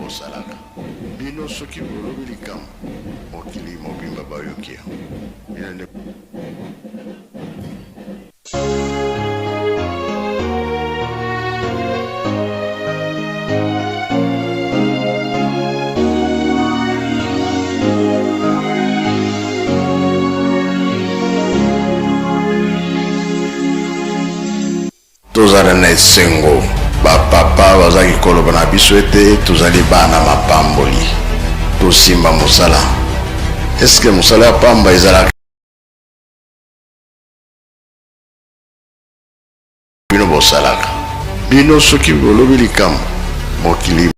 bosalaka. Bino soki bolobi likambo, mokili mobimba bayoki yango. Bino nde. Tozala na esengo, ba papa bazalaki koloba na biso ete tozali bana mapamboli. Tosimba mosala. Est-ce que mosala ya pamba ezalaka? Bino bosalaka. Bino soki bolobi likambo, mokili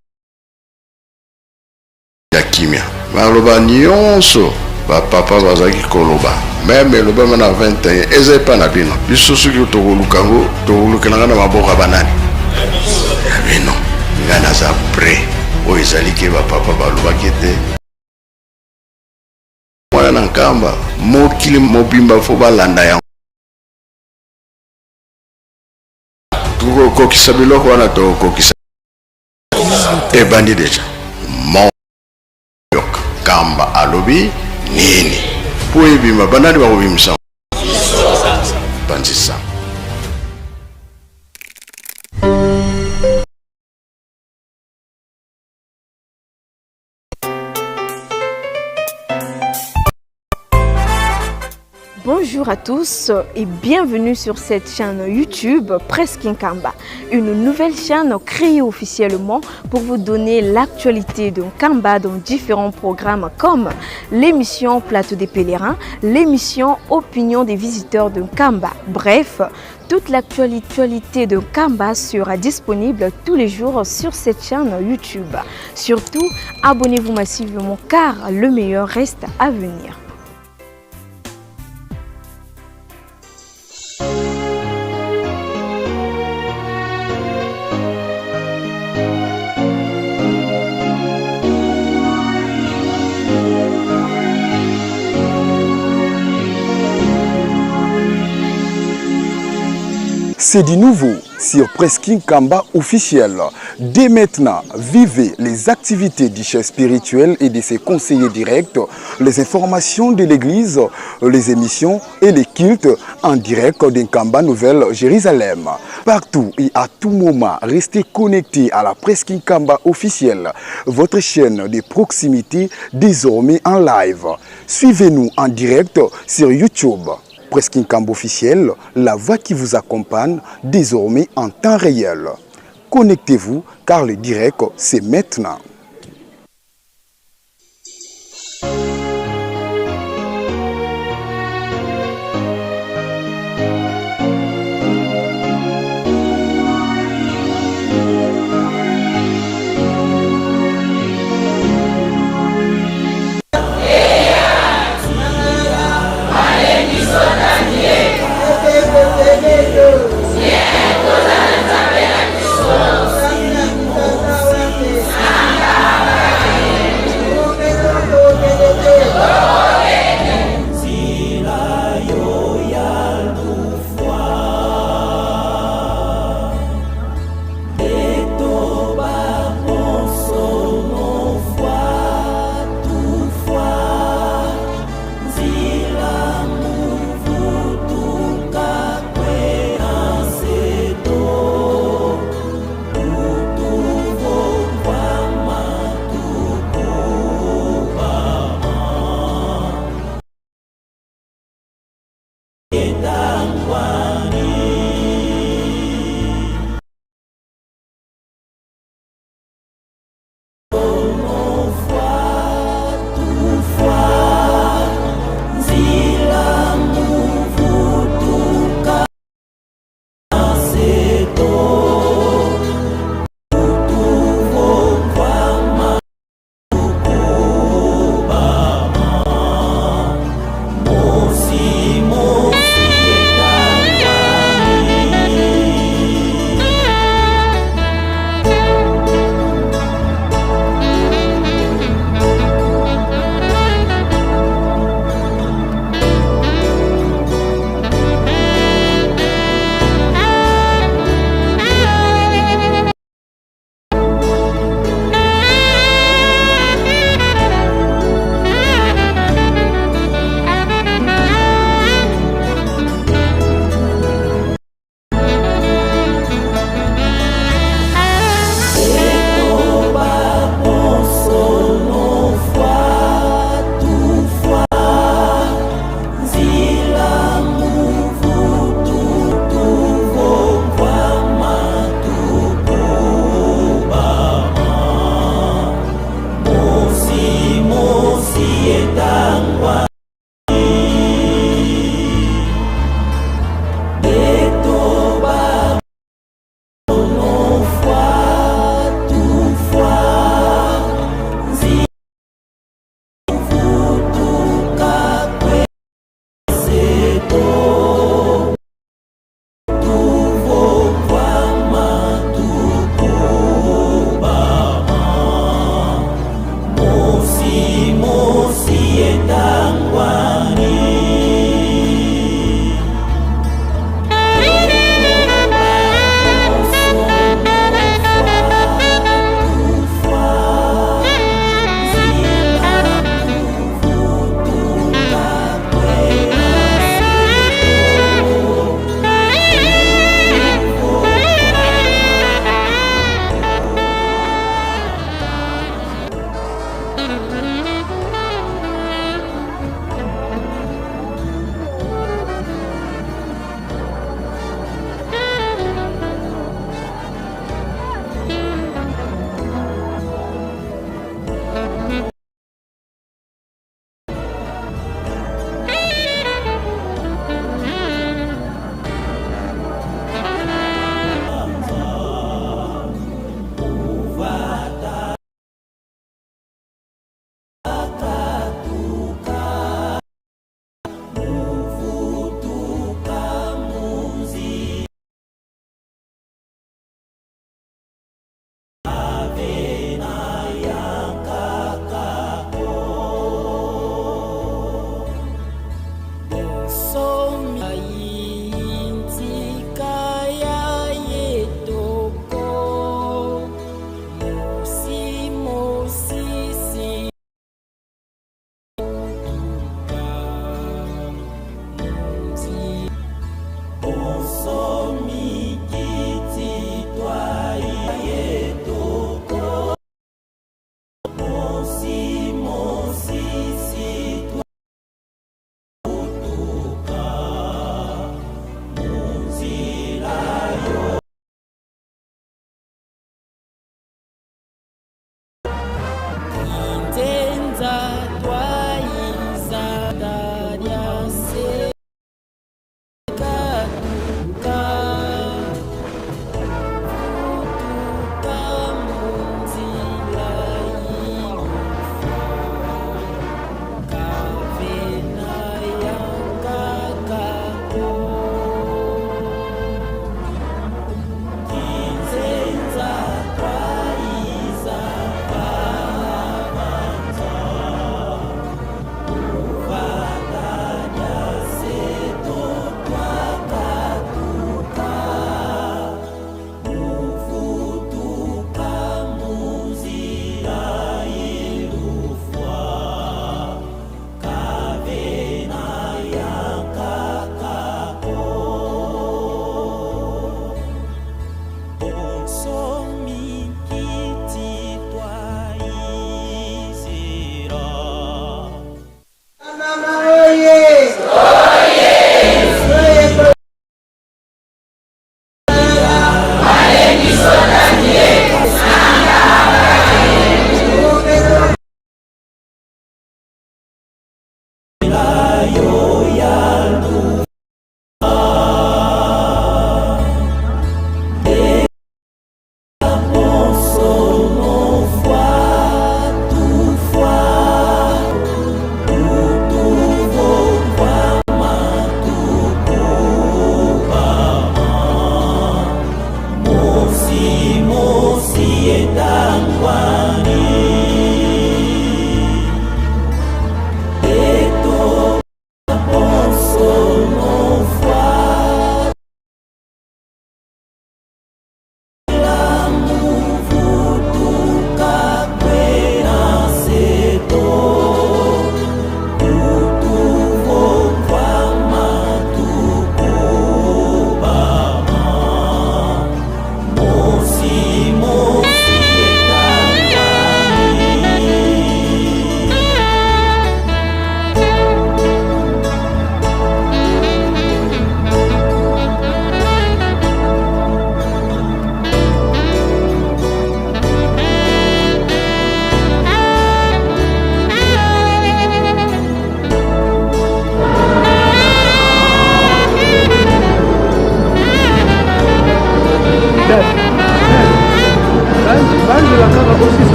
ya kimia. Maloba nionso ba papa bazalaki koloba meme elobama na 21 eza epa na bino. Biso soki tokoluka yango tokolukela yango na maboko ya banani? Ya bino. Ngai naza près. Oyo ezali ke ba papa balobaki ete mwana na Nkamba mokili mobimba fo balanda yango. Tokokokisa biloko wana tokokokisa. Ebandi deja. Moyoka Nkamba alobi nini? Po ebima banani bakobimisa? Panzisa. Bonjour à tous et bienvenue sur cette chaîne YouTube Presque Nkamba, une nouvelle chaîne créée officiellement pour vous donner l'actualité de Nkamba dans différents programmes comme l'émission Plateau des pèlerins, l'émission Opinion des visiteurs de Nkamba. Bref, toute l'actualité de Nkamba sera disponible tous les jours sur cette chaîne YouTube. Surtout, abonnez-vous massivement car le meilleur reste à venir. C'est du nouveau sur Presking Kamba officiel. Dès maintenant, vivez les activités du chef spirituel et de ses conseillers directs, les informations de l'église, les émissions et les cultes en direct d'Nkamba Nouvelle Jérusalem. Partout et à tout moment, restez connectés à la Presking Kamba officielle, votre chaîne de proximité désormais en live. Suivez-nous en direct sur YouTube. Presking Kamba officiel, la voix qui vous accompagne désormais en temps réel. Connectez-vous car le direct, c'est maintenant.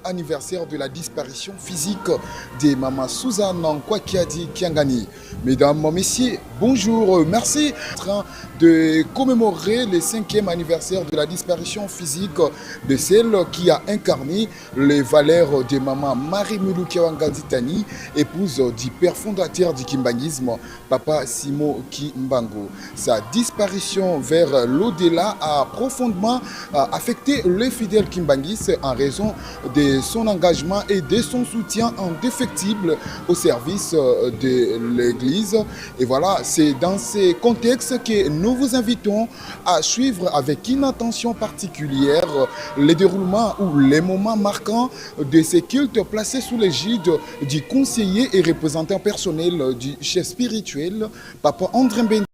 anniversaire de la disparition physique de Maman Suzanne Nkuakiadi Kiangani. Mesdames, Messieurs, bonjour, merci. En train de commémorer le 5e anniversaire de la disparition physique de celle qui a incarné les valeurs de Maman Marie Milou Kiawanga Ditani, épouse du père fondateur du kimbanguisme, Papa Simon Kimbangu. Sa disparition vers l'au-delà a profondément affecté les fidèles kimbanguistes en raison de son engagement et de son soutien indéfectible au service de l'Église. Et voilà, c'est dans ces contextes que nous vous invitons à suivre avec une attention particulière les déroulements ou les moments marquants de ces cultes placés sous l'égide du conseiller et représentant personnel du chef spirituel, Papa André Mbengue.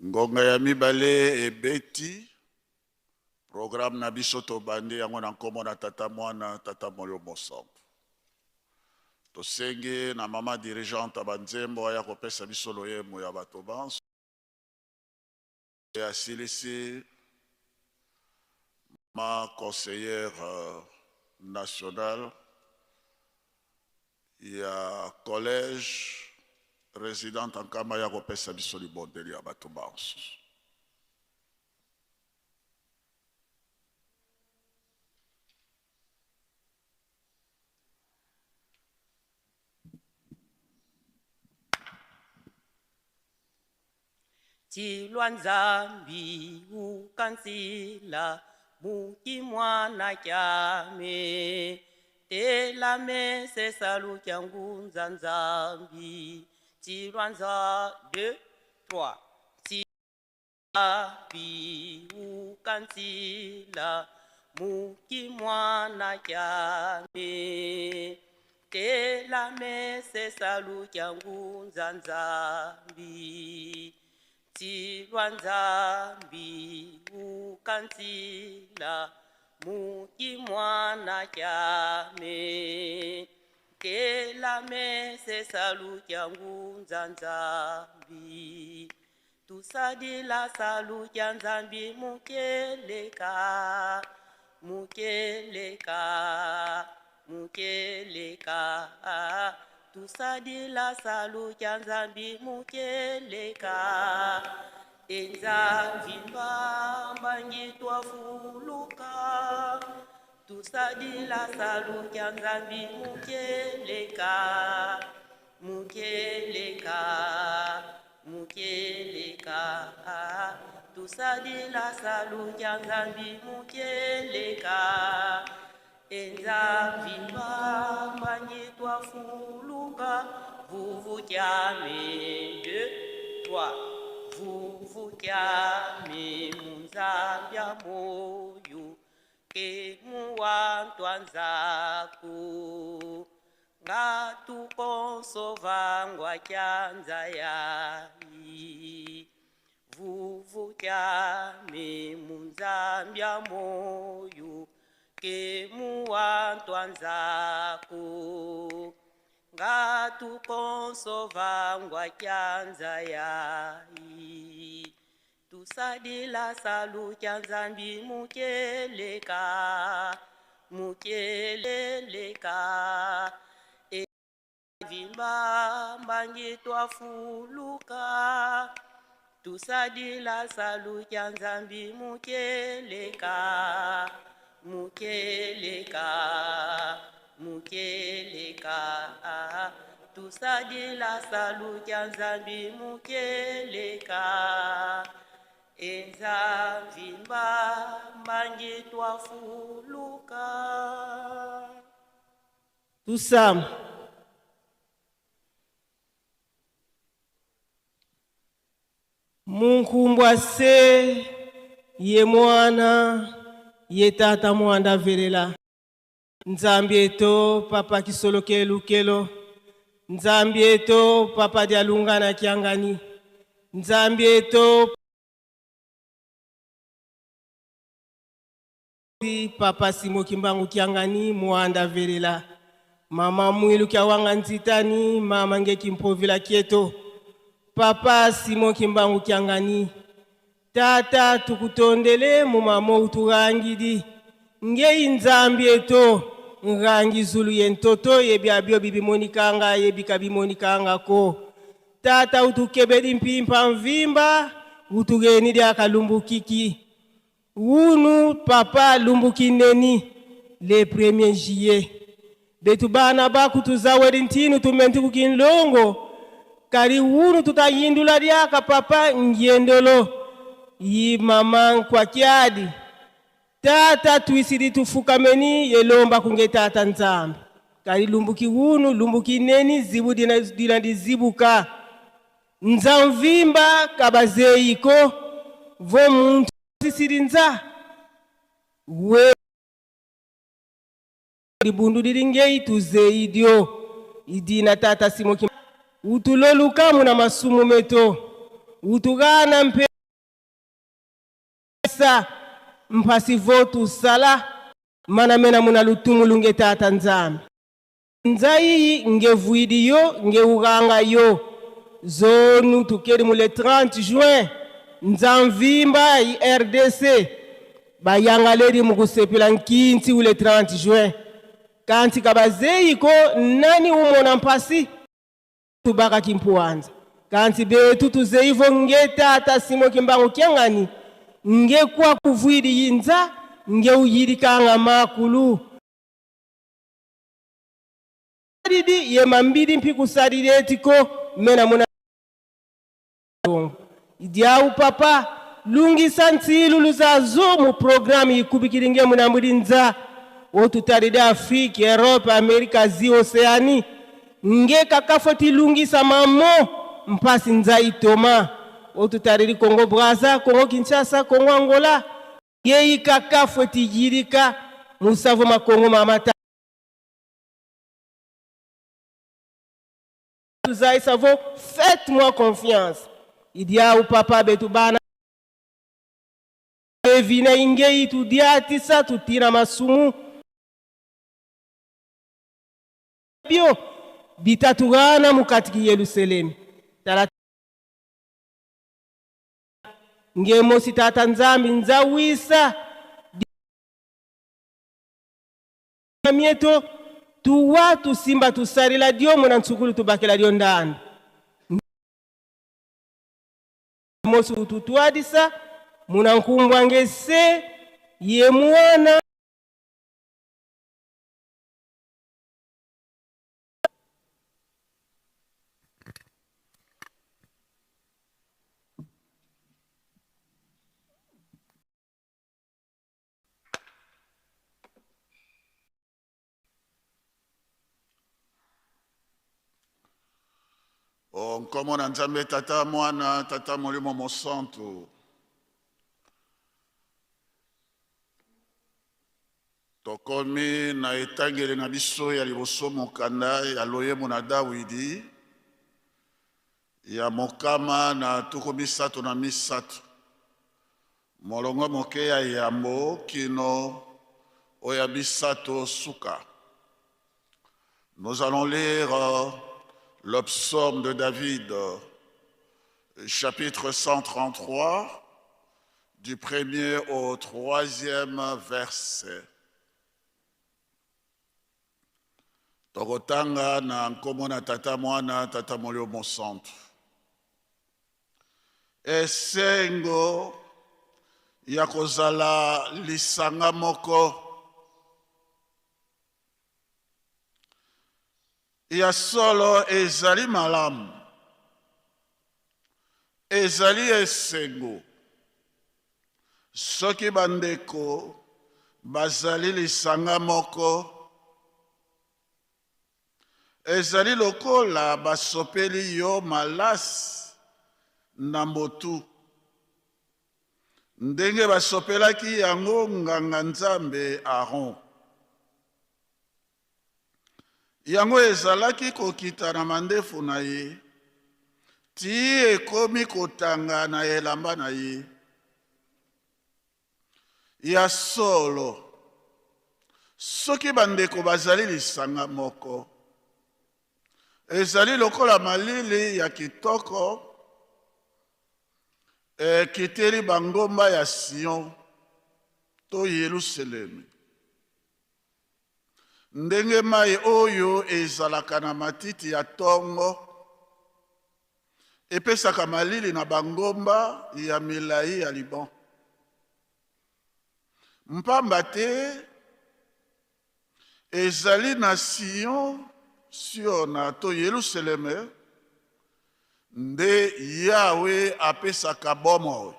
Ngonga ya mibale ebeti, programme na biso tobandi yango na nkombo na Tata Mwana, Tata Molimo Mosantu. Tosengi na mama dirigeante ya banzembo aya kopesa biso loyembo ya bato banso. Asilisi ma conseillère nationale ya collège résidente Nkamba ya kopesa biso libondeli ya bato banso. Tilwa Nzambi ukansila muki mwana kyame telame sesalu kyangunza Nzambi tilwa Nza 2 3 Nzambi ukansila muki mwana kyame telame sesalu kyangunza Nzambi tilwa Nzambi ukansila muki mwana kyame telame sesalu kyangunza Nzambi tusadila salu kya Nzambi mukeleka mukeleka mukeleka tusadila salu kya Nzambi mukeleka Enzambi mbambangi twafuluka Tusadila salu kya Nzambi mukeleka, mukeleka, mukeleka. Tusadila salu kya Nzambi mukeleka. Enza vimba mbangi twafuluka, vuvu kyame, 2, 3. Vuvu kyame munzambya moyo, ke muwantwanzaku. Ngatukonso vangwa kyanza yayi. Vuvu kyame munzambya moyo, ke muwantwanzaku. Ngatukonso vangwa kyanza yayi. Tusadila salu kya Nzambi mukeleka, mukeleleka. E vimba mbangi twafuluka. Tusadila salu kya Nzambi mukeleka, mukeleka, mukeleka. Tusadila salu kya Nzambi mukeleka. Enza vimba mbangi twafuluka. Tusama. Munkumbwa se ye mwana ye tata mwanda velela. Nzambi eto papa kisoloke lukelo. Nzambi eto papa dialunga na kiangani. Nzambi eto papa Simo Kimbangu kiangani mwanda velela. Mama mwilu kiawanga nzitani mama ngeki mpovila kieto. Papa Simon Kimbangu kiangani. Tata tukutondele mumamo uturangidi. Ngei nzambi eto nrangi zulu ye ntoto yebi abio bibimonikanga yebi kabimonikanga ko. Tata utukebedi mpimpa mvimba utugeni dia kalumbukiki. Unu papa lumbukineni le 1er juillet. Betu bana bakutuzawedi ntinu tumenti kukinlongo. Kari unu tutayindula diaka papa ngiendolo. Yi mama kwa kiadi. Tata tuisidi tufukameni yelomba kunge tata nzambi. Kari lumbuki unu lumbuki neni zibu dina, dina dizibuka. Nzamvimba kabazeiko vo muntu sisidi nza. We libundu dilingei tuzei dio. Idina tata simoki. Utuloluka muna masumu meto. Utugana mpe sa mpasi votu sala mana mena muna lutumu lunge tata nzambi. Nzai ngevuidi yo ngeuranga yo. Zonu tukeri mu le 30 juin nzamvimba i RDC bayangaleri mukusepela nkinti ule 30 juin. Kanti kabazeyi ko nani umona mpasi tubaka kimpuanza. Kanti betu tuzeivo nge tata Simo Kimbangu kiangani nge kwa kuvuidi yinza nge uyidikanga makulu. Didi ye mambidi mpi kusadide etiko mena muna idiau papa lungisa ntsilu luzazo mu programu ikubikiringe munambudi nza otutaride Afrique, Europe, Amerika, Asie, Océanie nge kakafoti lungisa mamo mpasi nza itoma otutaridi Congo Brazza, Congo Kinshasa, Congo Angola ye ikakafoti yirika musavo makongo mamata tuzai savo faites-moi confiance. Idiau papa betu bana evina ingei tudiatisa tutina masumu bio bitatugana mukatiki Yerusalemu. Tala ngemosi tata nzambi nzawisa mieto tuwa tusimba tusarila dio muna ntsukulu tubakela dio ndani mosi ututwadisa muna nkumbwa ngese ye mwana O nkombo na Nzambe Tata, Mwana, Tata Molimo Mosantu. Tokomi na etangeli na biso ya liboso mokanda ya loyembo na Dawidi ya mokama na tuku misato na misato molongo moke ya yambo kino oyo ya misato suka. Nous allons lire euh, le psaume de David, chapitre 133, du premier au troisième verset. Tokotanga na nkombo na Tata Mwana, Tata Molimo Mosantu. Esengo ya kozala lisanga moko. Ya solo ezali malamu, ezali esengo soki bandeko bazali lisanga moko. Ezali lokola basopeli yo malasi na motu, ndenge basopelaki yango nganga-nzambe Aron. Yango ezalaki kokita na mandefu na ye tii ekomi kotanga na elamba na ye. Ya solo, soki bandeko bazali lisanga moko, ezali lokola malili ya kitoko ekiteli bangomba ya Sion to Yelusalemi. Ndenge mai oyo ezalaka na matiti ya tongo epesaka malili na bangomba ya milai ya Liban. Mpamba te ezali na Sion, Siona to Yelusaleme nde Yawe apesaka bomoi.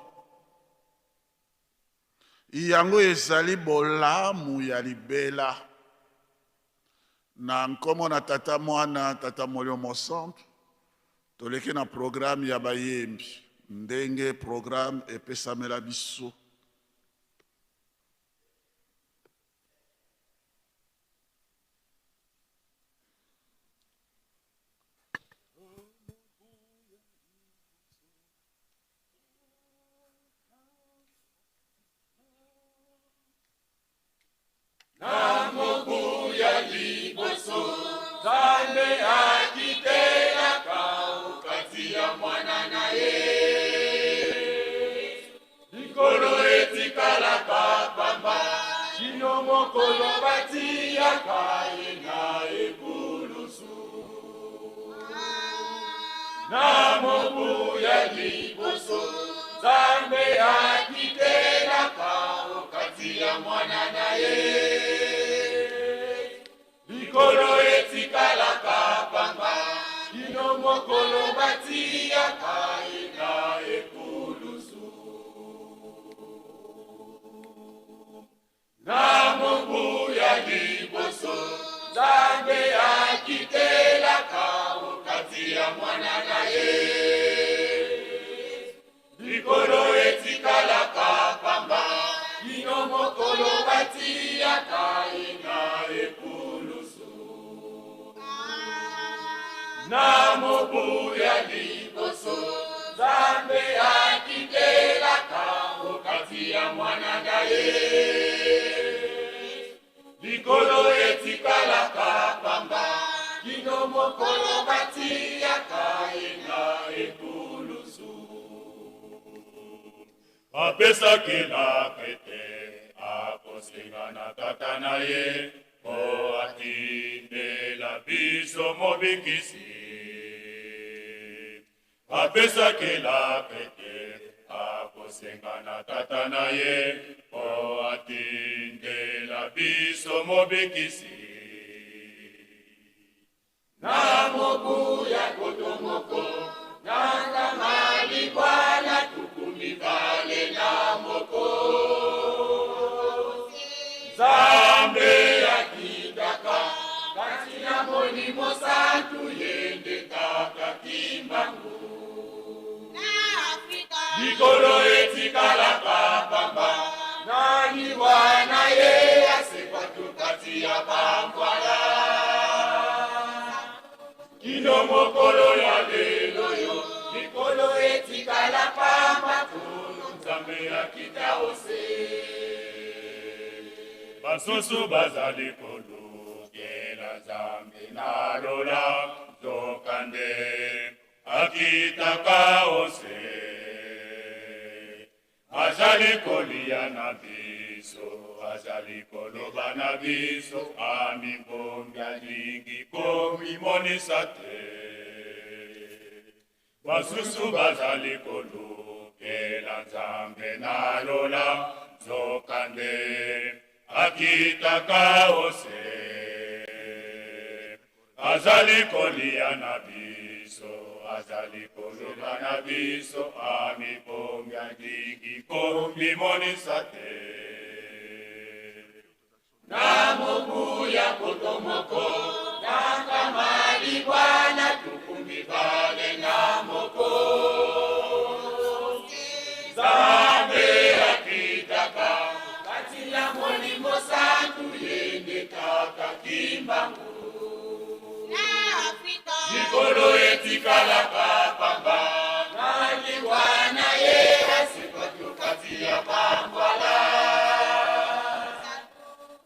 Yango ezali bolamu ya libela. Na nkombo na Tata, Mwana, Tata Molimo Mosantu, toleki na programme ya bayembi ndenge programme epesamela biso. Na mobu ya liboso Nzambe akitelaka okati ya mwana na ye likolo etikalaka pamba kino mokolo batiyaka ye na ekulusu Na mobu ya liboso Nzambe akitelaka okati ya mwana na ye likolo etikalaka pamba kino mokolo batiyaka ye na ekulusu Na mobu ya liboso Nzambe akitelaka okati ya mwana na ye likolo etikalaka pamba kino mokolo batiyaka ye na ekulusu Na mobu ya liboso Nzambe akitelaka okati ya mwana na ye likolo etikalaka pamba kino mokolo batiyaka ye na ekulusu Apesaki elaka ete akosenga na Tata na ye mpo atindela biso Mobikisi. Apesaki elaka ete akosenga na Tata na ye mpo atindela biso Mobikisi. Na mobu ya nkoto moko na nkama libwa na tuku mibale na moko, Nzambe akitaka kati na Molimo Santu, ye nde Tata. Kimbangu. Na Afrika likolo etikalaka pamba, nani wana ye asekwa to kati ya bambwala kino mokolo ya lelo yo likolo etikala pamba, kolo Nzambe akita ose. Basusu bazali kolukela Nzambe na lola, nzokande akitaka ose. Azali kolia na biso, azali koloba na biso, amibombi, alingi komimonisa te. Basusu bazali kolukela Nzambe na lola, nzokande akitaka ose. Azali kolia na biso, azali koloba na biso, amibombi, alingi komimonisa te. Na mobu ya koto moko na nkama libwa na 21, Nzambe akitaka kati ya Molimo Santu, ye nde Tata Kimbangu. Na Afrika likolo etikalaka pamba, nani wana ye asekwa to kati ya bambwala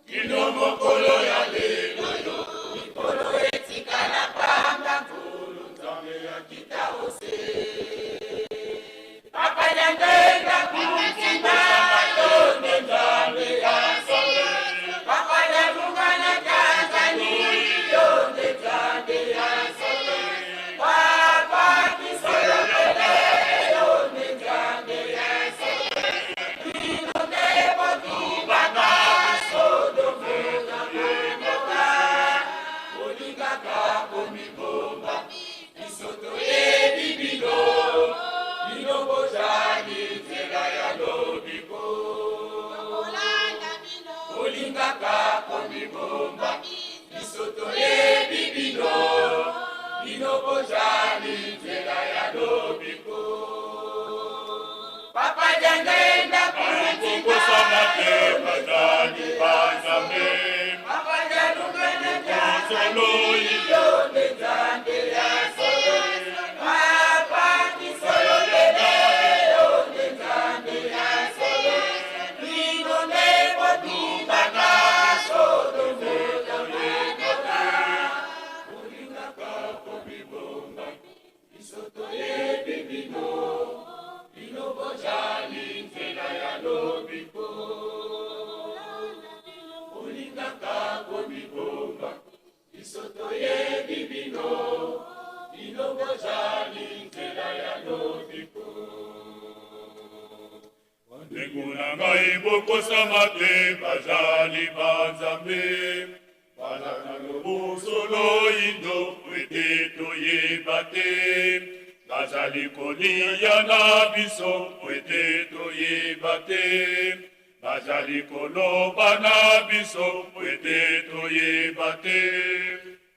kino mokolo ya lelo yo likolo etikala pamba, nkolo Nzambe akita ose. Papa Nyangenda kutina yonde Nzambe ya solo, Papa Nyalungana Tanzania yonde Nzambe ya solo, Papa Kisolokele yonde Nzambe ya solo, bino nde botubaka Sodomo na Gomora, bolingaka komibomba, biso toyebi bino, bino bozali nzela ya lobiko. Tokolanda bino. Bolingaka komibomba, biso toyebi bino, bino bozali nzela ya lobiko. Papa Jangenda Kokosama te, bazali banzambe. Papa Jalungana Solo. Yonde Nzambe ya solo, Papa Kisolokele yonde Nzambe ya solo, bino nde botubaka Sodomo na Gomora, bolingaka komibomba, biso toyebi bino, bino bozali nzela ya lobiko. Bolingaka komibomba, biso toyebi bino, bino bozali nzela ya lobiko. Bandeko na ngai, bokosama te, bazali banzambe, bazala lobosolo indo ete toyeba te, bazali kolia na biso ete toyeba te, bazali koloba na biso ete toyeba te.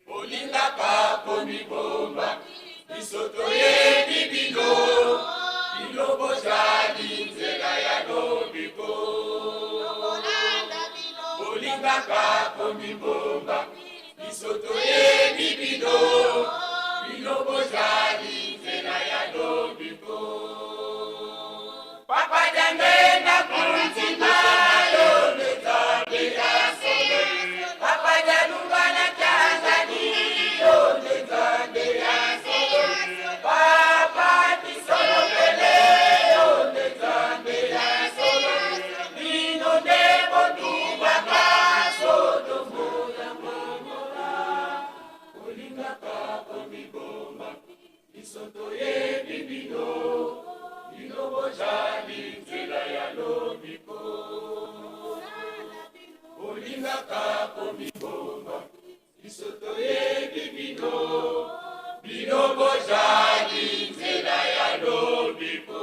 Bolingaka komibomba, biso toyebi bino, bino bozali nzela ya lobiko. Tokolanda bino. Bolingaka komibomba, biso toyebi bino, bino bozali nzela ya lobiko. Papa Jangenda kutina yonde Nzambe ya solo, Papa Jalungana Tanzania yonde Nzambe ya solo, Papa Kisolokele yonde Nzambe ya solo, bino nde botubaka Sodomo na Gomora, bolingaka komibomba, biso toyebi bino, bino bozali nzela ya lobiko. Bolingaka komibomba, biso toyebi bino, bino bozali nzela ya lobiko.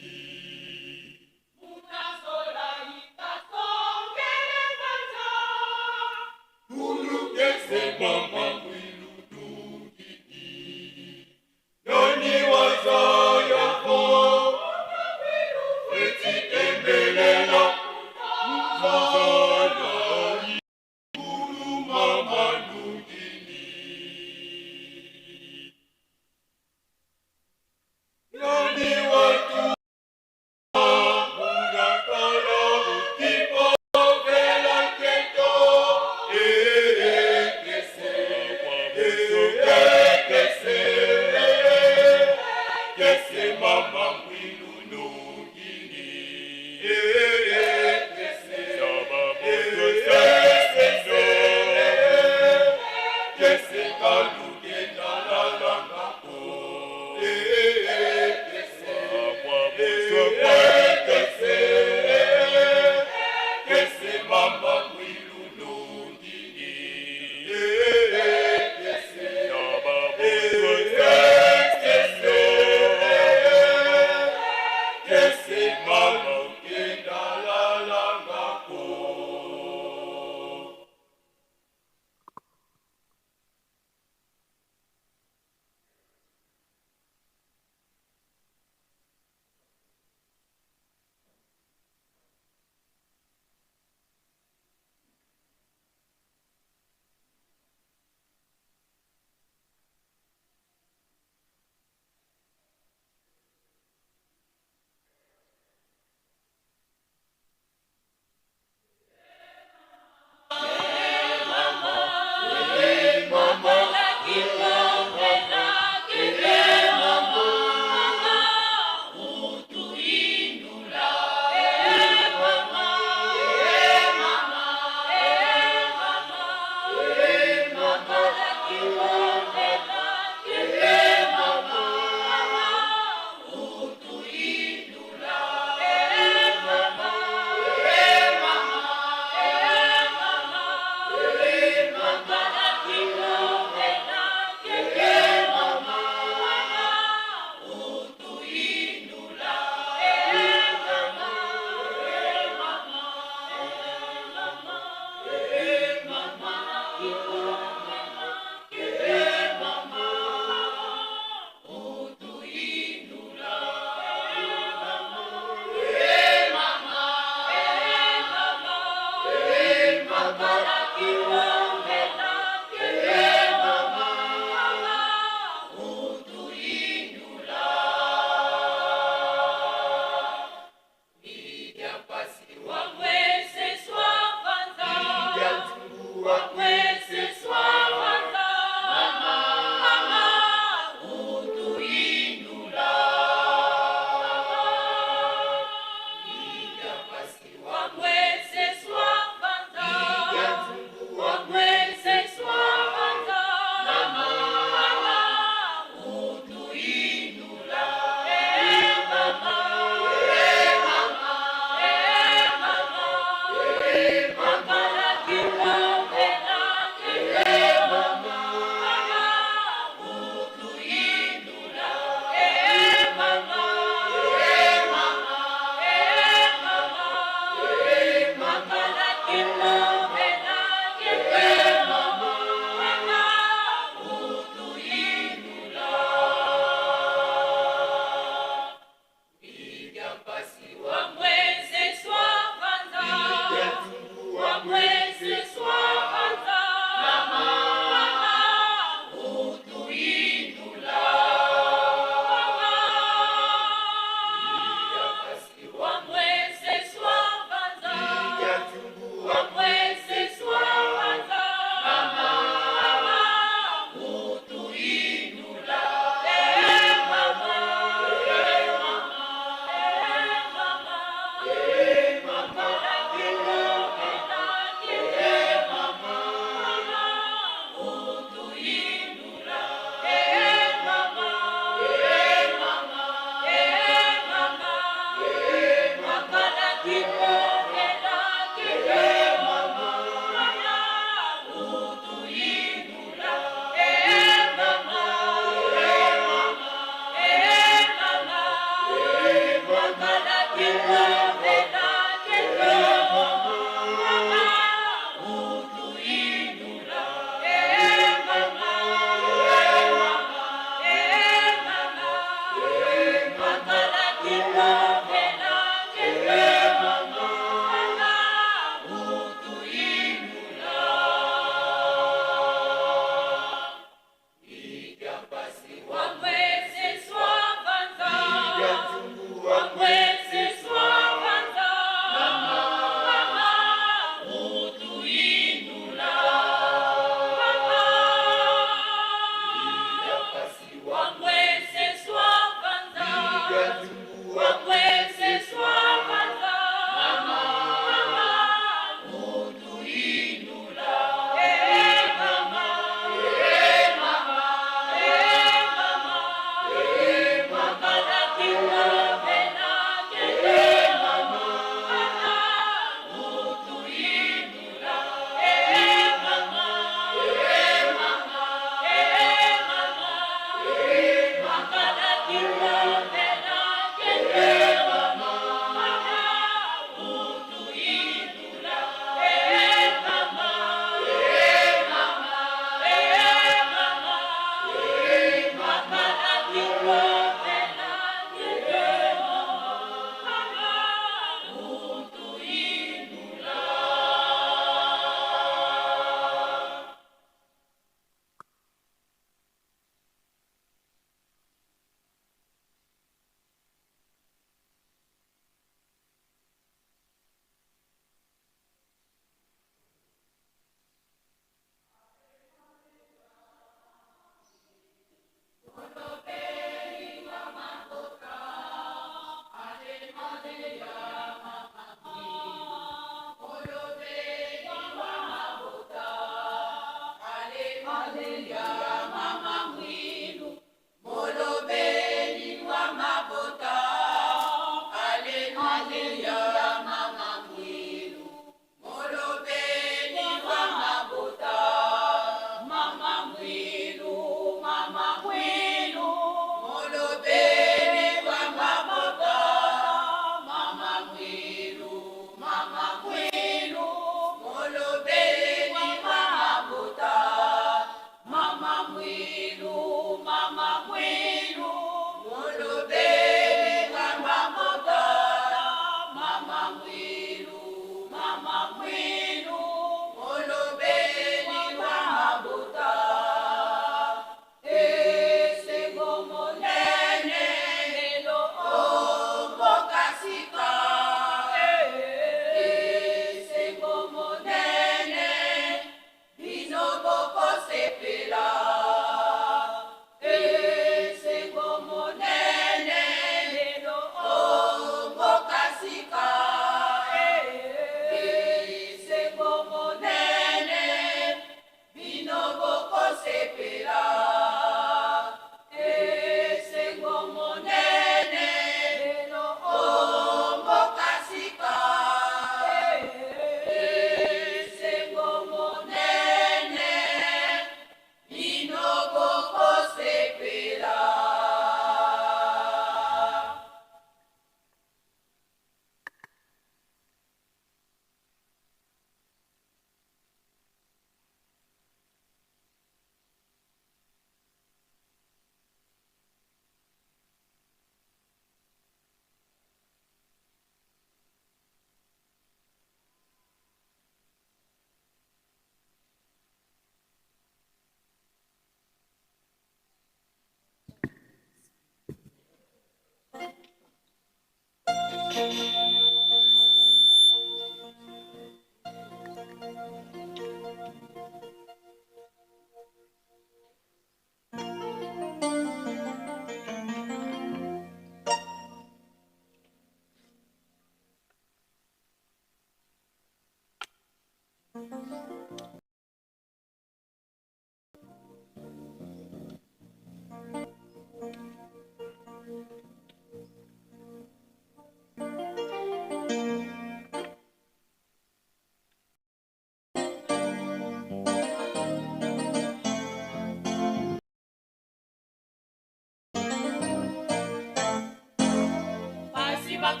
Pasi.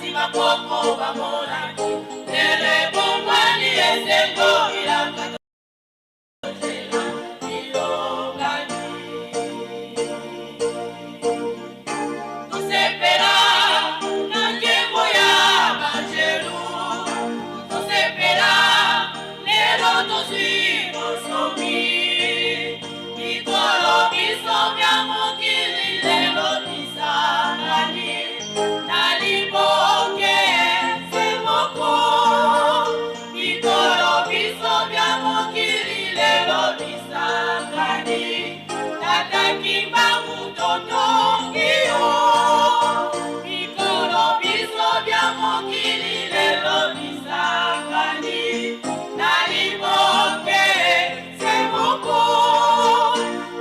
Kasi bakoko bamonaki lelo ebongwani esengo elaka tozela bilongani. Tosepela na nkembo ya banjelu, tosepela lelo tozwi bonsomi. Mikolo biso bya mokili lelo bisangani na liboke se moko. Mikolo biso bya mokili lelo bisangani. Tata Kimbangu totongi yo. Mikolo biso bya mokili lelo bisangani na liboke se moko.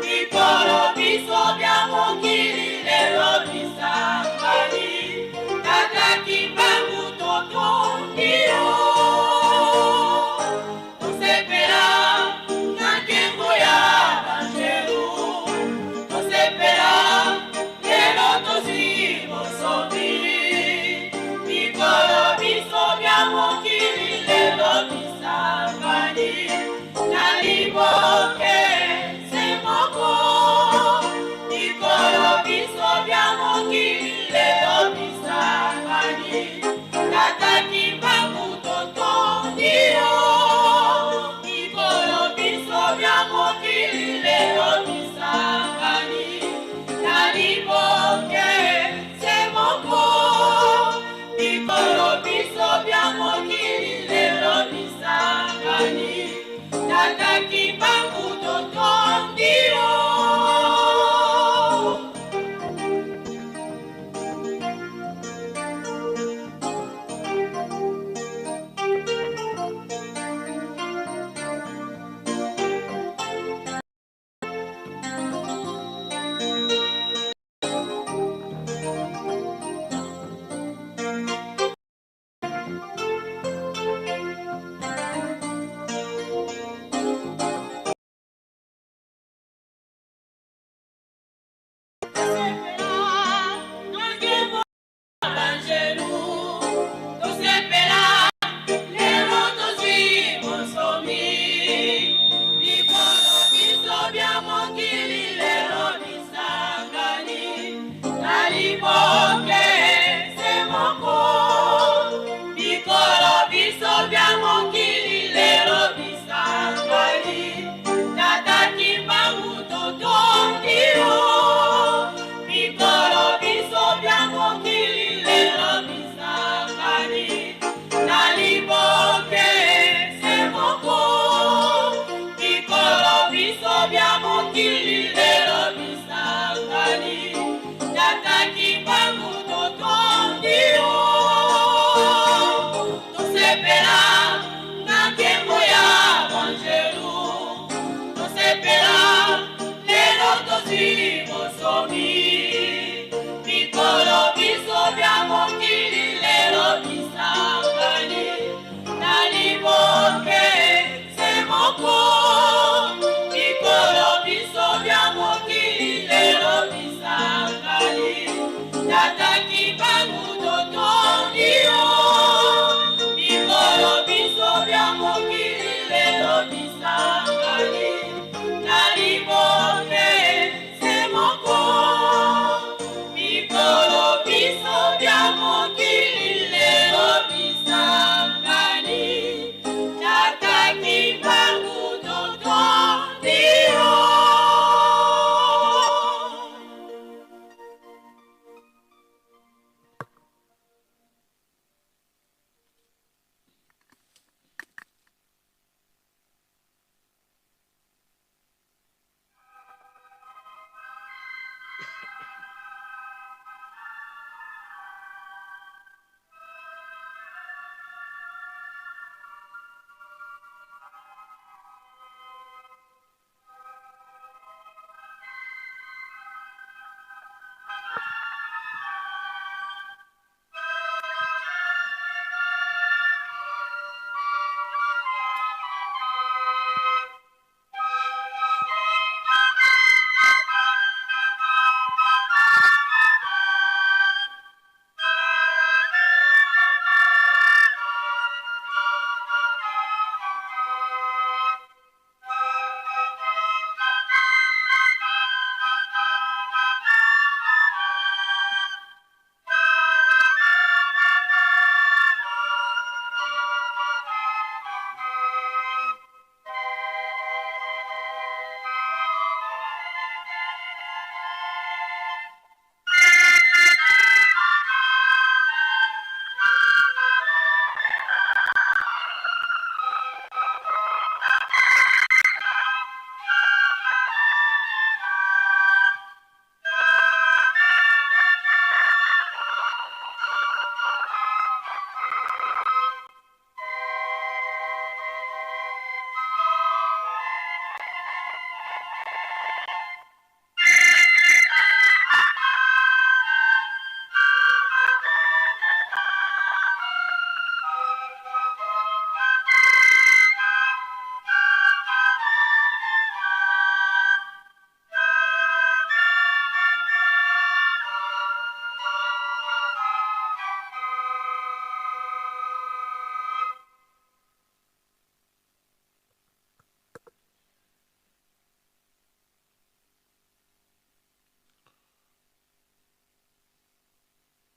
Mikolo biso bya mokili lelo bisangani. Tata Kimbangu totongi yo. Tosepela na nkembo ya banjelu, tosepela lelo tozwi bonsomi. Mikolo biso bya mokili lelo bisangani na liboke se moko. Mikolo biso bya mokili lelo bisangani. Tata Kimbangu totondi yo. Mikolo biso bya mokili lelo bisangani na liboke se moko.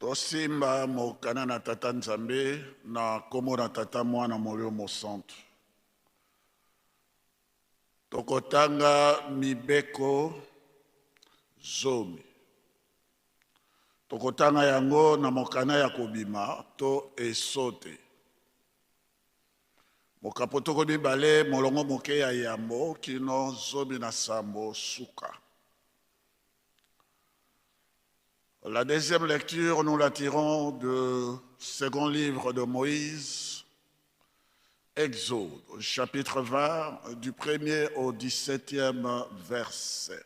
Tosimba mokana na Tata Nzambe na nkombo na Tata Mwana Molimo Mosantu. Tokotanga mibeko zomi. Tokotanga yango na mokana ya kobima to esote. Mokapo toko mibale molongo moke ya yambo kino 17 suka. La deuxième lecture, nous la tirons du second livre de Moïse, Exode, chapitre 20, du premier au 17e verset.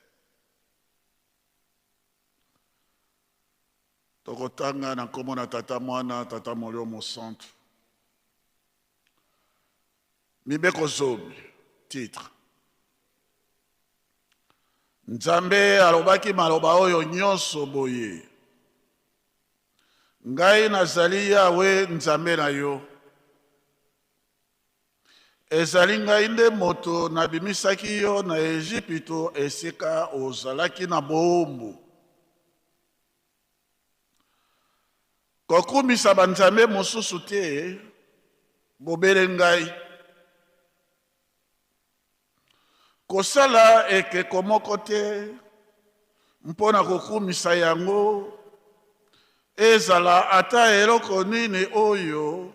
Tokotanga na nkombo na Tata Mwana, Tata Molimo Mosantu. Mibeko zomi, titre. Nzambe alobaki maloba oyo nyonso boye: Ngai nazali Yawe Nzambe na yo. Ezali ngai nde moto nabimisaki yo na Ejipito esika ozalaki na boombu. Kokumisa banzambe mosusu te, bobele ngai. Kosala ekeko moko te mpo na kokumisa yango, ezala ata eloko nini oyo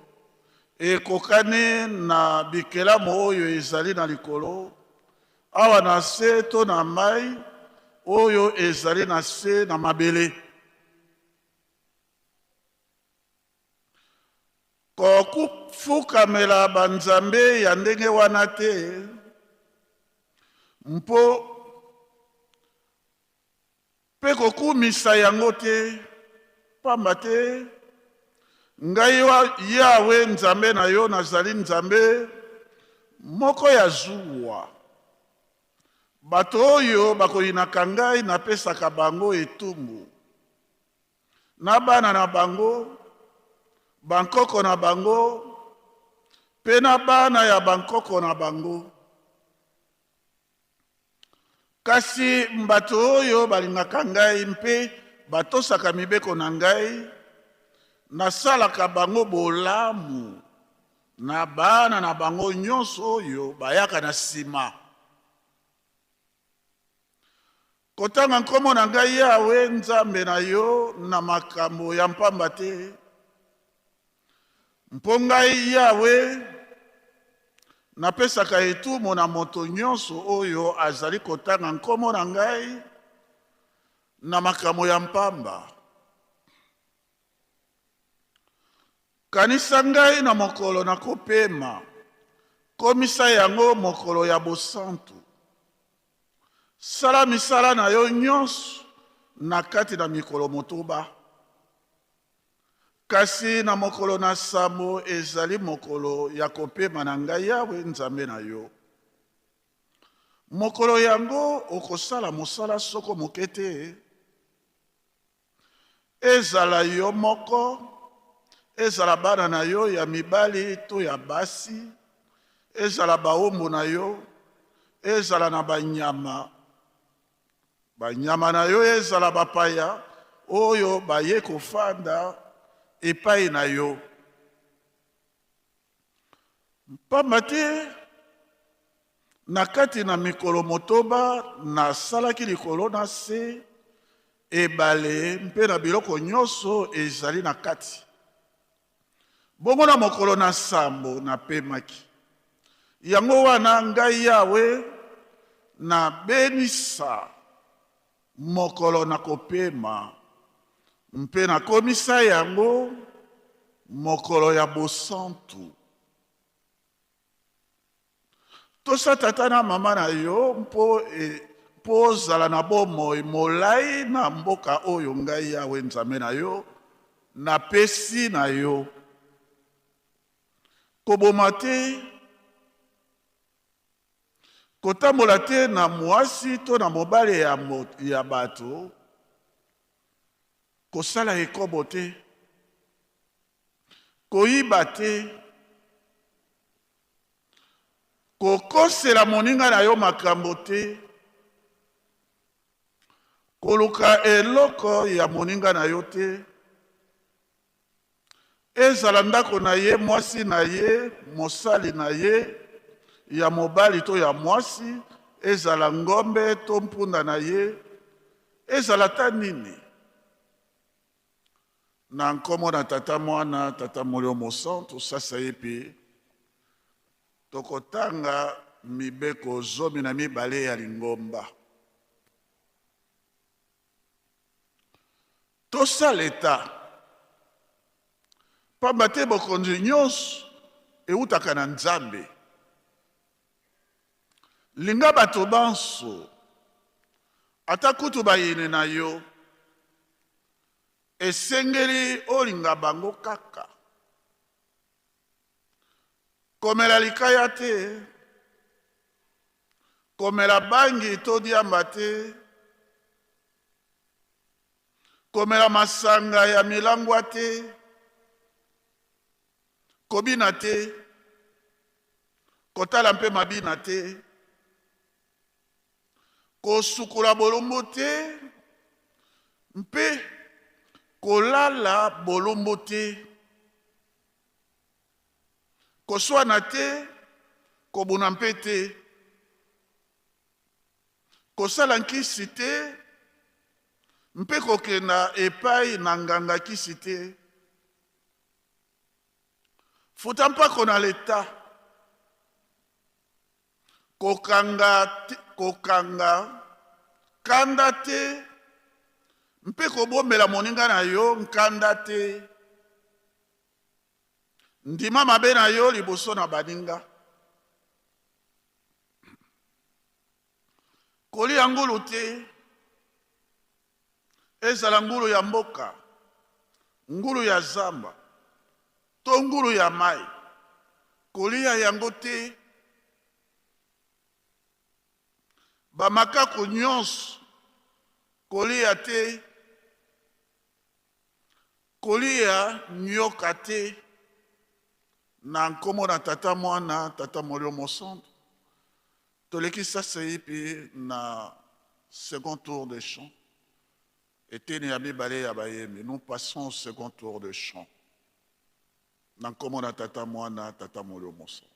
ekokani na bikelamu oyo ezali na likolo, awa na se to na mai oyo ezali na se na mabele. Kofukamela banzambe ya ndenge wana te, mpo mpe kokumisa yango te, pamba te ngai Yawe Nzambe na yo nazali Nzambe moko ya zuwa. Bato oyo bakoyinaka ngai napesaka bango etumbu, na bana na bango, bankoko na bango, mpe na bana ya bankoko na bango. Kasi bato oyo balingaka ngai mpe batosaka mibeko na ngai, nasalaka bango bolamu na bana na bango nyonso oyo bayaka na nsima. Kotanga nkombo na ngai Yawe Nzambe na yo na makambo ya mpamba te, mpo ngai Yawe napesaka etumu na moto nyonso oyo azali kotanga nkombo na ngai na makambo ya mpamba. Kanisa ngai na mokolo na kopema, komisa yango mokolo ya bosantu. Sala misala na yo nyonso na kati na mikolo motoba, kasi na mokolo na sambo ezali mokolo ya kopema na ngai Yawe Nzambe na yo. Mokolo yango okosala mosala soko moke te, Ezala yo moko, ezala bana na yo ya mibali to ya basi, ezala baombo na yo, ezala na banyama, banyama na yo, ezala bapaya oyo baye kofanda epai na yo. Mpamba te na kati na mikolo motoba nasalaki likolo na se, ebale mpe na biloko nyonso ezali na kati. Bongo na mokolo na nsambo napemaki. Yango wana ngai Yawe nabenisa mokolo na kopema mpe nakomisa yango mokolo ya bosantu. Tosa tata na mama na yo mpo e, mpo ozala na bomoi molai na mboka oyo ngai Yawe Nzambe na yo napesi na yo. Koboma te, kotambola te na mwasi to na mobali ya, ya bato, kosala ekobo te, koyiba te, kokosela moninga na yo makambo te, koluka eloko ya moninga na yo te. Ezala ndako na ye, mwasi na ye, mosali na ye ya mobali to ya mwasi, ezala ngombe to mpunda na ye, ezala ata nini. Na nkombo na Tata, Mwana, Tata Molimo Mosantu, sasaipi tokotanga mibeko 12 ya lingomba. Tosala eta, pamba te bokonzi nyonso eutaka na Nzambe. Linga bato banso, ata kutu bayini na yo. Esengeli olinga bango kaka. Komela likaya te, komela bangi to diamba te, komela masanga ya milangwa te, kobina te, kotala mpe mabina te, kosukola bolumbu te mpe kolala bolumbu te, koswana te, kobuna mpe te, kosala nkisi te mpe kokenda epai na nganga kisi te. Futa mpako na leta. Kokanga te, kokanga kanda te mpe kobombela moninga na yo nkanda te. Ndima mabe na yo liboso na baninga. Kolia ngulu te, ezala ngulu ya mboka, ngulu ya zamba to ngulu ya mai, kolia yango te. Bamakaku nyonso, kolia te. Kolia nyoka te. Na nkombo na Tata, Mwana, Tata Molimo Mosantu, toleki sasaipi na second tour de chant. Eteni ya mibale ya bayembi. Nous passons au second tour de chant. Na nkombo na Tata, Mwana, Tata Molimo Mosantu.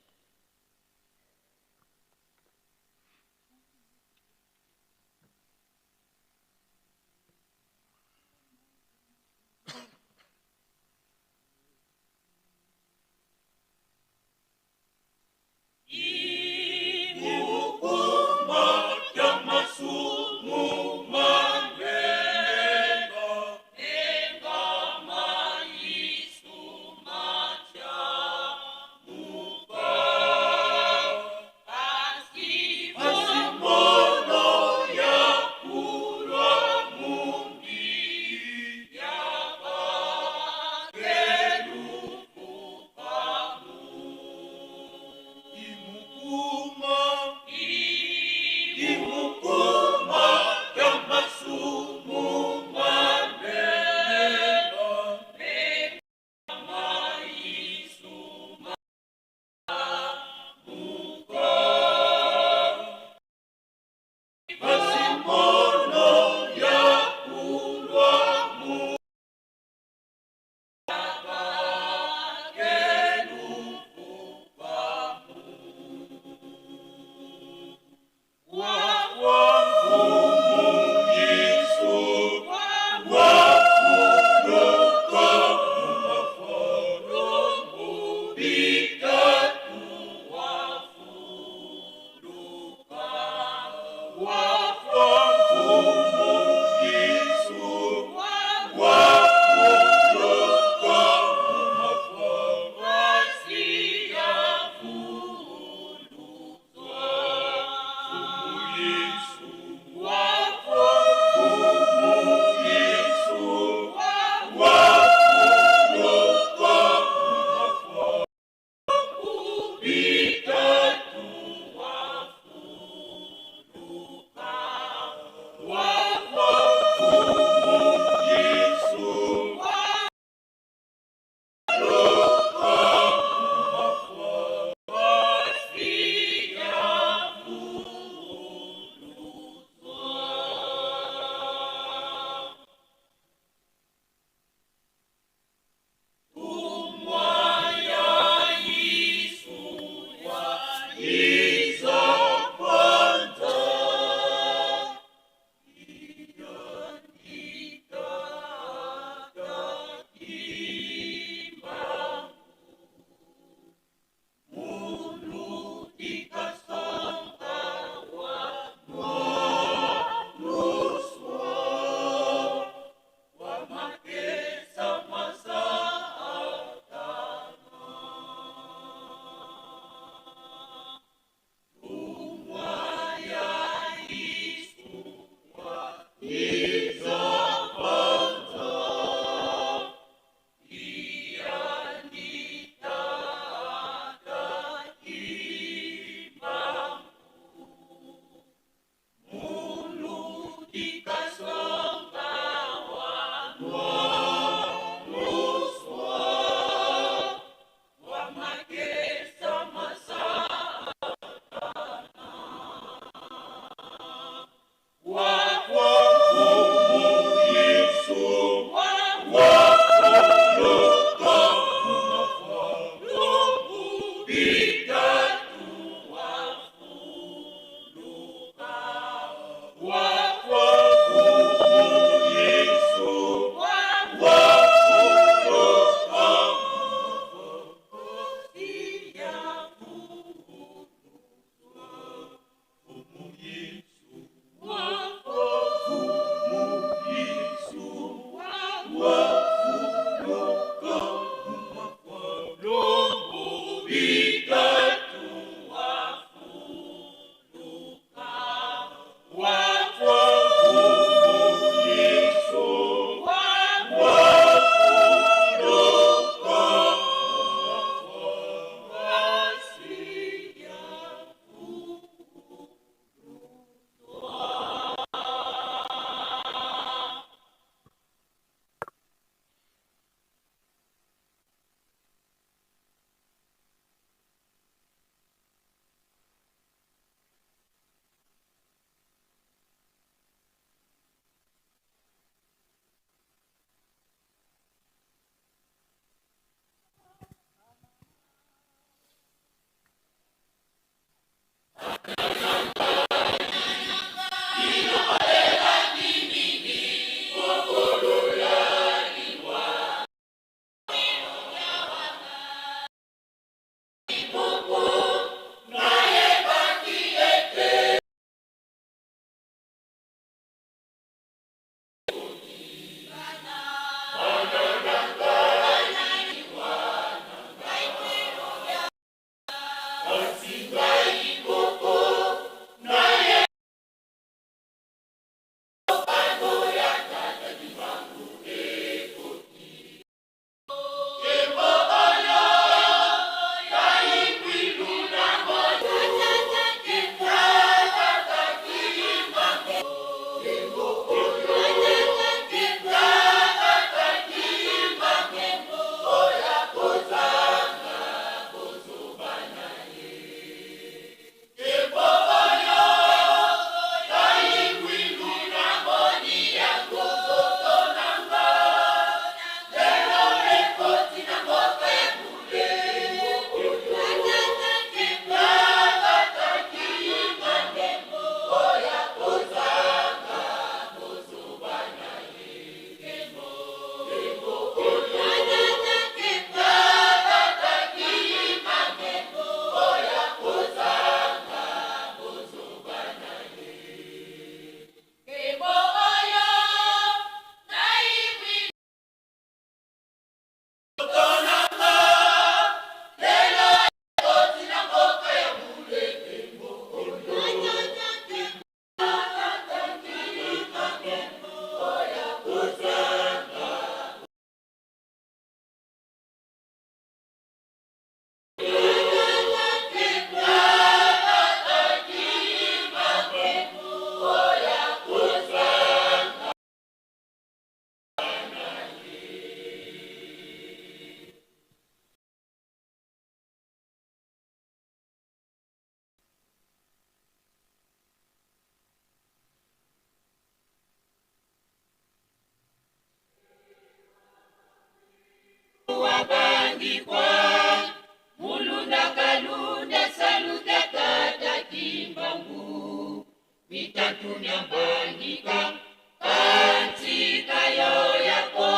Kimbangu mitatu myambangika katika yo yako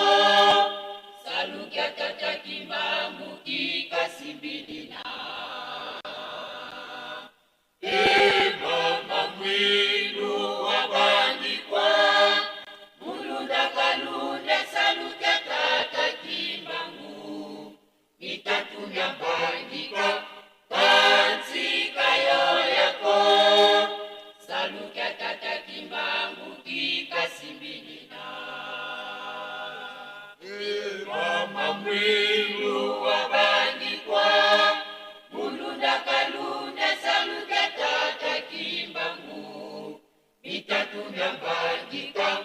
salukia tata Kimbangu kikasimbilina E mama mwilu wabandikwa mulunda kalunda salukia tata Kimbangu mitatu myambangika katika yo yako salukia tata Kimbangu kikasimbilina E mama mwilu wabandikwa mulunda kalunda salukia tata Kimbangu mitatu myambangika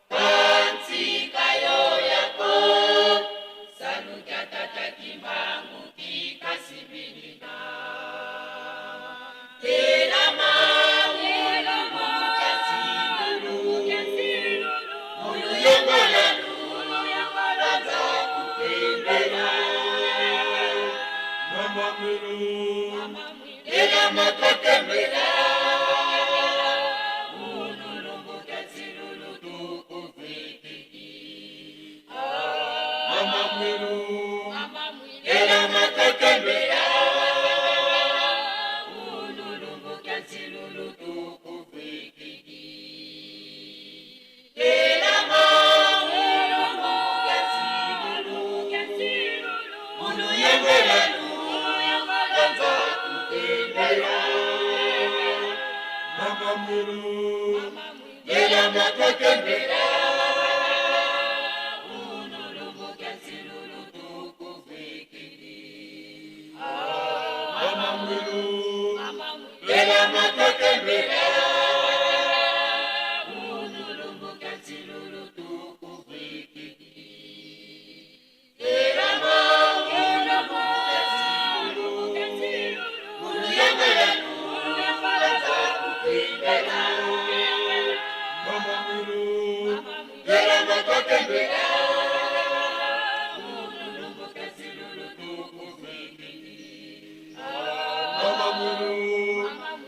katika yo yako salukia tata Kimbangu kikasimbilina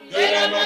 Telama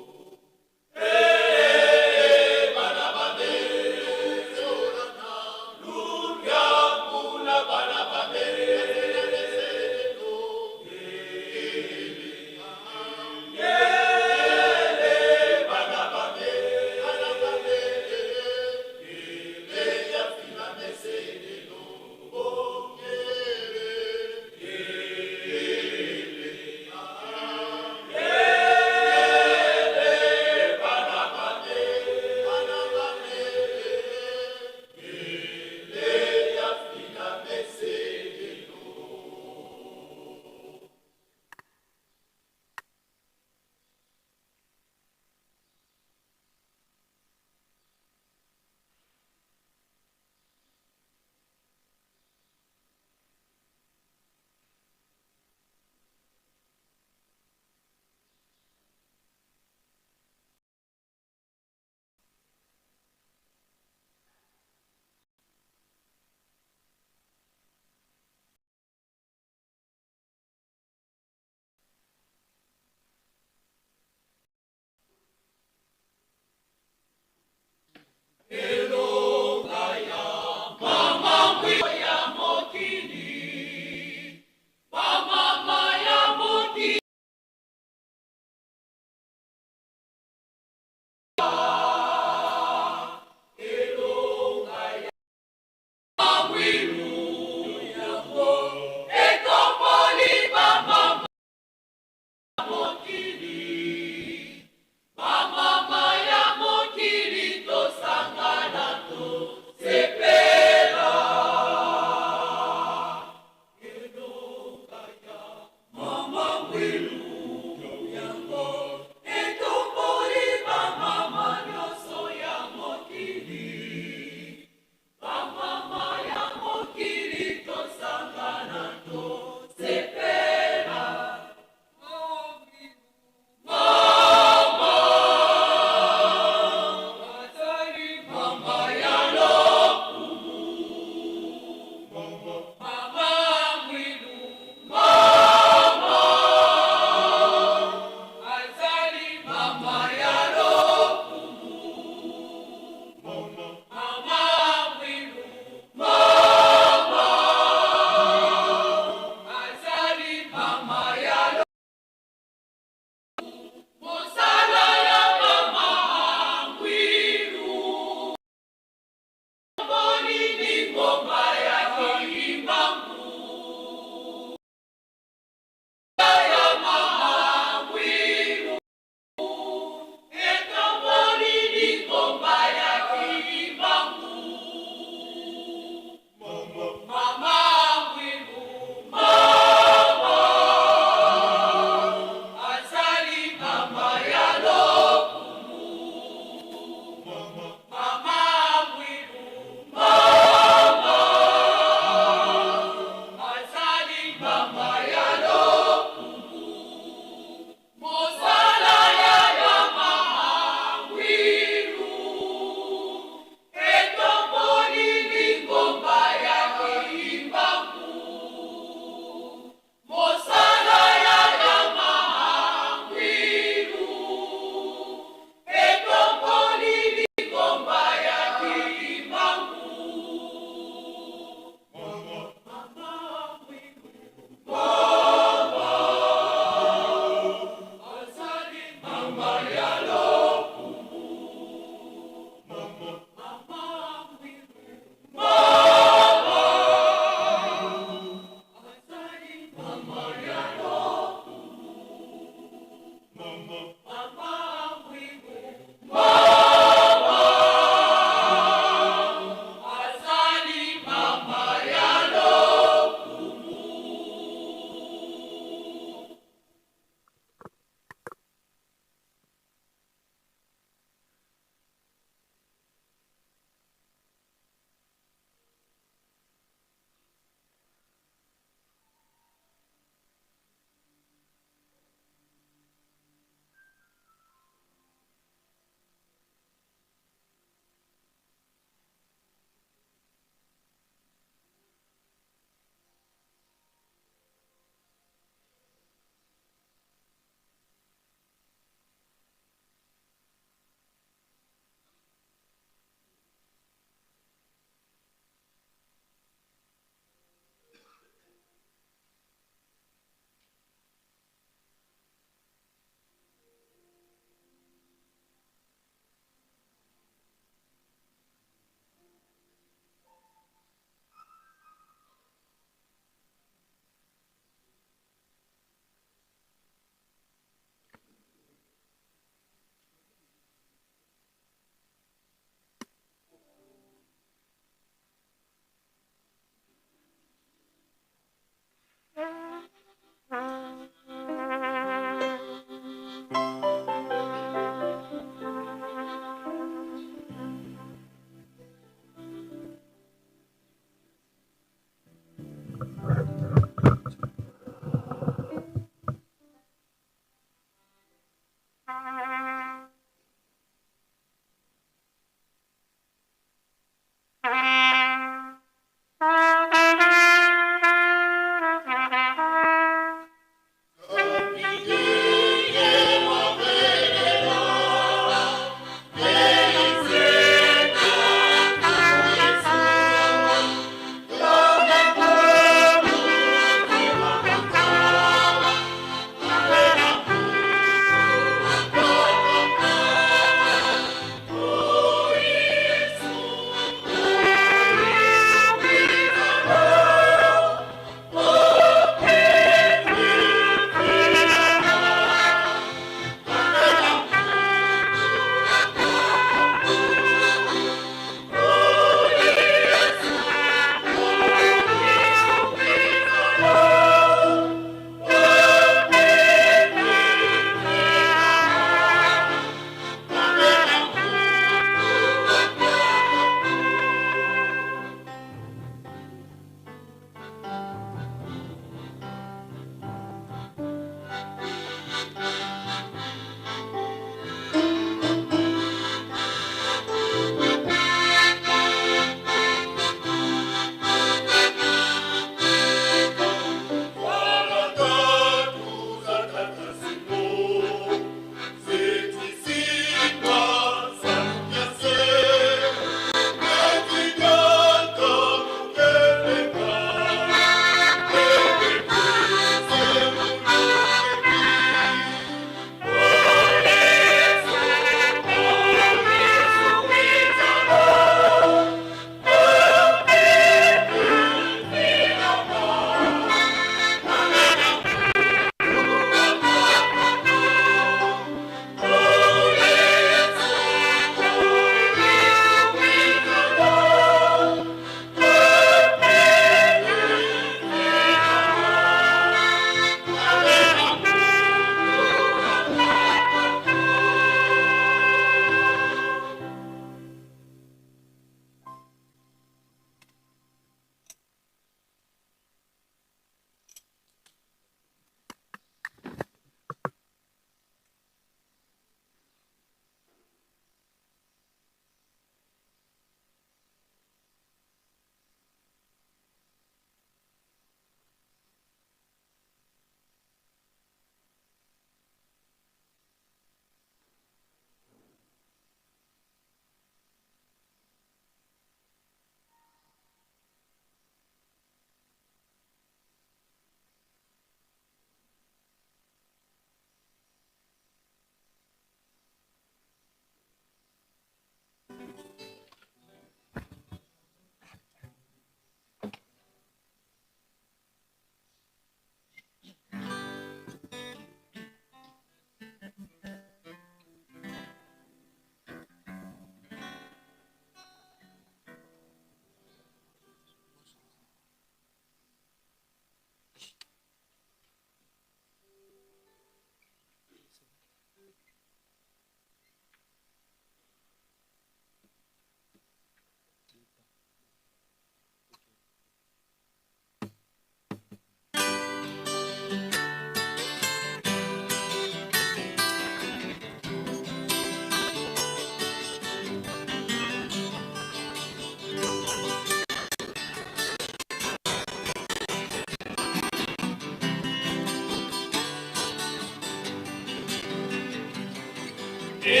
Eh,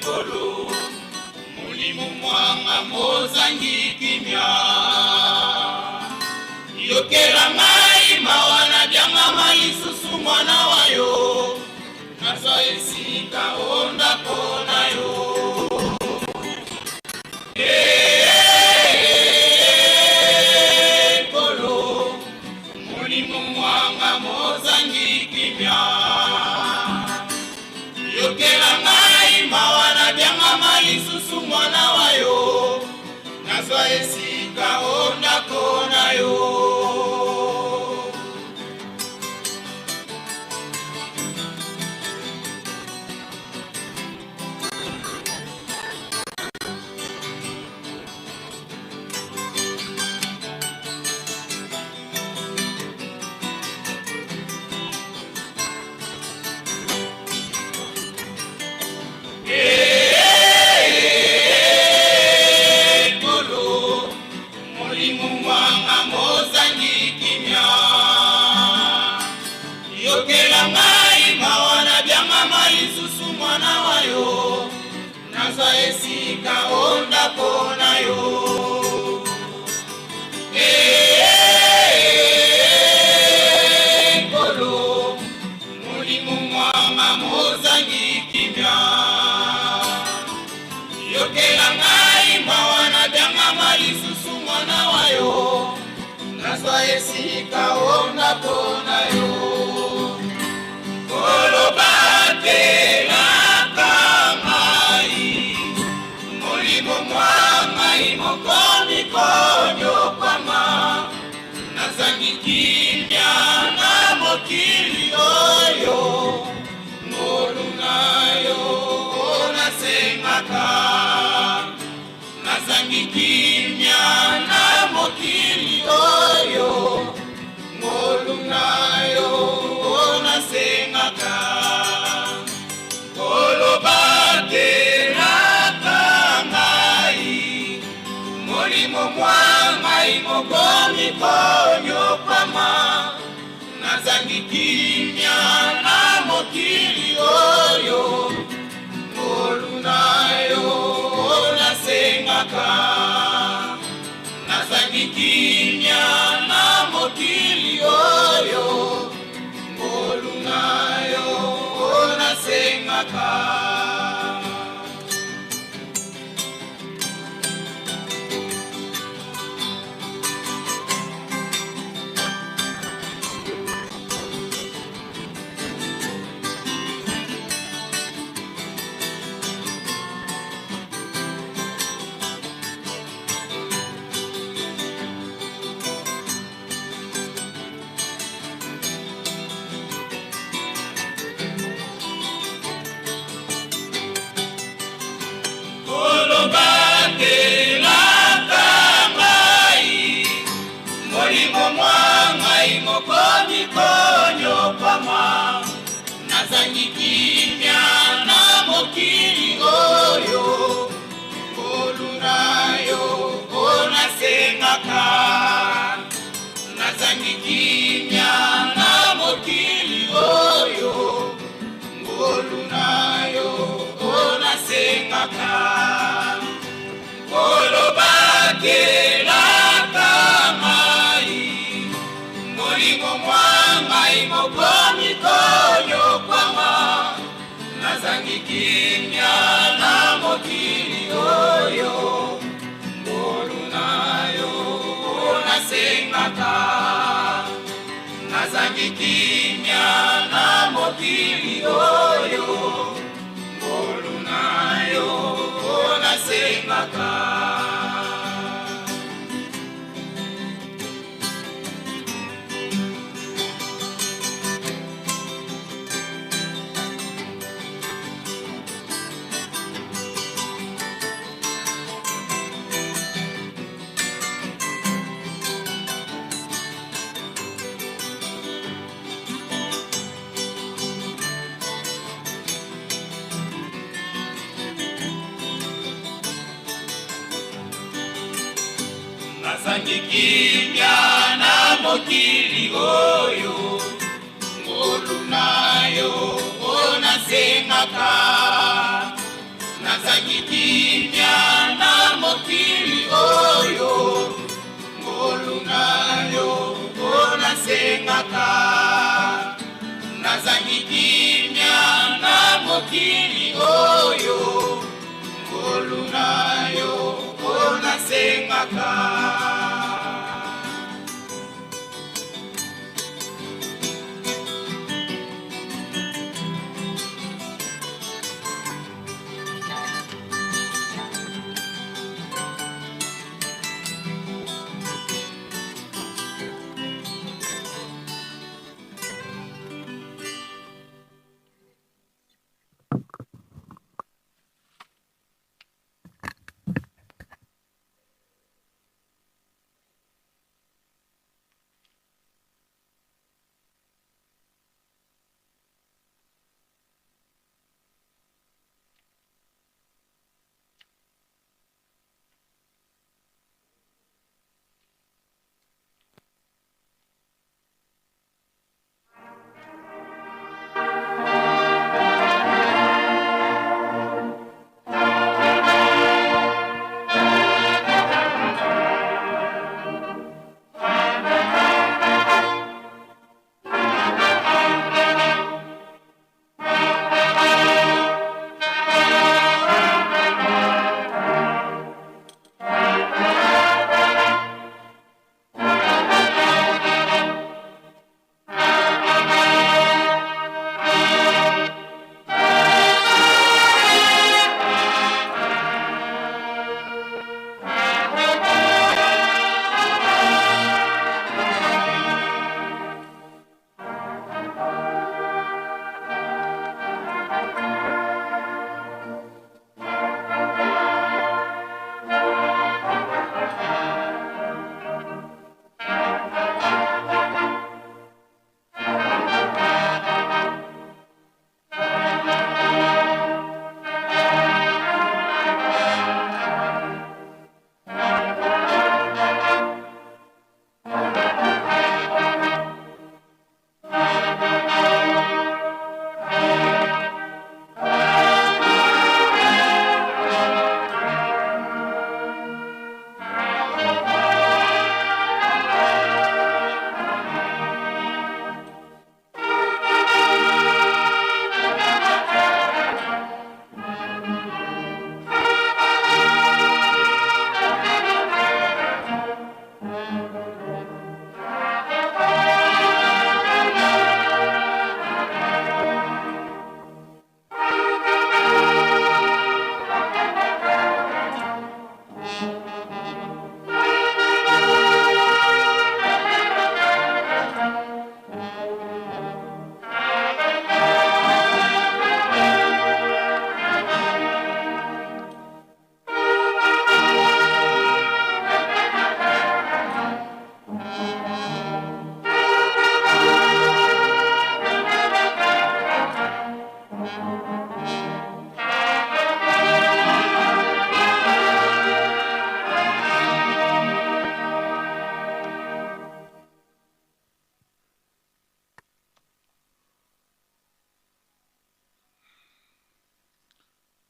Nkolo, molimo mwanga mozangi kimia, yokela ngai mawa na biangama lisusu mwana wa yo, nazwa esika o ndako na yo. Eh, Nkolo, molimo mwanga mozangi kimia, yokela ngai mawa na biangama lisusu mwana wa yo, nazwa esika o ndako na yo. Eh, Nkolo, molimo mwanga mozangi kimia, yokela ngai mawa na biangama lisusu mwana wa yo, nazwa esika o ndako na yo. Eh, Nkolo, molimo mwanga mozangi kimia, yokela ngai mawa na biangama lisusu mwana wa yo, nazwa esika o ndako na yo. Kolobatelaka ngai, molimo mwa ngai mokomi konyokwama, nazangi kimia na mokili oyo, ngolu na yo nasengaka, nazangi kimia na mokili oyo, ngolu na yo nasengaka. Kolobatelaka ngai, molimo mwa ngai mokomi konyokwama, nazangi kimia na mokili oyo, ngolu na yo nasengaka, nazangi kimia na mokili oyo, ngolu na yo nasengaka. Kolobatelaka ngai, molimo mwa ngai mokomi konyokwama, nazangi kimia na mokili oyo, ngolu na yo nasengaka, nazangi kimia na mokili oyo, ngolu na yo nasengaka. Kolobatelaka ngai, molimo mwa ngai mokomi konyokwama, nazangi kimia na mokili oyo, ngolu na yo nasengaka, nazangi kimia na mokili oyo, ngolu na yo nasengaka. Nazangi kimia na mokili oyo, ngolu na yo nasengaka nazangi kimia na mokili oyo ngolu na yo mpo nasengaka nazangi kimia na mokili oyo ngolu na yo mpo nasengaka.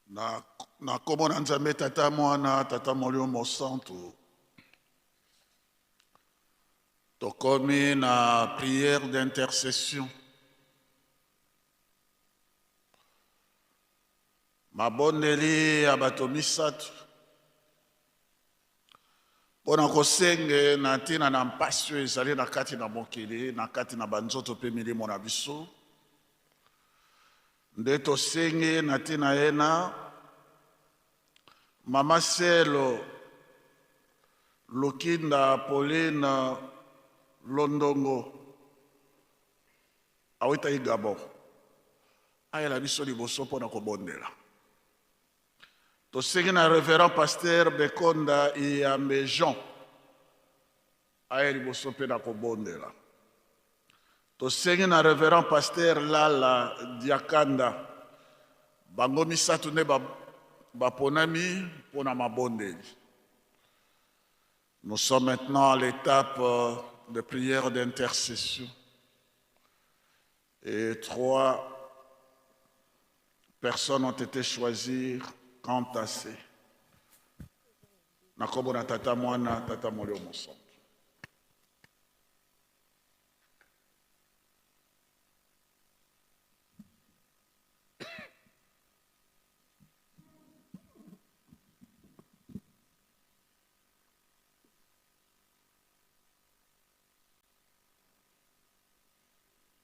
Na, na nkombo na Nzambe Tata Mwana Tata Molimo Mosantu, tokomi na prière d'intercession. Mabondeli ya bato misato mpo na kosenge na ntina na mpasi oyo ezali na kati na mokili, na kati na banzoto mpe milimo na biso. Nde tosengi na ntina ye na Mama Selo Lukinda Pauline Londongo awetaki Gabon ayela biso liboso mpo na kobondela. Tosengi na Reverend Pasteur Bekonda Iyambe Jean aya liboso mpe na kobondela. Tosengi na Reverend Pasteur Lala Diakanda, bango misato nde baponami mpo na mabondeli. Nous sommes maintenant à l'étape de prière d'intercession. Et trois Personnes ont été choisies quant à ces. Na kombo na Tata Mwana, Tata Molimo Mosantu.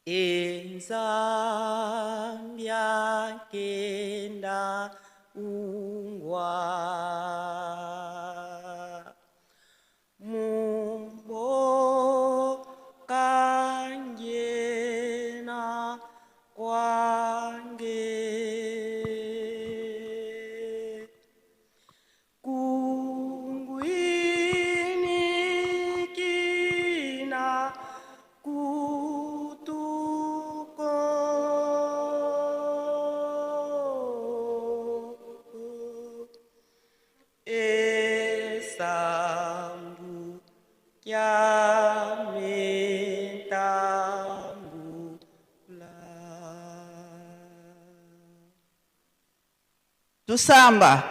E Nzambi akenda ungwa mumboka ngena kwange kungwinikina kutuko esambu kyamentambula. Tusamba.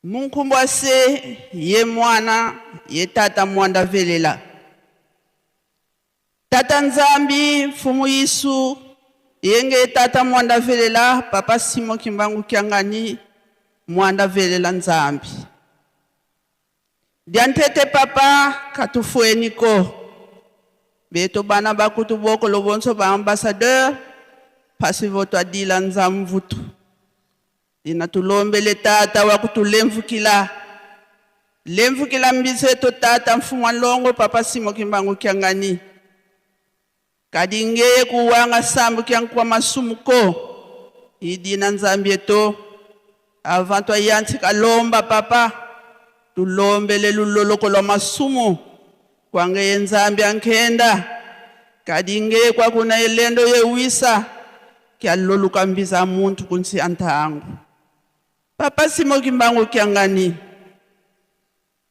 Munkumbwase ye mwana ye tata mwanda velela. Tata Nzambi mfumu Yesu yenge tata mwanda velela papa Simon Kimbangu Kiangani mwanda velela Nzambi. Diantete papa katufueniko. Beto bana bakutu boko lobonso ba ambassadeur pasi voto adila nzamvutu. Dina tulombele tata wa kutulemvukila. Lemvukila mbizeto tata mfumu longo papa Simon Kimbangu Kiangani. Kadinge kuwanga sambu kyankwa masumuko. Idina Nzambi eto. Avant toi yanti kalomba papa. Tulombele luloloko lwa masumu. Kwange ye Nzambi ankenda. Kadinge kwa kuna elendo yewisa. Kyaloluka mbiza muntu kunsi antangu. Papa Simon Kimbangu Kiangani.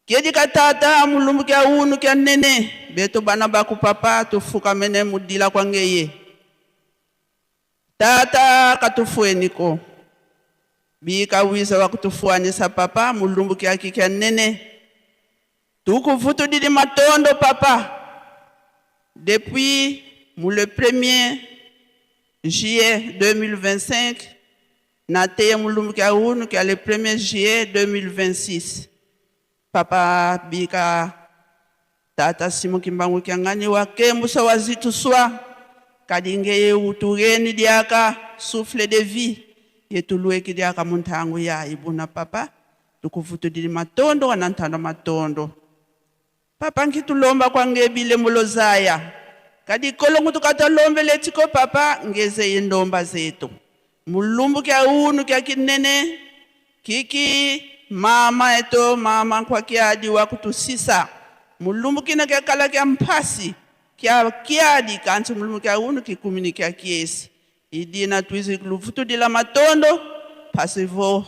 Kedi katata mulumbu kya unu kya nene. Beto bana baku papa tufuka mene mudila kwangeye. Tata katufueniko. Bika wiza wa kutufuanisa papa mulumbu kya kikya nene. Tukuvutu didi matondo papa. Depuis le 1er juillet 2025, nateye mulumbu kya unu kya le 1er juillet 2026. Papa bika tata Simon Kimbangu Kiangani wakembusa wazituswa kadinge utureni diaka souffle de vie yetulueki diaka muntangu ya ibuna papa tukuvutu dili matondo wanantando matondo papa nkitulomba kwange bile mulozaya kadi kolongu tukatalombele tiko papa ngeze indomba zetu mulumbu kya unu kya kinene kiki mama eto mama kwa kiadi wa kutusisa mulumbu kina kya kala kya mpasi kya kiadi kanti mulumbu kya unu kikumini kya kiesi idina twizi lufutu dila matondo pasivo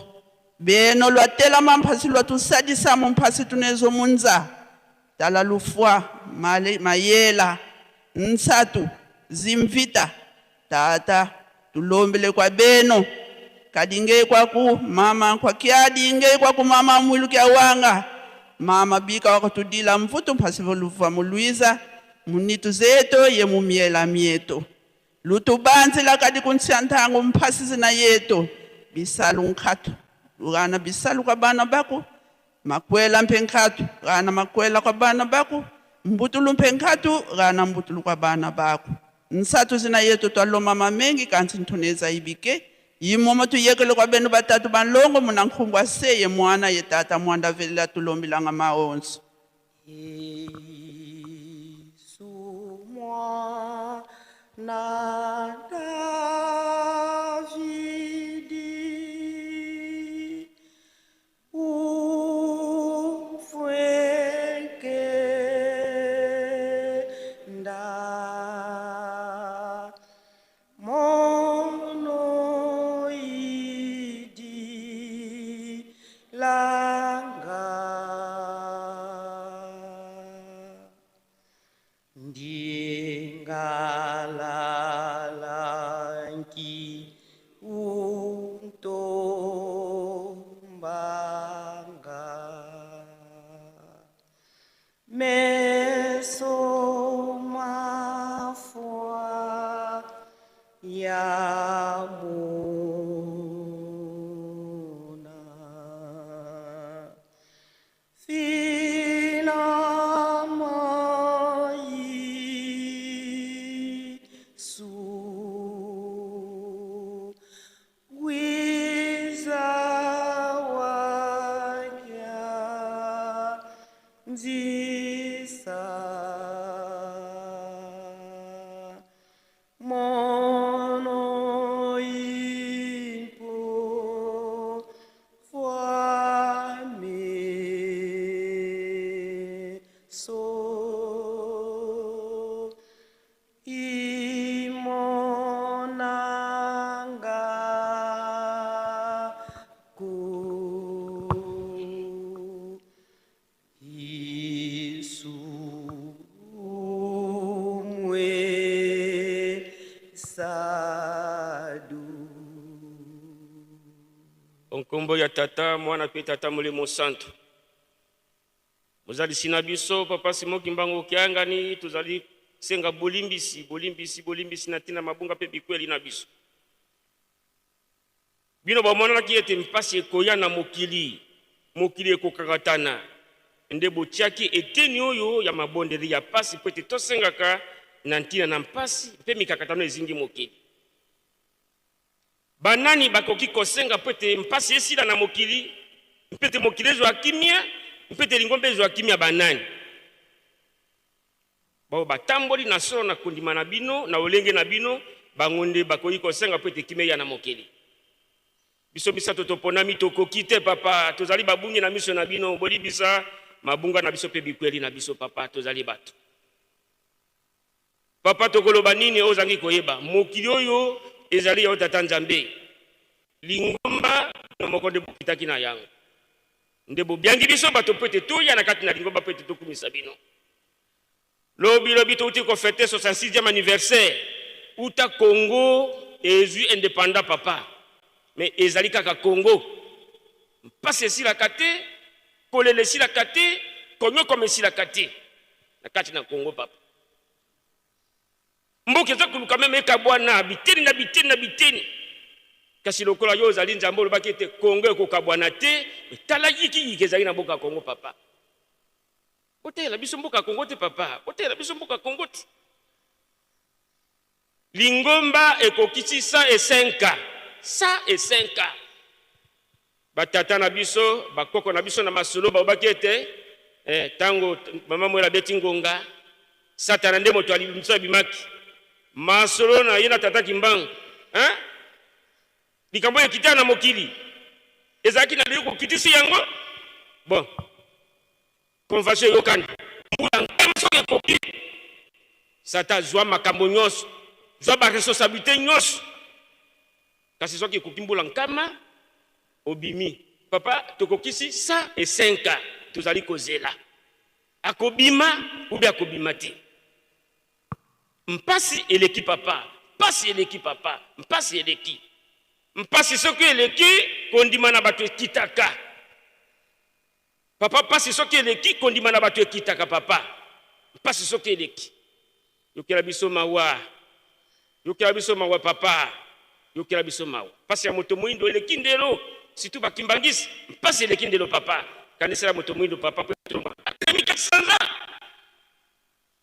beno lwatela mamphasi lwatusadisa mumphasi tunezo munza tala lufwa male mayela nsatu zimvita tata tulombele kwa beno kadinge kwaku mama kwa kiadi inge kwaku mama mwilu kya wanga mama bika wakatudila mvutu mphasi lufa muluiza munitu zeto ye mumiela mieto lutubanzila kadi kunsyantangu mphasi zina yeto bisalu nkhatu lukana bisalu kwa bana bako makwela mpe nkhatu rana makwela kwa bana bako mbutulu mpe nkhatu rana mbutulu kwa bana bako nsatu zina yetu twaloma mamengi kanti nthuneza ibike yimomo tuyekele kwa benu batatu banlongo muna nkhungwa se ye mwana ye tata mwanda velela tulombilanga maonso. Yesu mwana Davidi, umfwekenda monoidi langa ndingalala. Kiamona Fina Yesu Gwiza wakya Nzisa Mono impo Fwame so Imonanga ku Yesu mwe sadu. Nkombo ya Tata, Mwana mpe Tata Molimo Santu. Mozalisi na biso Papa Simon Kimbangu Kiangani, tozali senga bolimbisi, bolimbisi, bolimbisi na ntina mabunga mpe bikweli na biso. Bino bamonanaki ete mpasi ekoya na mokili, mokili ekokakatana, nde botiaki eteni oyo ya mabondeli ya mpasi mpo ete tosengaka na ntina na mpasi mpe mikakatano ezingi mokili. Banani bakoki kosenga mpo ete mpasi esila na mokili, mpe ete mokili ezwa kimia, mpe ete lingomba ezwa kimia? Banani? Baoyo batamboli na solo na kondima na bino, na lolenge na bino, bango nde bakoki kosenga mpo ete kimia eya na mokili. Biso misato toponami tokoki te, Papa, tozali babungi na miso na bino, bolibisa mabunga na biso mpe bikweli na biso, Papa, tozali bato. Papa, tokoloba nini oyo ozangi koyeba? Mokili oyo ezali ya yo Tata Nzambe. Lingomba bino moko nde bokitaki na yango. Nde bobiangi biso bato mpo ete toya na kati na lingomba mpo ete tokumisa bino. Lobi lobi touti ko fete 66e anniversaire uta Congo ezwi independant papa. Mais ezali kaka Congo. Mpasi esilaka te, kolela esilaka te, konyokwama esilaka te na kati na Congo papa. Mboka eza koluka meme ekabwana biteni na biteni na biteni. Kasi lokola yo ozali Nzambe olobaki ete Congo ekokabwana te, tala yikiyiki ezali na mboka Congo papa. Boteyela biso mboka Congo te papa, boteyela biso mboka Congo te. Lingomba ekokisi 105 ans, 105 ans. Batata na biso, bakoko na biso na masolo balobaki ete eh, tango mama Mwela abeti ngonga, Satana nde moto alibiso abimaki. Masolo na ye na tata Kimbangu, hein? Likambo oyo ekita na mokili ezalaki na lelo kokitisi yango. Bon, convention eyokani mbula nkama soki ekoki, Satan azwa makambo nyonso, zwa ba responsabilité nyonso, kasi soki ekoki mbula nkama obimi. Papa, tokokisi 105 ans, tozali kozela akobima ube akobima te. Mpasi eleki papa, mpasi eleki papa, mpasi eleki. Mpasi soki eleki, kondima na bato ekitaka. Papa, mpasi soki eleki, kondima na bato ekitaka papa. Mpasi soki eleki. Yokela biso mawa. Yokela biso mawa papa. Yokela biso mawa. Mpasi ya moto moindo eleki ndelo, surtout ba kimbangisi. Mpasi eleki ndelo papa. Kanisela moto moindo papa po atelemi kati sanza.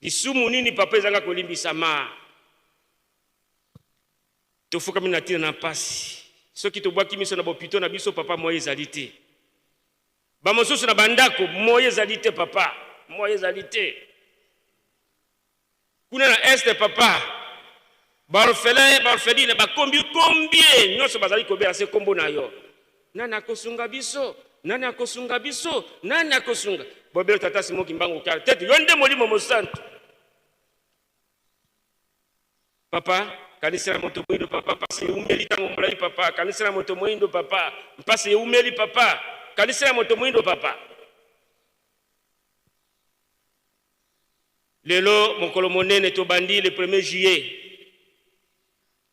Lisumu nini papa ezanga kolimbisama? Tofukami na ntina na mpasi. Soki tobwaki miso na bopito na biso papa, moye ezali te. Bamosusu na bandako, moye ezali te papa, moye ezali te. Kuna na este papa, baorphelin, baorpheline bakombi combien nyonso bazali kobela se kombo na yo. Nani akosunga biso? Nani akosunga biso? Nani akosunga? Bobele tata Simon Kimbangu kala tete yo nde molimo mosantu. Papa, kanisela moto moindo papa, pasi eumeli tango molai papa, kanisela moto moindo papa, mpasi eumeli papa, kanisela moto moindo papa. Lelo mokolo monene tobandi le 1er juillet.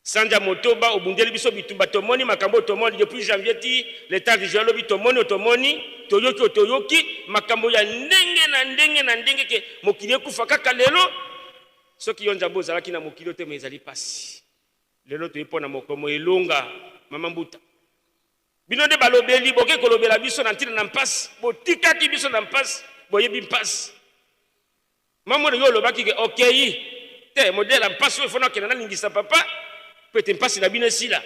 Sanza motoba obundeli biso bitumba, tomoni makambo oyo tomoni depuis janvier ti le 30 juin lobi, tomoni oyo tomoni, toyoki oyo toyoki, makambo ya ndenge na ndenge na ndenge ke mokili ekufa kaka lelo. Soki yo Nzambe ozalaki na mokili oyo te, mais ezali pasi. Lelo toyi mpo na mokomo elonga mama Mbuta. Bino nde balobeli, boke kolobela biso na ntina na mpasi, botikaki biso na mpasi, boyebi mpasi. Mama yo olobaki ke okei te modele ya mpasi oyo fona okenda nalingisa papa mpo ete mpasi na bino esila.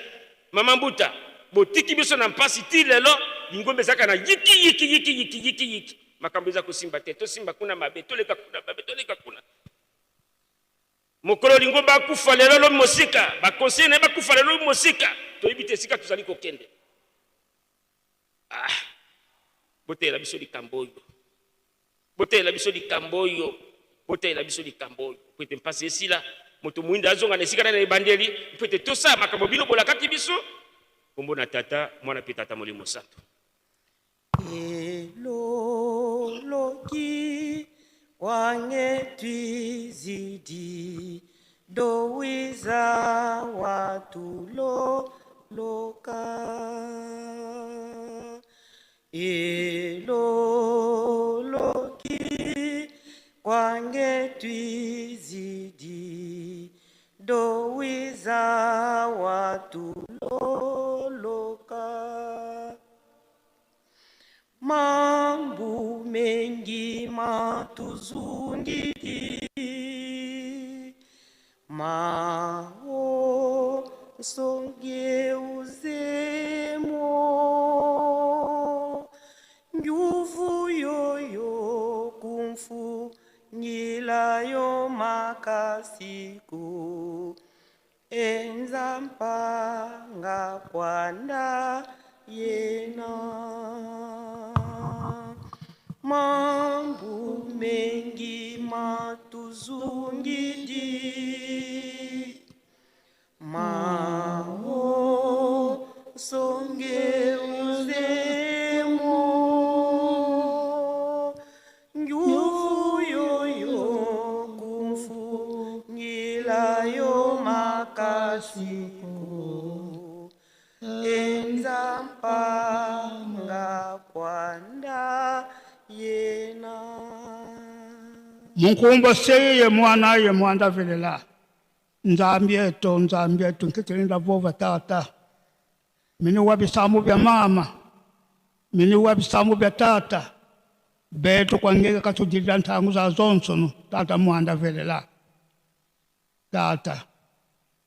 Mama Mbuta, botiki biso na mpasi ti lelo, lingomba ezalaka na yiki yiki yiki yiki yiki yiki, makambo eza kosimba te, tosimba kuna mabe, toleka kuna mabe, toleka kuna. Mokolo lingomba akufa lelo lobi mosika, ba conseillers na ye bakufa lelo lobi mosika, toyebi te esika tozali kokende. Ah, botalela biso likambo oyo, botalela biso likambo oyo, botalela biso likambo oyo, mpo ete mpasi esila, moto moindo azonga na esika na ebandeli, mpo ete tosala makambo bino bolakaki biso. Kombo na Tata, Mwana mpe Tata Molimo Santo. Eloloki wangetwizidi dowiza watuloloka Eloloki wangetwizidi dowiza watuloloka Mambu mengi matuzungidi mao songeuzemo nguvu yoyo kumfu ngilayo makasiku enza mpanga kwanda yena mambu mengi matuzungidi mao songeuzemo nguvu yoyo kumfu ngilayo makasiku enza mpanga kwanda yena. Munkumba seye ye mwana ye mwanda velela Nzambi eto Nzambi eto nkitelinda vova tata Mini wa bisambu bya mama Mini wa bisambu bya tata Betu kwangeka katudilila ntangu za zonsono tata mwanda velela Tata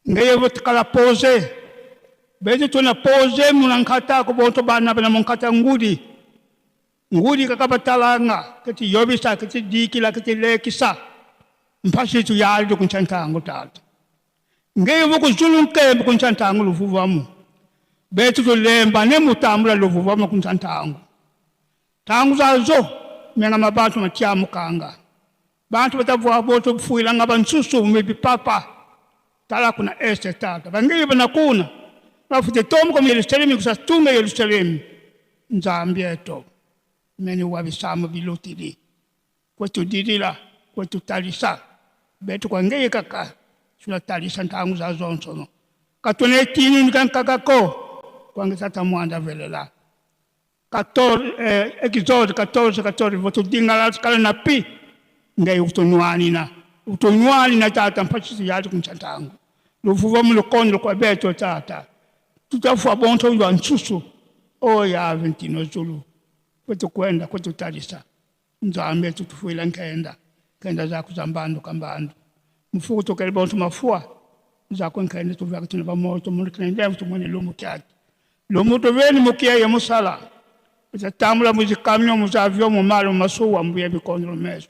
ngeye votikala pose betu tuna pose muna nkata ko bonto bana bana munkata ngudi ngudi kakabatalanga kiti yobisa kiti dikila kiti lekisa mpasitu yali kuncha ntangu tata ngeye vokuzulu nkembe kuncha ntangu luvuvamu betu tulemba ne mutambula luvuvamu kuncha ntangu Tangu zazo menga mabantu matiamukanga bantu batavua boto bufuilanga bansusu mibipapa tala kuna este tata bangeli banakuna bafute tomuka mu Yerusalemi kusatunga Yerusalemi Nzambi eto meni wa bisamu bilutili kwetudilila kwetutalisa betu kwangeye kaka tunatalisa ntangu za zonsono katuna etini nikankakako kwange tata mwanda velela 14, eh, Exode 14, 14, votudingala kala na pi ngai utunywanina utunywanina tata mpachisi yali kunchantangu luvuva mulukondo lukwa beto tata tutafua bonto lwa nsusu oya ventino zulu kwetukwenda kwetutalisa Nzambe tutufuila nkenda nkenda zaku za mbandu kambandu mufuku tukele bonto mafua zaku nkenda tuvaka tuna bamoto mundu kinendevu tumwene lumu kyake lumu tuveni mukieye musala utatambula muzikamyo muzavyo mumalo masuwa mbuye bikondo meso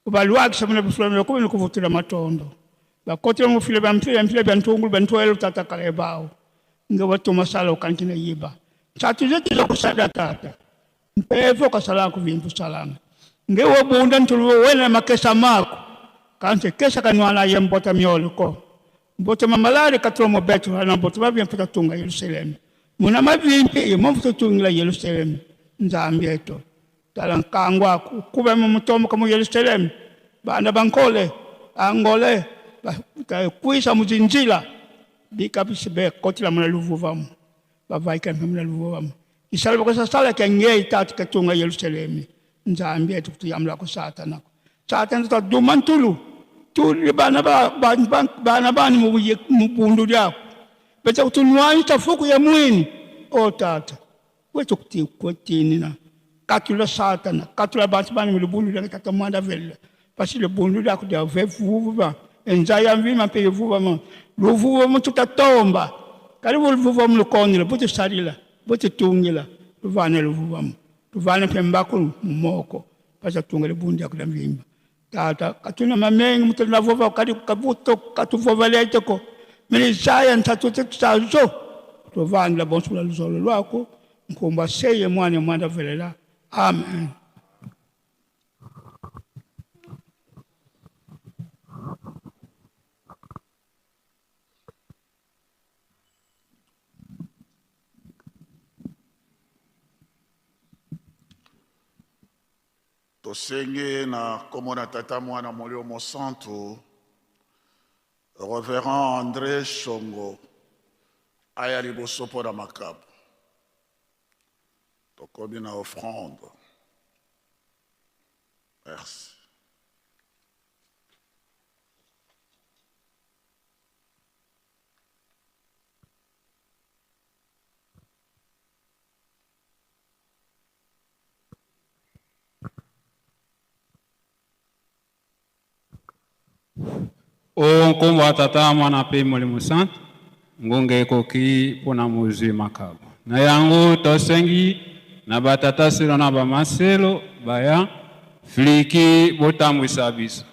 ubalwakisa muna bifulomelo kubi nikuvutila matondo bakotela mufile bya mfile mfile bya ntungulu bya ntwelo tata kale bawo nge watuma sala ukankine yiba nsatu zetu zakusada tata Mpevo kasala kuvimpu salanga. Nge wobunda ntuluwe wena makesa mako. Kanse kesa kanwala ye mbota miolo ko. Mbota mamalari katulo betu hana mbota mavimpu tatunga Yerusalemu. Muna mavimpi ye momfu tutungila Yerusalemu. Nzambi eto. Tala nkangwa kube mu mutomo kamu Yerusalemu. Bana bankole, angole, kwisa muzinzila. Bikabisi be kotila muna luvuvamu. Bavaika muna luvuvamu. Isala bakosasala ke ngei tatu ke tunga Yerusalemi. Nzambi etu kutuyamula ku Satana. Satana tutaduma ntulu. Tuli bana ba bana bani mu bundu lyako. Becha kutunwanyisa fuku ya mwini. O tata, wetu kutinina. Katula satana, katula bantu bani mulubundu lya tata mwanda vela. Pasi lubundu lya kudia vevuva. Enzaya mvima pe vuva mo. Luvuva mu tutatomba. Karibu luvuva mu lukonile, buti salila, buti tungila. Luvane luvuva mu. Luvane pembako mumoko. Pasi tunga lubundu lya kudia mvimba. Tata, katuna mamengi mutu kali kabuto katuvova leteko. Milisaya ntatu tsazo. Tuvane la bonso la luzolo lwako. Nkumba seye mwana mwana velela. Amen. Tosenge na nkombo na tata mwana molimo mosantu reverend André Shongo aya liboso mpo na makabo. Tokomi na offrande. Merci. O nkombo ya tata mwana mpe molimo santu, ngonga ekoki mpona mozwi makabo. Na yango tosengi na batata selo na bamaselo baya fliki botambwisa biso.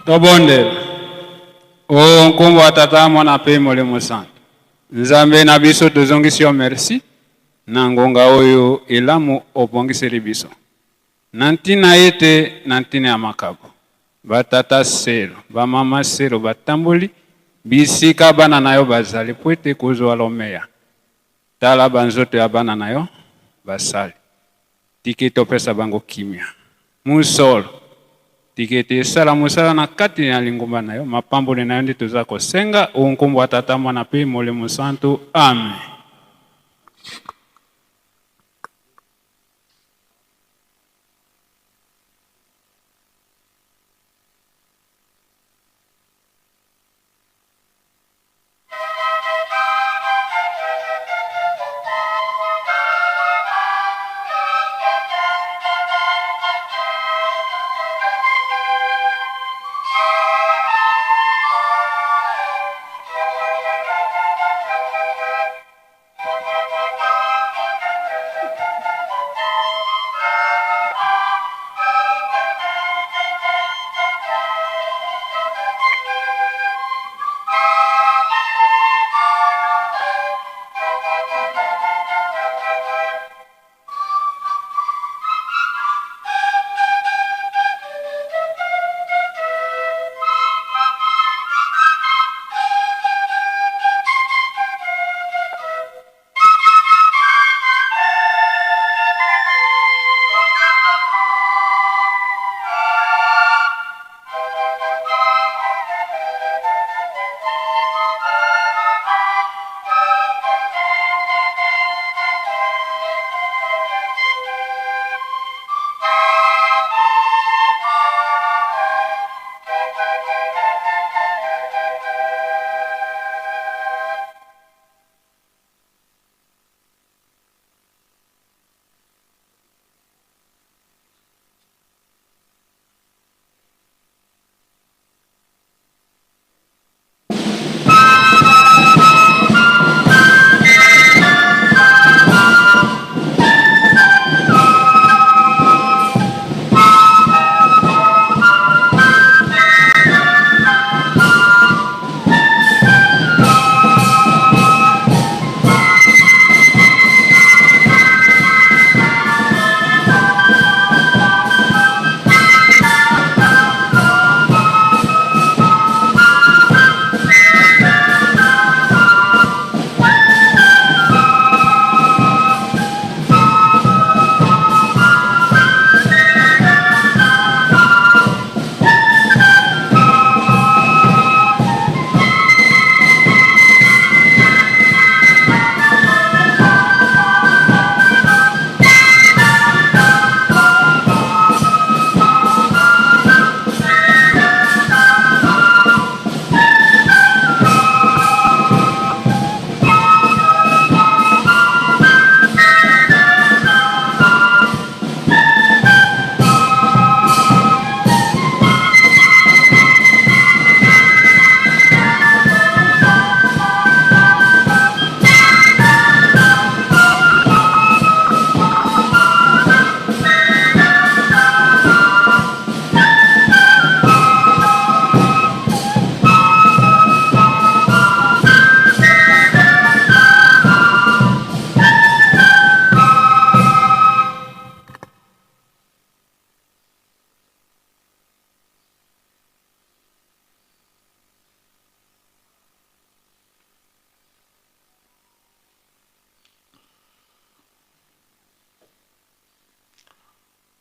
Tobondela. O nkombo ya Tata, Mwana mpe Molimo Santu. Nzambe na biso, tozongisi yo merci na ngonga oyo elamu obongiseli biso. Na ntina ete na ntina ya makabo, batata selo, bamama selo batamboli bisika bana na yo bazali mpo ete kozwa lomeya. Tala banzoto ya bana na yo basali. Tika ete opesa bango kimia. Mosolo. Tika ete esala mosala na kati ya lingomba na yo. Mapamboli na yo nde toza kosenga. O nkombo ya Tata, Mwana mpe Molimo Santu. Amen.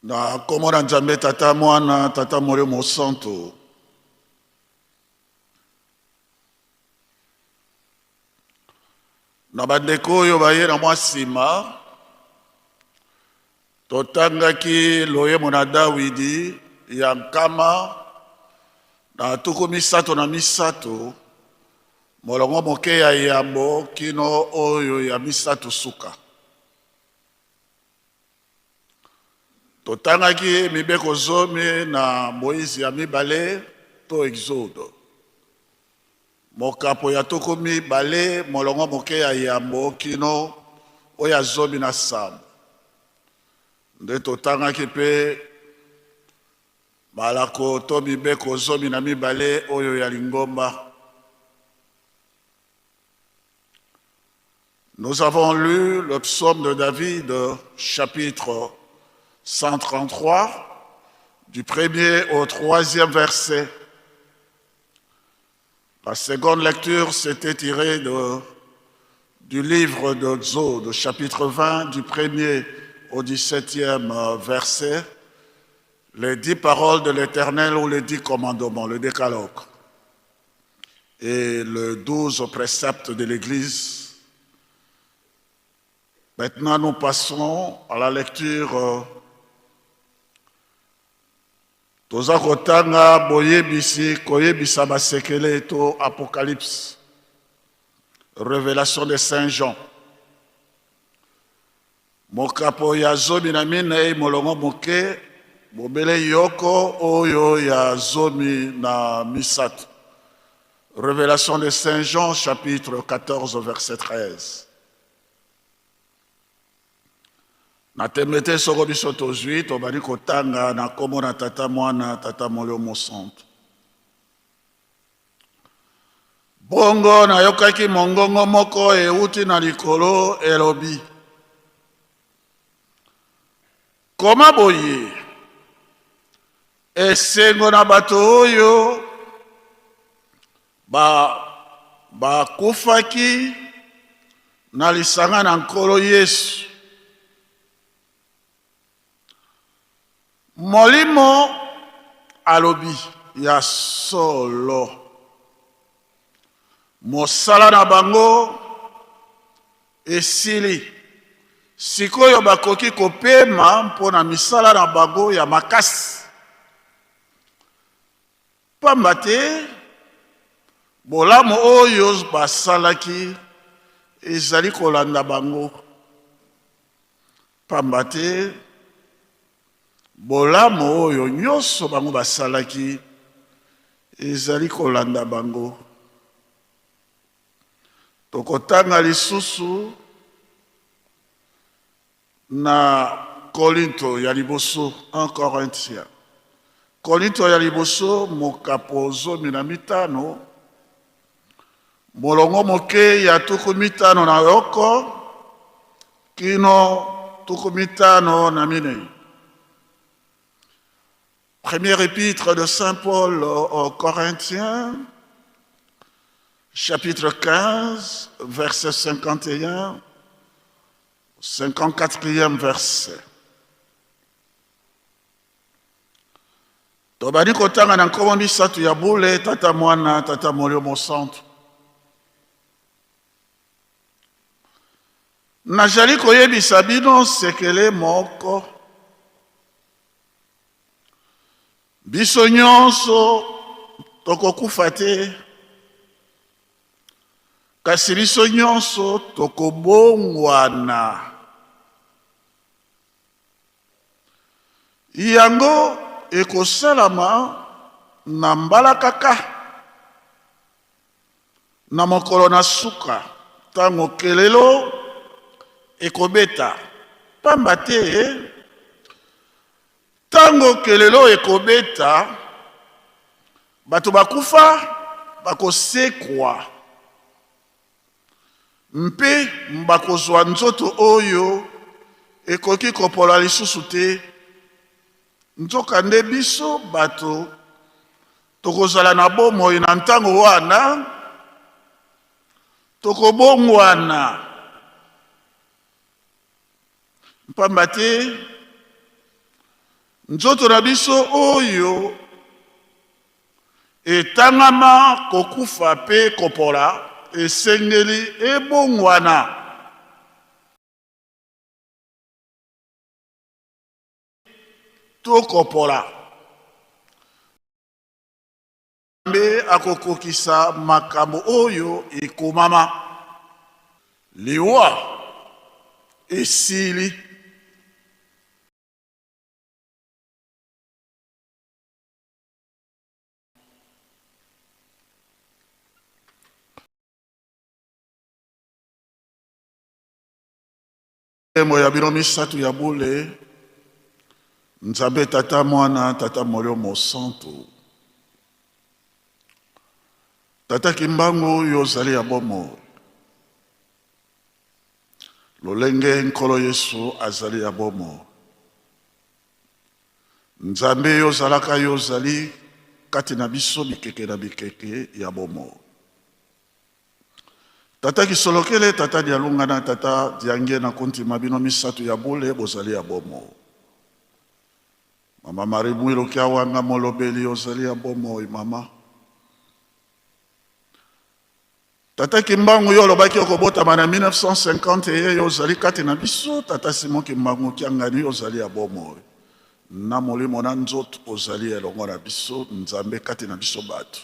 Na nkombo na Nzambe Tata, Mwana, Tata Molimo Mosantu. Na bandeko oyo baye na mwa nsima, totangaki loyembo na Dawidi ya nkama na tuku misato na misato, molongo moke ya yambo kino oyo ya misato suka. Totangaki mibeko zomi na Moize ya mibale to Exode. Mokapo ya tuku mibale molongo moke ya yambo kino oyo ya zomi na sambo. Nde totangaki mpe Malako to mibeko 12 oyo ya lingomba. Nous avons lu le psaume de David, chapitre 133, du premier au troisième verset. La seconde lecture s'était tirée de, du livre de Zo, chapitre 20, du premier au 17e verset, les dix paroles de l'Éternel ou les dix commandements, le décalogue, et le 12 précepte de l'Église. Maintenant, nous passons à la lecture toza kotanga boyebisi koyebisa basekele to Apocalypse, révélation de Saint Jean. Mokapo ya 14 molongo moke bobele yoko oyo ya 13. Révélation de Saint Jean, chapitre 14, verset 13. Na tembe te soko biso tozwi tobandi kotanga na nkombo na Tata, Mwana, Tata Molimo Mosantu. Bongo nayokaki mongongo moko euti na likolo elobi: Koma boye: Esengo na bato oyo ba bakufaki na lisanga na Nkolo Yesu. Molimo alobi: Ya solo, mosala na bango esili. Sikoyo bakoki kopema mpo na misala na bango ya makasi, pamba te bolamu oyo basalaki ezali kolanda bango, pamba te bolamu oyo nyonso bango basalaki ezali kolanda bango. Tokotanga lisusu na Kolinto ya liboso, 1 Corinthiens, Kolinto ya liboso, mokapo 15, molongo moke ya 51 kino 54. Première épître de Saint Paul aux Corinthiens, chapitre 15, verset 51, 54e verset. Tobandi kotanga na nkombo misato ya bule, Tata, Mwana, Tata Molimo Mosantu. Nazali koyebisa bino sekele moko: biso nyonso tokokufa te, kasi biso nyonso tokobongwana. Yango ekosalama na mbalakaka, na mokolo na suka, ntango kelelo ekobeta, pamba te ntango kelelo ekobeta, bato bakufa bakosekwa mpe bakozwa nzoto oyo ekoki kopola lisusu te, nzokande biso bato tokozala na bomoi na ntango wana tokobongwana, mpamba te nzoto na biso oyo etangama kokufa mpe kopola esengeli ebongwana to kopola. Nzambe akokokisa makambo oyo ekomama: Liwa esili. Nkembo ya bino misato ya bule. Nzambe Tata Mwana, Tata Molimo Mosantu. Tata Kimbangu, yo ozali ya bomoi. Lolenge Nkolo Yesu azali ya bomoi. Nzambe, yo ozalaka, yo ozali kati na biso bikeke na bikeke ya bomoi. Tata Kisolokele, Tata Dialungana, Tata Diangienda Kuntima, bino misatu ya bule bozali ya bomoi. Mama Marie Mwilu Kiawanga molobeli ozali ya bomoi mama. Tata Kimbangu yo olobaki okobotama na 1950 eye yo ozali kati na biso. Tata Simon Kimbangu Kiangani yo ozali ya bomoi na molimo na nzoto ozali elongo na biso Nzambe kati na biso bato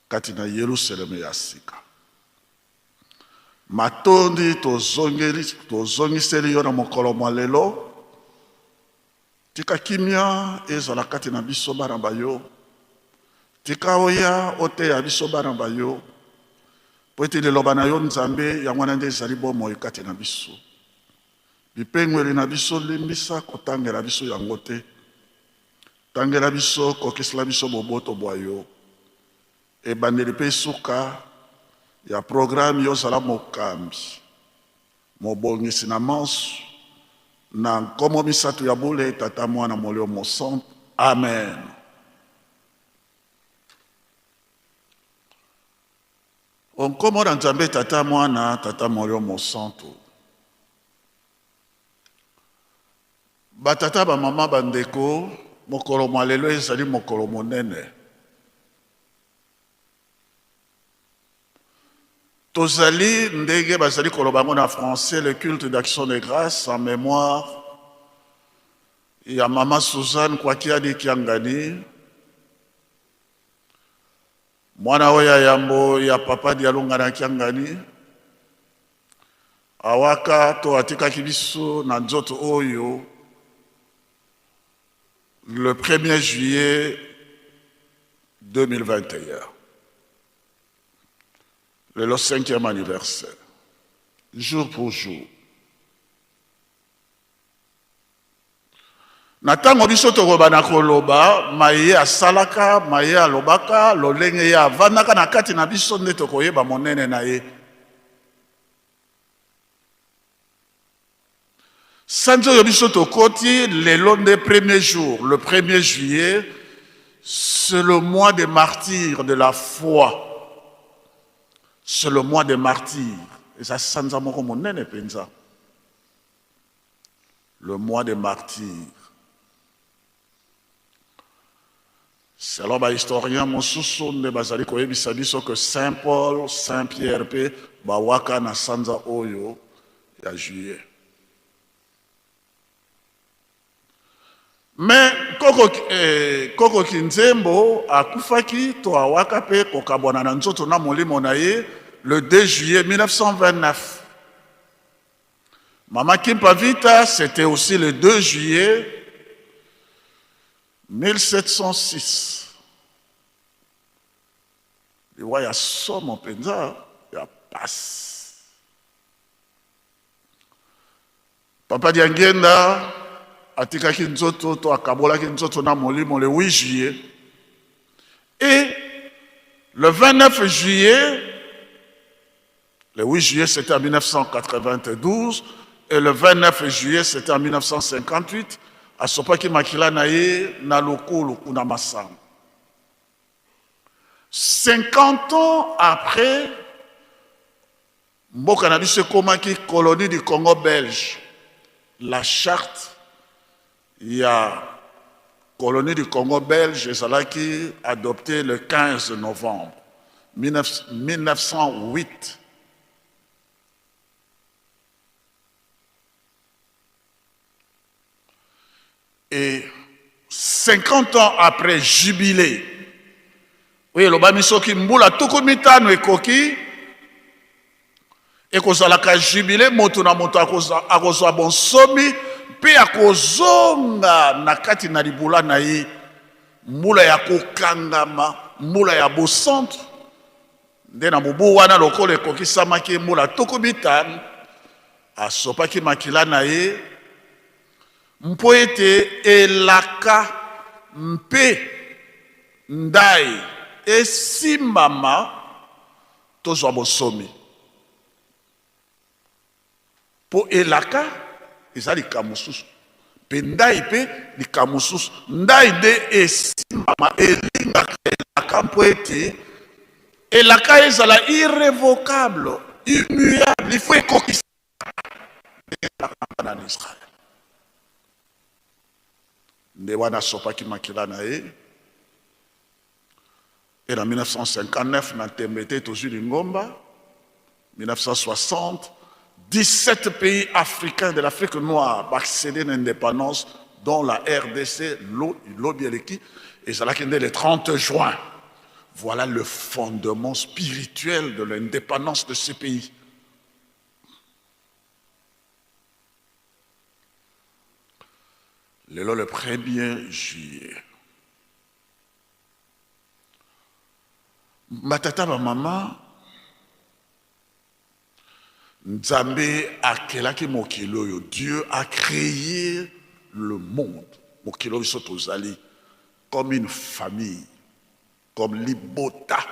kati na Yelusaleme ya sika. Matondi tozongeli tozongiseli yo na mokolo mwa lelo. Tika kimia ezala kati na biso bana ba yo. Tika oya oteya biso bana ba yo, mpo ete liloba na yo Nzambe, yango wana nde ezali bomoi kati na biso. Bipengweli na biso limbisa, kotangela biso yango te. Tangela biso, kokisela biso boboto bwa yo. Ebandeli mpe suka ya programme, yo zala mokambi, mobongisi na manso, na nkombo misatu ya bule, Tata, Mwana, Molimo Mosantu. Amen. O nkombo na Nzambe Tata, Mwana, Tata, Molimo Mosantu. Ba tata, ba mama, ba ndeko, mokolo mwa lelo ezali mokolo monene. Tozali ndenge bazali koloba yango na français, le culte d'action de grâce en mémoire ya mama Suzanne Kwakiadi Kiangani, mwana oyo ya yambo ya papa Dialungana Kiangani. Awaka to atikaki biso na nzoto oyo le 1er juillet 2021. Lelo 5e anniversaire. Jour pour jour. Na ntango biso tokobanda koloba maye asalaka, maye alobaka, lolenge ye avandaka na kati na biso, nde tokoyeba monene na ye. Sanza oyo biso tokoti lelo nde premier jour, le 1er juillet, c'est le mois des martyrs de la foi. C'est le mois des martyrs. Eza sanza moko monene mpenza. Le mois des martyrs. Selon ba historiens mosusu nde bazali koyebisa biso que Saint Paul, Saint Pierre mpe bawaka na sanza oyo ya juillet. Mais koko, eh, koko Kinzembo akufaki to awaka mpe kokabwana na nzoto na molimo na ye le 2 juillet 1929. Mama Kimpa Vita, c'était aussi le 2 juillet 1706. Liwa ya somo mpenza ya pasi. Papa Diangienda atikaki nzoto to akabolaki nzoto na molimo le 8 juillet. Et le 29 juillet, le 8 juillet c'était en 1992 et le 29 juillet c'était en 1958, asopaki makila na ye na lokolo kuna Masanga. 50 ans après, mboka na biso ekomaki colonie du Congo belge. La charte ya colonie du Congo belge ezalaki adoptée le 15 novembre 1908. Et 50 ans après jubilé, oyo elobami soki mbula tuku mitano ekoki, ekozalaka jubilé, moto na moto akozwa bonsomi mpe akozonga na kati na libula na ye, mbula ya kokangama, mbula ya bosantu. Nde na mobu wana, lokola ekokisamaki mbula tuku mitano, asopaki makila na ye. Mpo ete elaka mpe ndai esimbama, tozwa bonsomi. Mpo elaka eza likambo mosusu, mpe ndai mpe likambo mosusu. Ndai nde esimbama, elingaka elaka mpo ete elaka ezala irrevocable, immuable, il faut ekokisa bana na Israël. Nde wana asopaki makila na ye. Et na 1959, na ntembe te, tozwi lingomba. 1960, 17 pays africains de l'Afrique noire baccéder na indépendance, dont la RDC, lobi eleki, ezalaki nde le 30 juin. Voilà le fondement spirituel de l'indépendance de ces pays. Lelo le 1er juillet. Batata ba mama, Nzambe akelaki mokili oyo. Dieu a créé le monde. Mokili oyo biso tozali comme une famille, comme libota.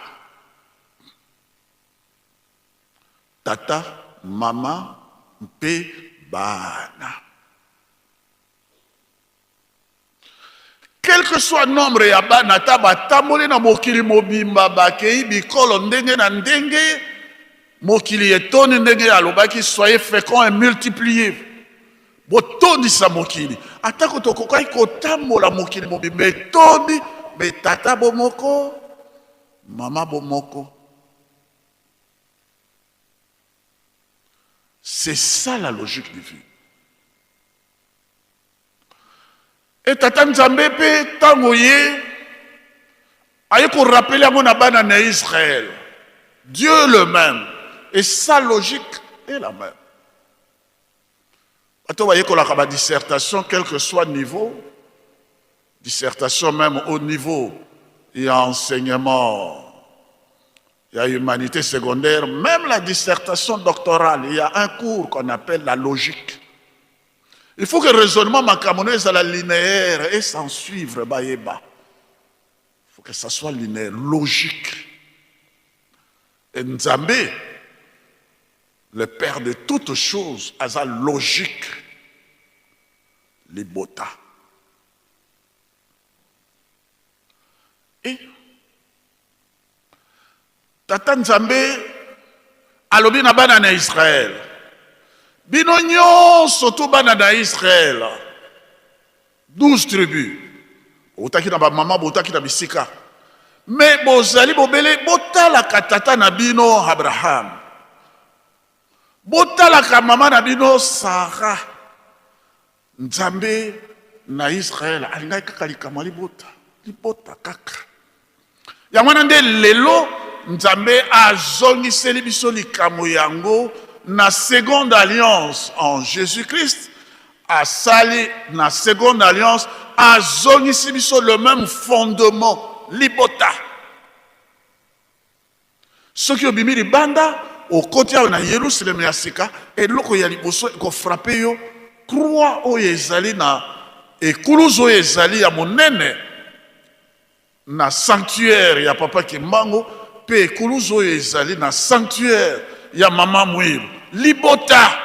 Tata, mama mpe bana. Quel que soit nombre ya bana, ata batamboli na mokili mobimba, bakei bikolo ndenge na ndenge, mokili etondi ndenge alobaki, soyez féconds et multipliez, botondisa mokili. Atako tokokaki kotambola mokili mobimba etondi, me tata bo moko, mama bo moko. C'est ça la logique divine. E tata Nzambe mpe ntango ye aye korapele yango na bana na Israël, Dieu le même et sa logique est la même. Bato bayekolaka ba dissertation quel que soit niveau, dissertation même au niveau ya enseignement ya humanité secondaire, même la dissertation doctorale, il y a un cours qu'on appelle la logique. Il faut que raisonnement makambo no ezala linéaire et s'en suivre bayeba. Il faut que ça soit linéaire, logique. Et Nzambe, le père de toutes choses, aza logique. Libota. Et Tata Nzambe alobi na bana na Israël, bino nyonso tu bana na Israël, 12 tribus, botaki na ba mama, botaki na bisika, mais bozali bobele botalaka tata na bino Abraham, botalaka mama na bino Sarah. Nzambe na Israël alingaki kaka likambo ya libota, libota kaka. Yango wana nde lelo Nzambe azongiseli biso likambo yango na seconde alliance en Jésus-Christ. Asali na seconde alliance, azongisi biso le même fondement, libota. Soki obimi libanda, okoti awa na Yelusaleme ya sika, eloko ya liboso ekofrape yo, croix oyo ezali na ekuluzu oyo ezali ya monene na sanctuaire ya Papa Kimbangu, mpe ekuluzu oyo ezali na sanctuaire ya Mama Mwilu. Libota!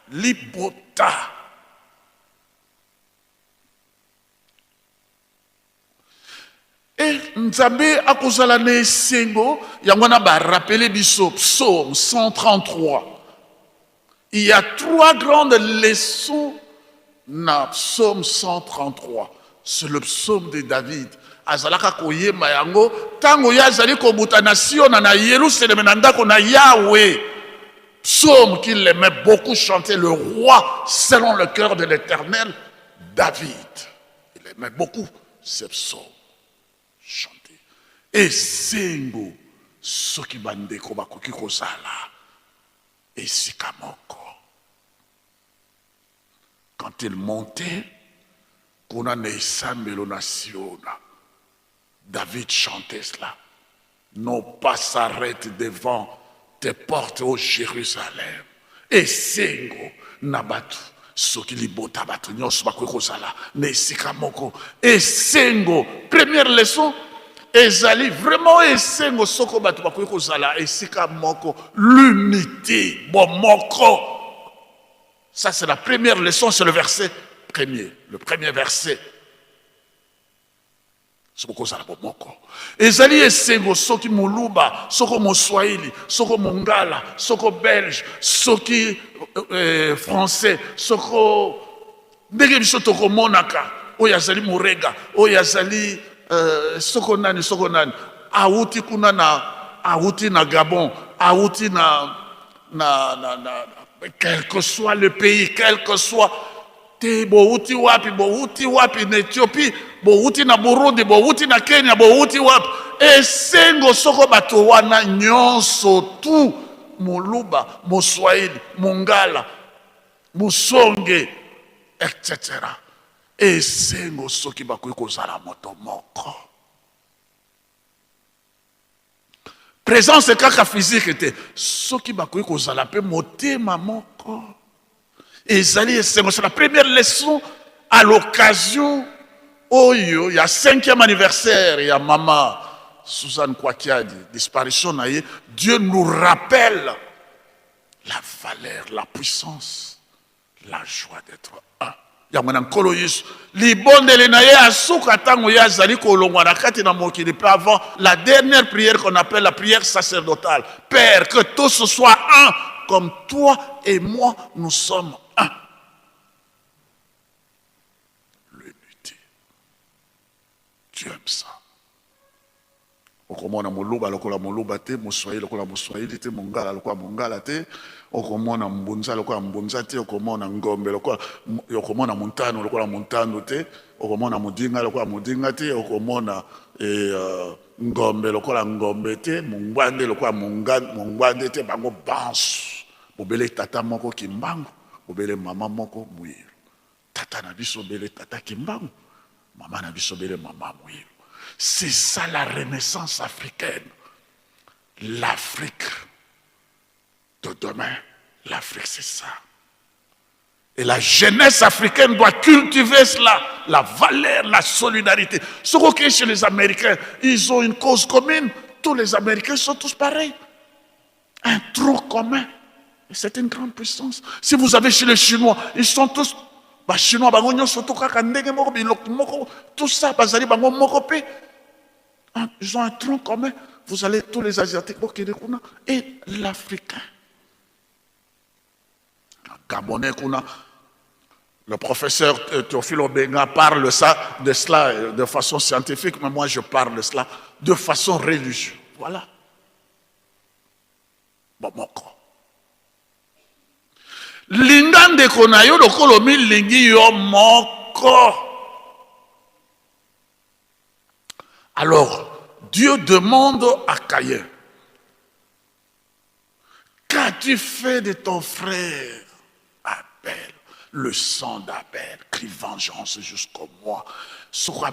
Libota! E Nzambe akozala na esengo, yango wana ba rappeler biso psaume 133. Il y a trois grandes leçons na psaume 133. C'est le psaume de David. Azalaka koyemba yango ntango ye azali kobuta na Siona na Yelusaleme na ndako na Yahweh. Psaume qu'il aimait beaucoup chanter, le roi selon le cœur de l'Éternel, David. Il aimait beaucoup ce psaume chanter. Esengo soki bandeko bakoki kozala esika moko. Quand il montait kuna na esambelo na Siona, David chantait cela. Nos pas s'arrêtent devant tes portes, ô Jérusalem. Esengo na bato Soki libota bato nyonso bakoki kozala na esika moko, esengo. Première leçon ezali vraiment esengo soko bato bakoki kozala esika moko, l'unité, bomoko. Ça c'est la première leçon, c'est le verset premier, le premier verset. Soki okozala bomoko, ezali esengo soki moluba, soko moswahili, soko mongala, soko belge, soki eh, français, soko ndenge biso tokomonaka oyo azali morega, oyo azali eh, soko nani, soko nani, awuti kuna na awuti na Gabon, awuti na na, na, na quel que soit le pays, quel que soit te bowuti wapi, bowuti wapi na Ethiopie, bowuti na Burundi, bowuti na Kenya, bowuti wapi. Esengo soko bato wana nyonso tu, moluba, moswahili, mongala, mosonge, etc. Esengo soki bakoki kozala moto moko. Presence kaka physique te, soki bakoki kozala mpe motema moko, ezali esengo. C'est la première leçon à l'occasion oyo ya 5e anniversaire ya mama Suzanne Kwakiadi, disparition na ye. Dieu nous rappelle la valeur, la puissance, la joie d'être un. Yango na Nkolo Yesu, libondeli na ye ya suka ntango ye azali kolongwa na kati na mokili, mpe avant la dernière prière qu'on appelle la prière sacerdotale: Père, que tous soient un comme toi et moi nous sommes un. L'unité, tu aimes ça. Okomona moluba lokola moluba te, moswahili lokola moswahili te, mongala lokola mongala te, okomona mbunza lokola mbunza te, okomona ngombe lokola, okomona montano lokola montano te, okomona modinga lokola modinga te, okomona e, ngombe lokola ngombe te, mongwande lokola mongwande te. Bango banso bobele tata moko Kimbangu, bobele mama moko Mwilu. Tata na biso bele tata Kimbangu, mama na biso bele mama Mwilu. C'est ça la renaissance africaine. L'Afrique de demain, l'Afrique c'est ça. Et la jeunesse africaine doit cultiver cela, la valeur, la solidarité. Ce qu'on crée chez les Américains, ils ont une cause commune. Tous les Américains sont tous pareils. Un tronc commun. Et c'est une grande puissance. Si vous avez chez les Chinois, ils sont tous... Ba Chinois, bango nyonso to kaka ndenge moko, biloko moko, tout ça, bazali bango moko pe. Ils ont un tronc commun. Vous allez tous les Asiatiques, bokende kuna, et l'Africain. Gabonais kuna, le professeur Théophile Obenga parle ça, de cela de façon scientifique, mais moi je parle de cela de façon religieuse. Voilà. Bon, moko. Linga ndeko na yo lokola omilingi yo moko. Alors, Dieu demande à Caïn, qu'as-tu fait de ton frère Abel? Le sang d'Abel crie vengeance jusqu'au moi. Soko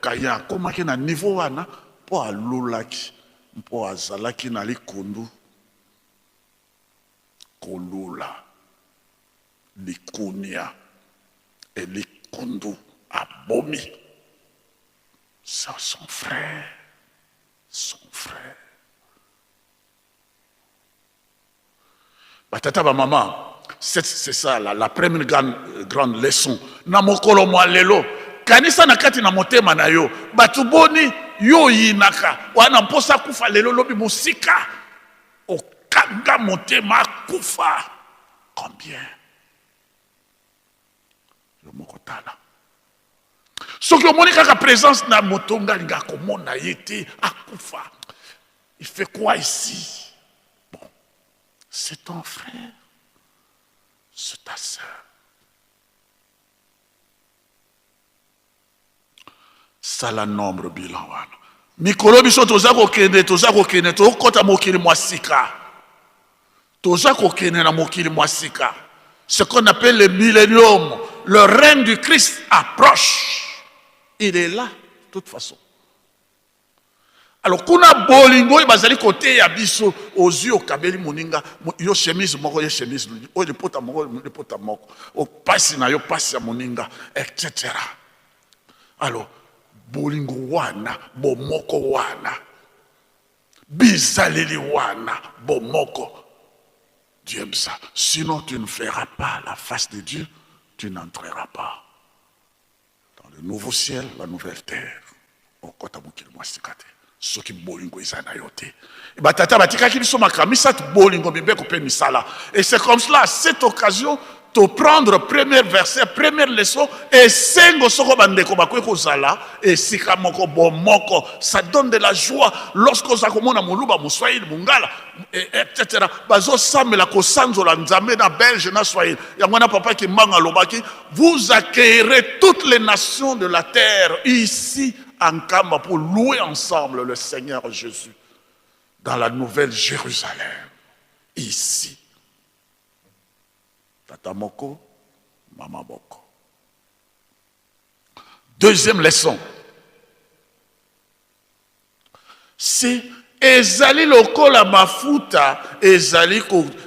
Caïn akomaki na niveau wana mpo alulaki, mpo azalaki na likundu, kolula likunia et likundu, abomi ça son frère, son frère. Batata, ba mama, c'est ça la première grande, grande leçon na mokolo mwa lelo. Kanisa na kati na motema na yo, bato boni yo oyinaka wana mposa akufa lelo lobi mosika, okanga motema akufa. Combien? Yo moko tala. Soki omoni kaka présence na moto nga alinga komona ye te, akufa. Il fait quoi ici? Bon, c'est ton frère, c'est ta sœur. Sala nombre bilan wana. Mikolo biso toza kokende, toza kokende, tokota mokili mwa sika. Toza kokende na mokili mwa sika. Ce qu'on appelle le millénium, le règne du Christ approche. Il est là, de toute façon. Alors kuna bolingo oyo bazali koteya biso, ozwi okabeli moninga yo chemise moko, ye chemise oyo, lipota moko, lipota moko, pasi na yo, pasi ya moninga, etc. Alors bolingo wana, bomoko wana, bizaleli wana, bomoko, Dieu aime ça. Sinon tu ne feras pas la face de Dieu, tu n'entreras pas dans le nouveau ciel, la nouvelle terre. Okota mokili mwa sika te soki bolingo eza na yo te. Batata batikaki biso makambo misato: bolingo, mibeko mpe misala. Et c'est comme cela, à cette occasion, toprendre premier verset, première leçon: esengo soko bandeko bakoki kozala esika moko, bomoko. Ça donne de la joie lorsque oza komona Moluba, Moswahili, Mongala, etc., bazosambela, kosanzola Nzambe na belge, na swahili. Yango wana papa Kimbangu alobaki: "Vous accueillerez toutes les nations de la terre ici en Nkamba pour louer ensemble le Seigneur Jésus dans la nouvelle Jérusalem." Ici, tata moko, mama moko. Deuxième leçon, c'est ezali lokola mafuta ezali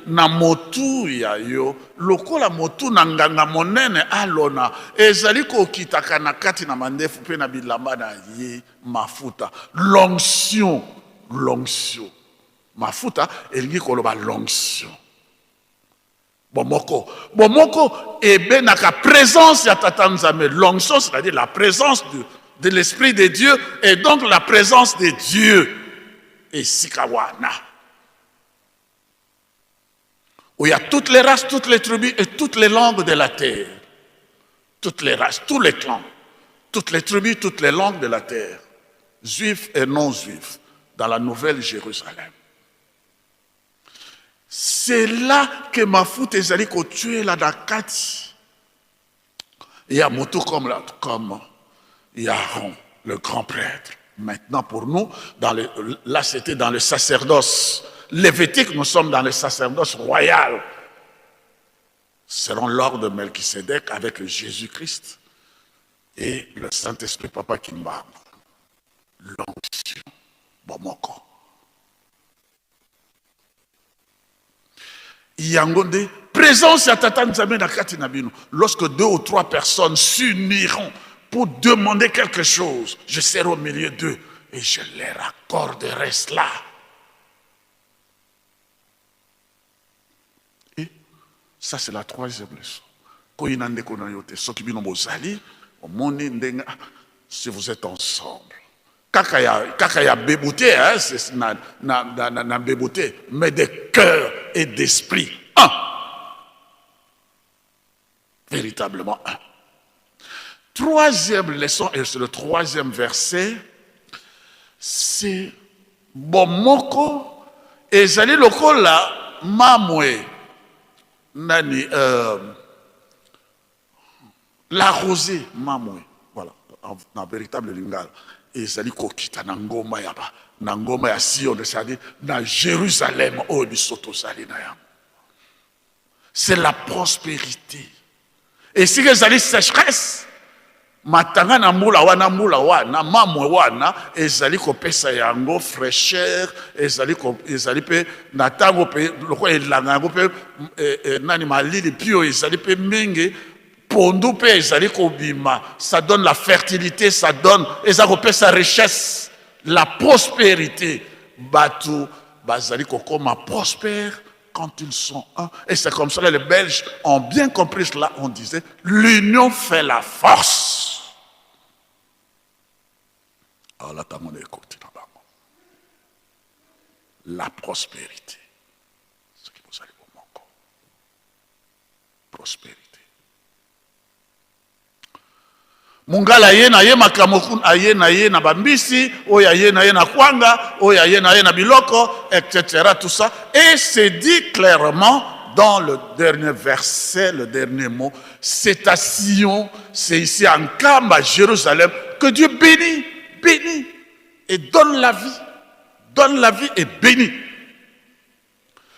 na motu ya yo, lokola motu na nganga monene Alona, ezali kokitaka na kati na mandefu mpe na bilamba na ye. Mafuta, l'onction. L'onction, mafuta elingi koloba l'onction. Bomoko, bomoko ebendaka présence ya tata Nzambe. L'onction, c'est-à-dire la présence de l'Esprit de Dieu et donc la présence de Dieu esika wana où il y a toutes les races, toutes les tribus et toutes les langues de la terre. Toutes les races, tous les clans, toutes les tribus, toutes les langues de la terre, juifs et non juifs, dans la nouvelle Jérusalem. C'est là que mafuta ezali kotuela na kati ya moto comme Aaron, le grand prêtre. Maintenant pour nous, là c'était dans le sacerdoce lévitique, nous sommes dans le sacerdoce royal, selon l'ordre de Melchisédek avec Jésus-Christ et le Saint-Esprit, Papa Kimbangu. L'onction, bomoko. Yango nde présence ya tata Nzambe na kati na bino. Lorsque deux ou trois personnes s'uniront pour demander quelque chose, je serai au milieu d'eux et je leur accorderai cela. Et ça, c'est la troisième leçon. Koyina ndeko na yo te soki bino bozali, omoni ndenge, ah, si vous êtes ensemble, kaka ya bebu te, hein, c'est na bebu te, mais de cœur et d'esprit un, véritablement un. Troisième leçon, et c'est le troisième verset, c'est bomoko ezali lokola mamwe nani, la rosée, mamwe, voilà, na véritable lingala, ezali kokita na ngomba ya ba na ngomba ya Sion, c'est-à-dire na Jérusalem oyo biso tozali na yango. C'est la prospérité. Esika ezali sécheresse, matanga na mbula wana, mbula wana, mamwe wana ezali kopesa yango fraîcheur, ezali mpe na ntango mpe lokola elanga yango mpe nani, malili pio ezali mpe mingi, pondu mpe ezali kobima. Ça donne la fertilité, ça donne, eza kopesa richesse, la prospérité. Bato bazali kokoma prospère quand ils sont un. Et c'est comme ça que les Belges ont bien compris cela. On disait: l'union fait la force. Alors là, t'as mon écoute, la prospérité. Ce qui vous arrive au manque. Prospérité. Mongala aye na ye makambo kuna, aye na ye na bambisi oyo, aye na ye na kwanga oyo, aye na ye na biloko, etc., tout ça. Et c'est dit clairement dans le dernier verset, le dernier mot: c'est à Sion, c'est ici en Nkamba, Jérusalem, que Dieu bénit, bénit et donne la vie, donne la vie et bénit.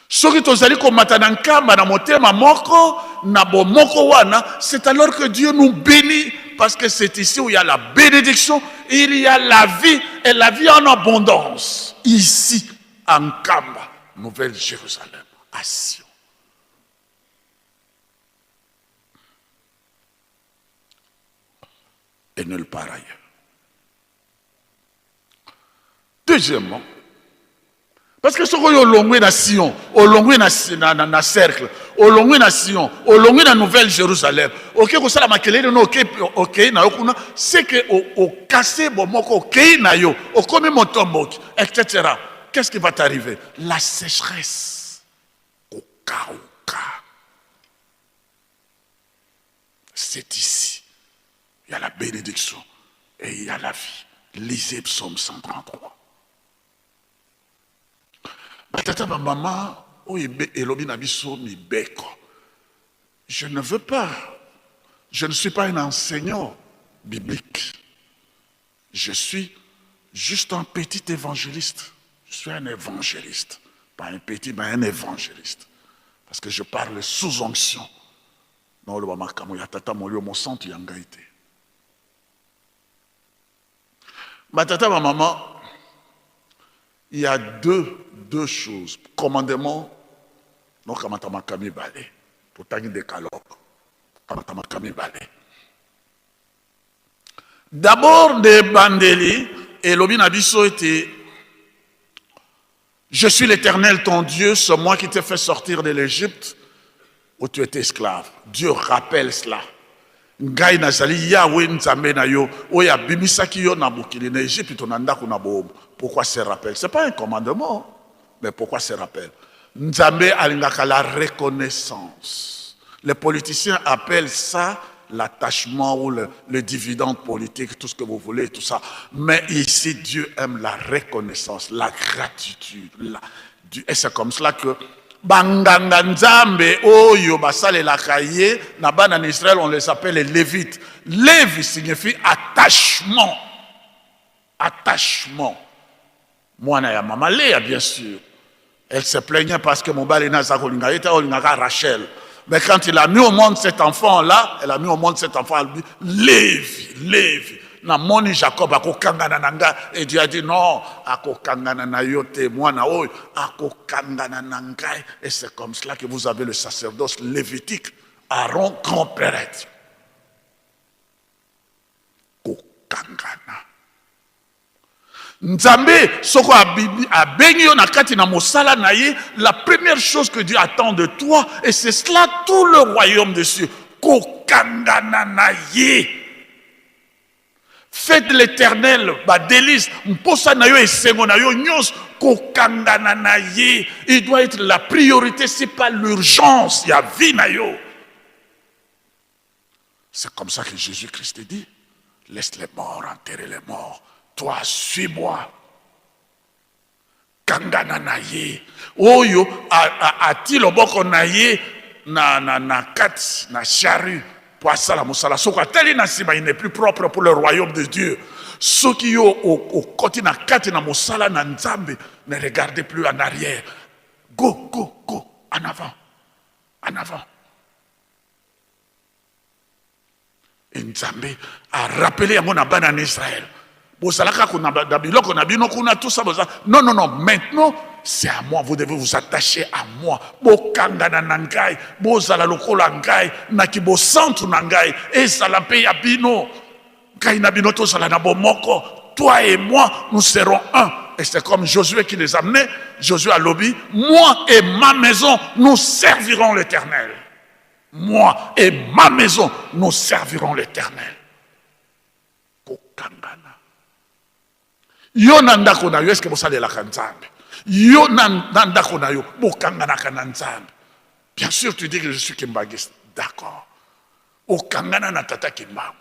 Soki tozali komata na Nkamba na motema moko, na bomoko wana, c'est alors que Dieu nous bénit. parce que c'est ici où il y a la bénédiction, il y a la vie et la vie en abondance. Ici, à Nkamba, Nouvelle-Jérusalem, à Sion. Et nulle part ailleurs. Deuxièmement, parce que soki oyo olongwe na Sion, olongwe na, na, na, na cercle, olongwe na Sion, olongwe na Nouvelle Jérusalem, oke kosala makelele no oke okei na yo kuna, c'est que okase bomoko okei na yo, okomi motomboki, etc. Qu'est-ce qui va t'arriver? La sécheresse. Kokauka. C'est ici. Il y a la bénédiction et il y a la vie. Lisez Psaume 133. Batata bamama oyo elobi na biso mibeko. Je ne veux pas, je ne suis pas un enseignant biblique. Je suis juste un petit évangéliste. Je suis un évangéliste. Pas un petit, mais un évangéliste. Parce que je parle sous onction. Naoloba makambo ya tata molio mosantu ya ngai te. Batata bamama, il y a deux choses. Commandement, nokamata makambo mibale. Totangi décalogue. Kamata makambo mibale. D'abord, de bandeli, elobi na biso ete je suis l'Éternel ton Dieu, c'est moi qui t'ai fait sortir de l'Égypte où tu étais esclave. Dieu rappelle cela. Ngai nazali Yahweh Nzambe na yo, oyo abimisaki yo na mokili na Égypte na ndako na boombo. Pourquoi ce rappel? C'est pas un commandement, mais pourquoi ce rappel? Nzambe alingaka la reconnaissance. Les politiciens appellent ça l'attachement ou le dividende politique, tout ce que vous voulez, tout ça. Mais ici, Dieu aime la reconnaissance, la gratitude. Et c'est comme cela que banganga Nzambe oyo basalelaka ye na bana na Israël, on les appelle les Lévites. Lévi signifie attachement. Attachement. Mwana ya mama Léa, bien sûr. Elle se plaignait parce que mobali na ye akolinga ye te, olingaka Rachel. Mais quand il a mis au monde cet enfant-là, elle a mis au monde cet enfant, elle dit, Lévi, Lévi. Namoni Jacob akokangana na nga. Et Dieu a dit non, akokangana na yo te, mwana oyo, akokangana na ngai. Et c'est comme cela que vous avez le sacerdoce lévitique, Aaron, grand prêtre. Kokangana. Nzambe, soko abengi yo na kati na mosala na ye, la première chose que Dieu attend de toi, et c'est cela tout le royaume des cieux, kokangana na ye. Faites l'Éternel ba délice, mposa na yo esengo na yo nyonso, kokangana na ye. Il doit être la priorité, c'est pas l'urgence ya vie na yo. C'est comme ça que Jésus-Christ dit, laisse les morts enterrer les morts. Toi, suis-moi. Kangana na ye. Oyo ati loboko na ye na kati na charrue po asala mosala. Soko atali na nsima, il n'est plus propre pour le royaume de Dieu. Soki yo okoti na kati na mosala na Nzambe, ne regardez plus en arrière. Go, go, go, en avant, en avant. Et Nzambe a rappelé yango na bana na Israël. Bozalaka kuna na biloko na bino kuna, tout ça, boza. Non, non, non, maintenant, c'est à moi, vous devez vous attacher à moi. Bokangana na ngai, bozala lokola ngai, na kibosantu na ngai, ezala mpe ya bino. Ngai na bino tozala na bomoko. Toi et moi, nous serons un. Et c'est comme Josué qui les amenait. Josué alobi, moi et ma maison, nous servirons l'Éternel. Moi et ma maison, nous servirons l'Éternel. Kokangana. Yo na ndako na yo, est-ce que bosalelaka Nzambe? Yo na ndako na yo, bokanganaka na Nzambe. Bien sûr, tu dis que je suis kimbanguiste. D'accord. Okangana na tata Kimbangu.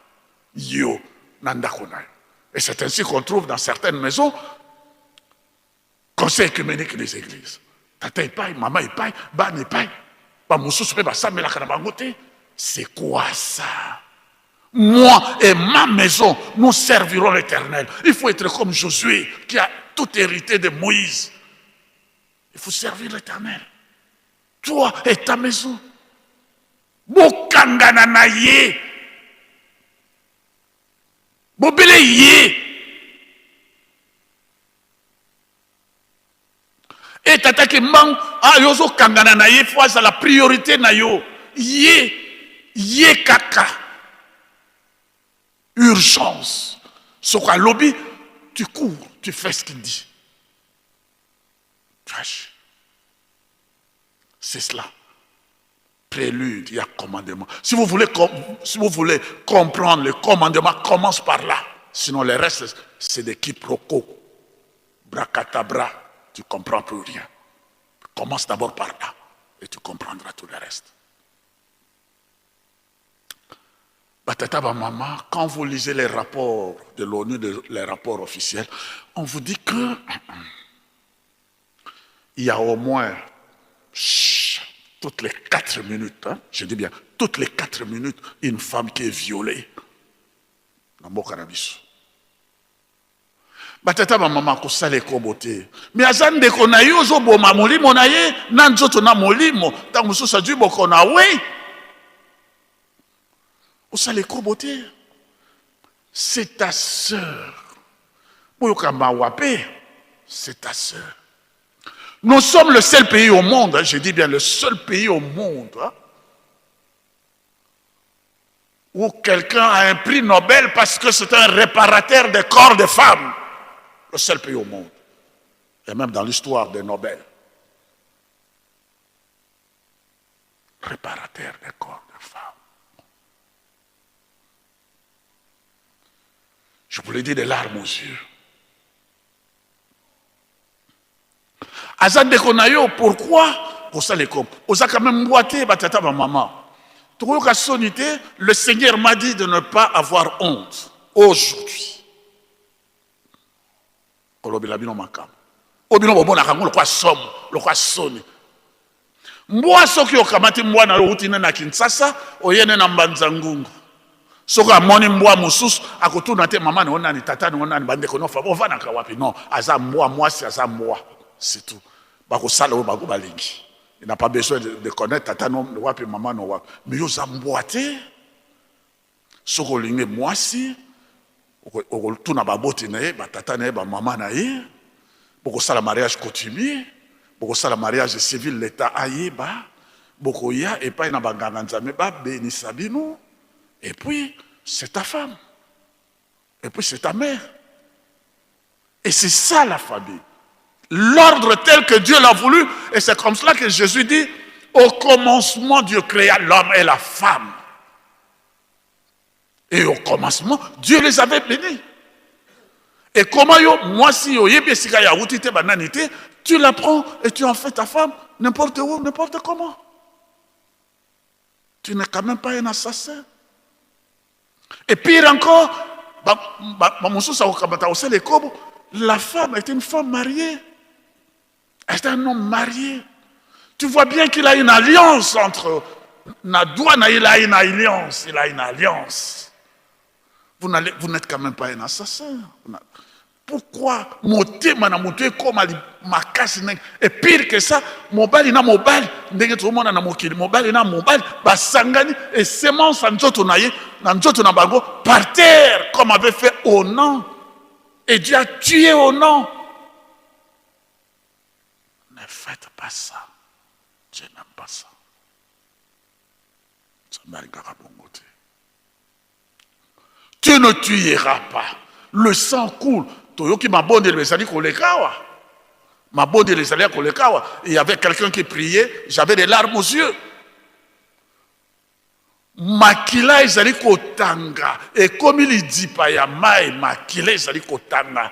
Yo na ndako na yo. Et c'est ainsi qu'on trouve dans certaines maisons conseil œcuménique des églises. Tata epai, mama epai, bana epai. Ba mosusu pe basamelaka na bango te. C'est quoi ça? Moi et ma maison, nous servirons l'Éternel. Il faut être comme Josué qui a tout hérité de Moïse. Il faut servir l'Éternel. Toi et ta maison. Bokangana na ye. Bobele ye. E tata Kimbangu, ah yo ozokangana na ye, faut azala priorité na yo. Ye, ye kaka. Urgence. Soki alobi, tu cours, tu fais ce qu'il dit. Trash. C'est cela. Prélude, il y a commandement. Si vous voulez, si vous voulez comprendre le commandement, commence par là. Sinon, le reste, c'est des quiproquos. Bracatabra, tu ne comprends plus rien. Commence d'abord par là et tu comprendras tout le reste. Batata maman, quand vous lisez les rapports de l'ONU, les rapports officiels, on vous dit que il y a au moins toutes les 4 minutes, hein, je dis bien, toutes les 4 minutes, une femme qui est violée. Na mboka na biso. Batata bamama kosala ekobo te. Mais aza ndeko na yo ozoboma molimo na ye na nzoto na molimo ntango mosusu azwi bokono awe. Osala ekobo te. C'est ta sœur. Boyoka mawa pe. C'est ta sœur. Nous sommes le seul pays au monde, hein, je dis bien le seul pays au monde, hein, où quelqu'un a un prix Nobel parce que c'est un réparateur des corps de femmes. Le seul pays au monde. Et même dans l'histoire des Nobel. Réparateur des corps de femmes. Je vous l'ai dit, des larmes aux yeux. Aza ndeko na yo, pourquoi kosala ekobo? Oza quand même mbwa te, batata ba mama. Tokoyoka soni te, le Seigneur m'a dit de ne pas avoir honte aujourd'hui. Kolobela bino makambo. Oyo bino bomonaka yango lokola somo, lokola soni. Mbwa soki okamati mbwa na yo outi ne na Kinshasa, oye ne na Mbanza Ngungu. Soki amoni mbwa mosusu, akotuna te mama na yo nani, tata na yo nani, bandeko na yo bovanaka wapi. Non, aza mbwa mwasi, aza mbwa. C'est tout. Bakosala oyo bango balingi. Il n'a pas besoin de connaître tata no wapi, mama no wapi. Mais yo oza mbwa te. Soki olingi mwasi, okotuna baboti na ye, batata na ye, bamama na ye, bokosala mariage coutumier, bokosala mariage civil, l'État ayeba, bokoya epai na banganga Nzambe babenisa bino, et puis c'est ta femme, et puis c'est ta mère. Et c'est ça la famille. L'ordre tel que Dieu l'a voulu, et c'est comme cela que Jésus dit, au commencement Dieu créa l'homme et la femme. Et au commencement, Dieu les avait bénis. Et comment yo, moi si yo yebi esika ya wuti te banani te, tu la prends et tu en fais ta femme, n'importe où, n'importe comment. Tu n'es quand même pas un assassin. Et pire encore, ba mosusu akokamata kosala ekobo, la femme est une femme mariée. C'est un homme marié. Tu vois bien qu'il a une alliance entre na douane, il a une alliance, il a une alliance. Vous n'allez, vous n'êtes quand même pas un assassin. Pourquoi motema na moto ekoma makasi ndenge? Et pire que ça, mobali na mobali, ndenge tozomona na mokili, mobali na mobali basangani et semence ya nzoto na ye na nzoto na bango par terre, comme avait fait Onan. Et Dieu a tué Onan. Ne faites pas ça. Dieu n'aime pas ça. Nzambe alingaka bongo te. Tu ne tueras pas. Le sang coule. Toyoki mabondeli ezali koleka awa. Mabondeli ezali ya koleka awa. Il y avait quelqu'un qui priait, j'avais des larmes aux yeux. Makila ezali kotanga, ekomi lidipa ya mai, makila ezali kotanga.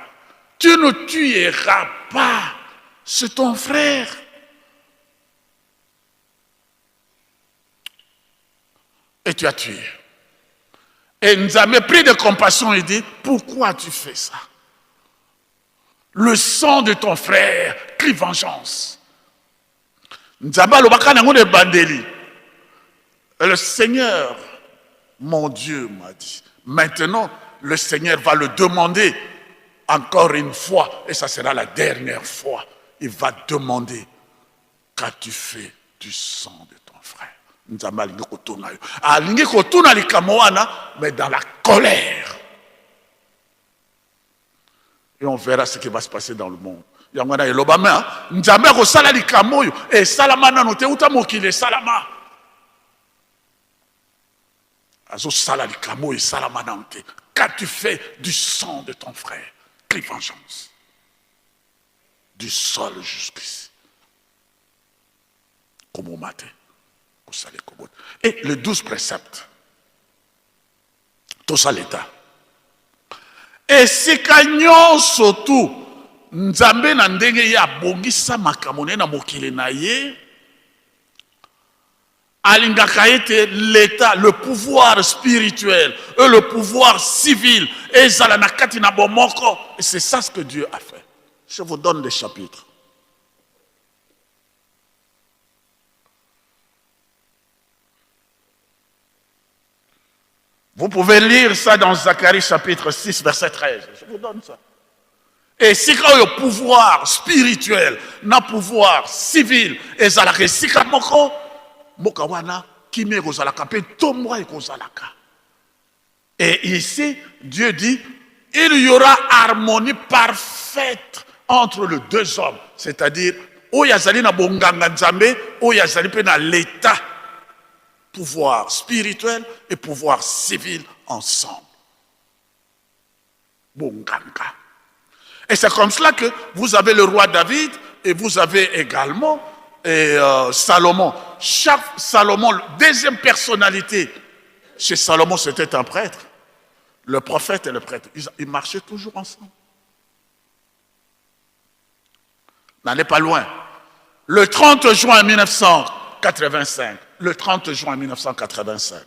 Tu ne tueras pas. C'est ton frère. Et tu as tué. Et Nzambe pris de compassion, il dit, pourquoi tu fais ça? Le sang de ton frère crie vengeance. Nzambe alobaka nango na ebandeli. Et le Seigneur, mon Dieu, m'a dit, maintenant, le Seigneur va le demander encore une fois, et ça sera la dernière fois. Il va demander, qu'as-tu fait du sang de ton frère? Nzambe alingi kotuna yo. Alingi kotuna likambo wana, mais dans la colère. Et on verra ce qui va se passer dans le monde. Yango wana elobama, Nzambe akosala likambo oyo esalama nano te uta mokili esalama. Azosala likambo oyo esalama nano te. Qu'as-tu fait du sang de ton frère? Crie vengeance. Du sol jusqu'ici. Koboma te. Kosala ekobota. Et le 12 préceptes. Tosa l'État. Esika nyonso tu Nzambe na ndenge ye abongisa makambo na ye na mokili na ye, alingaka ete l'État, le pouvoir spirituel et le pouvoir civil ezala na kati na bomoko. Et c'est ça ce que Dieu a fait. Je vous donne des chapitres. Vous pouvez lire ça dans Zacharie chapitre 6, verset 13. Je vous donne ça. Et si quand le pouvoir spirituel, na pouvoir civil, ezalaka esika moko, mboka wana kimia ekozalaka mpe ntombwa ekozalaka. Et ici, Dieu dit, il y aura harmonie parfaite entre les deux hommes, c'est-à-dire oyo azali na bonganga Nzambe, oyo azali mpe na l'État, pouvoir spirituel et pouvoir civil ensemble. Bonganga. Et c'est comme cela que vous avez le roi David et vous avez également et Salomon. Chaque Salomon, deuxième personnalité chez Salomon, c'était un prêtre. Le prophète et le prêtre, ils marchaient toujours ensemble. N'allez pas loin. Le 30 juin 1985, le 30 juin 1985,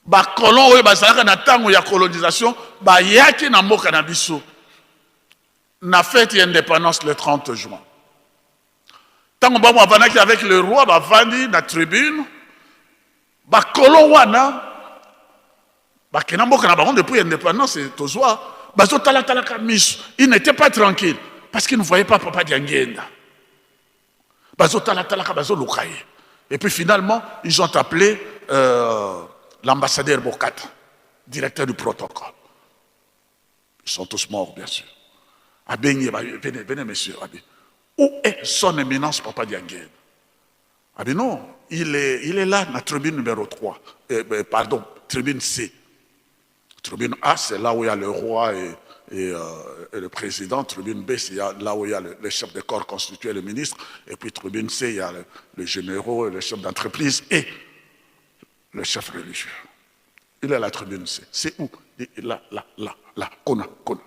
ba colon oyo bazalaka na ntango ya colonisation bayaki na mboka na biso na fête ya indépendance le 30 juin. Ntango bango bavandaki avec le roi, bavandi na tribune, ba colon wana bakenda mboka na bango depuis indépendance tozwa, bazotalatalaka miso. Il n'était pas tranquille parce qu'il ne voyait pas Papa Diangienda. Bazotalatalaka, bazoluka ye. Et puis finalement, ils ont appelé l'ambassadeur Bokata, directeur du protocole. Ils sont tous morts, bien sûr. Abengi, venez, venez, monsieur. Abi. Où est son éminence, Papa Diangienda? Abi non, il est là, la tribune numéro 3. Pardon, tribune C. Tribune A, c'est là où il y a le roi et le président. Tribune B, c'est là où il y a le chef de corps constitué, le ministre. Et puis tribune C, il y a le généraux, le chef d'entreprise et le chef religieux. Il est à la tribune C. C'est où? Il est là, là, là, là. Kona, Kona.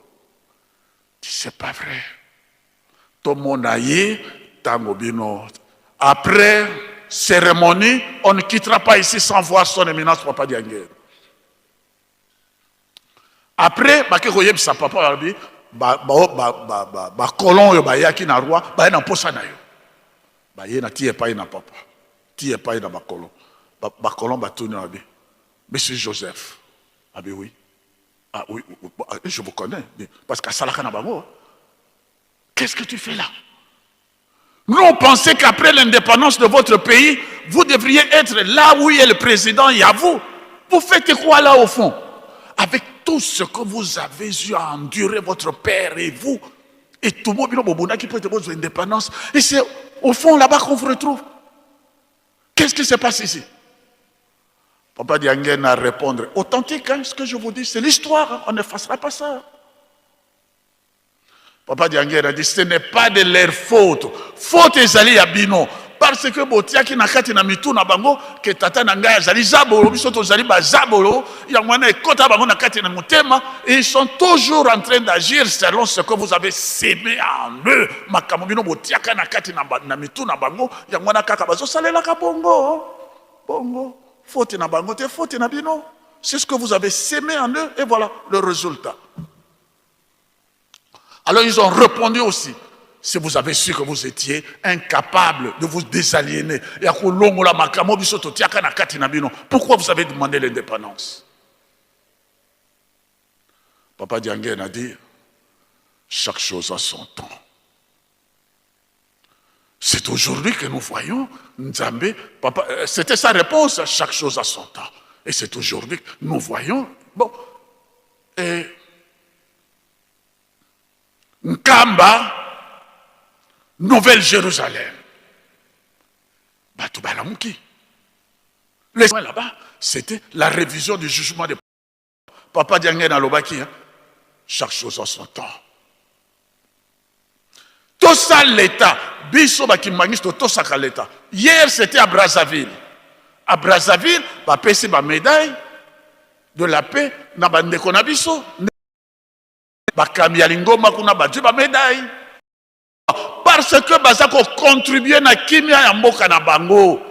C'est pas vrai. Tomonaye, Tangobino. Après cérémonie, on ne quittera pas ici sans voir son éminence Papa Diangienda. Après, bake koyebisa papa balobi, ba, ba, ba, ba, ba, ba colon oyo bayaki na roi, baye na posa na yo. Baye na tie epai na papa. Tie epai na ba colon. Ba, ba colon batuni babi, Monsieur Joseph. Abi oui. Ah oui, oui, oui, ah, je vous connais. Parce qu'à Salaka na bango. Qu'est-ce que tu fais là? Nous, on pensait qu'après l'indépendance de votre pays, vous devriez être là où il y a le président, il y a vous. Vous faites quoi là au fond? Avec tout ce que vous avez eu à endurer, votre père et vous, et tout le monde qui peut être votre indépendance, et c'est au fond là-bas qu'on vous retrouve. Qu'est-ce qui se passe ici? Papa Diangienda a répondu. Authentique, hein, ce que je vous dis, c'est l'histoire, hein, on n'effacera pas ça. Papa Diangienda a dit, ce n'est pas de leur faute. Faute ezali ya bino. Parce que botiaki na kati na mitu na bango, ke tata na ngai azali zabolo, biso tozali ba zabolo, yango wana ekota bango na kati na motema, et ils sont toujours en train d'agir selon ce que vous avez sémé en eux. Makambo bino botiaka na kati na ba, na mitu na bango, yango wana kaka bazosalelaka bongo. Bongo. Faute na bango te, faute na bino. C'est ce que vous avez sémé en eux, et voilà le résultat. Alors ils ont répondu aussi. Si vous avez su que vous étiez incapable de vous désaliéner, ya kolongola makambo biso totiaka na kati na bino, pourquoi vous avez demandé l'indépendance? Papa Diangienda a dit, chaque chose a son temps. C'est aujourd'hui que nous voyons Nzambe, papa, c'était sa réponse, chaque chose a son temps. Et c'est aujourd'hui que nous voyons, bon, Et Nkamba, Nouvelle Jérusalem. Bato balamuki. Les là-bas, c'était la révision du jugement de Papa Diangen alobaki, hein? Chaque chose en son temps. Tout ça l'État, biso ba kimbanguiste tosaka l'État. Hier c'était à Brazzaville. À Brazzaville, bapesi ba médaille de la paix na bandeko na biso. Bakambi ya lingomba kuna bazwi ba médaille. Parce que baza ko contribuer na kimia ya mboka na bango.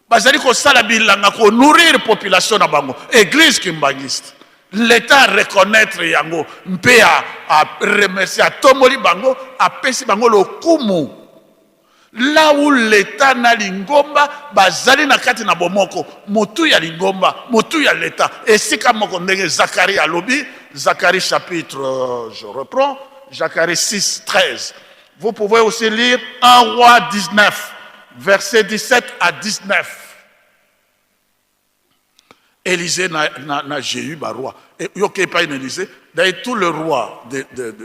Bazali kosala bilanga ko nourrir population na bango. Église kimbanguiste. L'État reconnaître yango mpe a, a remercier atomboli bango apesi bango lokumu. Là où l'État na lingomba bazali na kati na bomoko, motu ya lingomba, motu ya l'État, esika moko ndenge Zacharie alobi, Zacharie chapitre, je reprends, Zacharie 6, 13. Vous pouvez aussi lire 1 Roi 19, versets 17 à 19. Élisée na, na, na Jéhu, ba roi. Et yoke pas une Élisée. D'ailleurs, tout le roi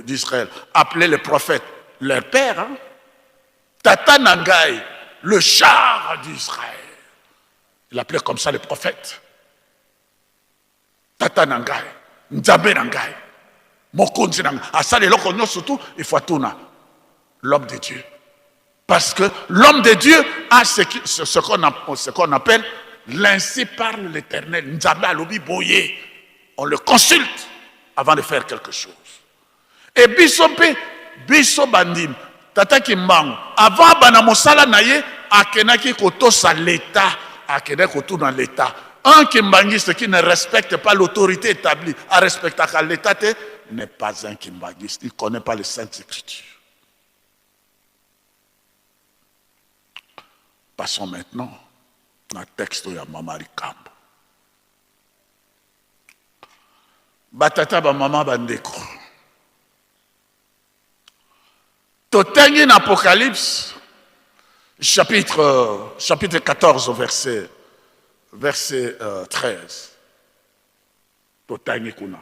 d'Israël appelait les prophètes leur père. Hein? Tata na ngai, le char d'Israël. Il appelait comme ça les prophètes. Tata na ngai, Nzambe na ngai, Mokonzi na ngai. Asala eloko nyonso surtout, il faut atuna l'homme de Dieu. Parce que l'homme de Dieu a ce qui- ce, ce qu'on ce qu'on appelle l'ainsi parle l'Éternel. Nzambe alobi boye. On le consulte avant de faire quelque chose. Et biso mpe biso bandimi tata Kimbangu avant abanda mosala na ye akendaki kotosa l'État, akendaki kotuna l'État. Un kimbanguiste qui ne respecte pas l'autorité établie, arespectaka l'État te, n'est pas un kimbanguiste. Il ne connaît pas les Saintes Écritures. Passons maintenant na texte ya Mama Likambo. Batata bamama bandeko, totangi na Apocalypse chapitre 14 verset 13. Totangi kuna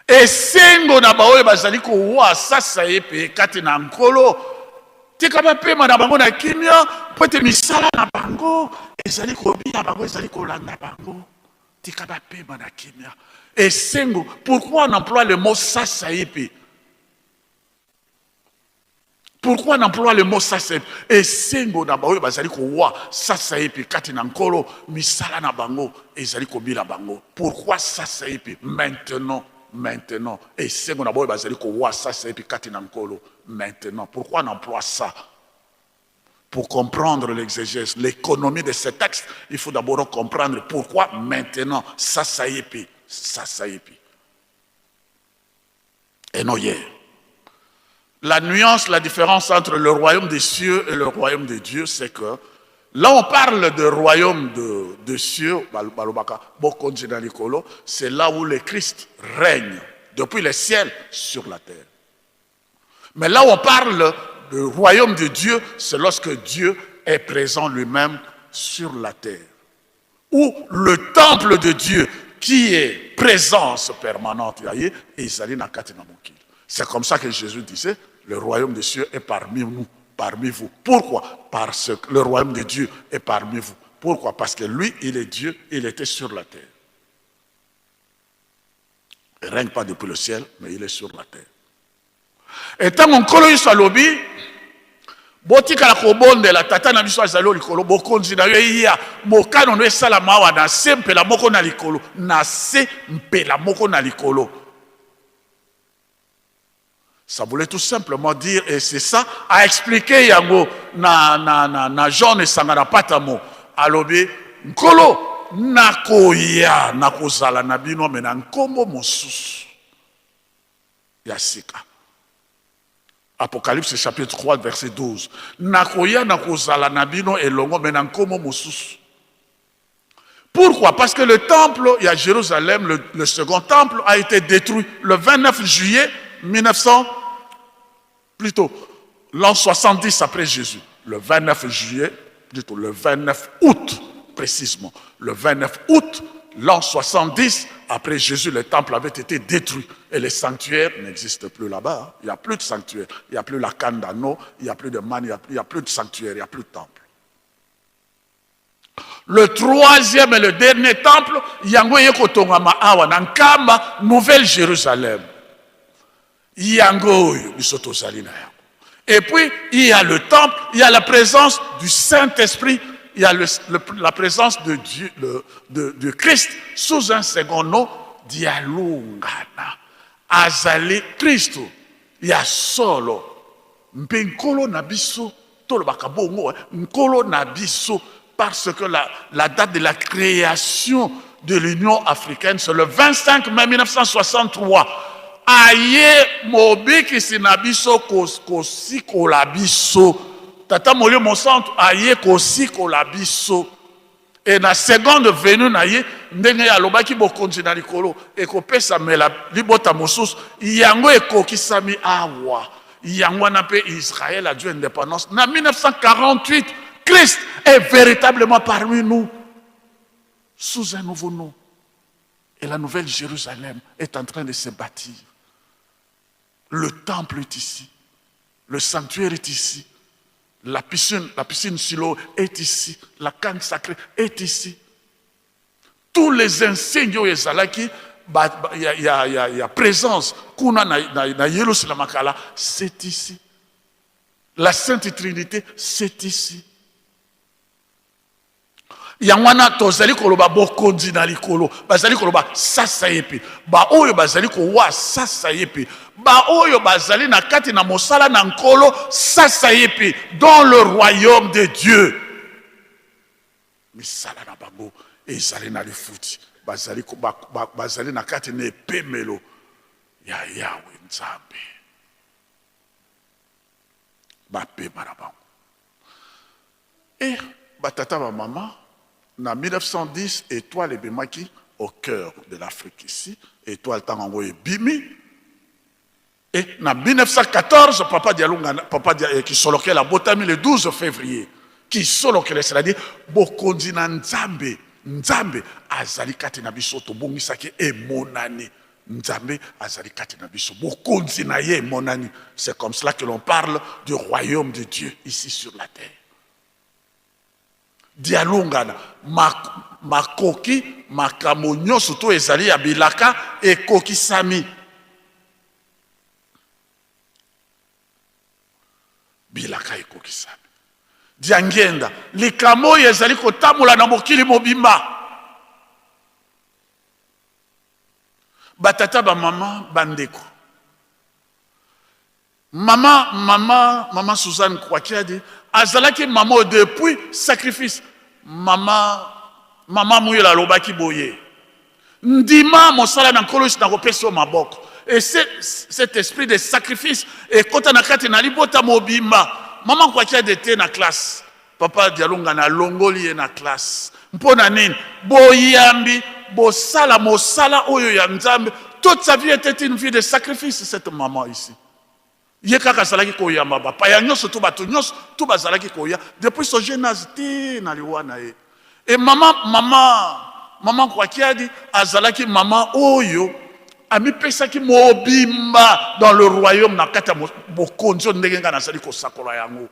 esengo na baoyo bazali kowa sasa ye mpe kati na Nkolo, tika bapema na bango na kimia mpo ete misala na bango ezali kobila bango, ezali kolanda bango. Tika bapema na kimia. Esengo. Pourquoi on emploie le mot sasa ye mpe? Pourquoi on emploie le mot sasa ye? Esengo na baoyo bazali kowa sasa ye mpe kati na Nkolo, misala na bango ezali kobila bango. Pourquoi sasa ye mpe? Maintenant, maintenant. Esengo na baoyo bazali kowa sasa ye mpe kati na Nkolo, maintenant. Pourquoi on emploie ça? Pour comprendre l'exégèse, l'économie de ce texte, il faut d'abord comprendre pourquoi maintenant, sasa ye mpe, sasa ye mpe. Et non hier. La nuance, la différence entre le royaume des cieux et le royaume de Dieu, c'est que là on parle de royaume de cieux, balobaka, bokonzi na likolo, c'est là où le Christ règne, depuis le ciel sur la terre. Mais là où on parle de royaume de Dieu, c'est lorsque Dieu est présent lui-même sur la terre. Où le temple de Dieu, qui est présence permanente, yaye, ezali na kati na mokili. C'est comme ça que Jésus disait, le royaume des cieux est parmi nous, parmi vous. Pourquoi? Parce que le royaume de Dieu est parmi vous. Pourquoi? Parce que lui, il est Dieu, il était sur la terre. Il ne règne pas depuis le ciel, mais il est sur la terre. Et ntango Nkolo Yesu alobi, botikala kobondela, Tata na biso azali likolo, bokonzi na yo eya, mokano no esalama awa na se mpela moko na likolo, na se mpela moko na likolo. Ça voulait tout simplement dire, et c'est ça, a expliqué yango na Jean esanga na Patamo, alobi, Nkolo, nakoya, nakozala na bino, me na nkombo mosusu ya sika. Apocalypse chapitre 3 verset 12. Nakoya, nakozala na bino elongo, me na nkombo mosusu. Pourquoi? Parce que le temple, il y a Jérusalem, le second temple a été détruit le 29 juillet 1900, plutôt l'an 70 après Jésus. Le 29 juillet, plutôt le 29 août, précisément, le 29 août L'an 70, après Jésus, le temple avait été détruit et le sanctuaire n'existe plus là-bas. Hein. Il n'y a plus de sanctuaire. Il n'y a plus la canne d'anneau, il n'y a plus de manne, il n'y a, plus de sanctuaire, il n'y a plus de temple. Le troisième et le dernier temple, yango eye kotongama awa na Nkamba, Nouvelle Jérusalem. Yango oyo biso tozali na yango. Et puis, il y a le temple, il y a la présence du Saint-Esprit, il y a le, le, la présence de Dieu, le, de, de Christ sous un second nom, Dialungana. Azali Christo, ya solo. Mpe nkolo na biso, tolobaka bongo, nkolo na biso, parce que la, la date de la création de l'Union africaine, c'est le 25 mai 1963. Aye mobikisi na biso kosikola biso. Tata Molimo Mosantu aye kosikola biso. E na seconde venue na ye, ndenge ye alobaki bokonzi na likolo ekopesamela libota mosusu, yango ekokisami awa. Yango wana mpe Israël azwi independance na 1948. Christ est véritablement parmi nous sous un nouveau nom. Et la nouvelle Jérusalem est en train de se bâtir. Le temple est ici. Le sanctuaire est ici. La piscine, la piscine Silo est ici. La canne sacrée est ici. Tous les insignes oyo ezalaki ya, ya, ya, ya présence kuna na, na, na Yerusalem kala, c'est ici. La Sainte Trinité, c'est ici. Yango wana tozali koloba bokonzi na likolo, bazali koloba sasa ye mpe baoyo bazali kowa sasa ye mpe baoyo bazali na kati na mosala na Nkolo sasa ye mpe dans le royaume de Dieu. Misala na bango ezali na lifuti, bazali, ba, ba, bazali na kati na epemelo ya Yawe Nzambe, bapema na bango. E batata bamama, na 1910 étoile ebimaki au cœur de l'Afrique ici. Étoile ntango yango ebimi, e na 1914 papa Dialunga, papa Dia, eh, Kisolokele abotami le 12 février. Kisolokele, c'est-à-dire bokonzi na Nzambe, Nzambe azali kati na biso, tobongisaki emonani. Nzambe azali kati na biso, bokonzi na ye emonani. C'est comme cela que l'on parle du royaume de Dieu ici sur la terre. Dialungana, makoki, makambo nyonso to ezali ya bilaka ekokisami. Bilaka ekokisami. Diangienda, likambo oyo ezali kotambola na mokili mobimba. Batata, bamama, bandeko. Mama, mama, mama Suzanne Kwakiadi azalaki mama oyo depuis sacrifice. Mama, mama Muyela alobaki boye. Ndima mosala na Nkolo Yesu, nakopesa yo maboko. Et cet esprit de sacrifice ekota na kati na libota mobimba. Mama Kwakiadi te na classe. Papa Dialungana alongoli ye na classe. Mpo na nini? Boyambi bosala mosala oyo ya Nzambe. Toute sa vie était une vie de sacrifice, cette maman ici. Ye kaka azalaki koyamba bapaya nyonso to bato nyonso to bazalaki koya depuis son jeune âge ti na liwa na ye. Et mama, mama, mama Kwakiadi azalaki mama oyo amipesaki mobimba dans le royaume, na kati ya bokonzi oyo ndenge ngai nazali kosakola yango.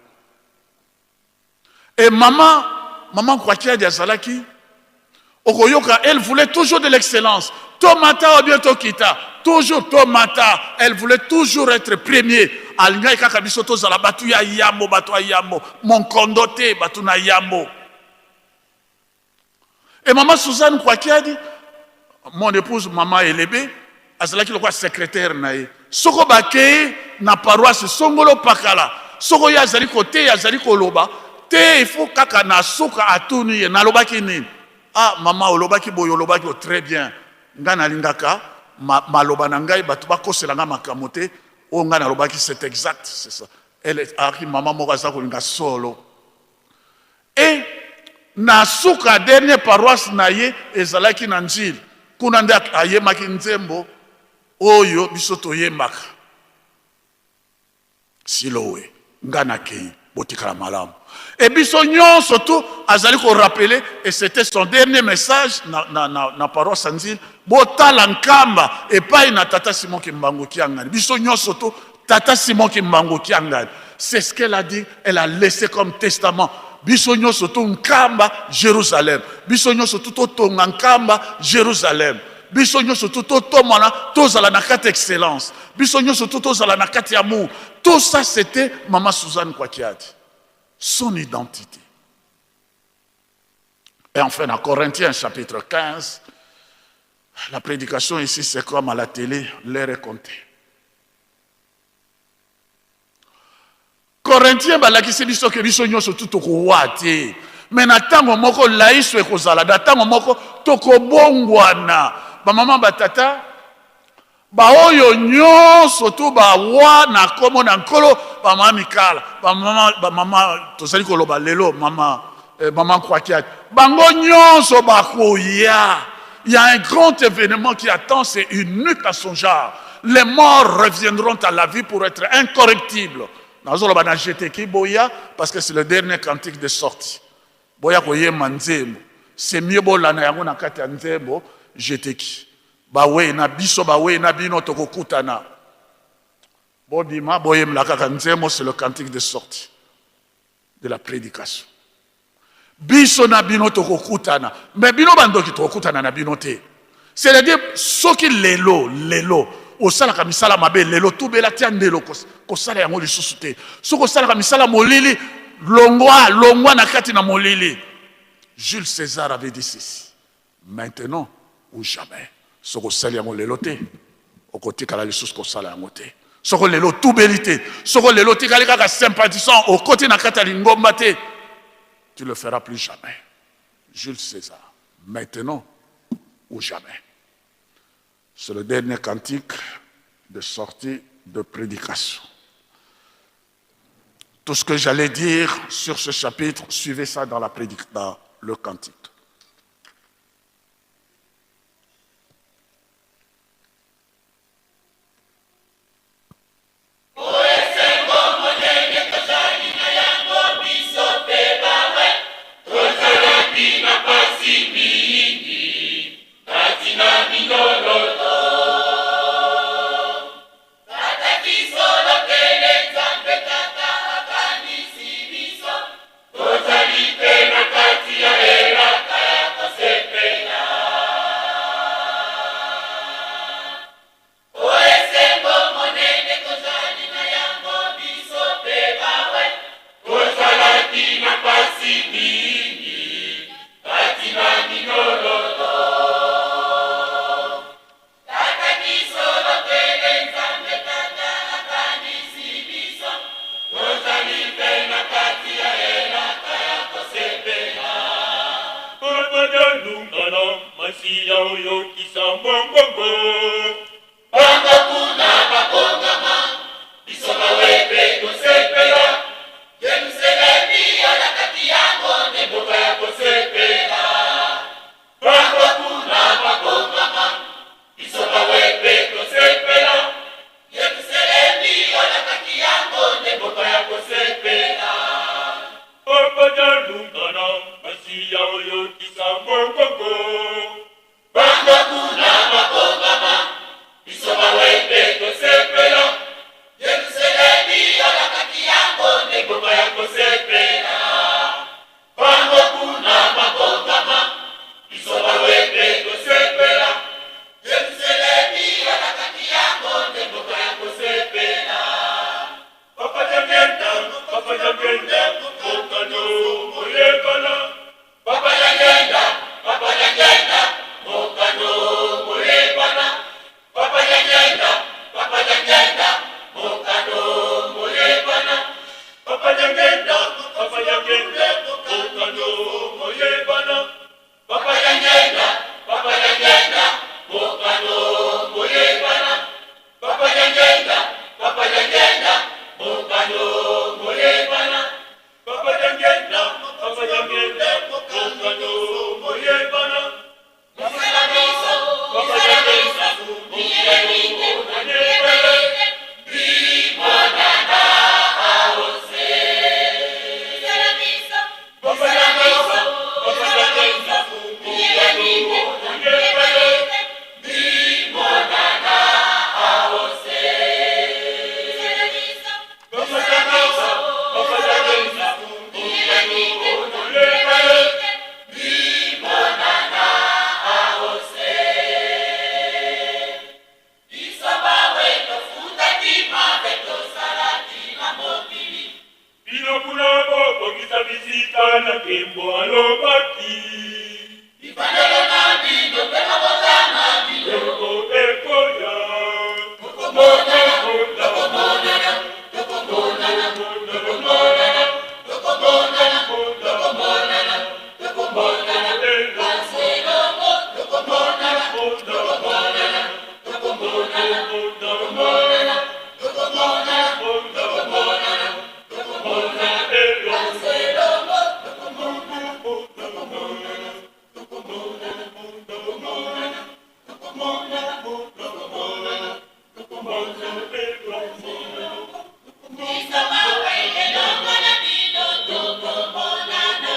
Et maman, maman Kwakiadi azalaki, okoyoka, elle voulait toujours de l'excellence. Tomata ou bien tokita, toujours tomata. Elle voulait toujours être premier. Alingaki kaka biso tozala bato ya yambo, bato ya yambo, monkondo te, bato na yambo. Et maman Suzanne Kwakiadi, mon épouse maman Elebe, azalaki lokola secrétaire na ye. Soko bakei na paroisse songolo pakala, soko ye azali koteya, azali koloba te, il faut kaka na suka atuni ye, nalobaki nini? Ah mama, olobaki boye, olobaki oh, très bien. Ngai nalingaka ma, maloba na ngai bato bakosela ngai makambo te. Oyo ngai nalobaki c'est exact, c'est ça. Elle azalaki mama moko aza kolinga solo. E na suka dernier paroisse na ye ezalaki na Njili, kuna nde ayemaki nzembo oyo biso toyembaka Silowe, nga nakei. Botikala malamu. Et biso nyonso tout azali ko rappeler et c'était son dernier message na, na, na, na paroisse Nzil, botala Nkamba epai na tata Simon Kimbangu Kiangani. Biso nyonso tout tata Simon Kimbangu Kiangani. C'est ce qu'elle a dit, elle a laissé comme testament. Biso nyonso tout Nkamba Jérusalem. Biso nyonso tout totonga Nkamba Jérusalem. Biso nyonso tout totomana tozala na kati excellence. Biso nyonso tout tozala na kati amour. Tout ça c'était maman Suzanne Kwakiadi. Son identité. Et enfin, dans Corinthiens chapitre 15, la prédication ici, c'est comme à la télé, l'heure est comptée. Corinthiens balakisi biso ke biso nyonso tu tokowa te, me na ntango moko laiso ekozala, na ntango moko tokobongwana. Bamama, batata, baoyo nyonso tu bawa na nkombo na Nkolo, bamama Mikala, bamama, bamama tozali koloba lelo, mama mama Kwakiati, bango nyonso bakoya. Il y a un grand événement qui attend, c'est unique à son genre. Les morts reviendront à la vie pour être incorruptibles. Nazoloba na jeteki boya parce que c'est le dernier cantique de sortie. Boya koyemba nzembo. C'est mieux bolanda yango na kati ya nzembo jeteki. Bawe na biso, bawe na bino tokokutana. Bobima boyemla kaka nzembo, c'est le cantique de sortie de la prédication. Biso na bino tokokutana, mais bino bandoki tokokutana na bino te. C'est-à-dire soki lelo lelo osalaka misala mabe, lelo tubela tia ndelo kosala yango lisusu te. Soki osalaka misala molili, longwa, longwa na kati na molili. Jules César avait dit ceci: maintenant ou jamais. Soki osali yango lelo te, okotikala lisusu kosala yango te. Soki lelo otubeli te, soki lelo otikali kaka sympathisant, okoti na kati ya lingomba te, tu ne le feras plus jamais. Jules César, maintenant ou jamais. C'est le dernier cantique de sortie de prédication. Tout ce que j'allais dire sur ce chapitre, suivez ça dans la prédic-, dans le cantique. Papa Yangenda, Papa Yangenda, Mokano. kuna kobongisa bisika na nkembo alobaki. Bifandelo na bino mpe mabota ma bino. Ekoya. Tokomonana, tokomonana, tokomonana, tokomonana, tokomonana, tokomonana, tokomonana, Barcelona, tokomonana, tokomonana, tokomonana, tokomonana, tokomonana, tokomonana, tokomonana, Barcelona, tokomonana, tokomonana, tokomonana, tokomonana, tokomonana, tokomonana, tokomonana, Barcelona. Biso mawei elongo na bino tokomonana.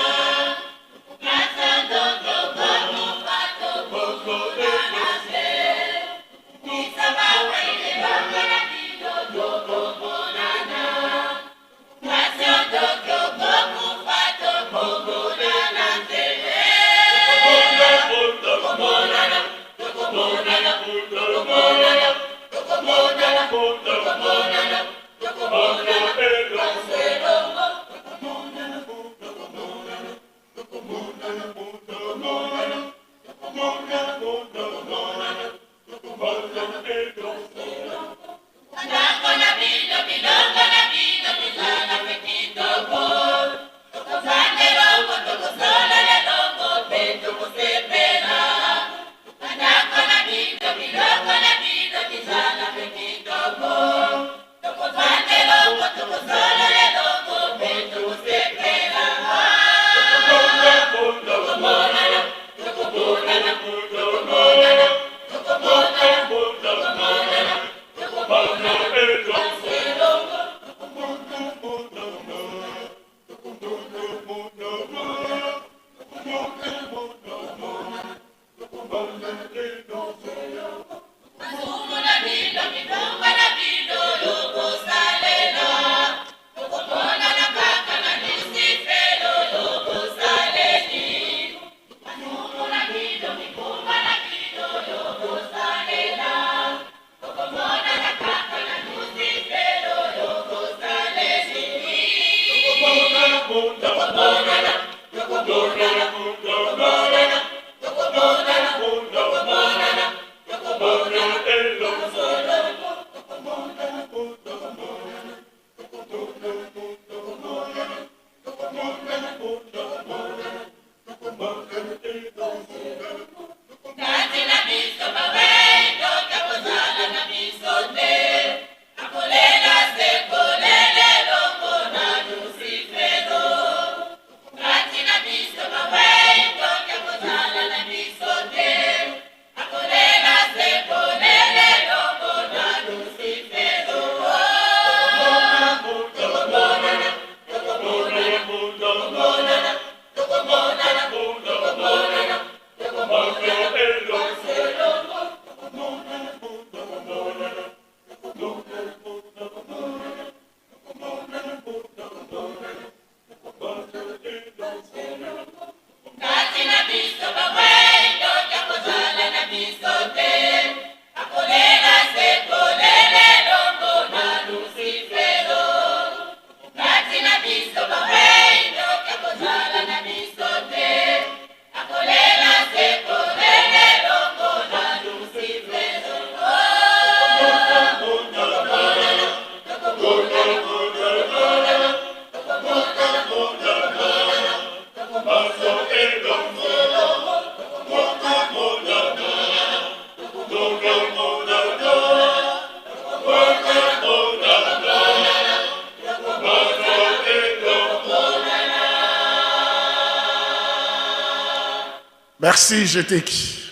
Merci Jeteki.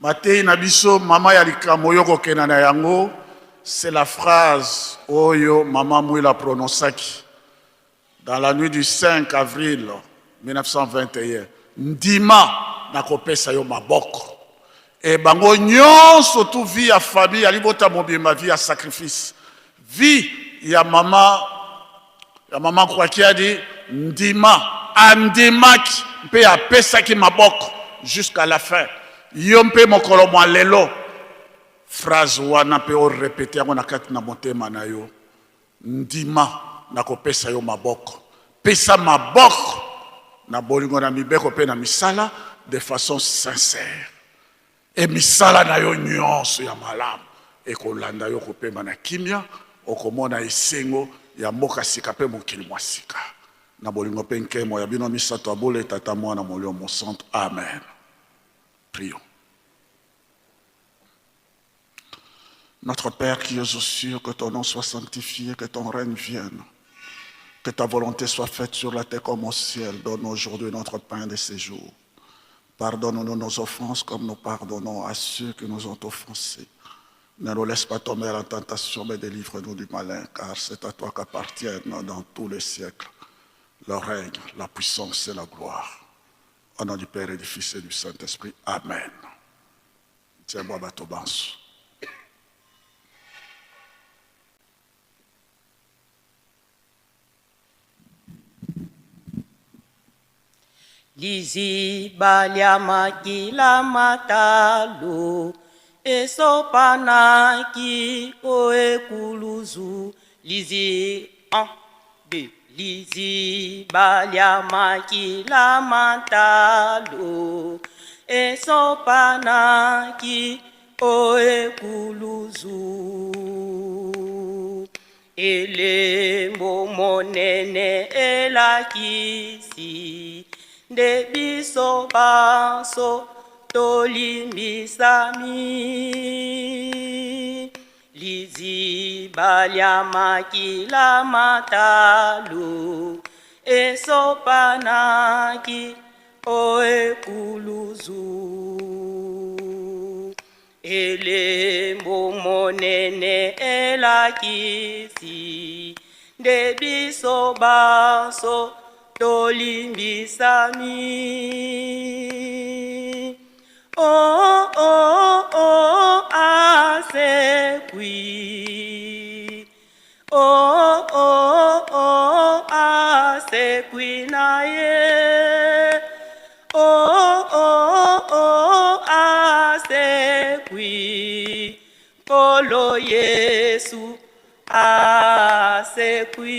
Matei na biso mama ya likambo oyo kokenda na yango c'est la phrase oyo mama Mwila prononçaki dans la nuit du 5 avril 1921 ndima nakopesa yo maboko e bango nyonso tu vie ya famille ya libota mobimba vie ya sacrifice vie ya mama ya mama Kwakiadi ndima andimaki mpe apesaki maboko jusqu'à la fin yo mpe mokolo mwa lelo phrase wana mpe orepete yango na kati na motema na yo ndima nakopesa yo maboko. Pesa maboko na bolingo na mibeko mpe na misala de façon sincère. Et misala na yo nyonso ya malamu ekolanda yo kopema na kimia, okomona esengo ya mboka sika mpe mokili mwa sika. Na bolingo mpe nkembo ya bino misato ya bule, Tata, Mwana, Molimo Mosantu. Amen. Prions. Notre Père qui es aux cieux, que ton nom soit sanctifié, que ton règne vienne, que ta volonté soit faite sur la terre comme au ciel. Donne-nous aujourd'hui notre pain de ces jours. Pardonne-nous nos offenses comme nous pardonnons à ceux qui nous ont offensés. Ne nous laisse pas tomber à la tentation, mais délivre-nous du malin, car c'est à toi qu'appartiennent dans tous les siècles le règne, la puissance et la gloire. Au nom du Père et du Fils et du Saint-Esprit. Amen. Tiens-moi bato banso. Liziba lya makila matalo esopanaki o ekuluzu lizi 1 2 liziba lya makila matalo esopanaki o ekuluzu elembo monene elakisi nde biso banso tolimbisami liziba lya makila matalo esopanaki o ekuluzu elembo monene elakisi nde biso banso tolimbisami oh, oh, oh, asekwi oh, oh, oh, asekwi na ye oh, oh, oh, asekwi Nkolo Yesu asekwi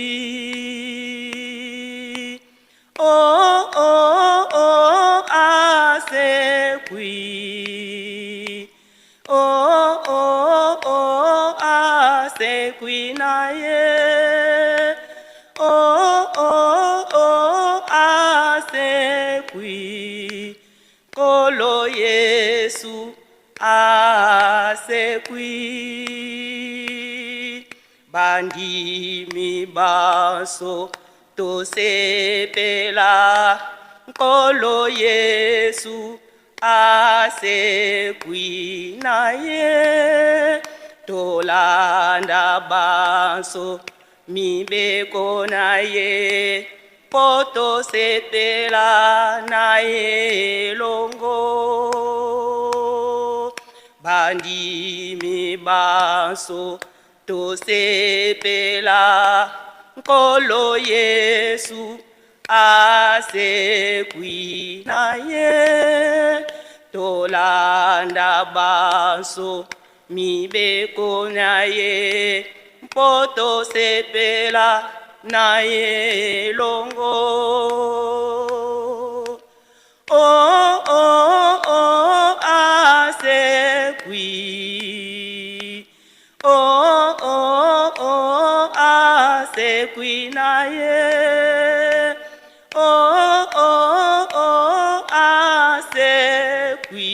oh, oh, oh, asekwi oh, oh, oh, asekwi na ye oh, oh, oh, asekwi Nkolo Yesu asekwi bandimi banso tosepela Nkolo Yesu asekwi na ye tolanda banso mibeko na ye mpo tosepela na ye elongo bandimi banso tosepela Nkolo Yesu asekwi na ye tolanda banso mibeko na ye mpo tosepela na ye elongo oh, oh, oh, asekwi oh, oh, oh, asekwi na ye oh, oh, oh, asekwi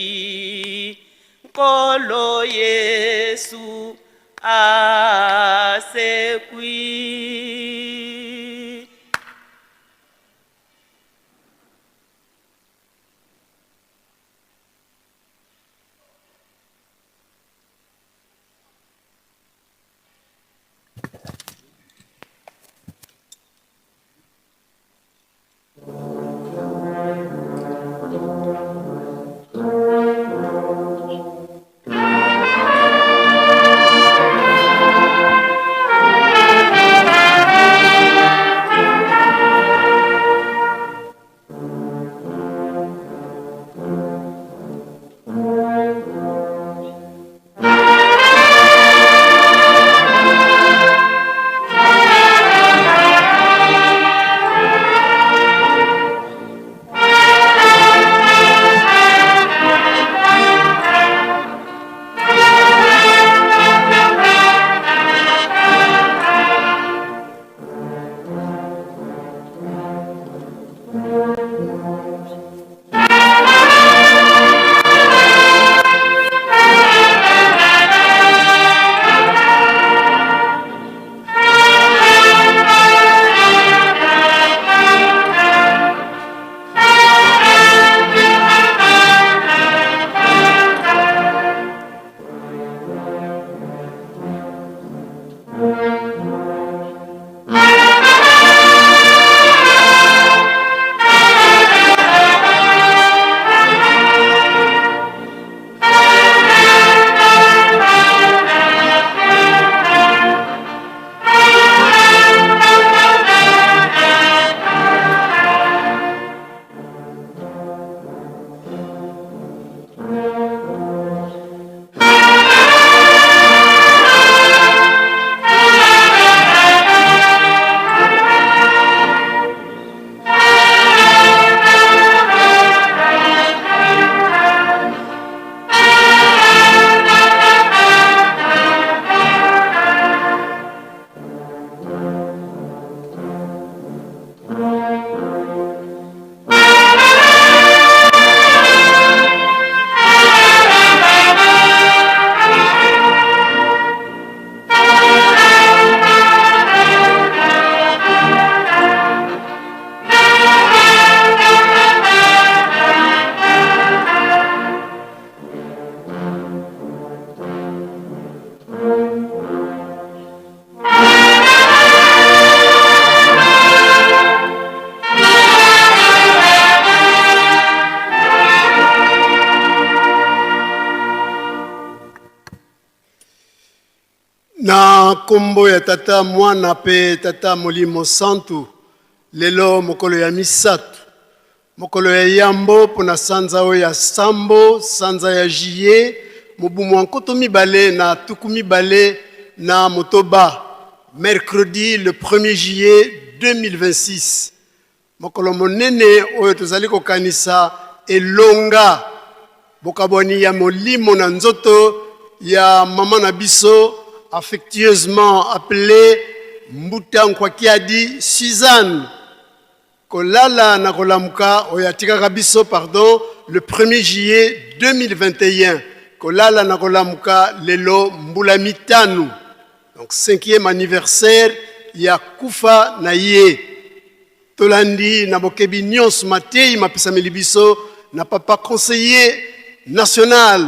Nkolo Yesu asekwi. Na nkombo ya Tata, Mwana mpe Tata Molimo Santu, lelo mokolo ya misato, mokolo ya yambo mpo na sanza oyo ya sambo, sanza ya juillet, mobu mwa nkoto mibale na tuku mibale na motoba, mercredi le 1er juillet 2026. Mokolo monene oyo tozali kokanisa elonga bokabwani ya molimo na nzoto ya mama na biso affectueusement appelée Mbuta Nkwakiadi Suzanne. Kolala na kolamuka oyo atikaka biso pardon le 1er juillet 2021. Kolala na kolamuka lelo mbula mitano. Donc cinquième anniversaire ya kufa na ye. Tolandi na bokebi nyonso mateyi mapesameli biso na papa conseiller national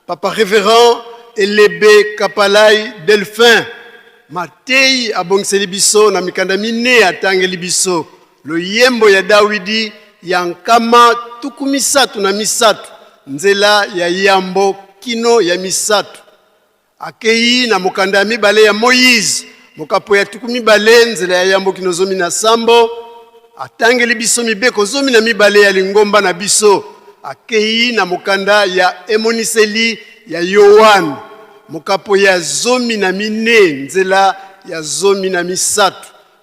papa révérend Elebe Kapalai Delphin. Mateyi abongiseli biso na mikanda mine atangeli biso loyembo ya Dawidi ya nkama 33 nzela ya yambo kino ya misato. Akei na mokanda ya mibale ya Moyize, mokapo ya 20, nzela ya yambo kino 17, atangeli biso mibeko 12 ya lingomba na biso. Akei na mokanda ya Emoniseli ya Yoane, mokapo ya 14, nzela ya 13,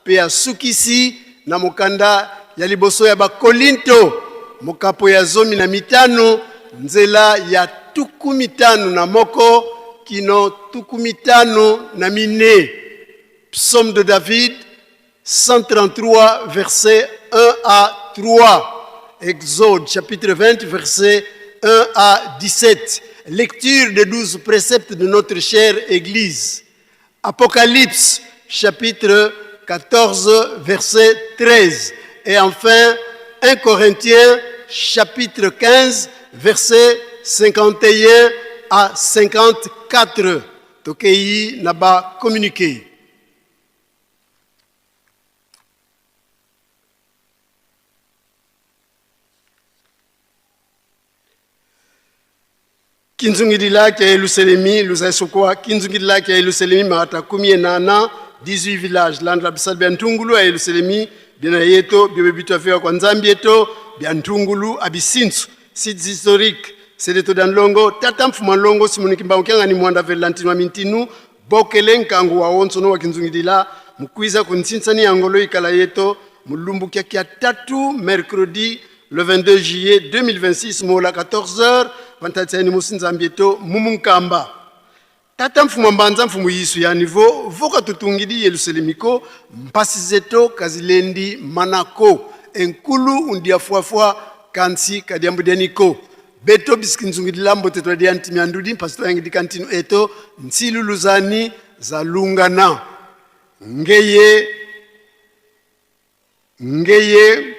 mpe asukisi na mokanda ya liboso ya Bakolinto, mokapo ya 15, nzela ya 51 kino 54. Psaume de David 133, verset 1 à 3. Exode chapitre 20, verset 1 à 17. Lecture des 12 préceptes de notre chère Église. Apocalypse chapitre 14, verset 13. Et enfin, 1 Corinthiens chapitre 15, verset 51 à 54. Tokei naba communiqué. Kinzungidila kya Yelusalemi luzai sokwa Kinzungidila kya Yelusalemi maata kumi enana 18 village landla bisala bya ntungulu ya Yelusalemi bina yeto byobe bitwafika kwa nzambi yeto bya ntungulu abisinsu sites historiques sedeto da nlongo tata mfuma nlongo simoni kimbangu kiangani mwanda velantino wa mintinu bokele nkangu wa onsono wa kinzungidila mukwiza kuntsinsani ya ngolo ikala yeto mulumbu kya kya tatu mercredi le 22 juillet 2026 mola 14h vantatiani musinzambi yeto mumunkamba tata mfumu mbanza mfumu yisu ya niveau voka tutungidi yelusalemiko mpasi zeto kazilendi manako enkulu undiafuafua kansi kadiambudianiko beto bisikinzungidila mbote twadia ntimi ya ndudi mpasi twayangidi kantinu eto nsiluluzani zalungana ngeye ngeye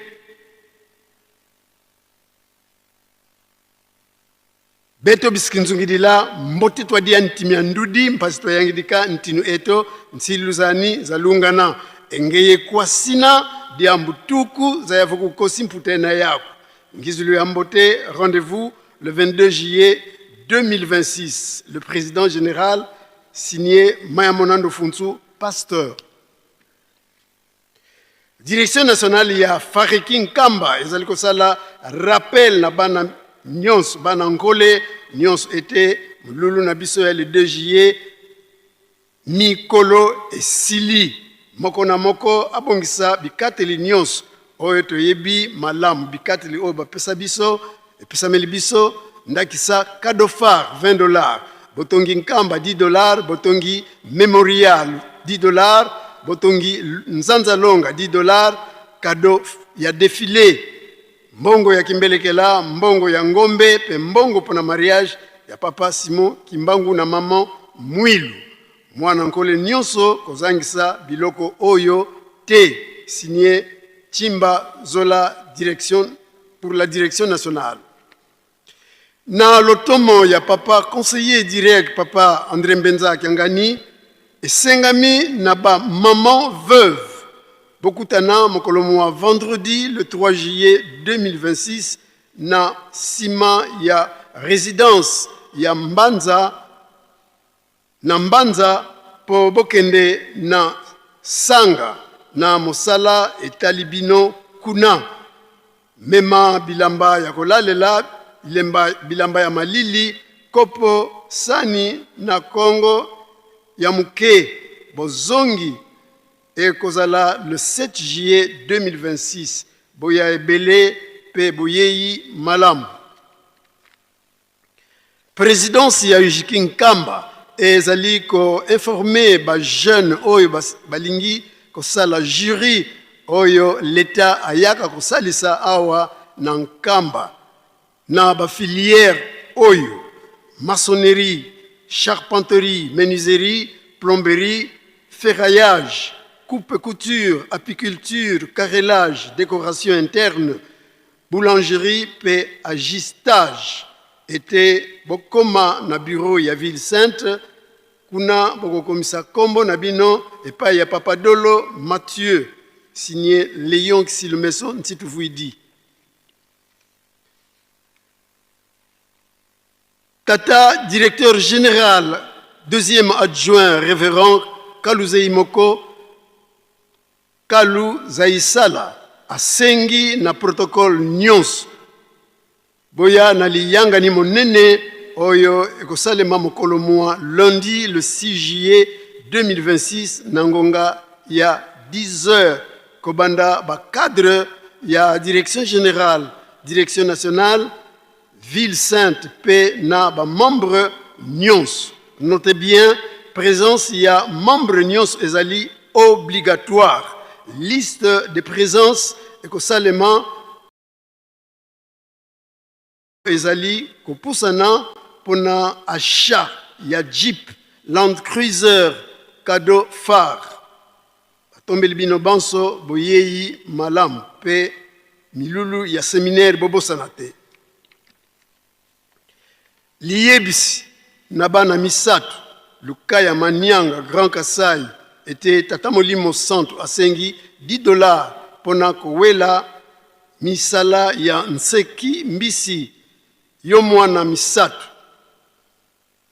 beto bisikinzungidila mbote twadia ntimi ya ndudi mpasi twayangidika ntinu eto nsiluluzani zalungana engeye kwasina diambutuku zayava kukosi mputena yako ngizulu ya mbote rendez-vous le 22 juillet 2026 le président général signé Maya Monando Funsu pasteur. Direction nationale ya Fareki Nkamba ezali kosala rappel na bana nyonso bana nkole nyonso ete molulu na biso ya le 2 juillet mikolo esili moko na moko abongisa bikateli nyonso oyo toyebi malamu bikateli oyo bapesa biso epesameli biso ndakisa cadeau phare 20 dollars botongi Nkamba 10 dollars botongi memorial 10 dollars. Botongi Nzanza Longa 10 dollars, cadeau ya defile, mbongo ya kimbelekela, mbongo ya ngombe pe mbongo pona mariage ya papa Simon Kimbangu na maman Mwilu. Mwana Nkole nionso kozangisa biloko oyo te. Signé Tshimba Zola direction pour la direction nationale. Na lotomo ya papa conseiller direct papa Andre Mbenza Kiangani, esengami na ba maman veuve bokutana mokolo mwa vendredi le 3 juillet 2026 na sima ya residence ya Mbanza na Mbanza mpo bokende na sanga na mosala etali bino kuna. Mema bilamba ya kolalela, bilemba, bilamba ya malili, kopo, sani na kongo ya moke. Bozongi ekozala le 7 juillet 2026. Boya ebele mpe boyei malamu. Presidence ya UJIKI Nkamba ezali ko informer ba jeunes oyo balingi kosala jury oyo l'Etat ayaka kosalisa awa na Nkamba na ba filières oyo, maçonnerie, charpenterie, menuiserie, plomberie, ferraillage, coupe couture, apiculture, carrelage, decoration interne, Boulangerie pe ajustage ete bokoma na bureau ya ville sainte, kuna bokokomisa kombo na bino epai ya Papa Dolo Mathieu, signe Leon Xilmeso Ntituvuidi. Tata directeur general, deuxième adjoint reverend Kaluzeyi Moko, Kalu Zaisala asengi na protocole nionso boya na liyangani monene oyo ekosalema mokolo mua lundi le 6 juillet 2026 na ngonga ya 10 heures kobanda ba cadres ya direction generale, direction nationale, ville sainte pe na ba membres nionso. Notez bien, presence ya membre nionso ezali obligatoire. Liste de presence ekosalema ezali kopusana pona achat ya jeep Land Cruiser cadeau phare. Batombeli bino banso boyeyi malamu pe milulu ya seminaire bobosana te. Liyebisi na bana misatu Lukaya Manianga Grand Kasai ete Tata Molimo Santu asengi 10 dollars pona kowela misala ya nseki mbisi yo mwana misatu.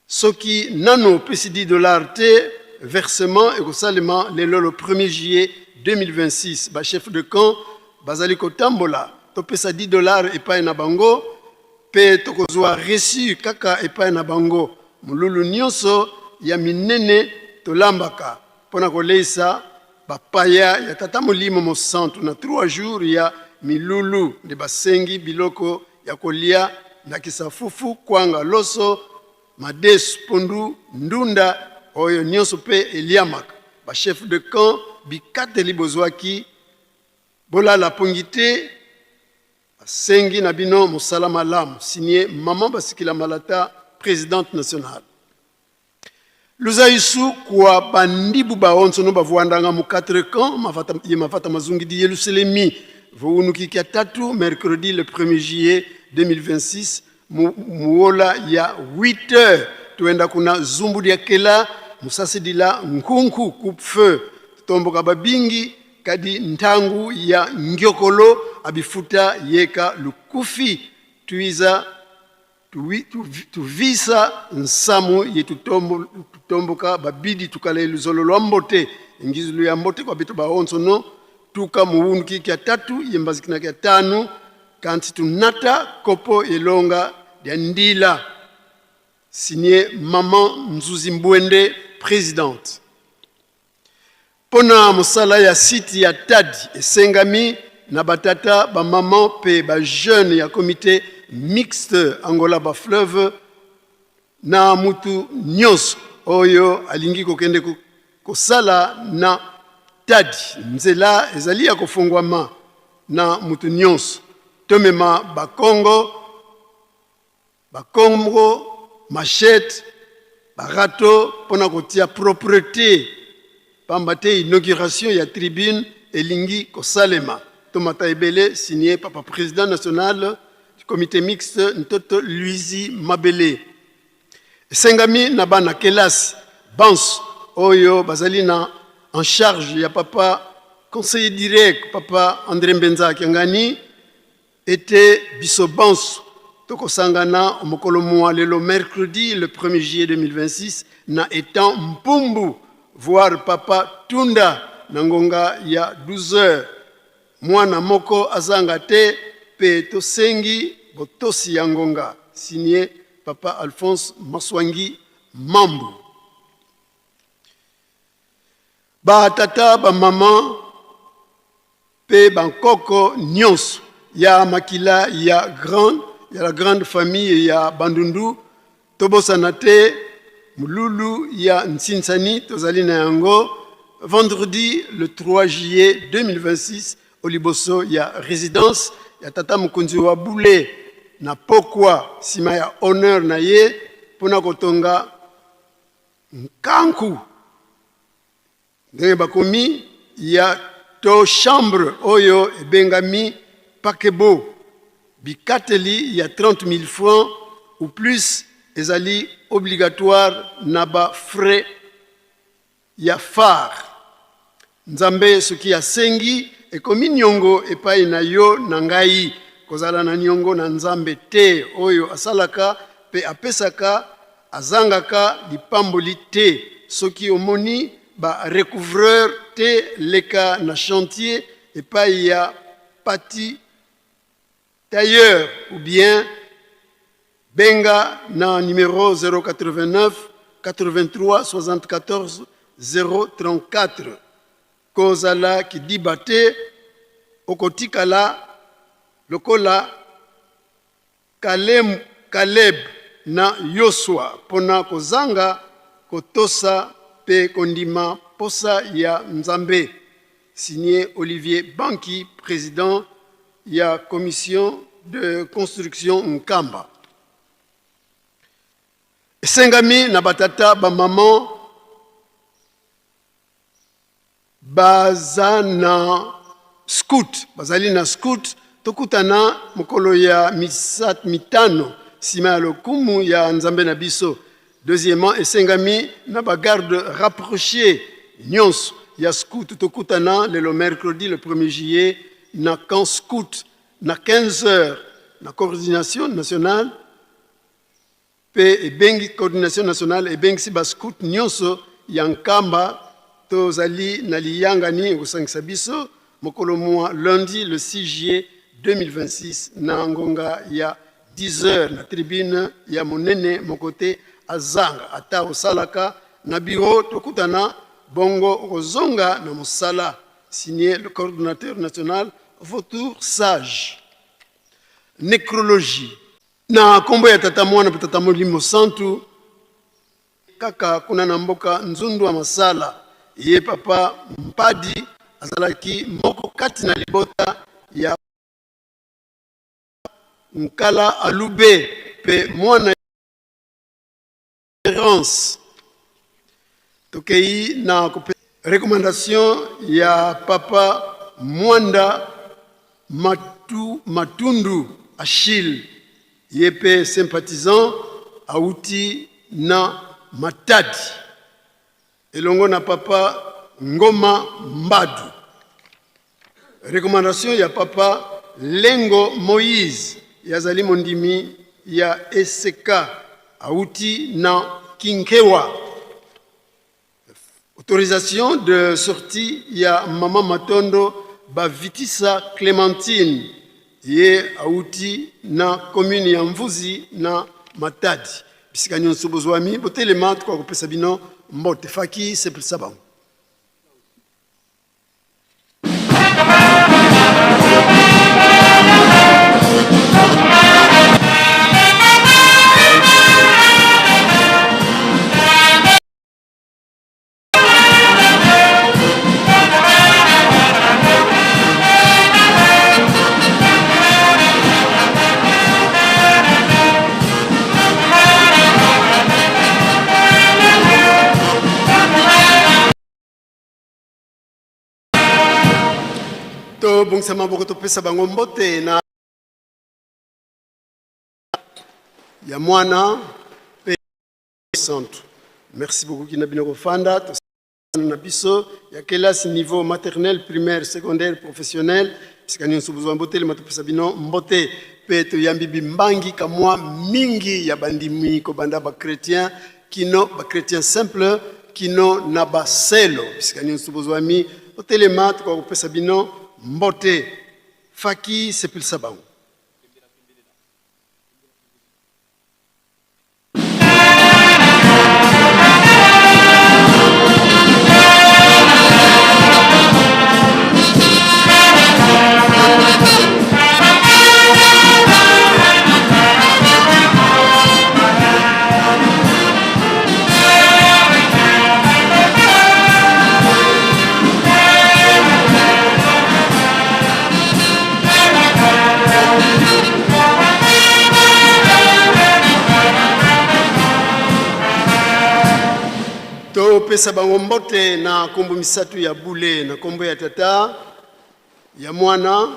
Soki nanu opesi 10 dollars te, versement ekosalema lelo le 1er juillet 2026. Ba chefs de camp bazali kotambola, topesa 10 dollars epai na bango pe tokozua reçu kaka epai na bango. Molulu nionso ya minene tolambaka pona koleisa bapaya ya Tata Molimo Mosantu na 3 jours ya milulu nde basengi biloko ya kolia ndakisa fufu, kwanga, loso, madesu, pondu, ndunda oyo nionso pe eliamaka. Ba chefs de camp bikateli bozwaki bolala pongi te basengi na bino mosala malamu. Signe Maman Basikila Malata, presidente nationale. Luzaisu kua bandibu baonso no bavuandanga mu 4 camps mavata, ye mavata mazungidi Yelusalemi vounuki kia tatu mercredi le 1er juillet 2026 mu, muola ya 8 heures tuenda kuna zumbu dia kela musasidila nkunku coupe feu tomboka babingi kadi ntangu ya ngiokolo abifuta yeka lukufi tuiza Tuvisa nsamu ye tutomboka babidi tukale luzolo lwa mbote engizulu ya mbote kwa beto baonso no tuka muwunduki kya tatu ye mbazikina kya tanu kanti tunata kopo elonga lya ndila. Signé Maman Nzuzi Mbwende, Presidente. Mpo na mosala ya site ya Tadi esengami na ba tata, ba maman mpe ba jeunes ya comite mixte Angola ba fleuve na mutu nionso oyo alingi kokende kosala na Matadi. Nzela ezali ya kofongwama na moto nyonso. Tomema bakongo, bakongo, machette, barato mpo na kotia proprete, pamba te inauguration ya tribune elingi kosalema. Tomata ebele, signé papa président national du comité mixte Ntoto Luizi Mabele. Esengami na bana kelasi banso oyo bazali na en charge ya papa conseiller direct papa André Mbenza Kiangani ete biso banso tokosangana mokolo mwa lelo mercredi le 1er juillet 2026 na etant Mpumbu voir papa Tunda na ngonga ya 12 heures. Mwana moko azanga te pe tosengi botosi ya ngonga. Signé Papa Alphonse Maswangi Mambu. Ba tata, ba maman pe ba nkoko nionso ya makila ya grand ya la grande famille ya Bandundu, tobosana te molulu ya Nsinsani tozali na yango vendredi le 3 juillet 2026 o liboso ya residence ya tata mokonzi wa bule na pokwa sima ya honneur na ye mpona kotonga nkanku ndenge bakomi ya to chambre oyo ebengami paquebot. Bikateli ya 30 000 francs ou plus ezali obligatoire na ba frais ya phare. Nzambe soki asengi ekomi niongo epai na yo na ngai. Kozala na niongo na Nzambe te oyo asalaka pe apesaka azangaka lipamboli te. Soki omoni ba recouvreur te leka na chantier epai ya Patty Tailleur ou bien benga na numero 089 83 74 034. Kozala kidiba te, okotikala lokola Kalem, Caleb na Yosua pona kozanga kotosa pe kondima posa ya Nzambe. Signé Olivier Banki, president ya commission de construction Nkamba. Esengami na batata, ba maman Baza na scout, bazali na scout. Tokutana mokolo ya misat, mitano sima ya lokumu ya Nzambe na biso. Deuxièmement, esengami na ba garde rapproché nyonso ya scout tokutana lelo mercredi le 1er juillet na camp scout na 15 heures na coordination nationale Pe ebengi coordination nationale ebengisi ba scout nionso ya Nkamba tozali na liyangani ekosangisa biso mokolo mua lundi le 6 juillet 2026 na ngonga ya 10 heures na tribune ya monene moko te azanga ata osalaka na bureau tokutana bongo okozonga na mosala signe le coordonnateur national Vautour Sage. Necrologie. Na kombo ya Tata, Mwana mpe Tata Molimo Santu, kaka kuna na mboka Nzundu wa Masala, ye Papa Mpadi azalaki moko kati na libota ya Nkala Alube mpe mwana Rance. Tokei na kopesa recommandation ya Papa Mwanda Matu, Matundu Achille, ye mpe sympathisant auti na Matadi elongo na Papa Ngoma Mbadu. Recommandation ya Papa Lengo Moïse, ye azali mondimi ya ECK, auti na Kinkewa. Autorisation de sortie ya Mama Matondo Bavitisa Clementine, ye auti na commune ya Mvuzi na Matadi. Bisika nyonso bozwami, botelema, tokoka kopesa bino mbote. Faki sepelisa bango. Tobongisa maboko, topesa bango mbote na ya Mwana mpe Santu. Merci beaucoup kina bino kofanda. Na biso ya kelasi niveau maternel, primaire, secondaire, professionnel, bisika nyonso bozwa, botelema topesa bino mbote. Mpe toyambi bimbangi kamwa mingi ya bandimi, kobanda bachrétien kino bachrétien simple kino na baselo. Bisika nyonso bozwami, botelema, tokoka kopesa bino mbote. Faki, sepelisa bango. Topesa bango mbote na nkombo misato ya bule, na nkombo ya Tata, ya Mwana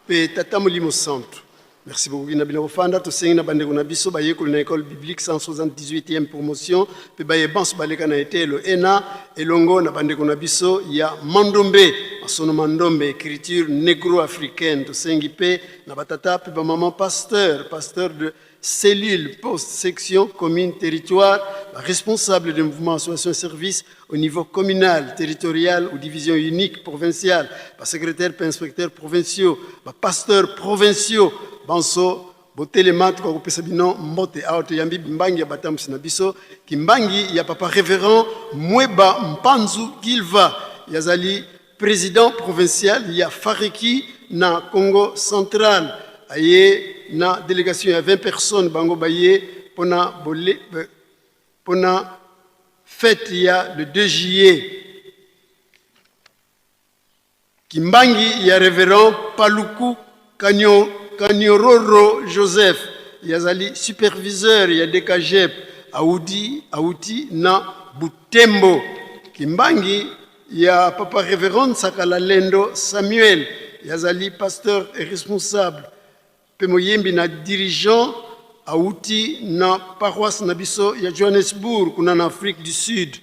mpe Tata Molimo Santu. Merci beaucoup na bino kofanda. Tosengi na bandeko na biso bayekoli na école biblique 178e promotion mpe baye banso baleka na eteyelo ena, elongo na bandeko na biso ya Mandombe, masono Mandombe, écriture négro-africaine. Tosengi mpe na batata mpe bamama pasteur, pasteur de cellule, poste, section, commune, territoire, responsable de mouvement, association, service au niveau communal, territorial ou division unique provinciale, secrétaire, inspecteur provinciaux, pasteurs provinciaux, banso botelema, tokoka kopesa bino mbote. Awa toyambi mbangi ya batambusi na biso, kimbangi ya papa révérend Mweba Mpanzu Gilva, yazali président provincial ya Fariki na Congo Central, aye na délégation ya 20 personnes. Bango baye mpona bole, mpona fête ya le 2 juillet. Kimbangi ya révérend Paluku Kanyo, Kanyororo Joseph, yazali superviseur ya DKGEP, audi auti na Butembo. Kimbangi ya papa révérend Sakala Lendo Samuel, yazali pasteur et responsable mpe moyembi na dirigeant, auti na paroisse na biso ya Johannesburg kuna na Afrique du Sud.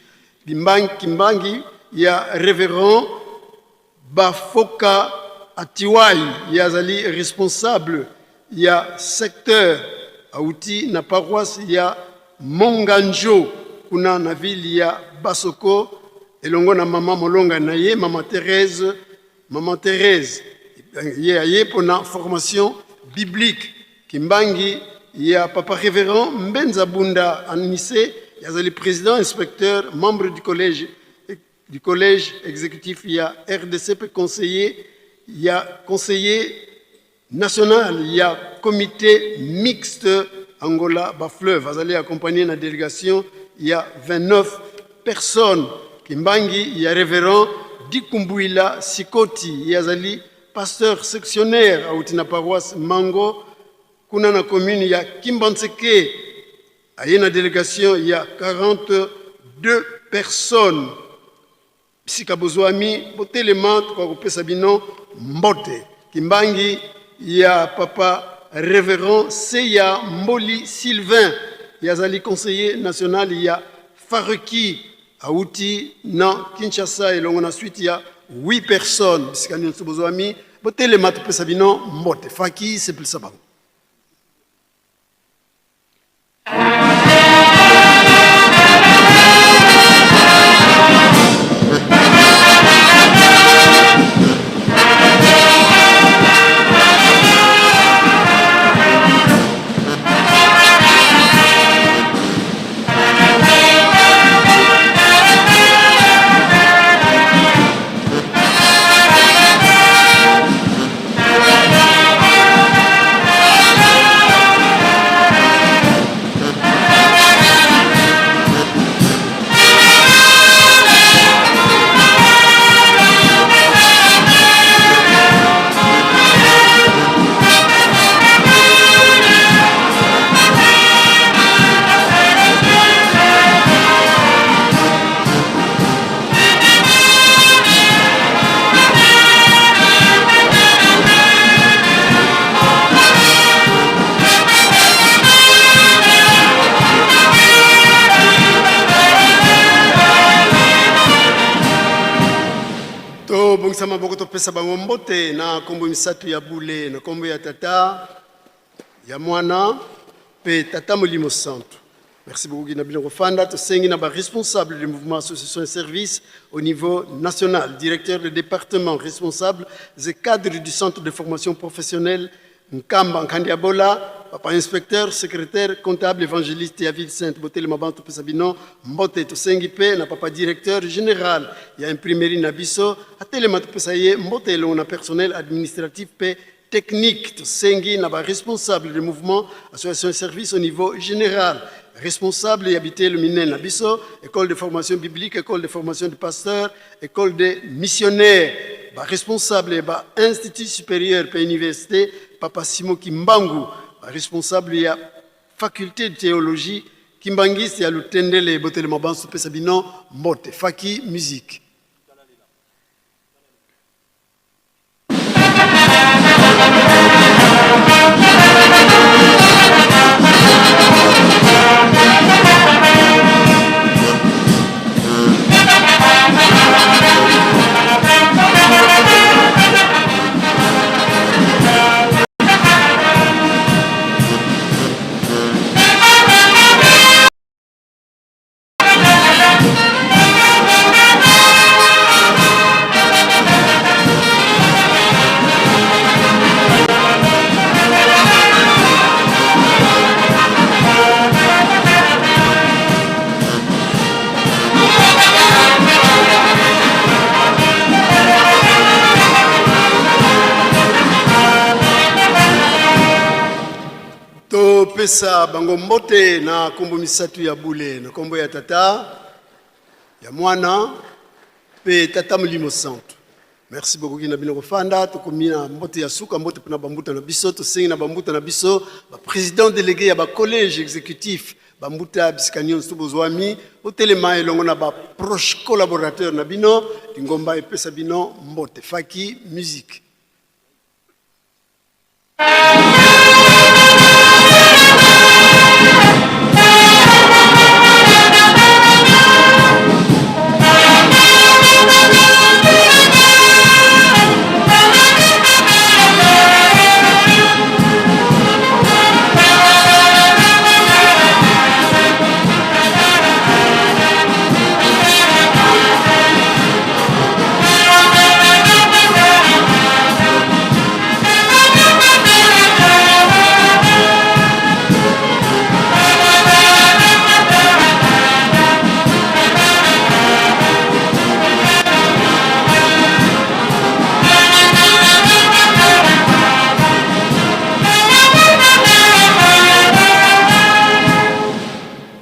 Bimbangi, kimbangi ya révérend Bafoka Atiwai, ye azali responsable ya secteur, auti na paroisse ya Monganjo kuna na ville ya Basoko, elongo na mama molonga na ye, mama Thérèse. Mama Thérèse ye aye mpona formation biblique. Kimbangi ya papa révérend Mbenza Bunda Anise, azali président inspecteur, membre du collège exécutif ya RDC mpe conseiller ya conseiller national ya comité mixte Angola Bafleuve, azali accompagné na délégation ya 29 personnes. Kimbangi ya révérend Dikumbuila Sikoti, ye azali pasteur sectionnaire, auti na paroisse Mango kuna na commune ya Kimbanseke, aye na délégation ya 42 personnes. Bisika bozwami, botelema, tokoka kopesa bino mbote. Kimbangi ya papa révérend Seya Mboli Sylvain, ye azali conseiller national ya Fareki, auti na Kinshasa, elongo na suite ya 8 personnes. Bisika nyonso bozwami, botelema, topesa bino mbote. Faki, sepelisa bango. Tobongisa maboko topesa bango mbote na nkombo misato ya bule, na nkombo ya Tata, ya Mwana mpe Tata Molimo Santu. Merci beaucoup na bino kofanda. Tosengi na ba responsable du mouvement association et service au niveau national, directeur de département, responsable et cadre du centre de formation professionnelle Nkamba Nkandiabola, papa inspecteur, secrétaire, comptable, évangéliste ya ville sainte, botelema bantu topesa bino mbote. Tosengi mpe na papa directeur général ya imprimerie na biso atelema topesa ye mbote elongo na personnel administratif mpe technique. Tosengi na ba responsable du mouvement association et service au niveau général, responsable ya biteyelo minene na biso, école de formation biblique, école de formation de pasteur, école de missionnaire, ba responsable ya ba institut supérieur mpe université papa Simon Kimbangu, ba responsable ya faculté de théologie kimbangiste ya Lutendele, botelema banso topesa bino mbote. Faki musique. Topesa bango mbote na nkombo misato ya bule, na nkombo ya Tata, ya Mwana mpe Tata Molimo Santu. Merci beaucoup na bino kofanda. Tokomi na mbote ya suka, mbote mpona bambuta na biso. Tosengi na bambuta na biso, baprésident délégué ya bacollège exécutif, bambuta bisika nyonso bozwami, botelema elongo na baproche collaborateur na bino. Lingomba epesa bino mbote. Faki musique.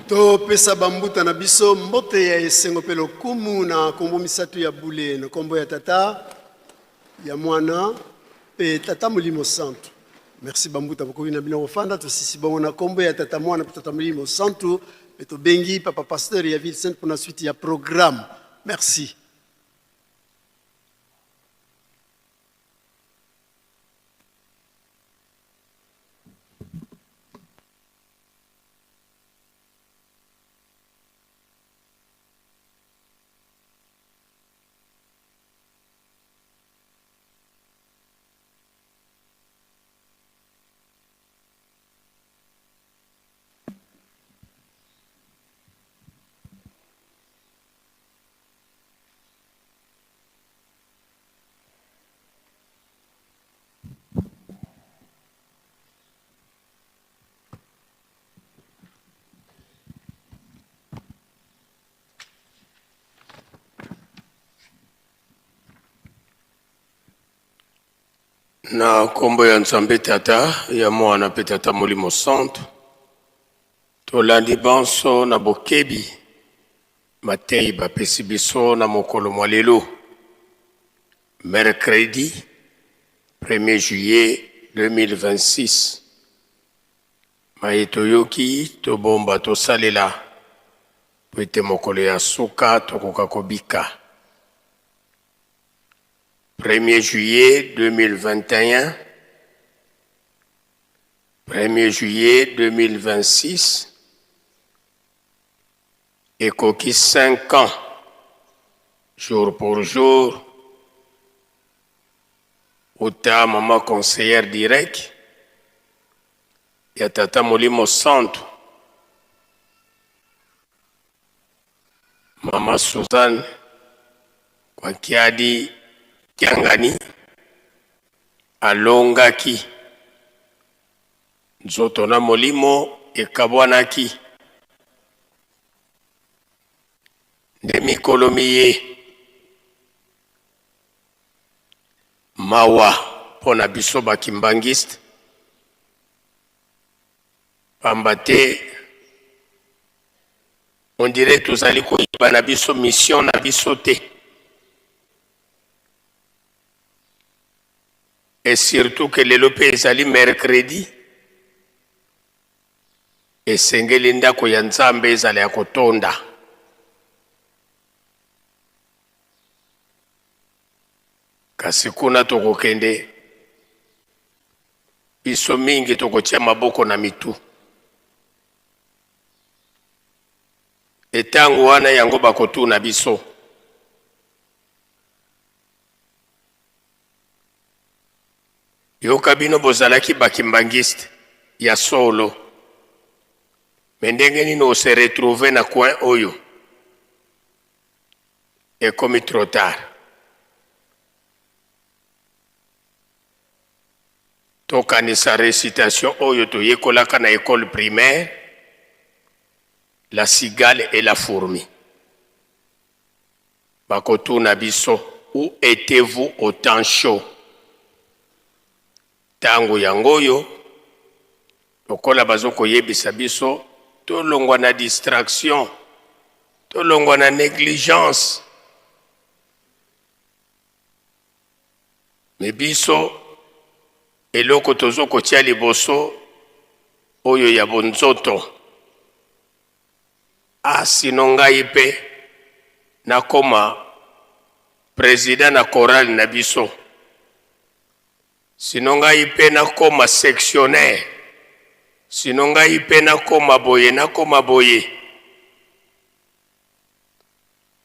Topesa bambuta na biso mbote ya esengo mpe lokumu na nkombo misato ya bule, na nkombo ya Tata, ya Mwana mpe Tata Molimo Santu. Merci bambuta, bokoki na bino kofanda. Tosisi bongo na nkombo ya Tata, Mwana mpe Tata Molimo Santu, mpe tobengi papa pasteur ya ville sainte mpona suite ya programme. Merci. Na nkombo ya Nzambe Tata, ya Mwana mpe Tata Molimo Santu, tolandi banso na bokebi mateyi bapesi biso na mokolo mwa lelo, mercredi 1er juillet 2026. Maye toyoki, tobomba, tosalela, mpo ete mokolo ya suka tokoka kobika. 1er juillet 2021, 1er juillet 2026, ekoki 5 ans, jour pour jour, Uta mama conseillère direct ya tata Molimo Santu, mama Suzanne Kwakiadi Kiangani alongaki nzoto na molimo ekabwanaki nde mikolo miye. Mawa mpo na biso ba kimbanguiste pamba te on dirait tozali koyeba na biso mission na biso te et surtout que lelo mpe ezali mercredi esengeli ndako ya Nzambe ezala ya kotonda. Kasi kuna tokokende, biso mingi tokotia maboko na mitu. Etango wana yango bakotuna biso. Yoka bino bozalaki ba kimbanguiste ya solo mais ndenge nini o se retrouver na coin oyo? Ekomi trop tard. Tokanisa recitation oyo toyekolaka na ecole primaire, la cigale et la fourmi. Bakotuna biso, où etez-vous au temps chaud? Tango yango oyo, lokola bazo koyebisa biso tolongwa na distraction, tolongwa na negligence. Mais biso eloko tozo kotia liboso oyo ya bonzoto. Ah sinon ngai pe nakoma president na chorale na biso. Sinon ngai pe nakoma sectionnaire. Sinon ngai pe nakoma boye nakoma boye.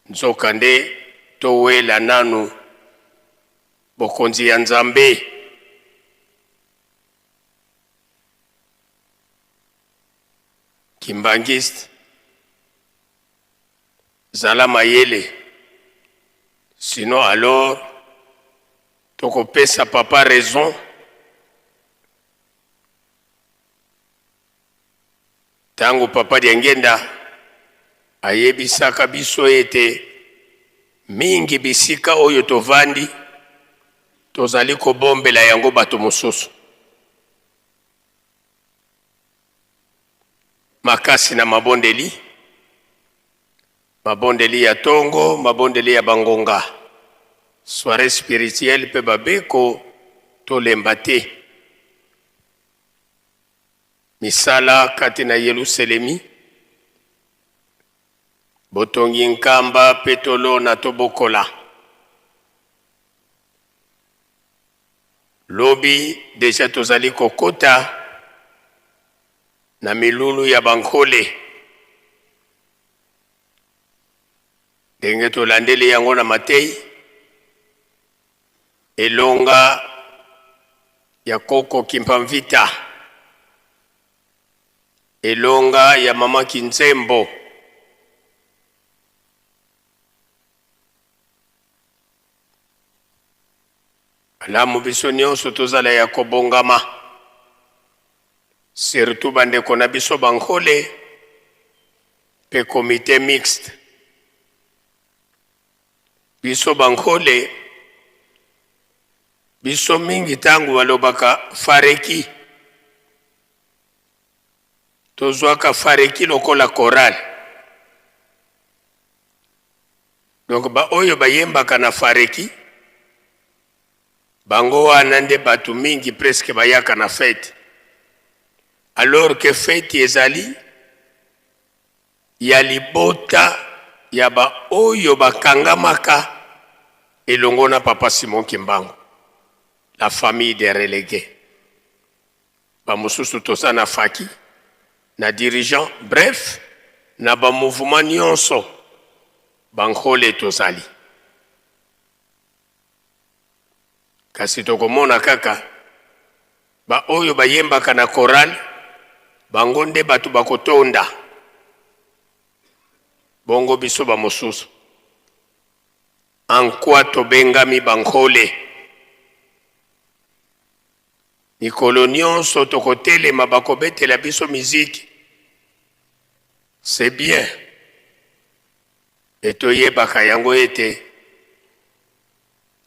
Nzoka nde towela nanu bokonzi ya Nzambe. Kimbanguiste zala mayele sinon alors toko pesa papa raison tango papa Diangienda ayebisaka biso ete mingi bisika oyo tovandi tozali kobombela yango bato mosusu. Makasi na mabondeli, mabondeli ya tongo, mabondeli ya bangonga, soiree spirituelle mpe babeko, tolemba te. Misala kati na Yeluselemi, botongi nkamba mpe tolona tobokola. Lobi dejà tozali kokota na milulu ya ba Nkole. Ndenge tolandeli yango na mateyi, elonga ya koko Kimpa Mvita, elonga ya mama Kinzembo. Malamu biso nionso tozala ya kobongama surtout ba ndeko na biso ba Nkole pe comite mixte. Biso ba Nkole biso mingi tango balobaka fareki tozwaka fareki lokola chorale. Donc ba oyo bayembaka na fareki bango wana nde batu mingi presque bayaka na fete alors que fete ezali ya libota ya ba oyo bakangamaka elongo na papa Simon Kimbangu, la famille des relegues. Ba mosusu toza na faki, na dirigeant, bref na ba mouvement nionso ba nkole tozali. Kasi tokomona kaka ba oyo bayembaka na chorale, bango nde bato bakotonda, bongo biso ba mosusu en quoi tobengami ba nkole? Mikolo nionso tokotelema bakobetela biso miziki, c'est bien et toyebaka yango ete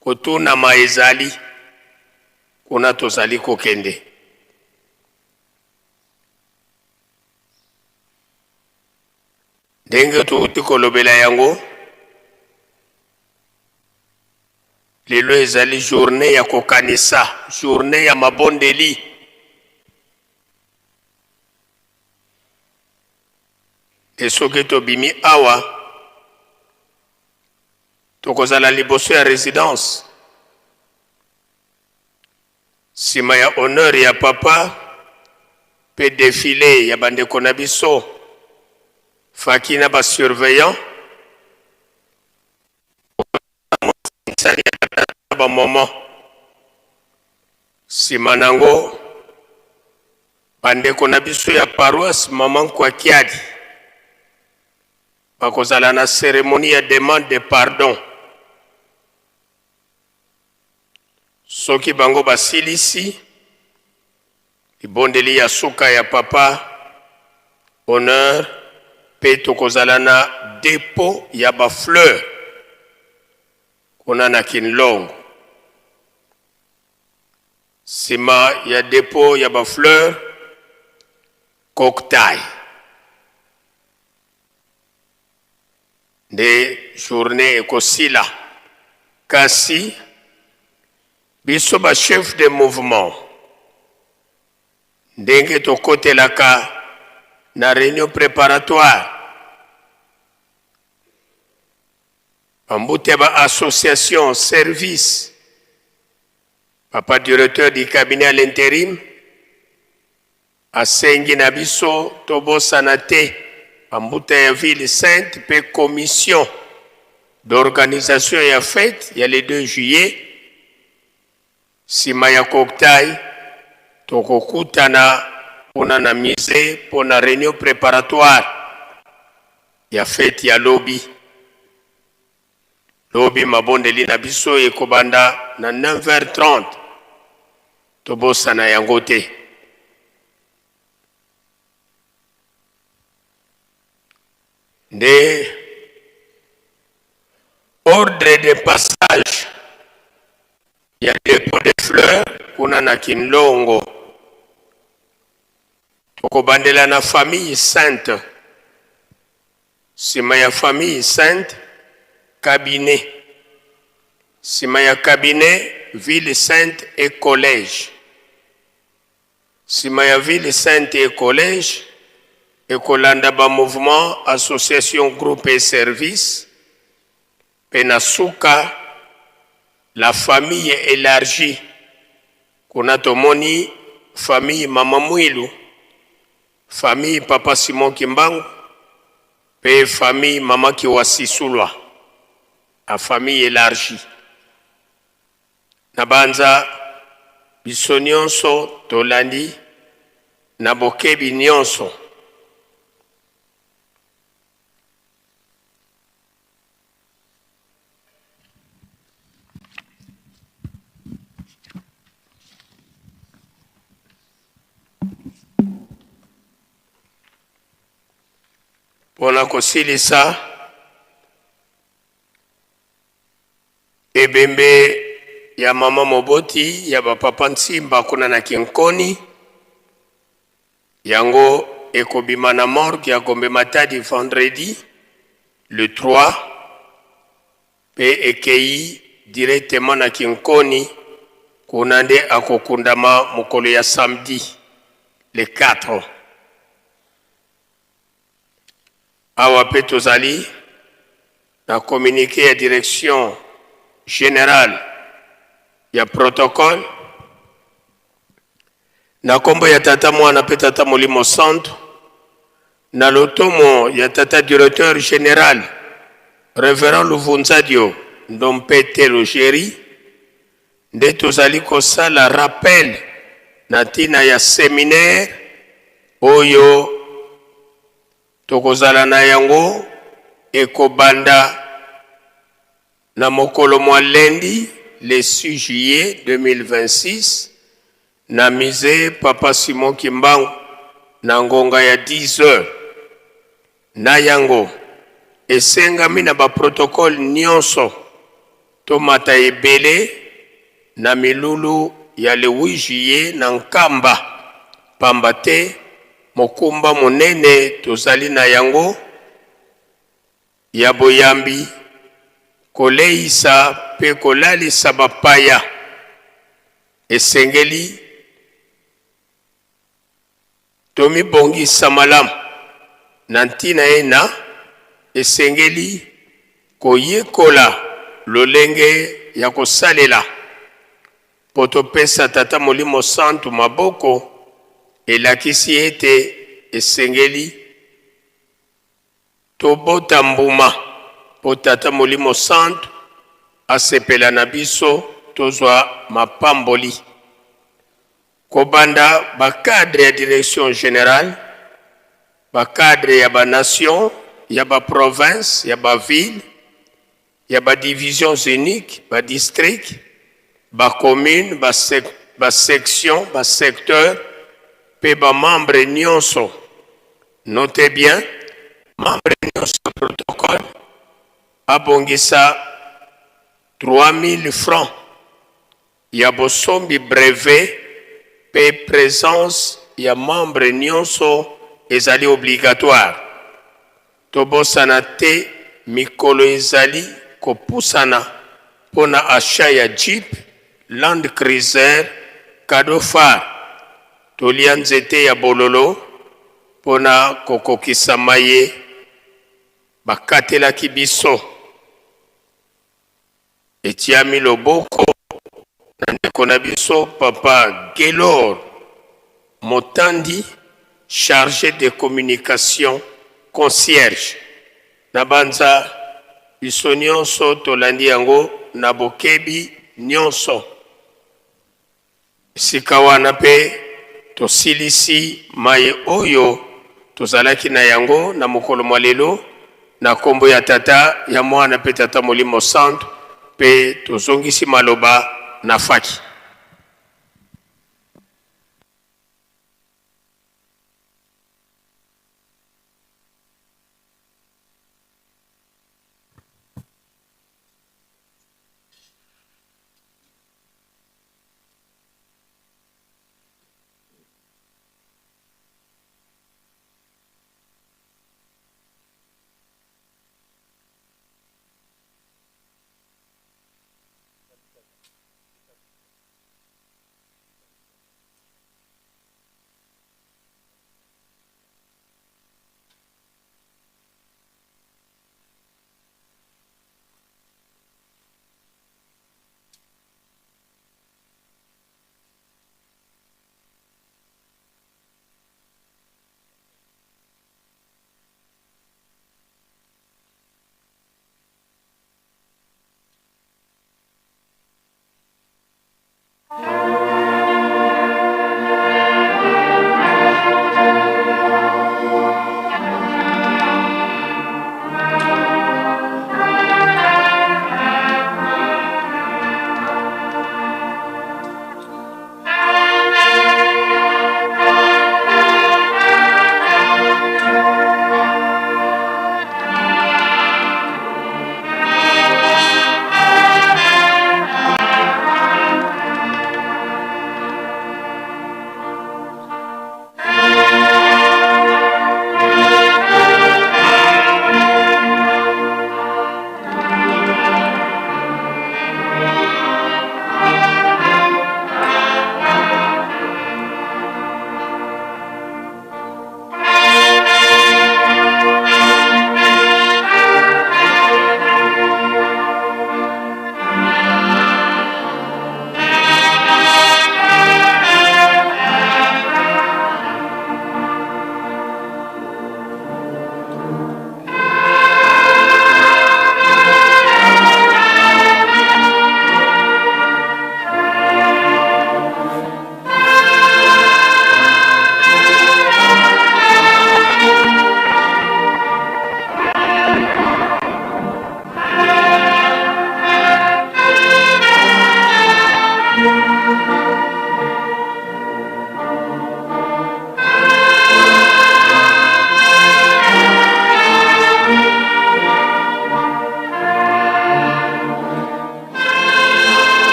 kotunama ezali kuna tozali kokende. Ndenge touti kolobela yango, lelo ezali journee ya kokanisa, journee ya mabondeli. Nde soki tobimi awa, tokozala liboso ya residence, Sima ya honneur ya papa pe defile ya bandeko na biso faki na ba surveillants na ba moment sima nango bandeko na biso ya paroisse maman Kwakiadi bakozala na ceremonie ya demande de pardon. Soki bango basilisi libondeli ya suka ya Papa, honneur, pe tokozala na depot ya ba fleurs kuna na Kinlongo. Sima ya depot ya ba fleurs, cocktail. Nde journee ekosila. Kasi biso ba chefs de mouvement ndenge tokotelaka na reunion preparatoire, ba mbuta ya ba associations, services, papa directeur du cabinet à l'interim Asengi na biso tobosana te ba mbuta ya ville sainte mpe commission d'organisation ya fete ya le 2 juillet. Sima ya cocktail, tokokutana kuna na musee mpo na reunion preparatoire ya fete ya lobi. Lobi mabondeli na biso ekobanda na 9h30. Tobosana yango te. Nde ordre de passage ya depot de fleurs kuna na Kinlongo. Tokobandela na famille sainte. Sima ya famille sainte, cabinet. Sima ya cabinet, ville sainte et collège. Sima ya ville sainte et collège, ekolanda ba mouvements, associations, groupes et services. Pe na suka, la famille elargie. Kuna tomoni famille Mama Muilu, Famille papa Simon Kimbangu pe famille maman Kiwasisulwa la famille elargie. Na banza biso nionso tolandi na bokebi nionso. Mpo na kosilisa, ebembe ya mama moboti ya ba papa Nsimba kuna na Kinkoni, yango ekobima na morgue ya Gombe Matadi vendredi le 3 Pe ekeyi directement na Kinkoni, kuna nde akokundama mokolo ya samedi le 4. Awa pe tozali na communique ya direction generale ya protocole na kombo ya Tata Mwana pe Tata Molimo Santu, na lotomo ya Tata Directeur General Reverend Luvunzadio Ndompete Logeri. Nde tozali kosala rappel na ntina ya seminaire oyo tokozala na yango ekobanda na mokolo mwa lundi le 6 juillet 2026 na musee Papa Simon Kimbangu na ngonga ya 10 heures. Na yango, esengami na ba protocoles nionso tomata ebele na milulu ya le 8 juillet na Nkamba, pamba te mokumba monene tozali na yango ya boyambi, koleisa mpe kolalisa bapaya esengeli Tomibongisa malamu na ntina ena esengeli koyekola lolenge ya kosalela mpo topesa Tata Molimo Santu maboko, elakisi ete esengeli tobota mbuma mpo Tata Molimo Santu asepela na biso tozwa mapamboli. Kobanda ba cadres ya direction generale, ba cadres ya ba nations, ya ba provinces, ya ba villes, ya ba divisions uniques, ba districts, ba communes, ba sections, ba secteurs mpe ba membres nionso. Notez bien, membre nionso ya protocole abongisa 3000 francs ya bosombi brevet pe presence ya membre nionso ezali obligatoire. Tobosana te mikolo ezali kopusana mpo na achat ya jeep land cruiser cadeau phare tolia nzete ya bololo mpo na kokokisa maye bakatelaki biso. Etiami loboko na ndeko na biso papa Guelor Motandi, charge de communication concierge. Nabanza biso nionso tolandi yango na bokebi nionso. Esika wana mpe tosilisi maye oyo tozalaki na yango na mokolo mwa lelo, na nkombo ya Tata, ya Mwana mpe Tata Molimo Santu, mpe tozongisi maloba na faki.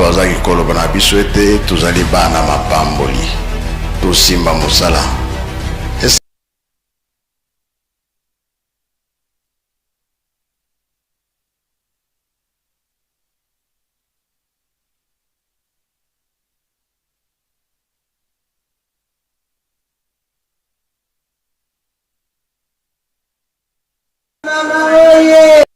bazalaki koloba na biso ete tozali bana mapamboli, tosimba mosala. Mama oye!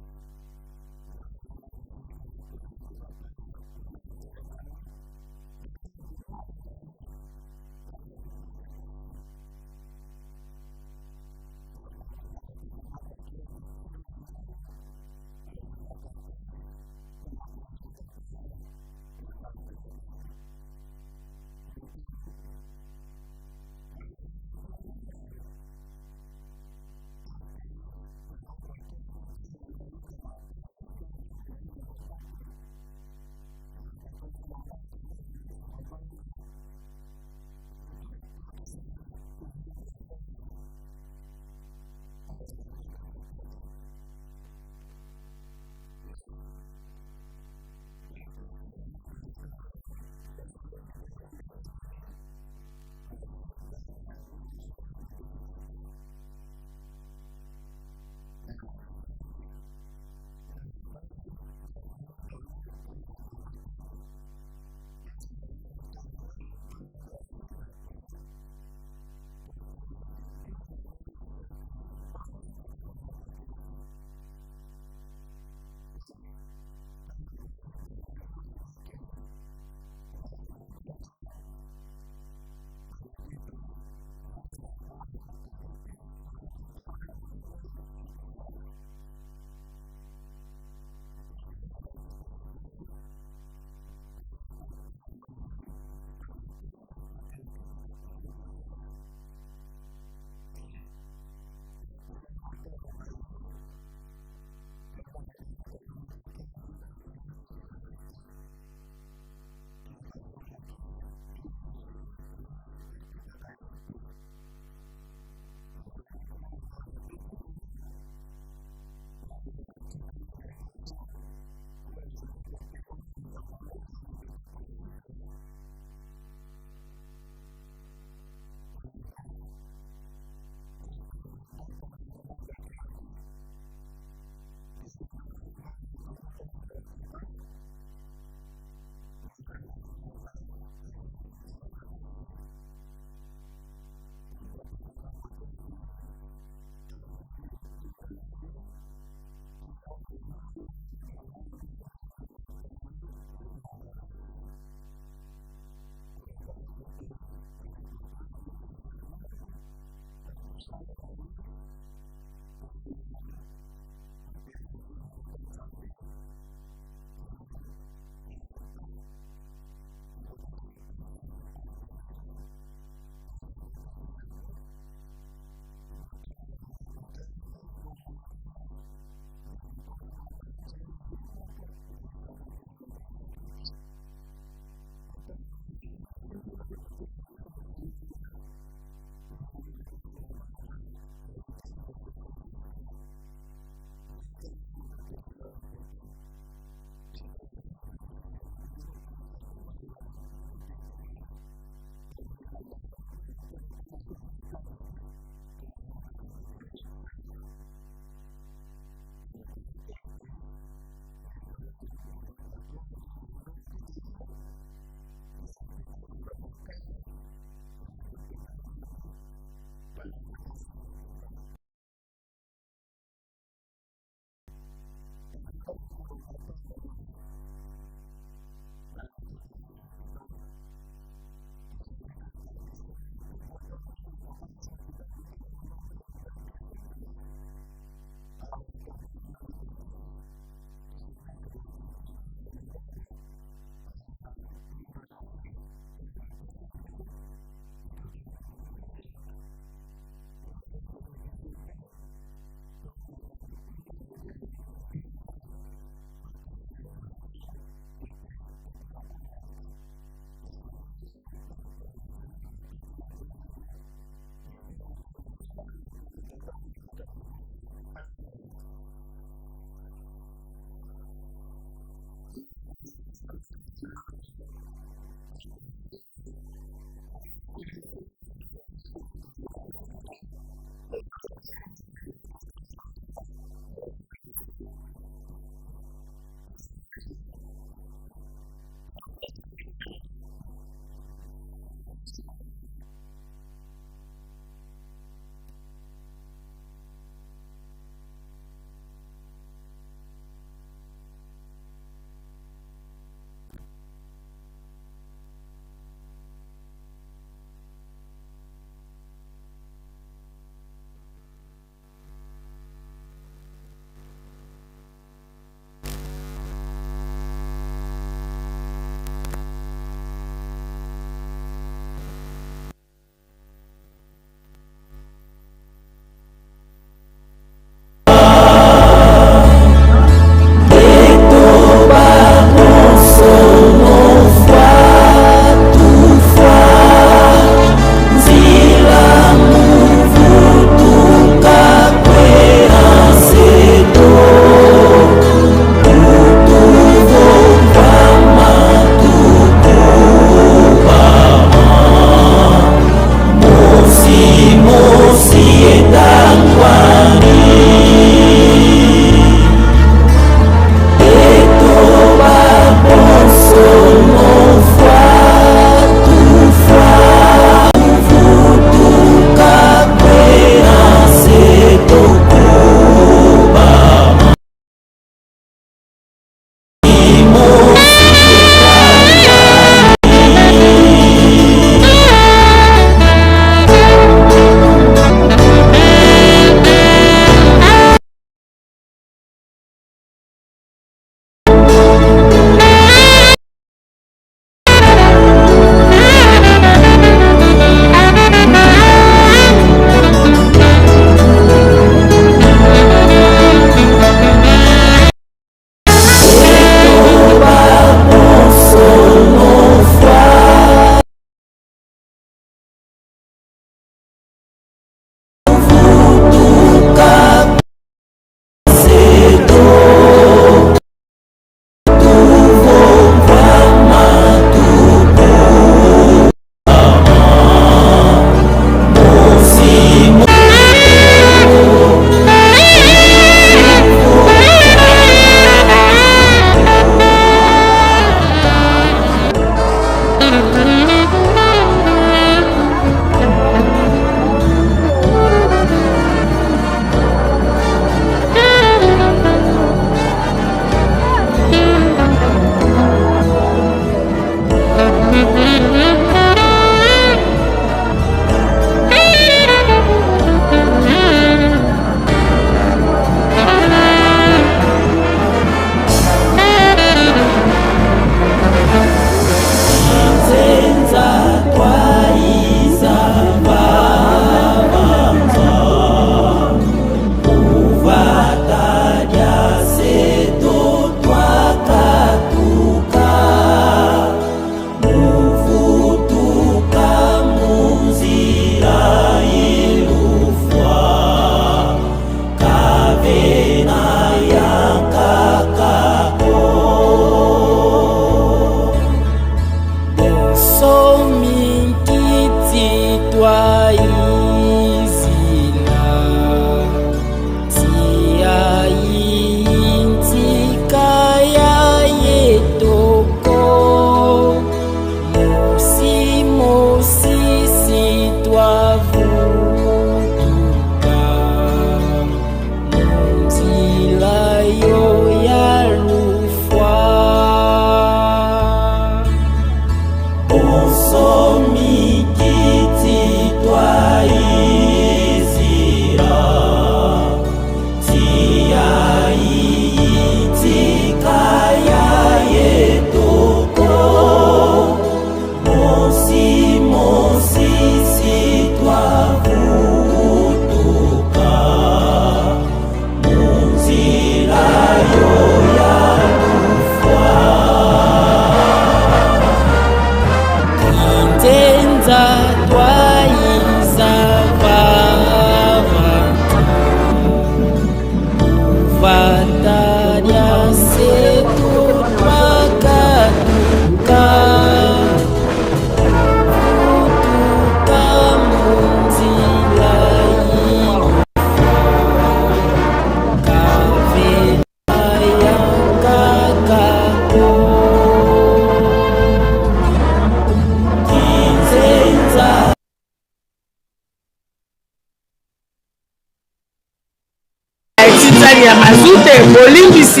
Azwi te bolimbisi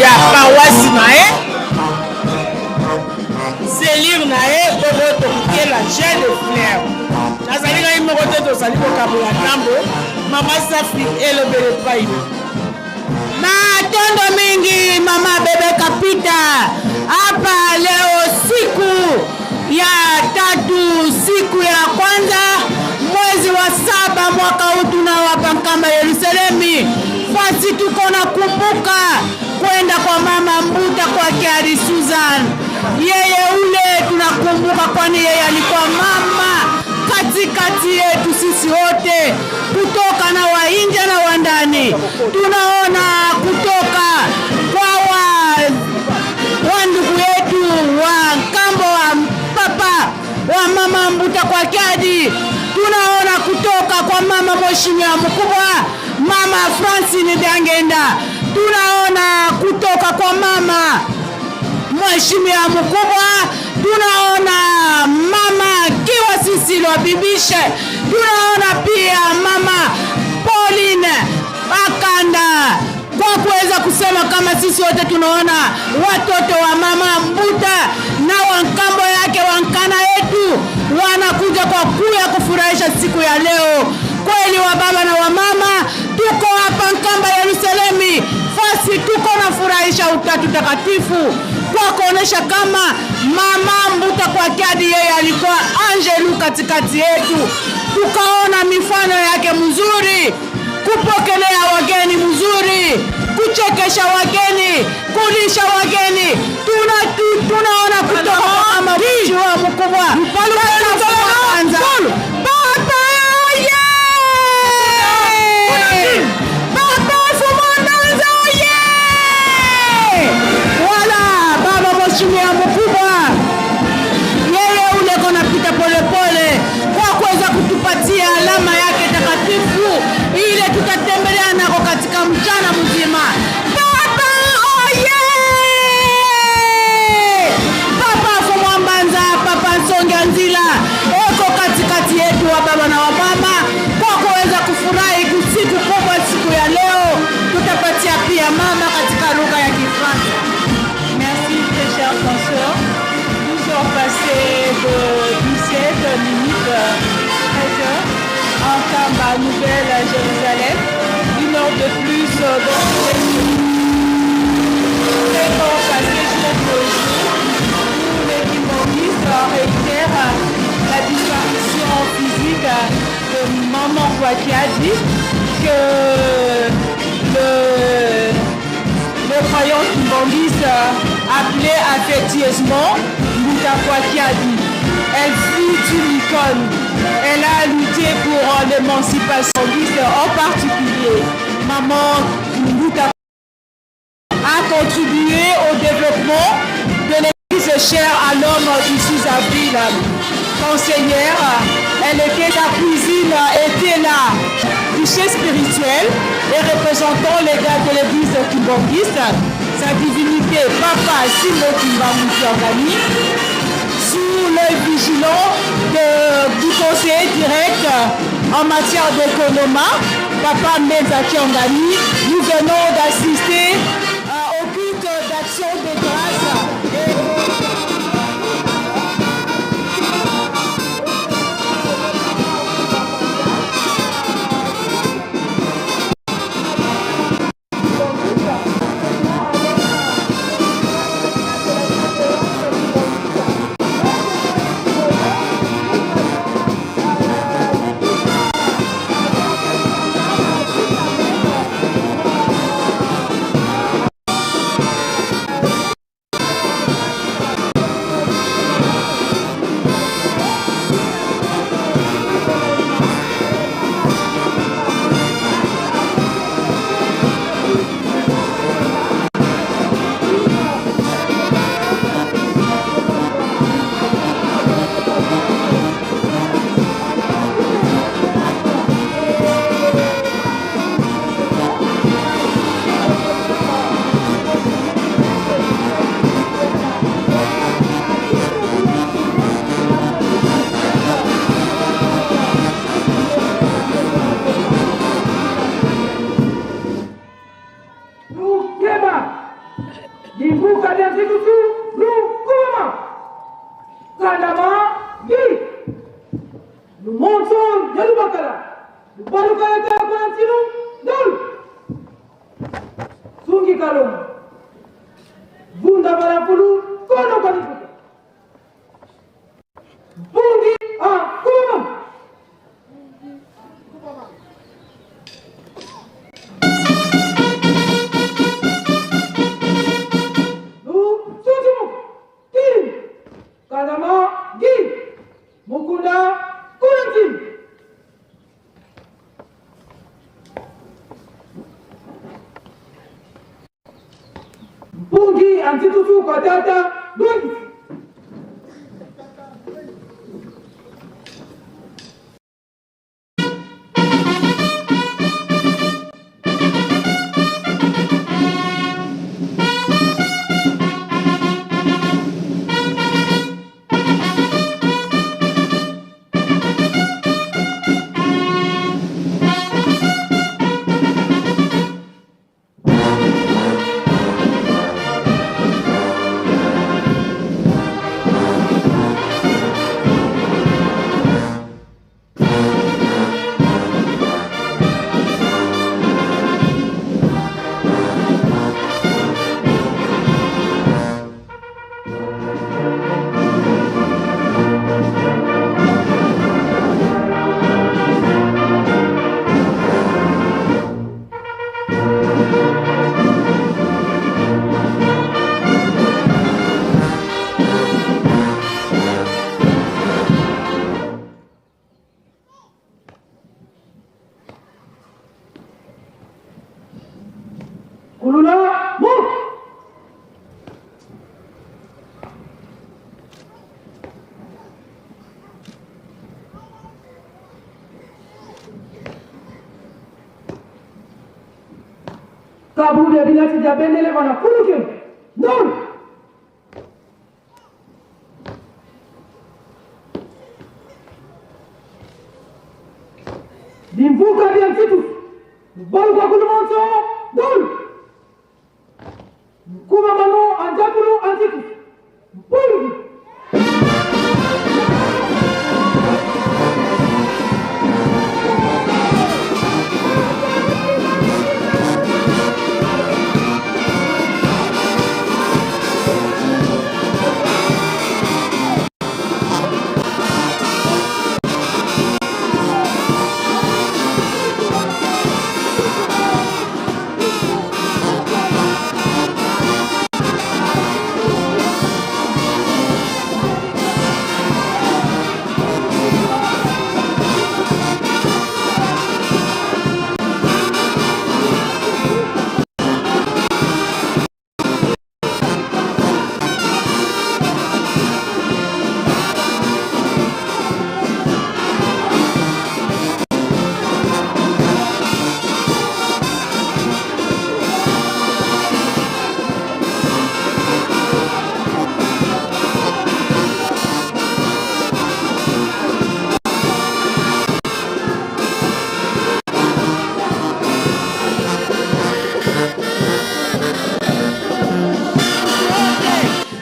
ya paroisse na ye, selire na ye, bongo tokokela jet de fleur. Nazali ngai moko te, tozali kokabola ndambo. Mama Safi elobele epai. Matondo mingi mama Bebe Kapita. Hapa leo siku ya tatu, siku ya kwanza mwezi wa saba mwaka huu tunawapa Nkamba Yerusalemi. Fasi tuko na kumbuka kwenda kwa mama Mbuta kwa Kiari Susan, yeye ule tunakumbuka, kwani yeye alikuwa mama katikati yetu sisi wote, kutoka na wainje na wandani. Tunaona kutoka kwa wa ndugu yetu wa nkambo wa papa wa mama Mbuta kwa Kiadi, tunaona kutoka kwa mama mheshimiwa mkubwa mama Francine Diangenda, tunaona kutoka kwa mama mheshimiwa mkubwa, tunaona mama Kiwa Sisilo Bibishe, tunaona pia mama Pauline Akanda, kwa kuweza kusema kama sisi wote tunaona watoto wa mama Mbuta na wankambo yake wankana yetu wanakuja kwa kuya kufurahisha siku ya leo. Kweli wa baba na wa mama, tuko hapa Nkamba Yerusalemi, fasi tuko na furahisha Utatu Takatifu kwa kuonesha kama mama Mbuta kwa Kiadi yeye alikuwa angelu katikati yetu, tukaona mifano yake mzuri, kupokelea wageni mzuri, kuchekesha wageni, kulisha wageni. Tunaona kutoka kwa mama mheshimiwa mkubwa kwanza Papa ye! Papa Fumondanza ye! Wala baba mheshimiwa mkubwa yeye ule konapita polepole kwa kuweza kutupatia alama yake takatifu ile tutatembelea nako katika mchana mzima. Papa oye! Papa Fumwambanza, Papa Nsonge Nzila eko katikati yetu wa baba na wa mama kwa kuweza kufurahi siku kubwa siku ya leo. Tutapatia pia mama katika lugha ya Kifaransa. Merci très chers consoeurs. 12 heures passées de 17 minutes 13 heures en Kamba, Nouvelle Jérusalem. Une heure de plus donc très fort passé jour pour jour où les kimbanguistes réitèrent la disparition physique de Maman Kwakiadi, que le croyant kimbanguiste appelait affectueusement Mbuta Kwakiadi. Elle fut une icône. Elle a lutté pour l'émancipation en particulier. Maman Mbuta a contribué au développement de l'église chère à l'homme du 6 avril. Conseillère, elle était, sa cuisine était là, richesse spirituelle et représentant les gars de l'église kimbanguiste, sa divinité Papa Simon Kimbangu Kiangani, sous l'œil vigilant du conseiller direct en matière d'économie, Papa Mbenza Kiangani. Nous venons d'assister au culte d'action de grâce. Et Makala. Lubaluka ya tala kuna ntinu. Ndulu. Sungi Kalongo. Vunda Balakulu. Kono kwa Nipuka. Bungi a Kuma. Kanama Gi Mukunda Kulanti Mpungi antitutu kwa tata Bungi Kulula Muk Kabu bya binati bya bendele bana kuluke Ndulu Bimvuka bya ntitu Baluka kulumonso Ndulu Kuma manu anjakulu antiku Mpungi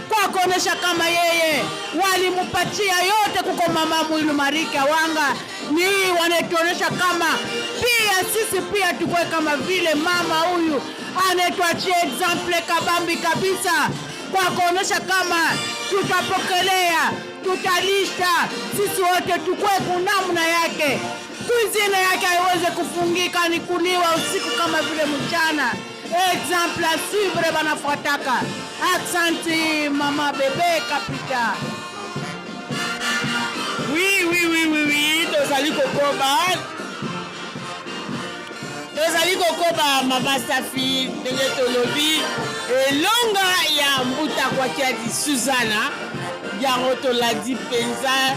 kwa kuonesha kama yeye walimupatia yote kuko mama Mwilu Marika Wanga ni wanatuonesha kama pia sisi pia tukue kama vile mama huyu anatuachia example kabambi kabisa kwa kuonesha kama tutapokelea, tutalisha sisi wote tukue kunamna yake, kuizina yake haiweze kufungika, ni kuliwa usiku kama vile mchana. Exemple à suivre banafuataka. Aksanti mama bebe Kapita. Oui, oui, oui, oui, oui, tozali kokoba. Tozali kokoba mama Safi ndenge tolobi elonga ya mbuta kwakiadi Suzana yango tolandi mpenza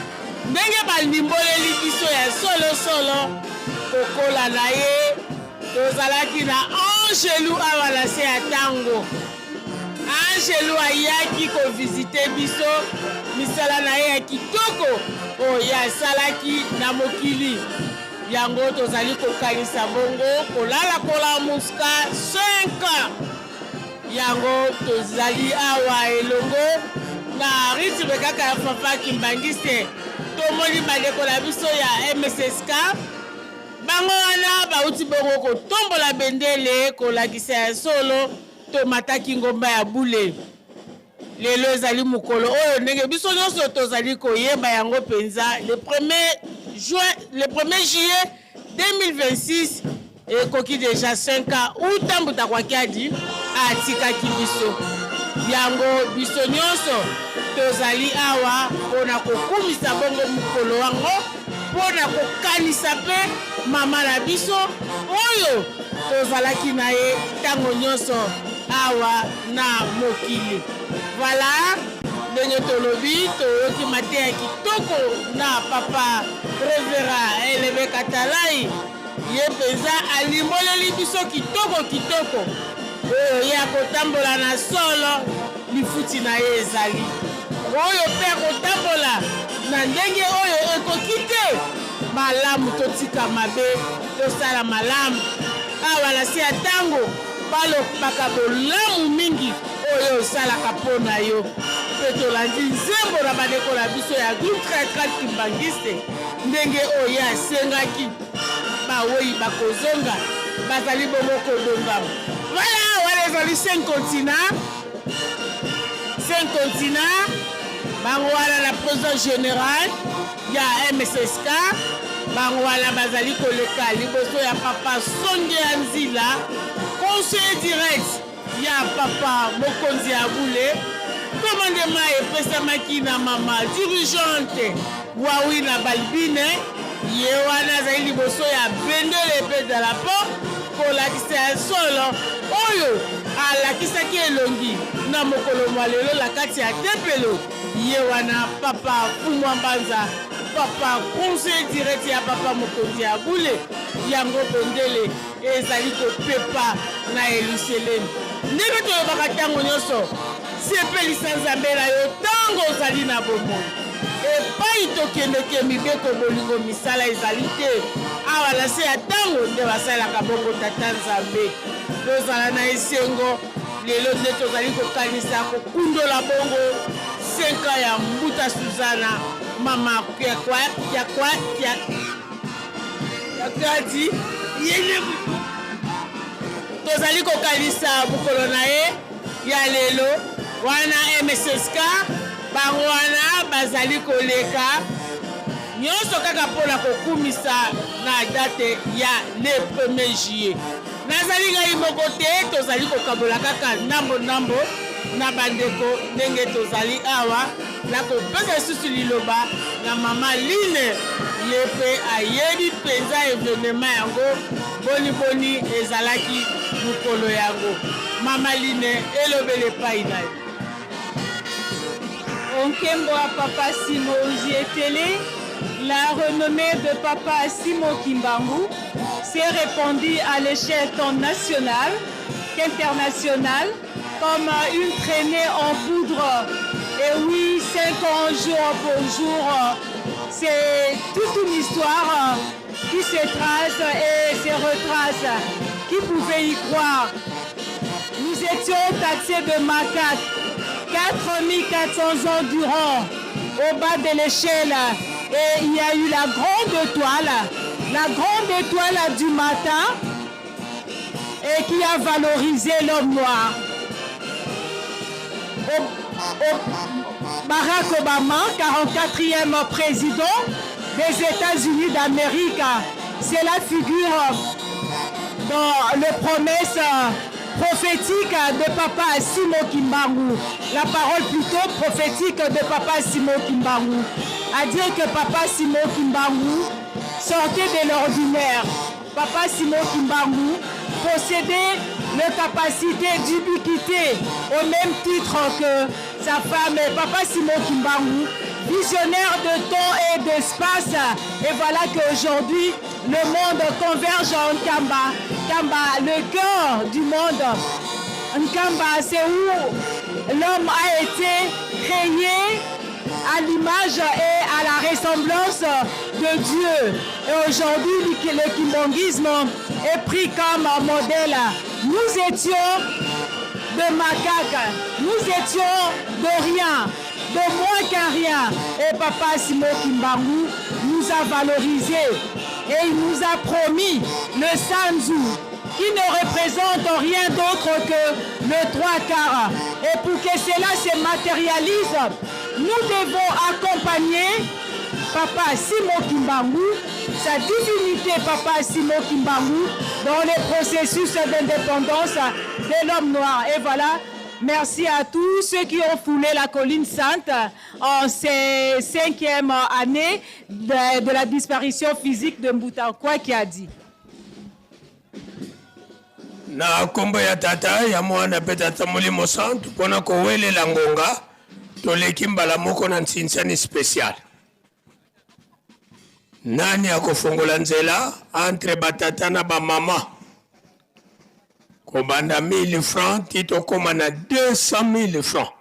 ndenge balimboleli biso ya solosolo kokola na ye. Tozalaki na Angelu awa na se ya tango. Angelu ayaki kovisite biso misala na ye ya kitoko oyo ye asalaki na mokili. Yango tozali kokanisa bongo kolala kolamuska 5 ans. Yango tozali awa elongo na rythme kaka ya Fafa Kimbanguiste. Tomoni bandeko na biso ya MSSK. Bango wana bauti bongo kotombola bendele kolakisa ya solo tomataki ngomba ya bule. Lelo ezali mokolo oyo ndenge biso nyonso tozali koyeba yango mpenza le 1er juin, le 1er juillet 2026 ekoki deja 5 ans uta Mbuta Kwakiadi atikaki biso. Yango biso nyonso tozali awa mpo na kokumisa bongo mokolo yango, mpo na kokanisa mpe mama na biso oyo tozalaki na ye ntango nyonso awa na mokili. Voilà ndenge tolobi, toyoki mateya kitoko na papa Reverend Elebe Katalai. Ye mpenza alimboleli biso kitoko kitoko oyo ye akotambola na solo, lifuti na ye ezali oyo mpe akotambola na ndenge oyo ekoki te. Malamu totika mabe, tosala malamu. Awa na se ya ntango balobaka bolamu mingi oyo osalaka mpo na yo. Mpe tolandi nzembo na bandeko na biso ya groupe Théâtral Kimbanguiste ndenge oyo ye asengaki bawei bakozonga bazali bongo kobongama. Voilà, wana ezali 5 continents. 5 continents bango wana na président général ya MSSK bango wana bazali koleka liboso ya papa Songe ya Nzila conseiller direct ya papa mokonzi ya bule commandement epesamaki na mama dirigeante Wawina Balbine ye wana azali liboso ya bendele mpe dalapo kolakisa ya solo oyo alakisaki elongi na mokolo mwa lelo na kati ya tempelo. Ye wana papa Fumwa Mbanza, papa conseiller direct ya papa mokonzi ya bule. Yango bendele ezali kopepa na Yelusalemi. Ndenge tolobaka ntango nyonso, sepelisa Nzambe na yo ntango ozali na bomoi. Epai tokendeke mibeko bolingo misala ezali te. Awa na se ya ntango nde basalelaka bongo Tata Nzambe. Tozala na esengo lelo nde tozali kokanisa kokundola bongo 5 ans ya Mbuta Suzana mama kiakwa kiakwa kia kati ye nde tozali kokanisa mokolo na ye ya lelo wana MSSK bango wana bazali koleka nyonso kaka mpo na kokumisa na date ya le 1er juillet. Nazali ngai moko te, tozali kokabola kaka ndambo ndambo na bandeko ndenge tozali awa. Nakopesa lisusu liloba na mama Line, ye mpe ayebi mpenza evenema yango boni boni ezalaki mokolo yango. Mama Line, elobeli epai na yo. Onkembo ya Papa Simo Nzietele, la renommee de Papa Simo Kimbangu s'est répandue à l'échelle tant nationale qu'internationale comme une traînée en poudre. Et oui, 5 ans jour pour jour, c'est toute une histoire qui se trace et se retrace. Qui pouvait y croire? Nous étions taxés de macaques 4400 ans durant au bas de l'échelle et il y a eu la grande étoile, la grande étoile du matin et qui a valorisé l'homme noir. Barack Obama, 44e président des États-Unis d'Amérique, c'est la figure dans les promesses prophétique de Papa Simon Kimbangu. La parole plutôt prophétique de Papa Simon Kimbangu. À dire que Papa Simon Kimbangu sortait de l'ordinaire. Papa Simon Kimbangu possédait la capacité d'ubiquité au même titre que sa femme, Papa Simon Kimbangu, visionnaire de temps et d'espace. Et voilà qu'aujourd'hui, le monde converge en Nkamba. Nkamba, le cœur du monde. Nkamba, c'est où l'homme a été créé à l'image et à la ressemblance de Dieu. Et aujourd'hui, le kimbanguisme est pris comme modèle. Nous étions de macaques, nous étions de rien, de moins qu'un rien. Et Papa Simon Kimbangu nous a valorisés. Et il nous a promis le Sanzu, qui ne représente rien d'autre que le trois quarts. Et pour que cela se matérialise, nous devons accompagner Papa Simon Kimbangu, sa divinité Papa Simon Kimbangu, dans le processus d'indépendance de l'homme noir. Et voilà, merci à tous ceux qui ont foulé la colline sainte en ces cinquième année de, de la disparition physique de Mbuta Kwakiadi. Na nkombo ya Tata, ya Mwana mpe Tata Molimo Santu, mpo na kowelela ngonga, toleki mbala moko na nsinsani special. Nani akofongola nzela entre batata na bamama kobanda 1000 francs ti tokóma na 200 000 francs,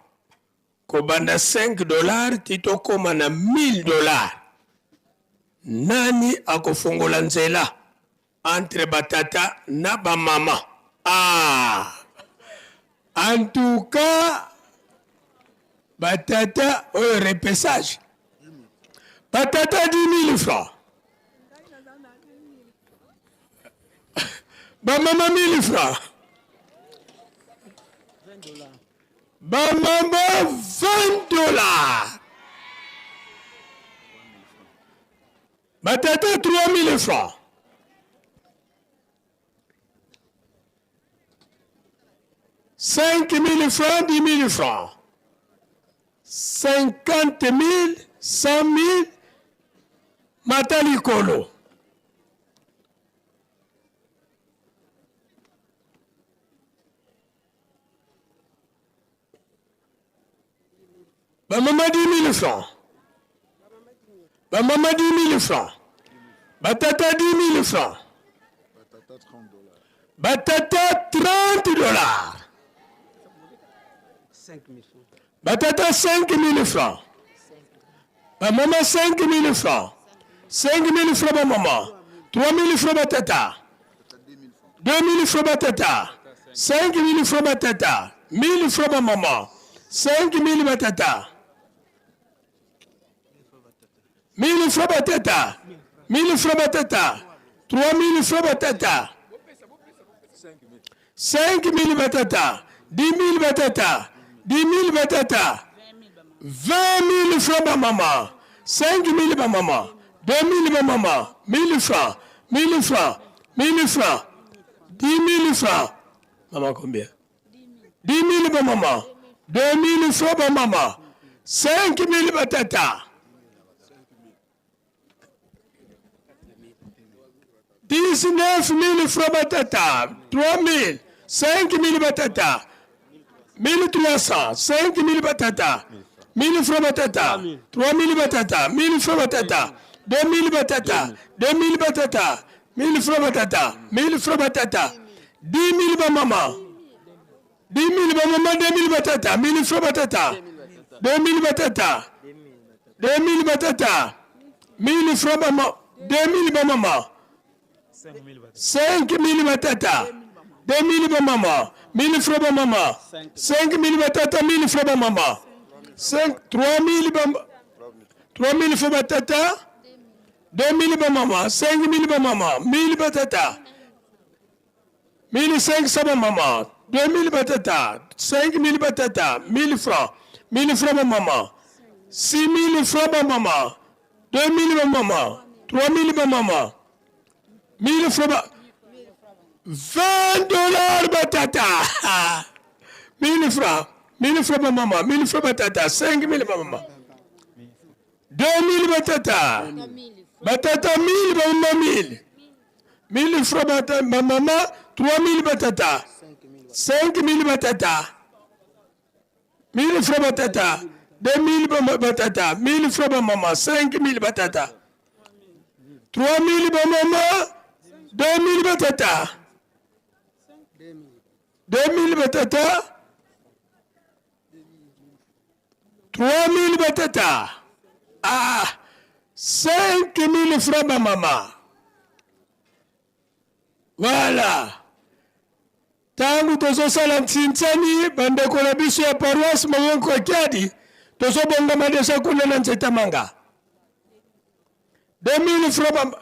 kobanda 5 dollars ti tokóma na 1000 dollars? Nani akofongola nzela entre batata na bamama? Ah, en tout cas batata oyo repêchage, batata 10 000 francs, bamama 1000 francs, bamama 20 dollars, batata 3000 francs, 5000 francs, 10 000 francs, 50 000, 100 000, mata likolo. Bamama 10 000 francs, bamama 10 000 francs, batata 10 000 francs, batata 30 dollars, batata 5 000 francs, bamama 5 000 francs, 5 000 francs bamama, 3 000 francs batata, 2 000 francs batata, 5 000 francs batata, 1000 francs bamama, 5 000 batata, 1000 francs batata, 1000 francs batata, 3 000 francs batata, 5 000 batata, 10 000 batata, 10 000 batata, 20 000 francs bamama, 5 000 bamama, 2 000 bamama, 1000 francs, 1000 francs, 1000 francs, 10 000 francs. Maman, combien? 10 000 bamama, 2 000 francs bamama, 5 000 batata, 19 000 francs batata, 3 000, 5 000 batata, 1300, 5 000 batata, 1000 francs batata, 3 000 batata, 1000 francs batata, 2 000 batata, 2 000 batata, 1000 francs batata, 1000 francs batata, 10 000 bamama, 10 000 bamama, 2 000 batata, 1000 francs batata, 2 000 batata, 2 000 batata, 1000 francs bama, 2 000 bamama, 5 000 batata, 2 000 bamama, 1000 francs bamama, 5 000 batata, 1000 francs bamama, 5, 3 000 bam, 3 000 francs batata, 2 000 bamama, 5 000 bamama, 1000 batata, 1500 bamama, 2000 batata, 5000 batata, 1000 francs, 1000 francs bamama, 6000 francs bamama, 2000 bamama, 3000 bamama, 1000 francs ba 20 dollars batata, 1000 francs, 1000 francs bamama, 1000 francs batata, 5000 bamama, 2000 batata, batata 1000, bamama 1000, 1000 francs bata, bamama 3000 batata, 5000 batata, 1000 francs batata, 2000 batata, 1000 francs bamama, 5000 batata, 3000 bamama, 2000 batata, 2000 batata, 3000 batata, ah, 5000 francs bamama. Voilà, ntango tozosala ntintsani, bandeko na biso ya paroisse Mayonko Kiadi, tozobongama déjà kuna na nzeta manga. 2000 francs bam.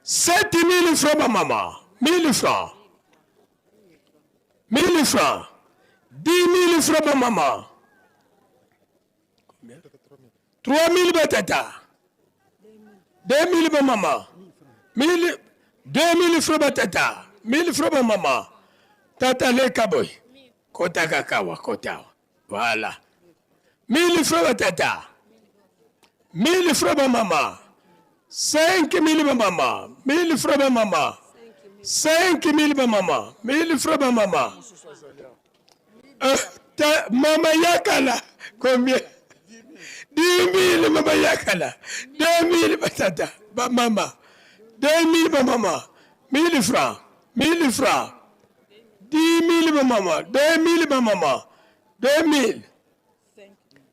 7000 francs bamama, 1000 francs, 1000 francs, 10 000 francs bamama, 3000 batata, 2000 bamama, 1000, 2000 francs batata, 1000 francs bamama. Tata leka boye, kota kaka awa, kota awa. Voilà. 1000 francs batata, 1000 francs bamama, 5000 bamama, 1000 francs bamama, 5000 bamama, 1000 francs bamama. Ta, mama yakala combien? 10 000 mama yakala, 2000 batata bamama, 2000 bamama, 1000 francs, 1000 francs, 10 000 bamama, 2000 bamama, 2000,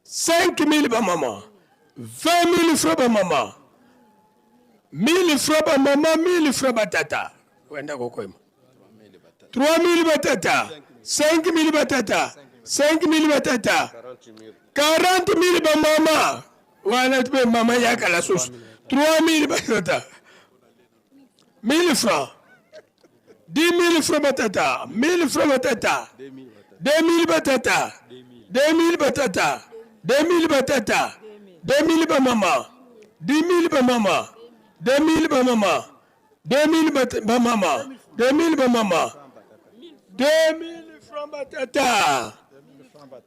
5000 bamama, 20 000 francs bamama, 1000 francs bamama, 1000 francs batata. Wenda kokwema 3000 batata, 5000 batata, 5000 batata, 40000 bamama. Wana pe mama yakala susu 3000 batata, 1000 francs, 10 000 francs batata, 1000 francs batata, 2000 batata, 2000 batata, 2000 batata, 2000 bamama, 10 000 bamama, 2000 bamama, 2000 bamama, 2000 bamama, 2000 francs batata,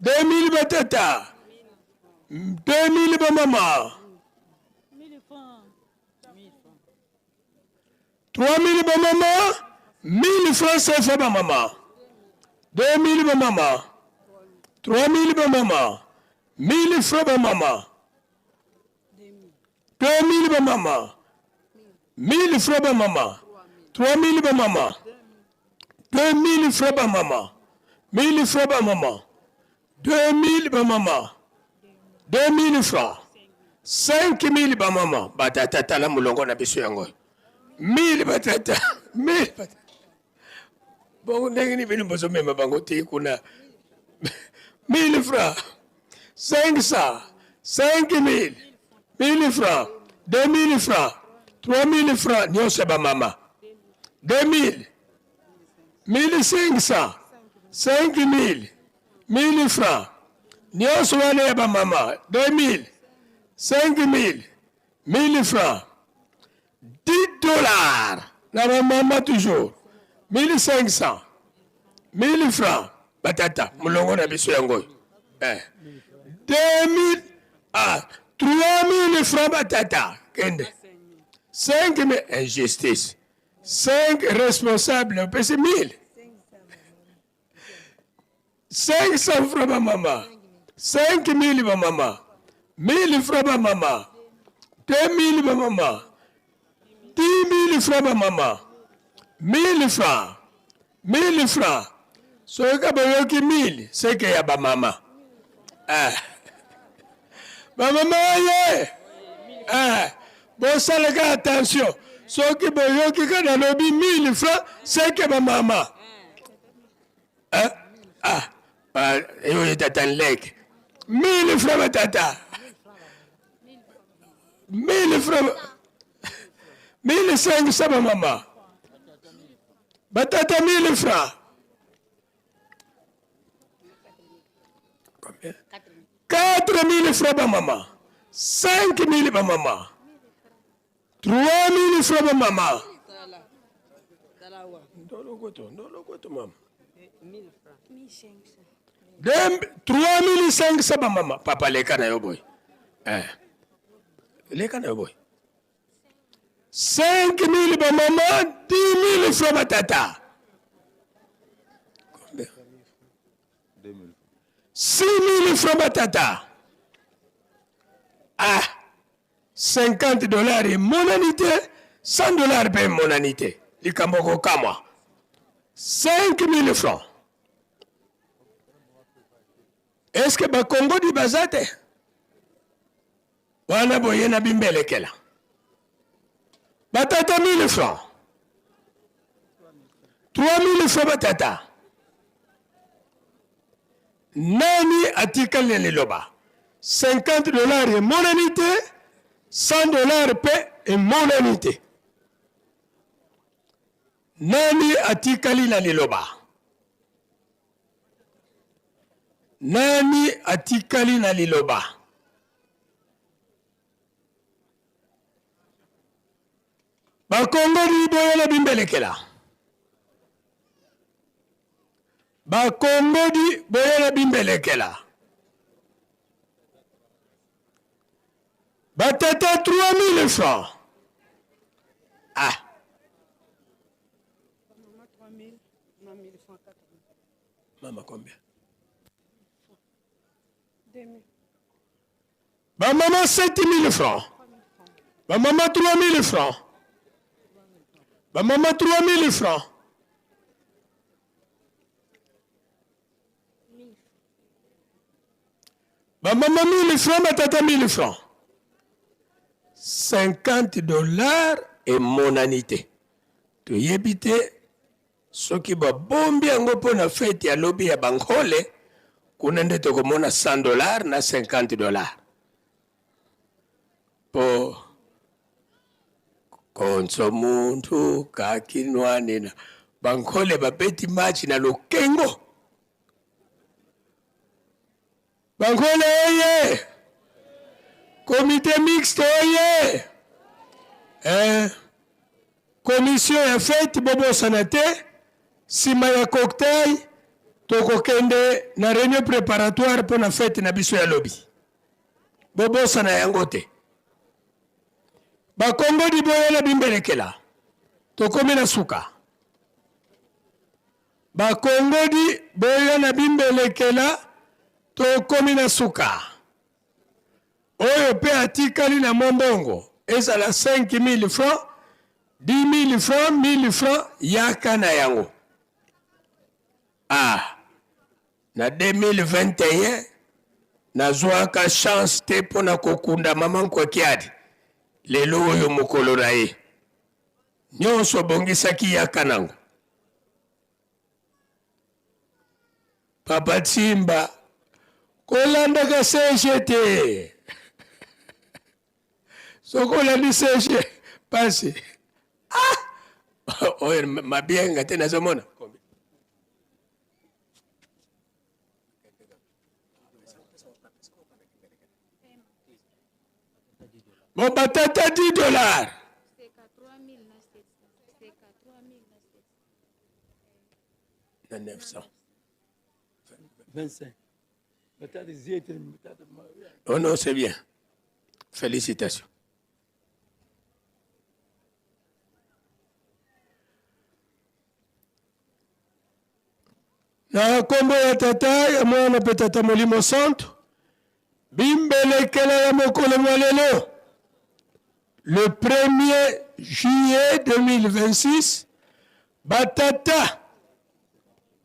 2000 batata, 2000 bamama, 3000 bamama, 1000 francs CFA bamama, 2000 bamama, 3000 bamama, 1000 francs bamama, 2000 bamama, 1000 francs bamama, 3000 bamama, 2000 francs bamama, 1000 francs bamama, 2000 bamama, 2000 francs, 5000 bamama. Batata tala molongo na biso yango, 1000 batata, 1000 batata. Bongo ndenge nini bino bozomema bango te kuna? 1000 francs, 500, 5000, 1000 francs, 2000 francs, 3000 francs, nyonso ya bamama, 2000, 1500, 5000, 1000 francs, nyonso wana ya bamama, 2000, 5000, 1000 francs, $10 na bamama toujours, 1500, 1000 francs batata, molongo na biso yango oyo. 2000, ah, 3000 francs batata, kende 5000. Injustice, 5 responsables opesi 1000, 500 francs bamama, 5000 bamama, 1000 francs bamama, 2000 bamama, 10 000 francs bamama, 1000 francs, 1000 francs. Soki boyoki 1000, seke ya bamama. Bamama ye, bosalaka attention, soki boyoki kaka nalobi 1000 francs, seke bamama. Ah, oyo tata nleke, 1000 francs batata, 1000 francs, 1500 bamama, batata 1000 francs. Combien? 4000 francs bamama, 5000 bamama, 3000 francs bamama. Ndolokoto, ndolokoto mama. 3500 bamama. Papa leka na yo boy. Leka na yo boy. 5000 bamama, 10 000 francs batata. Combien? 6000 francs batata. Ah, $50 emonani te, $100 mpe emonani te. Likambo kokamwa. 5000 francs. Est-ce que bakongodi baza te? Wana boye na bimbelekela. Batata 1000 francs. 3000 francs batata. Nani atikali na liloba? $50 emonani te, $100 mpe emonani te. Nani atikali na liloba? Nani atikali na liloba? Bakongoli boyele bimbelekela. Bakongoli boyele bimbelekela. Batata 3000 francs. Ah. Mama combien? Ba maman 7000 francs. Ba maman 3000 francs. Ba maman 3000 francs. Ba maman 1000 francs, ba tata 1000 francs. 50 dollars emonani te. Toyebi te soki babombi yango mpo na fete ya lobi ya bankole, kuna nde tokomona 100 dollars na 50 dollars mpo konso muntu kakinwanina bankole babeti match na lokengo. Bankole oye! Comité mixte oye! Eh, commission ya fete bobosana te, nsima ya cocktail tokokende na réunion préparatoire mpo na fete na biso ya lobi. Bobosana yango te. Bakongo diboyela bimbelekela, tokomi na suka. Ba kongodi boya na bimbelekela tokomi na suka. Oyo pe atikali na mwa mbongo ezala 5000 francs, 10000 francs, 1000 francs yaka na yango. Ah, na 2021 nazwaka chance te mpo na kokunda mama Nkwakiadi. Lelo oyo mokolo na ye. Nyonso obongisaki yaka nango. Papa Tsimba, kolandaka CG te. Soki olandi CG, pasi. Ah! Oyo mabienga te nazomona. Bon, batata 10 dollars. Na 900. 25. Oh non, c'est bien. Félicitations. Na nkombo ya Tata, ya Mwana mpe Tata Molimo Santu, bimbelekela ya mokolo mwa lelo le 1er juillet 2026, batata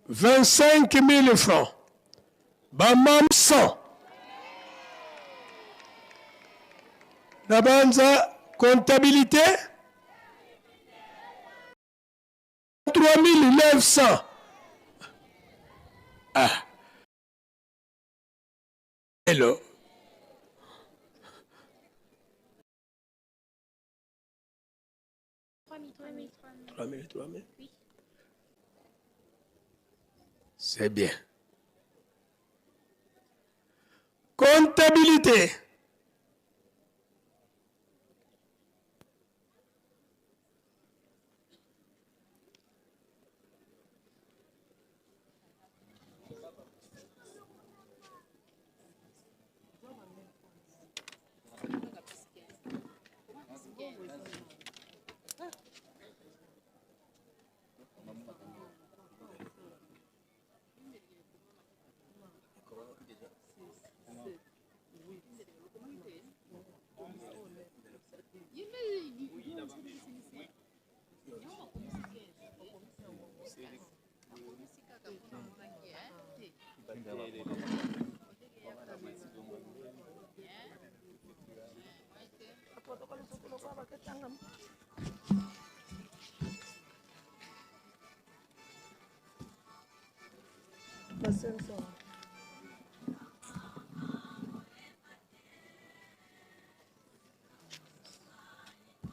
25 000 francs, bamama 100. Na banza comptabilité 3900. Ah. Hello. 3000, 3000. C'est bien. Comptabilité.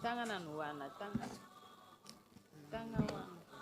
Tanga nanu wana, tanga. Tanga wana.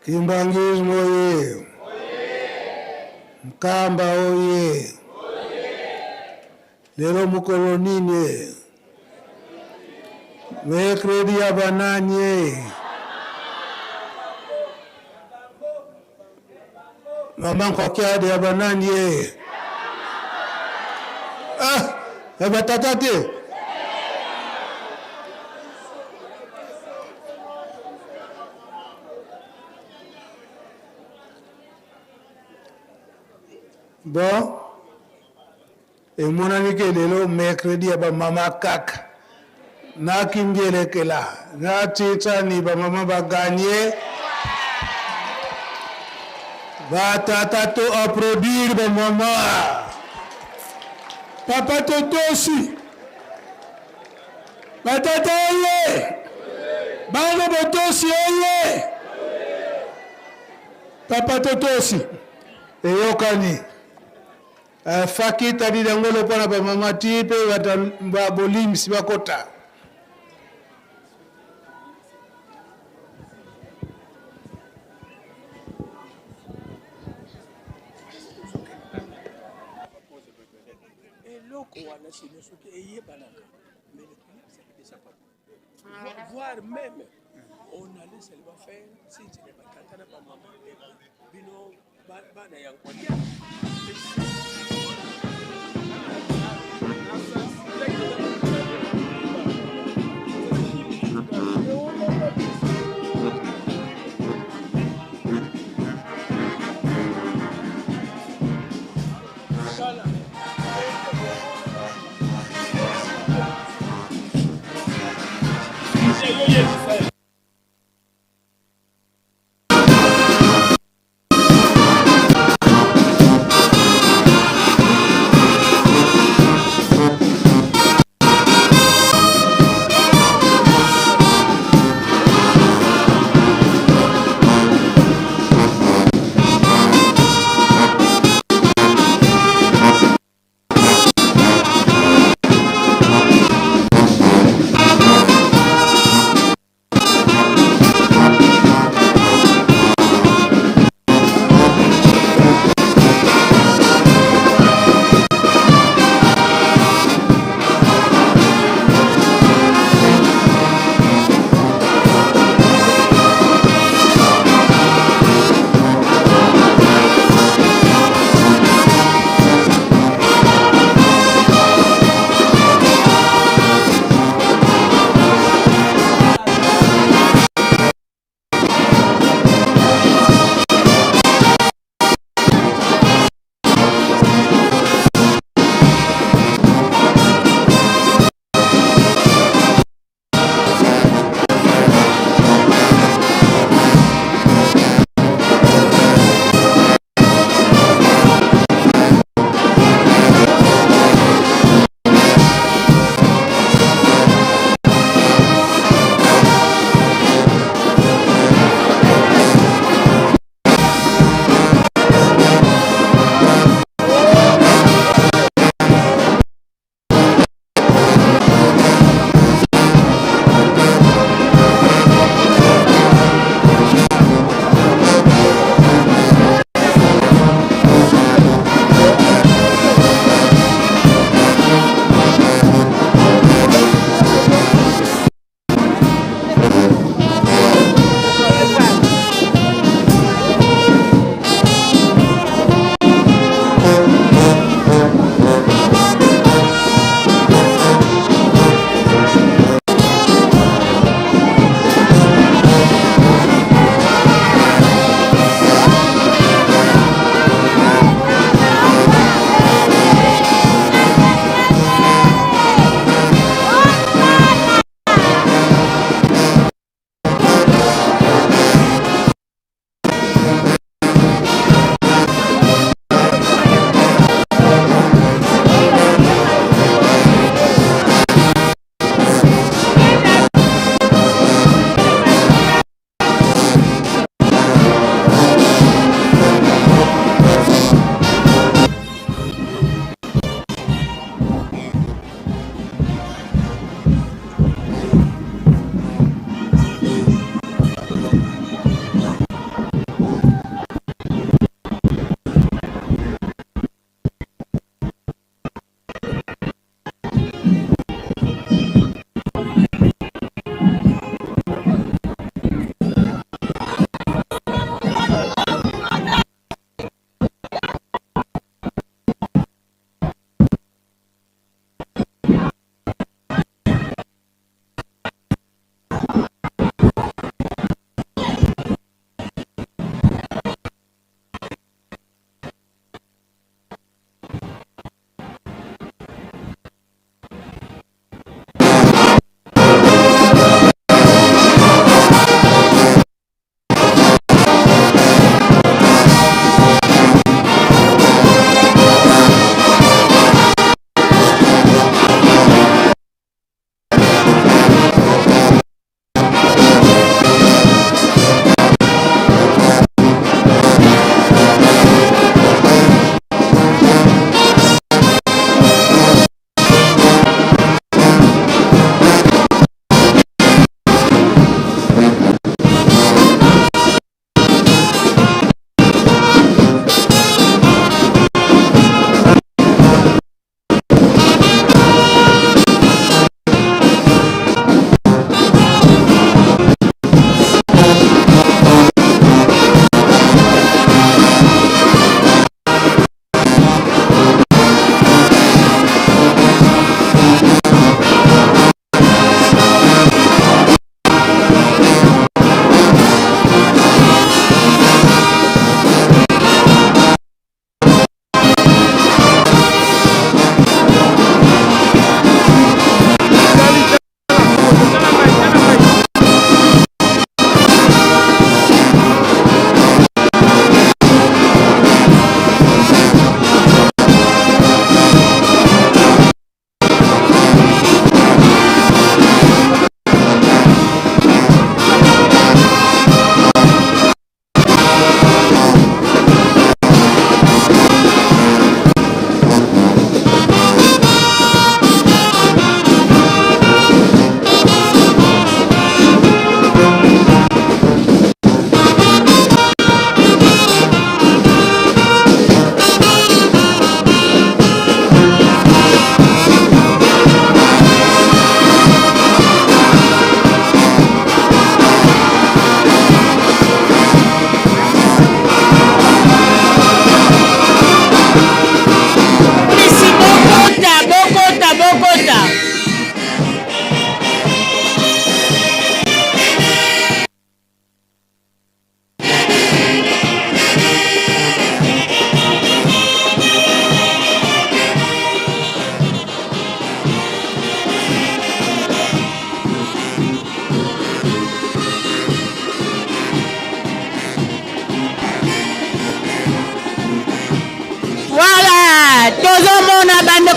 Kimbanguisme oye! Nkamba oye! Lelo mokolo nini? Mercredi ya banani? Mama Nkwakiade ya banani? Ah, ya batata te? Bon, emonani ke lelo mercredi ya bamama kaka nakimbielekela natitani bamama baganye batata to applaudir bamama papa totosi batata oye bana botosi oye papa totosi eyokani Uh, faki tadi yango lokola ba mama ti pe bata ba bolimbisi bakota. Eloko wana sino soki eyebanaka mais le problème c'est que déjà pas voire même on allait seulement faire si na batata na bamama bino bana ya nkwatia.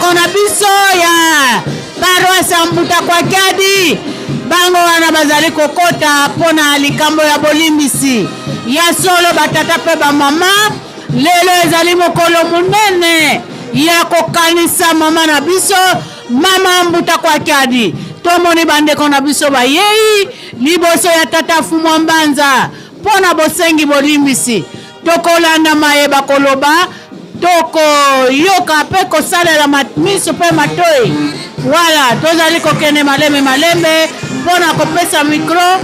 Bandeko na biso ya paroisse ya Mbuta Kwakiadi, bango wana bazali kokota mpo na likambo ya bolimbisi. Ya solo batata mpe bamama, lelo ezali mokolo monene ya kokanisa mama na biso mama Mbuta Kwakiadi. Tomoni bandeko na biso bayei liboso ya tata Fumwa Mbanza mpo na bosengi bolimbisi. Tokolanda maye bakoloba, tokoyoka mpe kosalela miso mpe matoi. Wala tozali kokende malembe malembe mpo na kopesa micro.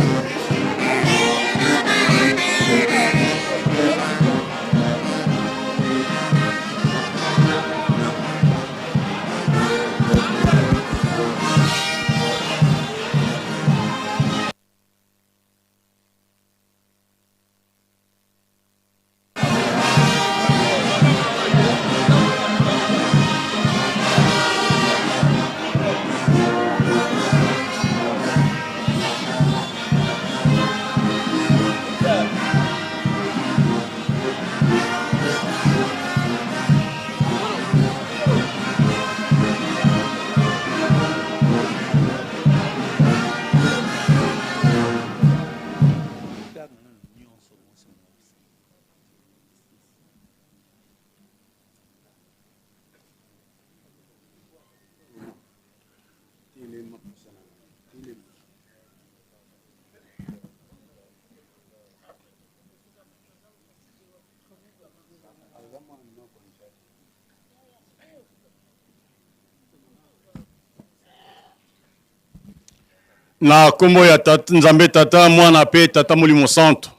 Na kombo ya tata, Nzambe Tata, Mwana pe Tata Molimo Santo.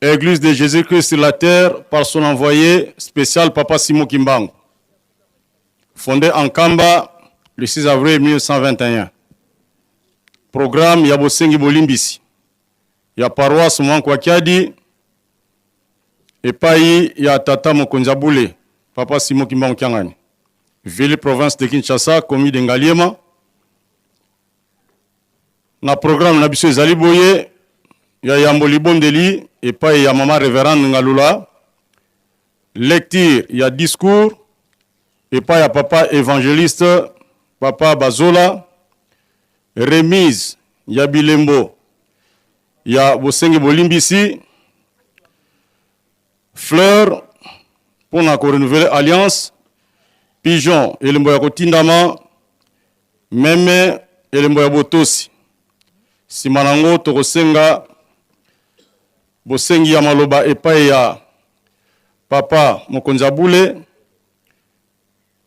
Église de Jésus-Christ sur la terre par son envoyé spécial Papa Simon Kimbangu. Fondé en Kamba le 6 avril 1921. Programme ya bosengi bolimbisi ya paroisse Mwankwakiadi epai ya tata mokonzi ya bule Papa Simon Kimbangu Kiangani. Ville province de Kinshasa, commune de Ngaliema. Na programme na biso ezali boye ya yambo libondeli epai ya mama reverende Ngalula, lecture ya discours epai ya papa evangeliste papa Bazola, remise ya bilembo ya bosengi bolimbisi, fleur mpo na ko renouveler alliance, pigeon elembo ya kotindama, meme elembo ya botosi. Nsima na yango tokosenga bosengi ya maloba epai ya papa mokonzi ya bule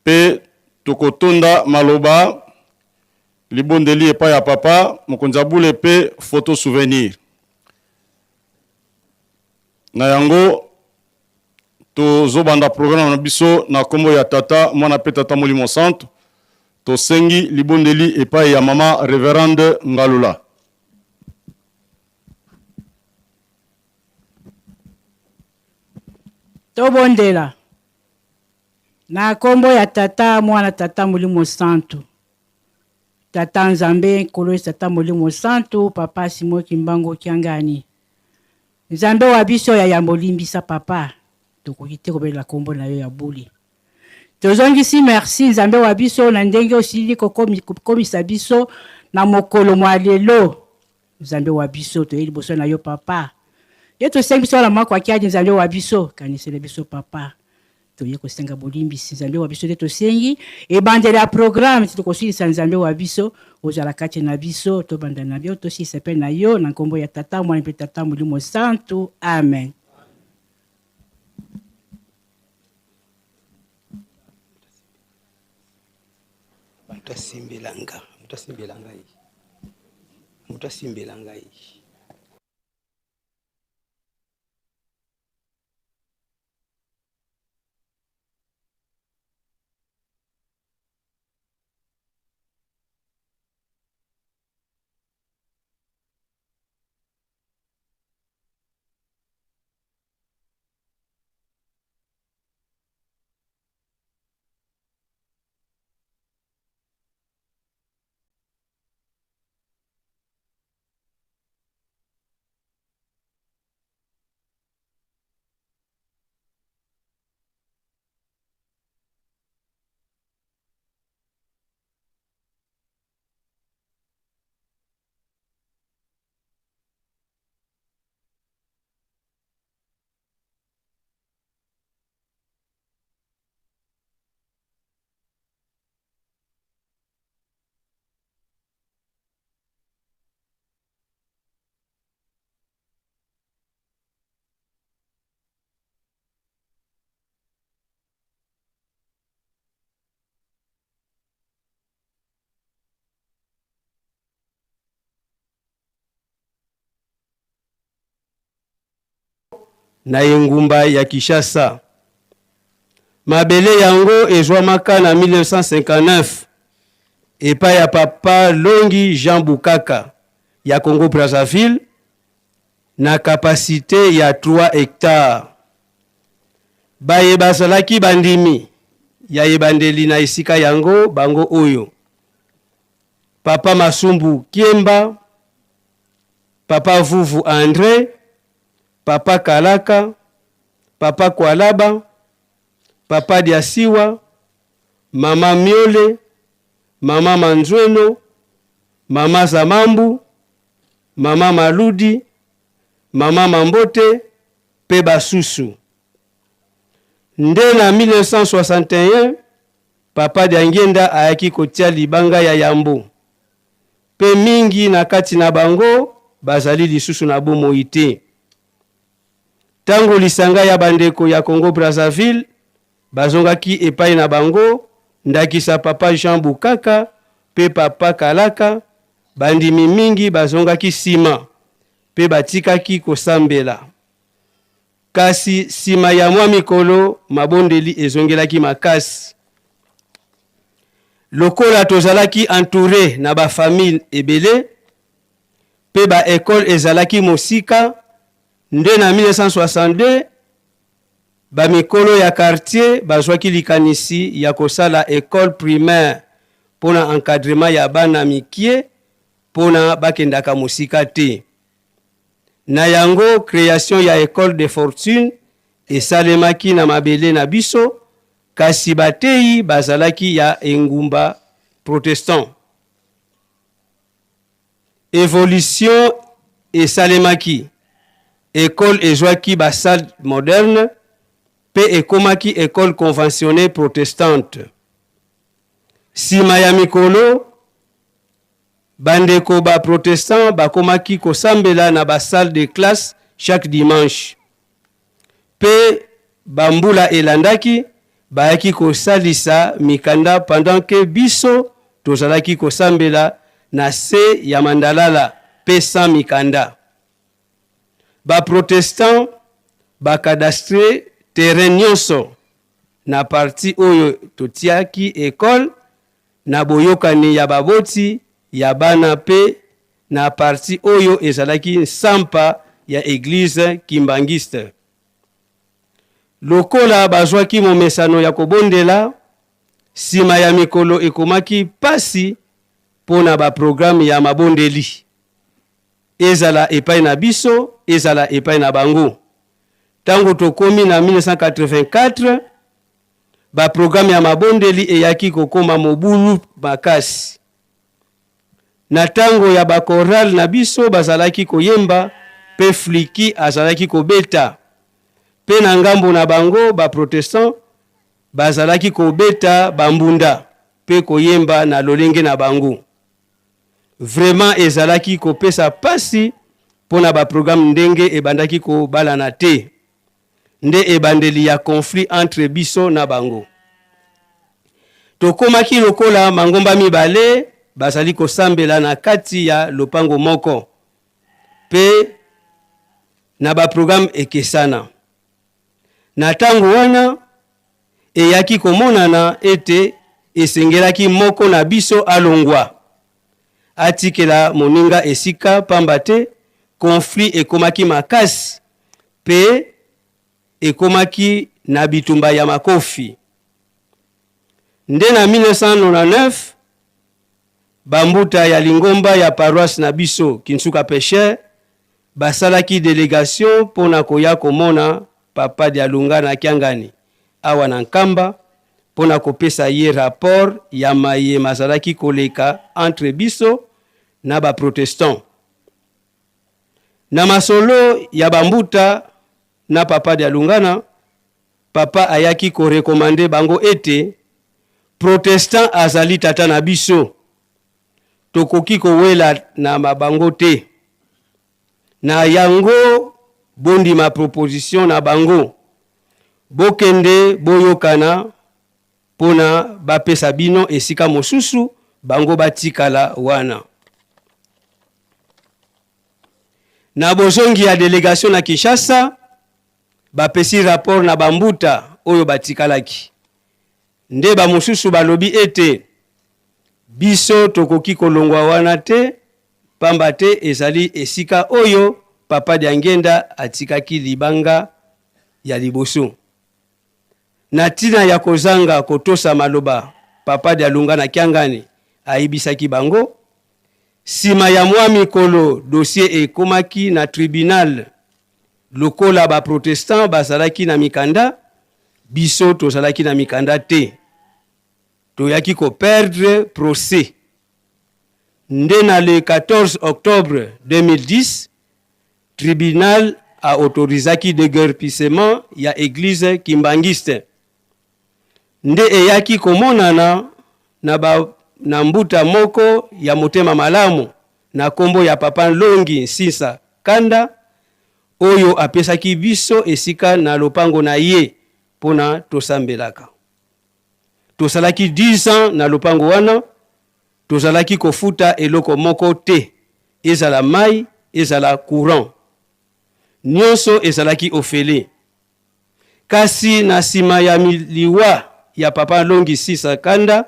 mpe tokotonda maloba libondeli epai ya papa mokonzi ya bule mpe photo souvenir. Na yango tozobanda programme na biso na kombo ya Tata, Mwana pe Tata Molimo Santu. Tosengi libondeli epai ya mama Reverende Ngalula. Tobondela na kombo ya Tata, Mwana, Tata Molimo Santu. Tata Nzambe, Nkolo Yesu, Tata Molimo Santu, Papa Simon Kimbangu Kiangani. Nzambe wa biso ya yambo limbisa papa, tokoki te kobelela kombo na yo ya bule. Tozongisi merci Nzambe wa biso na ndenge osili kokomisa biso na mokolo mwa lelo. Nzambe wa biso toye liboso na yo papa. Ye tosengi biso na mwako akiadi Nzambe wa biso, kanisela biso papa. Toye kosenga bolimbisi Nzambe wa biso nde tosengi ebandeli ya programme ti tokosilisa Nzambe wa biso ozala kati na biso tobanda na yo tosilisa mpe na yo na nkombo ya Tata Mwana mpe Tata Molimo Santu amen. Moto asimbela nga, moto asimbela ngai, moto asimbela ngai. na engumba ya Kinshasa. Mabele yango ezwamaka na 1959 epai ya Papa Longi Jean Bukaka ya Congo-Brazzaville na capacite ya 3 hectares. Baye bazalaki bandimi ya ebandeli na esika yango bango oyo, Papa Masumbu Kiemba, Papa Vuvu Andre, Papa Kalaka, Papa Kwalaba, Papa Diasiwa, Mama Miole, Mama Manzueno, Mama Zamambu, Mama Maludi, Mama Mambote mpe basusu. Nde na 1961, Papa Diangienda ayaki kotia libanga ya yambo mpe mingi na kati na bango bazali lisusu na bomoi te. Tango lisanga ya bandeko ya Congo-Brazzaville bazongaki epai na bango, ndakisa Papa Jean Bukaka mpe Papa Kalaka, bandimi mingi bazongaki sima mpe batikaki kosambela. Kasi sima ya mwa mikolo, mabondeli ezongelaki makasi. Lokola tozalaki entoure na ba familles ebele mpe ba ecoles ezalaki mosika, nde na 1962, ba mikolo ya quartier bazwaki likanisi ya kosala ecole primaire mpo na encadrement ya bana mikie mpo na bakendaka mosika te. Na yango, creation ya Ecole de Fortune esalemaki na mabele na biso, kasi bateyi bazalaki ya engumba protestant. Evolution esalemaki, ecole ezwaki ba salles modernes mpe ekomaki ecole conventionnee protestante. Sima ya mikolo, Ba ndeko ba protestants bakomaki kosambela na ba salles de classe chaque dimanche. Mpe ba mbula elandaki, bayaki kosalisa mikanda pendant que biso tozalaki kosambela na se ya mandalala mpe sans mikanda. Ba protestants ba cadastre terrain nionso na partie oyo totiaki ecole na boyokani ya baboti ya bana mpe na partie oyo ezalaki nsampa ya Eglise Kimbanguiste. Lokola bazwaki momesano ya kobondela, sima ya mikolo ekomaki mpasi mpo na ba programmes ya mabondeli, ezala epai na biso, ezala epai na bango. Tango tokomi na 1984, Ba programme ya mabondeli eyaki kokoma mobulu makasi. Na tango ya ba chorale na biso bazalaki koyemba pe fliki azalaki kobeta, pe na ngambo na bango ba protestants bazalaki kobeta ba mbunda pe koyemba na lolenge na bango. Vraiment ezalaki kopesa pasi pona ba programme ndenge ebandaki kobalana te. Nde ebandeli ya conflit entre biso na bango. Tokomaki lokola mangomba mibale bazali kosambela na kati ya lopango moko pe na ba programmes ekesana. Na tango wana, eyaki komonana ete esengelaki moko na biso alongwa, atikela moninga esika pamba te conflit ekomaki makasi Mpe ekomaki na bitumba ya makofi. Nde na 1999, ba mbuta ya lingomba ya paroisse na biso, Kinsuka Pecheurs, basalaki delegation mpo na koya komona Papa Dialungana Kiangani awa na Nkamba mpo na kopesa ye rapport ya maye mazalaki koleka entre biso na ba protestants. Na masolo ya ba mbuta na Papa Dialungana, Papa ayaki ko recommander bango ete protestant azali tata na biso, tokoki kowela na bango te. Na yango bondima proposition na bango, bokende boyokana pona bapesa bino esika mosusu, bango batikala wana. Na bozongi ya delegation na Kinshasa, Bapesi rapport na ba mbuta oyo batikalaki. Nde ba mosusu balobi ete, Biso tokoki kolongwa wana te, pamba te ezali esika oyo Papa Diangienda atikaki libanga ya liboso. Na tina ya kozanga kotosa maloba Papa Dialungana Kiangani ayebisaki bango, sima ya mwa mikolo dossier ekomaki na tribunal. Lokola ba protestants bazalaki na mikanda, biso tozalaki na mikanda te. Toyaki ko perdre procès. Nde na le 14 octobre 2010, tribunal a autorisaki deguerpissement ya eglise kimbanguiste. Nde eyaki komonana na ba na mbuta moko ya motema malamu na kombo ya papa Nlongi Nsinsa Kanda oyo apesaki biso esika na lopango na ye pona tosambelaka. Tosalaki 10 ans na lopango wana, tozalaki kofuta eloko moko te, ezala mayi, ezala courant. Nionso ezalaki ofele. Kasi na sima ya liwa ya papa Nlongi Sisa Kanda,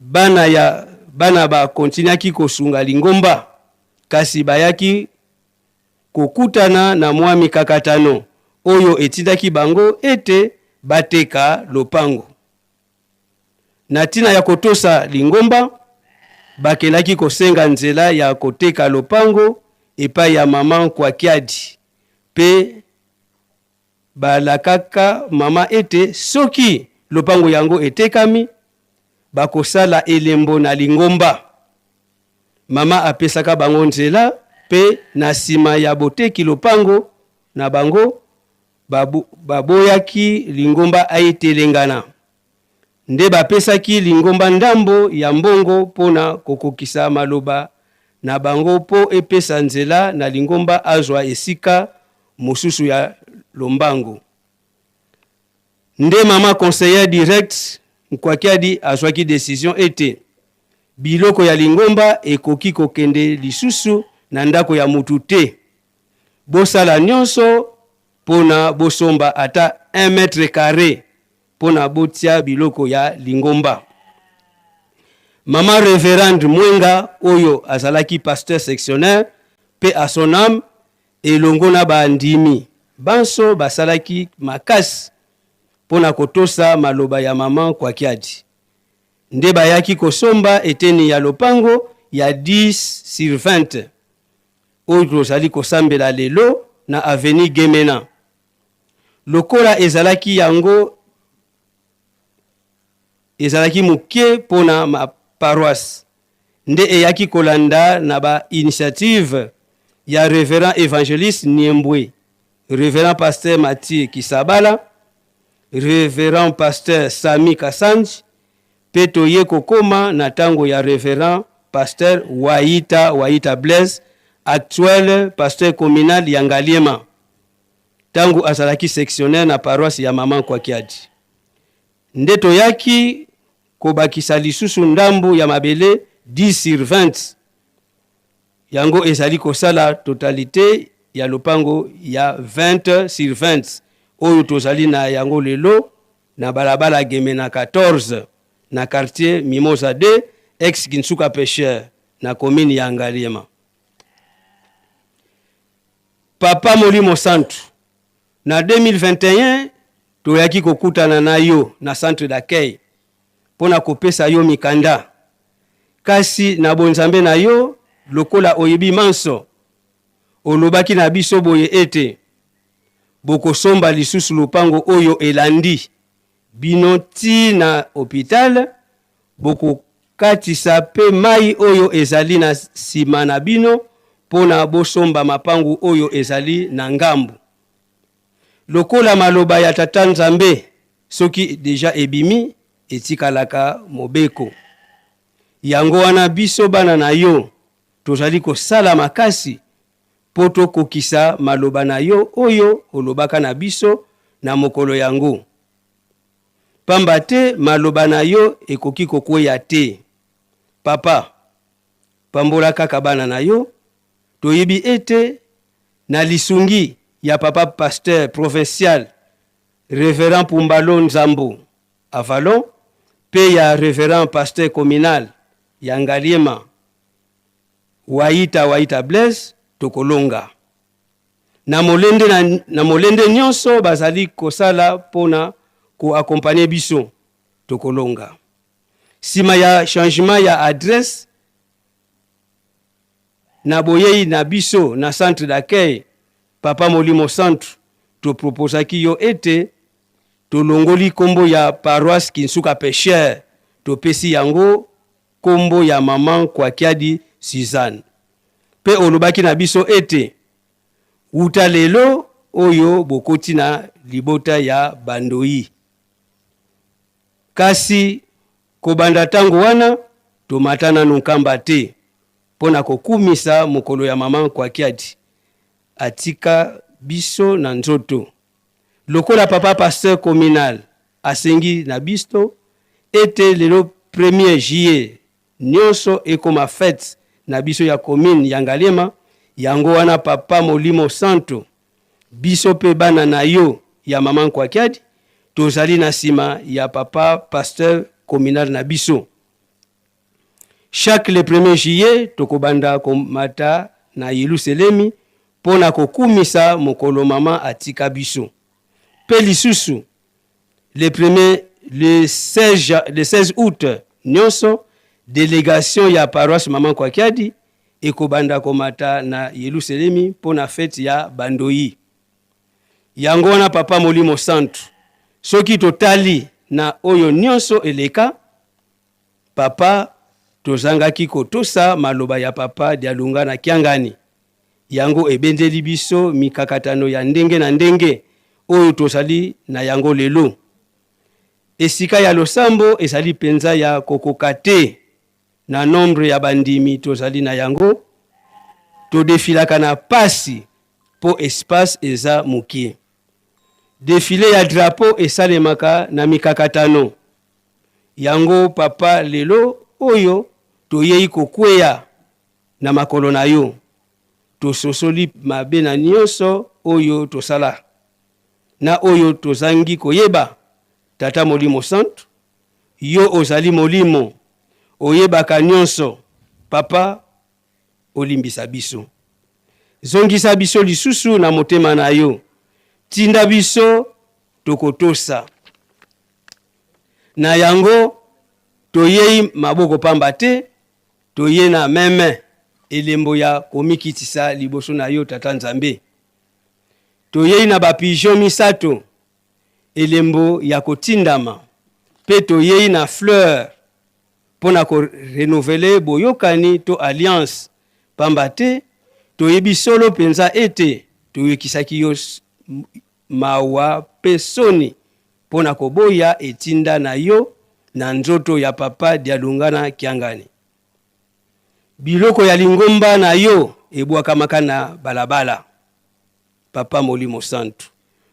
bana ya bana ba continuaki kosunga lingomba, kasi bayaki kokutana na mwa mikakatano oyo etindaki bango ete bateka lopango. Na ntina ya kotosa lingomba, bakendaki kosenga nzela ya koteka lopango epai ya mama Nkwakiadi mpe balakaka mama ete soki lopango yango etekami, bakosala elembo na lingomba. Mama apesaka bango nzela mpe na sima ya boteki lopango na bango, baboyaki lingomba etelengana. Nde bapesaki lingomba ndambo ya mbongo mpo na kokokisa maloba na bango mpo epesa nzela na lingomba azwa esika mosusu ya lombango. Nde mama conseillère directe Nkwakiadi azwaki decision ete biloko ya lingomba ekoki kokende lisusu na ndako ya mutu te. Bosala nionso mpo na bosomba ata un mètre carre mpo na botia biloko ya lingomba. Mama Reverende Mwenga oyo azalaki pasteur sectionnaire, paix à son ame, elongo na ba ndimi banso basalaki makasi mpo na kotosa maloba ya mama Nkwakiadi. Nde bayaki kosomba eteni ya lopango ya 10 sur 20 oyo tozali kosambela lelo na avenue Gemena. Lokola ezalaki yango ezalaki moke mpo na ma paroisse, nde eyaki kolanda na ba initiatives ya Reverend Evangeliste Niembwe, Reverend Pasteur Mathieu Kisabala, Reverend Pasteur Samy Kasanji, mpe toye kokoma na tango ya Reverend Pasteur Wayita Wayita Blaise, actuel Pasteur communal ya Ngaliema, tango azalaki sectionnaire na paroisse ya Maman Nkwakiadi. Nde toyaki kobakisa lisusu ndambu ya mabele 10 sur 20, yango ezali kosala totalite ya lopango ya 20 sur 20 oyo tozali na yango lelo na balabala Gemena 14 na quartier Mimosa 2 ex Kinsuka Pecheur na commune ya Ngaliema. Papa Molimo Santu, na 2021 toyaki kokutana na yo na centre d'accueil mpo na kopesa yo mikanda. Kasi na bonzambe na yo, lokola oyebi manso, olobaki na biso boye ete, Bokosomba lisusu lopango oyo elandi bino tii na hopital, bokokatisa pe mayi oyo ezali na sima na bino mpo na bosomba mapangu oyo ezali na ngambu. Lokola maloba ya Tata Nzambe soki dejà ebimi, etikalaka mobeko. Yango wana biso bana na yo tozali kosala makasi mpo tokokisa maloba na yo oyo olobaka na biso na mokolo yango. Pamba te maloba na yo ekoki kokweya te. Papa, pambola kaka bana na yo. Toyebi ete na lisungi. ya papa pasteur provincial Reverend Pumbalo Nzambo Avalon mpe ya Reverend pasteur communal ya Ngaliema Waita Waita Blaise, tokolonga. Na molende, na, na molende nyonso bazali kosala mpo na ko accompagner biso, tokolonga. Sima ya changement ya adresse na boyei na biso na centre d'accueil, Papa Molimo Santu, to proposaki yo ete tolongoli kombo ya paroisse Kinsuka Pecheur, topesi yango kombo ya maman Kwakiadi Suzanne. Pe olobaki na biso ete wuta lelo oyo bokoti na libota ya Bandoyi. Kasi kobanda tango wana tomata nanu Nkamba te mpo na kokumisa mokolo ya maman Kwakiadi atika biso na nzoto. Lokola papa pasteur communal asengi na bisto ete lelo premier juillet nionso ekoma fete na biso ya commune ya Ngaliema, yango wana papa Molimo Santo biso pe bana na yo ya maman Nkwakiadi tozali na sima ya papa pasteur communal na biso. Chaque le premier juillet tokobanda komata na Yeluselemi mpo na kokumisa mokolo mama atika biso. Mpe lisusu le premier le 16, le 16 août nyonso delegation ya paroisse Mama Nkwakiadi ekobanda komata na Yeluselemi mpo na fete ya Bandoyi. Yango wana Papa Molimo Santu, soki totali na oyo nyonso eleka, Papa tozangaki kotosa maloba ya Papa Dialungana Kiangani, yango ebendeli biso mikakatano ya ndenge na ndenge oyo tozali na yango lelo. Esika ya losambo ezali penza ya kokoka te na nombre ya bandimi tozali na yango, todefilaka na pasi po espace eza mukie. Defile ya drapeau esalemaka na mikakatano. Yango papa lelo oyo toyei kokweya na makolo na yo, tososoli mabe na nionso oyo tosala na oyo tozangi koyeba, Tata Molimo Santu, yo ozali Molimo, oyebaka nionso, papa olimbisa biso. Zongisa biso lisusu na motema na yo, tinda biso tokotosa. Na yango, toyei maboko pamba te, toye na meme, elembo ya komikitisa liboso na yo, Tata Nzambe. Toyei na ba pigeons misato, elembo ya kotindama, pe toyei na fleur mpo na ko renouveler boyokani to alliance, pamba te toyebi solo penza ete toyokisaki yo mawa pe soni mpo na koboya etinda na yo na nzoto ya Papa Dialungana Kiangani. Biloko ya lingomba na yo ebwakamaka na balabala. Papa Molimo Santu,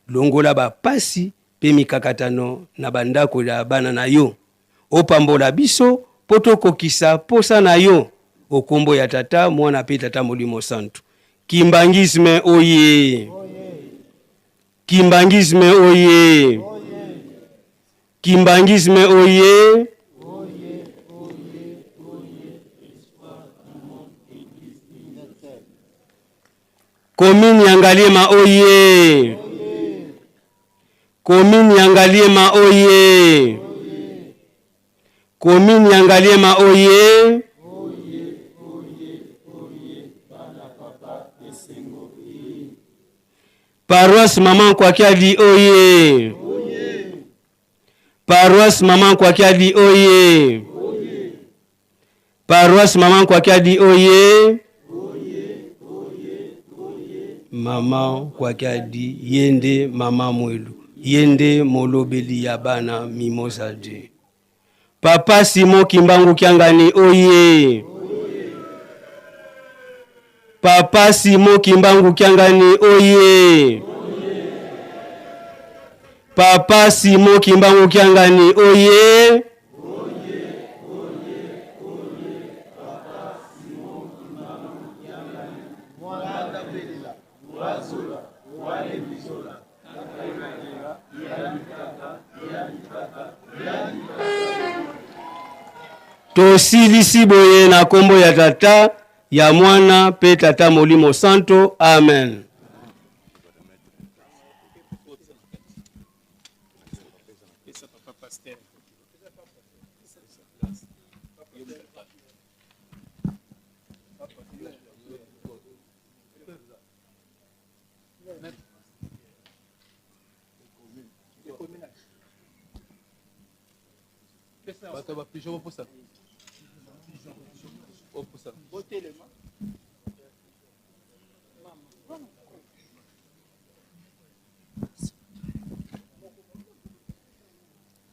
longola ba pasi pe mikakatano na ba ndako ya bana na yo. Opambola biso po tokokisa posa na yo o kombo ya Tata, Mwana pe Tata Molimo Santu. Kimbanguisme oye! Kimbanguisme oye! Kimbanguisme oye! Commune ya Ngaliema oye! Commune ya Ngaliema oye! Commune ya Ngaliema oye! Paroisse Maman Kwakiadi oye! Paroisse Maman Kwakiadi oye! Paroisse Maman Kwakiadi oye! Maman Kwakiadi ye nde mama Mwelu, ye nde molobeli ya bana Mimosa de. Papa Simon Kimbangu Kiangani oye! Papa Simon Kimbangu Kiangani oye! Papa Simon Kimbangu Kiangani oye! Tosilisi boye na kombo ya Tata, ya Mwana pe Tata Molimo Santo. Amen. Bato ba pigeon bopusa. Bopusa. Botelema.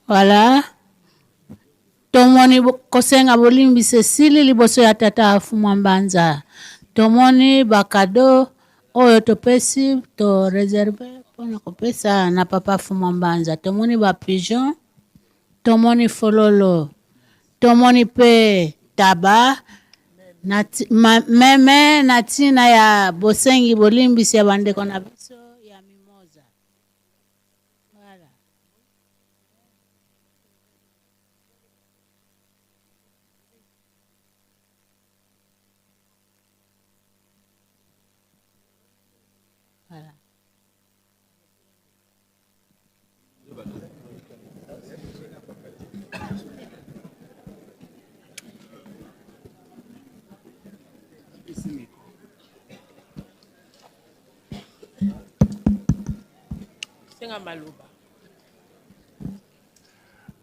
Voilà. Tomoni kosenga bolimbisi esili liboso ya tata Afumwa Mbanza. Tomoni ba cadeau oyo topesi to reserve mpona kopesa na papa Afumwa Mbanza. Tomoni ba pigeon, tomoni fololo, tomoni pe taba na ma, meme na ntina ya bosengi bolimbisi ya bandeko na biso ya Mimoza. Voilà. Voilà. Senga maloba.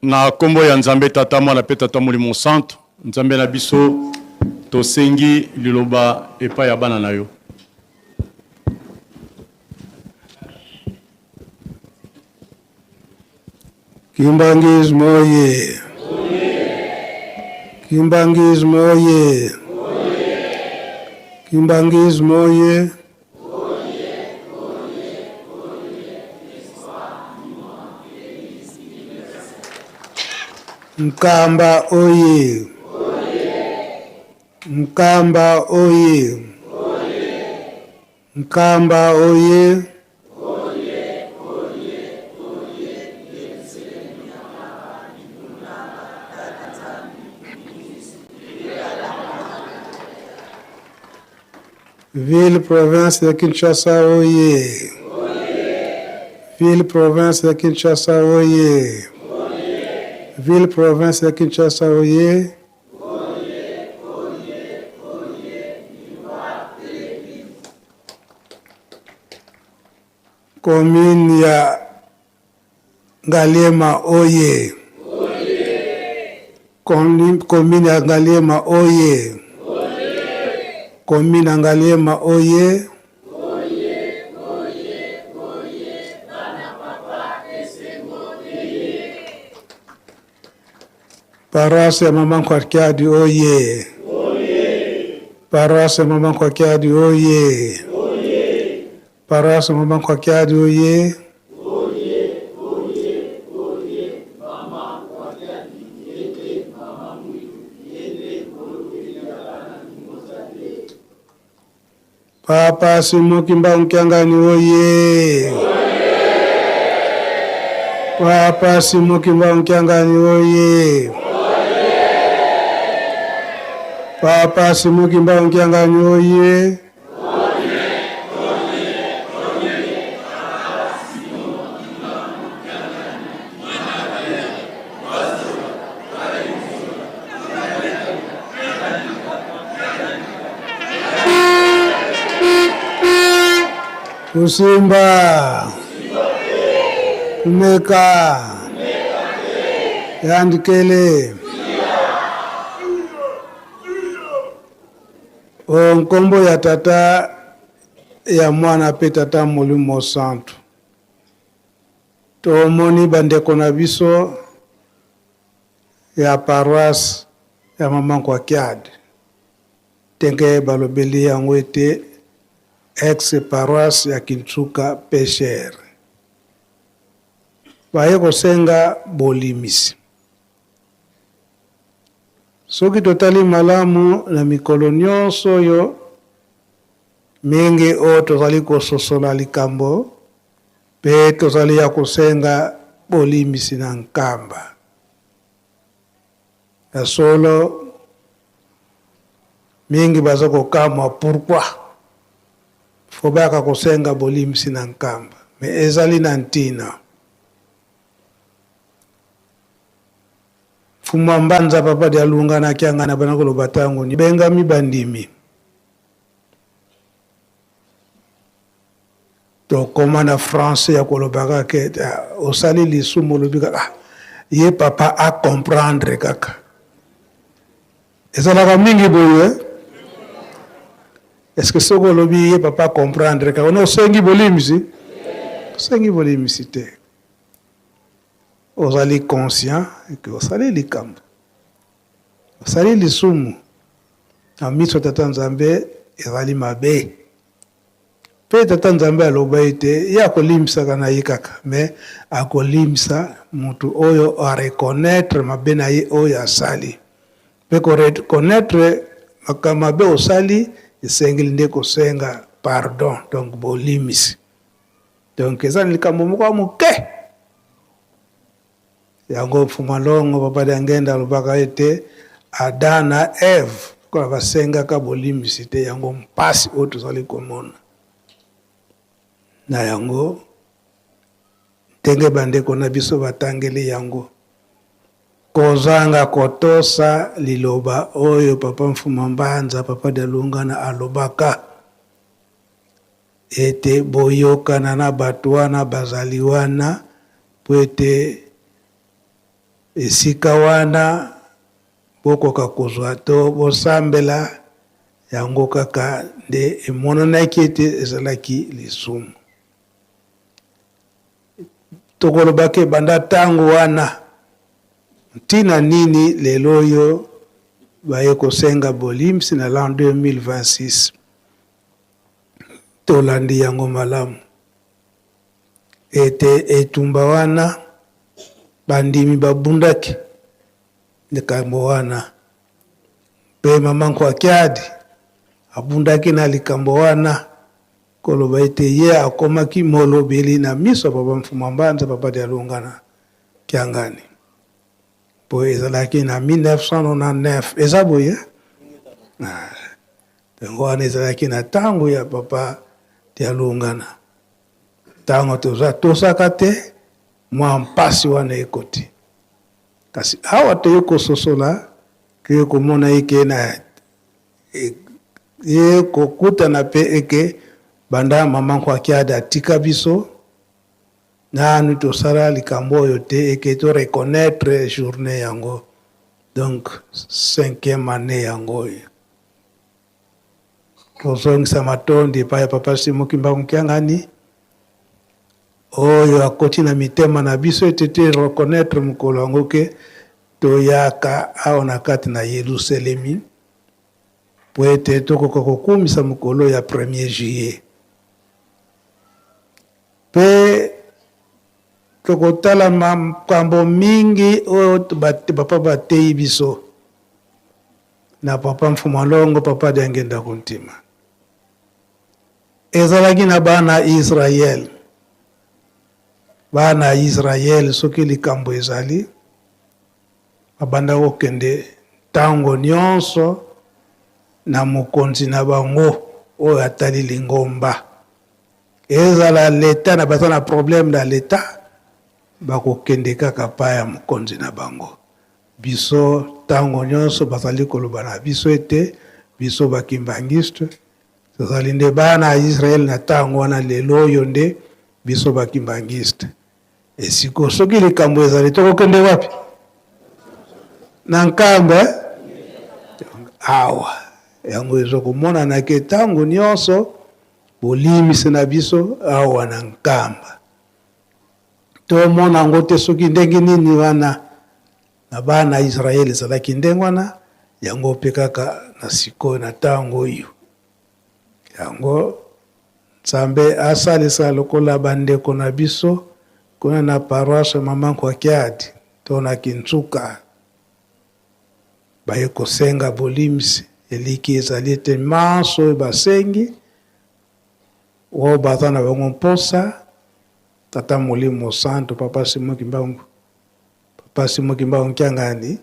Na kombo ya Nzambe Tata, Mwana pe Tata Molimo Santu, Nzambe na biso, tosengi liloba epai ya bana na yo. Kimbanguisme oye! Kimbanguisme oye! Kimbanguisme oye! Nkamba oye! Nkamba oye! Nkamba oye! Ville province ya Kinshasa oye! Ville province ya Kinshasa oye! Ville province ya Kinshasa oye! Commune ya Ngaliema oye! Commune ya Ngaliema oye! Commune ya Ngaliema oye! Paroisse ya Mama Nkwakiadi oye! Paroisse ya Mama Nkwakiadi oye! Paroisse ya Mama Nkwakiadi oye! Papa Simon Kimbangu Kiangani oye! Papa Simon Kimbangu Kiangani oye! Papa Simon Kimbangu Kiangani oye! Kusimba Kumeka Yandikele O nkombo ya Tata ya Mwana mpe Tata Molimo Santu. Tomoni bandeko na biso ya paroisse ya Mama Nkwakiade ndenge balobeli yango ete ex paroisse ya Kintsuka Pecheur baye kosenga bolimisi. Soki totali malamu na mikolo nyonso oyo mingi oyo tozali kososola likambo mpe tozali ya kosenga bolimbisi na Nkamba. Ya solo, mingi baza kokamwa pourquoi fo bayaka kosenga bolimbisi na Nkamba, mais ezali na ntina. Mfumu Mbanza Papa Dialunga na Kiangani abanda koloba tango bengami bandimi. Tokoma na français ya koloba kaka ete ah, osali lisumu olobi kaka ah, ye papa a comprendre kaka. Ezalaka mingi boye eh? Est-ce que soki olobi ye papa comprendre kaka ono osengi bolimbisi? Osengi bolimbisi te. Ozali conscient que osali likambo. Osali lisumu na miso ya Tata Nzambe ezali mabe. Pe Tata Nzambe aloba ete ye akolimbisaka na ye kaka, mais akolimbisa mutu oyo a reconnaitre mabe na ye oyo asali. Pe ko reconnaitre makambo mabe osali esengeli nde kosenga pardon, donc bolimbisi. Donc eza likambo moko ya moke. Yango Mfuma Longo Papa Diangenda alobaka ete Adam na Eve lokola basengaka bolimbisi te, yango mpasi oyo tozali komona. Na yango ndenge bandeko na biso batangeli yango, kozanga kotosa liloba oyo Papa Mfuma Mbanza, Papa Dialungana alobaka ete boyokana na bato wana bazali wana mpo ete esika wana bokoka kozwa to bosambela yango kaka nde emonanaki ete ezalaki lisumu. Tokolobaka ebanda ntango wana ntina nini lelo oyo baye kosenga bolimbisi na l'an 2026? Tolandi yango malamu ete etumba wana bandimi babundaki likambo wana mpe mama Nkwakiadi abundaki na likambo wana koloba ete ye akomaki molobeli na miso ya papa Mfuma Mbanza, papa Dialungana Kiangani, mpo ezalaki na 1999 eza boye. Yango wana ezalaki na ntango ya papa Dialungana, ntango toza tosaka te mwa mpasi wana ekoti. Kasi awa toye kososola ke komona eke na ye kokutana pe eke banda mama Nkwakiadi atika biso nanu tosala likambo oyo te eke to reconnaitre journee yango, donc cinquième annee yango oyo tozongisa matondi epai ya papa Simon Kimbangu Kiangani oyo akoti na mitema na biso ete te reconnaitre mokolo yango ke toyaka awa na kati na Yelusalemi po ete tokoka kokumisa mokolo ya 1er juillet. Pe tokotala makambo mingi oyo papa bateyi biso na papa Mfuma Longo, papa Diangenda Kuntima. Ezalaki na bana Israël. Bana ya Israël soki likambo ezali babanda kokende ntango nyonso na mokonzi na bango oyo atali lingomba. Ezala leta na baza na problème na leta bakokende kaka pa ya mokonzi na bango. Biso ntango nyonso bazali koloba na biso ete biso ba kimbanguiste tozali nde bana ya Israël na ntango wana, lelo oyo nde biso ba kimbanguiste. Esiko soki likambo ezali tokokende wapi? Na Nkamba eh? Awa yango ezokomonana ke ntango nyonso bolimbisi na biso awa na Nkamba tomona yango te soki ndenge nini wana na bana ya Israël ezalaki ndenge wana, yango mpe kaka na sikoyo na ntango oyo. Yango Nzambe asalisa lokola bandeko na biso kuna na paroisse Mama Nkwakiadi to na Kintsuka baye kosenga bolimbisi, eliki ezali ete manso oyo basengi oyo baza na bango mposa Tata Molimo Santo, Papa Simon Kimbangu, Papa Simon Kimbangu Kiangani.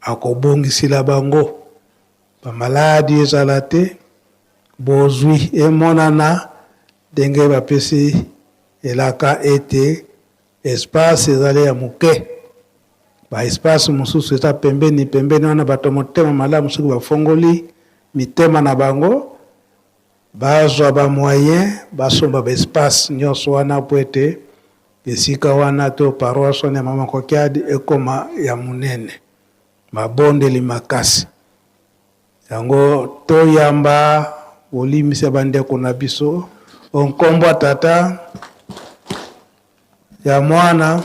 Akobongisila bango ba maladi ezala te, bozwi emonana ndenge bapesi elaka ete espace ezali ya moke. Ba espace mosusu eza pembeni pembeni wana bato ya motema malamu soki bafongoli mitema na bango bazwa ba moyen basomba ba espace nyonso wana mpo ete esika wana to paroisse wana ya Mama Kokiadi ekoma ya monene. Mabondeli makasi yango toyamba bolimbisi ya bandeko na biso o nkombo ya Tata, ya Mwana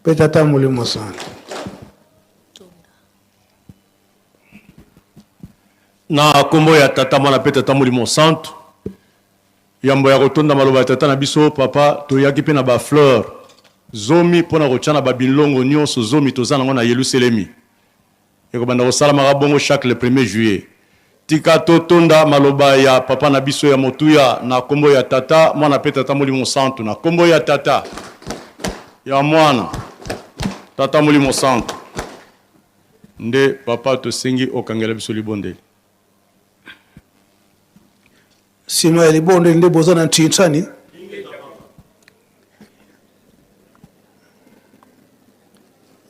mpe Tata Molimo Santu. Na nkombo ya Tata, Mwana mpe Tata Molimo Santu, yambo ya kotonda maloba ya Tata na biso, Papa, toyaki mpe na ba fleurs zomi mpo na kotia na ba bilongo nionso zomi toza nango na Yeluselemi. Ekobanda kosalamaka bongo chaque le premier juillet. Tika totonda maloba ya Papa na biso ya motuya na nkombo ya Tata, Mwana mpe Tata Molimo Santu. Na nkombo ya Tata, ya Mwana, Tata Molimo Santu. Nde Papa tosengi okangela biso libondeli. Sima ya libondeli nde boza na ntinsani.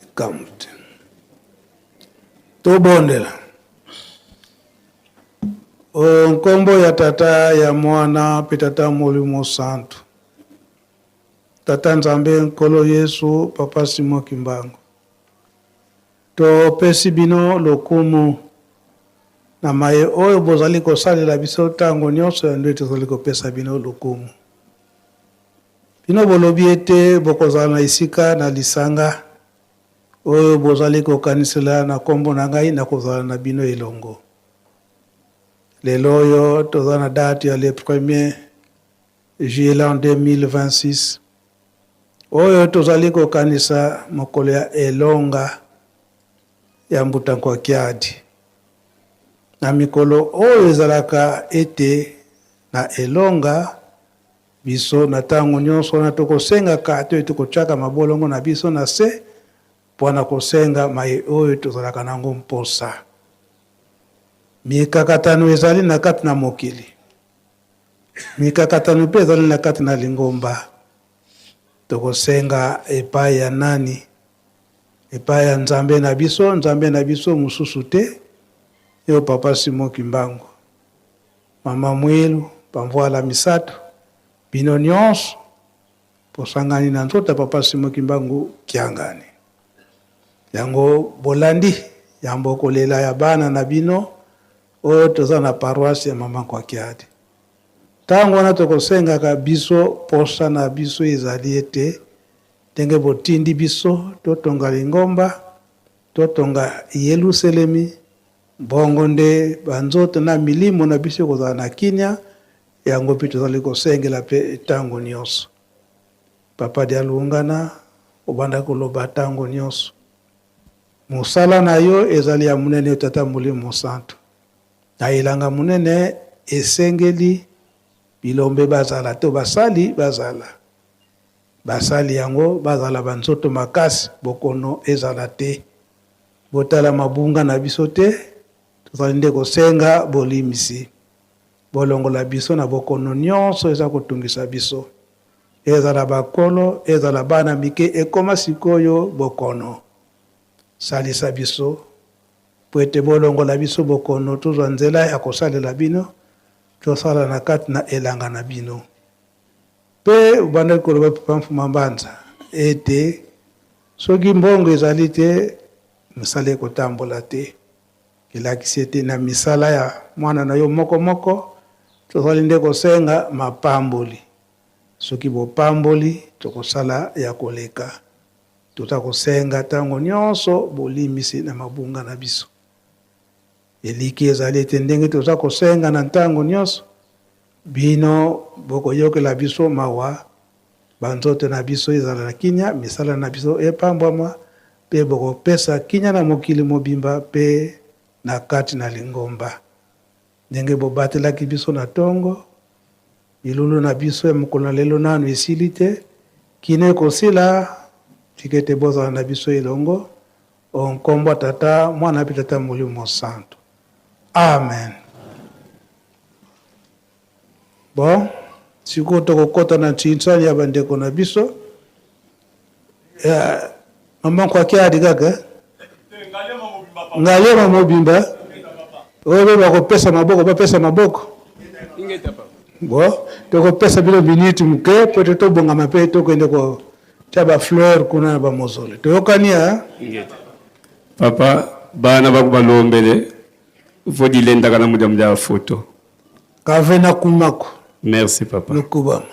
Likambo te. Tobondela. O nkombo ya Tata, ya Mwana mpe Tata Molimo Santu. Tata Nzambe, Nkolo Yesu, Papa Simon Kimbangu. Topesi bino lokumu na maye oyo bozali kosalela biso tango nionso, ya nde tozali kopesa bino lokumu. Bino bolobi ete bokozala na esika na lisanga oyo bozali kokanisela na kombo na ngai, nakozala na bino elongo. Lelo oyo toza na date ya le premier juillet l'an 2026, oyo tozali kokanisa mokolo ya elonga ya Mbuta Nkwakiadi. Na mikolo oyo ezalaka ete na elonga, biso na tango nionso wana tokosengaka to tokotiaka mabolongo na biso na se pona kosenga maye oyo tozalaka na yango mposa. Mikakatano ezali na kati na mokili. Mikakatano mpe ezali na kati na lingomba. Tokosenga epai ya nani? Epai ya Nzambe na biso, Nzambe na biso mosusu te, yo Papa Simon Kimbangu, Mama Mwilu, Bamvuala Misato, bino nionso bosangani na nzoto ya Papa Simon Kimbangu Kiangani. Yango bolandi yambo kolela ya bana na bino oyo toza na paroisse ya Mama Nkwakiadi. Tango wana tokosengaka biso posa na biso ezali ete ndenge botindi biso totonga lingomba, totonga Yeluselemi, bongo nde ba nzoto na milimo na biso ekozala na kinia, yango mpe tozali kosengela mpe tango nionso. Papa Dialungana obanda koloba tango nionso. Mosala na yo ezali ya monene yo Tata Molimo Mosantu. Na elanga monene esengeli bilombe bazala to basali bazala. Basali yango bazala ba nzoto makasi bokono ezala te. Botala mabunga na biso te, tozali nde kosenga bolimbisi. Bolongola biso na bokono nionso eza kotungisa biso. Ezala bakolo, ezala bana mike ekoma sikoyo bokono. Salisa biso po ete bolongola biso bokono tozwa nzela ya kosalela bino, tosala na kati na elanga na bino. Pe obandaki koloba Papa Mfuma Mbanza ete soki mbongo ezali te mosala ekotambola te. Elakisi ete na misala ya mwana na yo moko moko tozali nde kosenga mapamboli. Soki bopamboli, tokosala ya koleka. Toza kosenga tango nionso bolimbisi na mabunga na biso. Elikya ezali ete ndenge toza kosenga na ntango nionso, bino bokoyokela biso mawa, banzoto na biso ezala na kimia, misala na biso epambwama, mpe bokopesa kimia na mokili mobimba mpe na kati na lingomba. Ndenge bobatelaki biso na tongo, milulu na biso ya mokolo na lelo nanu esili te, kino ekosila, tika ete bozala na biso elongo. O nkombo ya Tata, Mwana mpe Tata Molimo Mosantu. Amen. Bon, sikoyo tokokɔta na ntinsani ya bandeko na biso. Ya, mama Nkwaki adi kaka eh? Ngaliema mobimba oyo mpe bakopesa maboko, bapesa maboko. Bon, tokopesa bino minute moke mpo ete tobongama mpe tokende kotia ba fleur kuna na ba mausolée. Toyokani ya? Papa, bana bakubalombele vo dilendakana mudia mudia foto. Kave na kumako. Merci papa. Nukubama.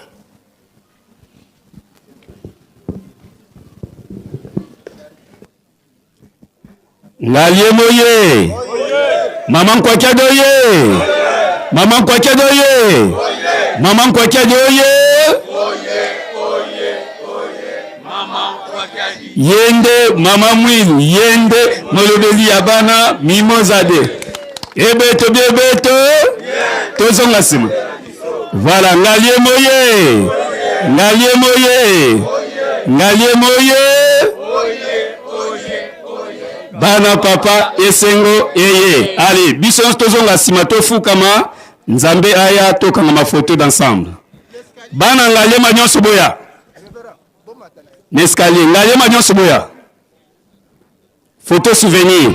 Ngaliema oye! Mama Nkwakiadi oye! Mama Nkwakiadi oye! Mama Nkwakiadi oye! Yende mama Mwilu, yende molobeli ya bana Mimozade. Ebeto biebeto, tozonga nsima. Voilà, Ngaliema oye! Ngaliema oye! Ngaliema oye! Bana papa esengo eye. Allez, biso nyonso tozonga nsima tofukama, Nzambe aya tokanga ma photo d'ensemble. Bana Ngaliema nyonso boya. Na escalier, Ngaliema nyonso boya. Photo souvenir.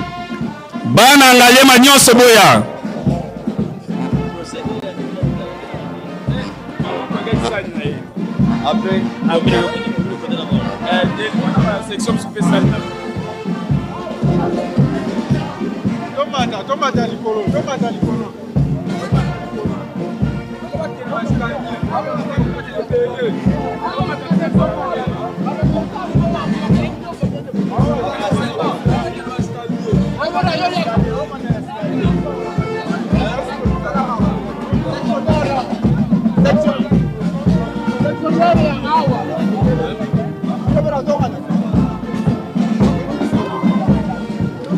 Bana Ngaliema nyonso boya. Après, après, section spéciale. Tomata, tomata likolo, tomata likolo.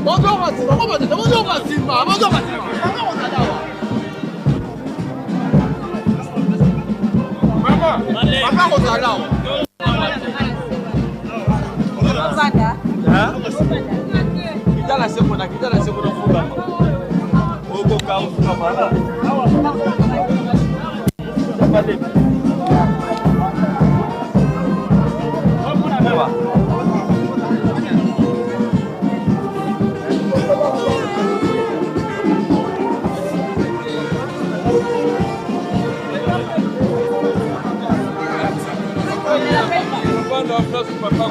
Bonjour. Bonjour, papa.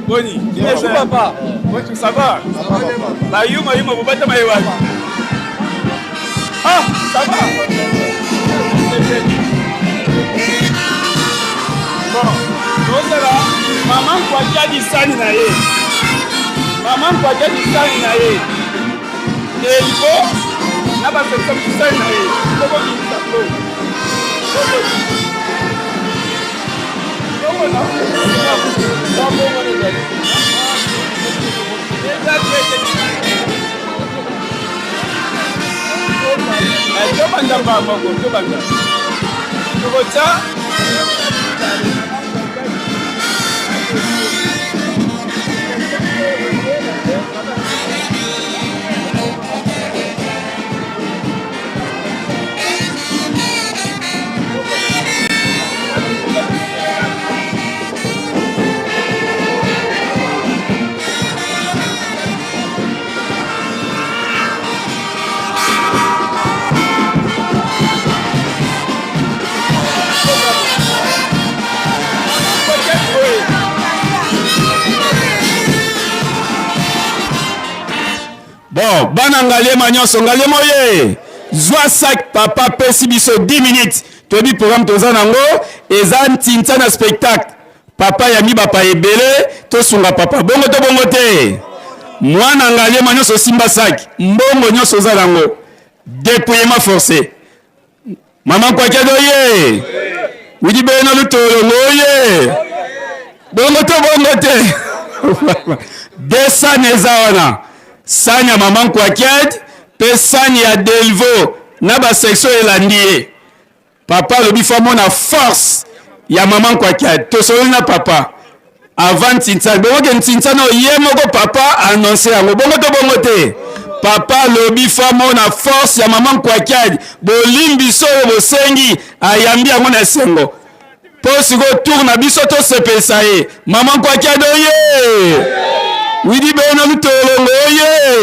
Boni, bonjour papa. Bonjour, ça va? Ba yuma yuma bobata maye wapi? Ah, ça va? Bon, tozala mama Nkwakia lisani na ye. Mama Nkwakia lisani na ye. Delvo na basekisa lisani na ye. Tokobimisa ngo. Tobanda mbala moko, tobanda tokotya. Bon, bana Ngaliema nyonso, Ngaliema oye! Zwa sac papa pesi biso 10 minutes. Toyebi programme toza nango eza ntinta na spectacle. Papa yambi bapa ebele tosunga papa. Bongo to bongo te. Mwana Ngaliema nyonso simba sac. Mbongo nyonso oza nango. Dépouillement forcé. Maman Kwakedo ye. Widi bena lutolo ngoye. Bongo to bongo te. De sani eza wana. Sani ya maman Kwakiad pe sani ya Delvo na ba section elandi ye. Papa alobi fo amona force ya maman Kwakiad. Tosololi na papa. Avant ntinsa bongo ke ntinsa na ye moko papa annonce yango bongo to bongo te papa alobi fo amona force ya mama nkwakiadi bolimbisi oyo bosengi ayambi yango na esengo mpo sikoyo tour na biso tosepelisa ye mama nkwakiadi oye widi bena lutolongo oye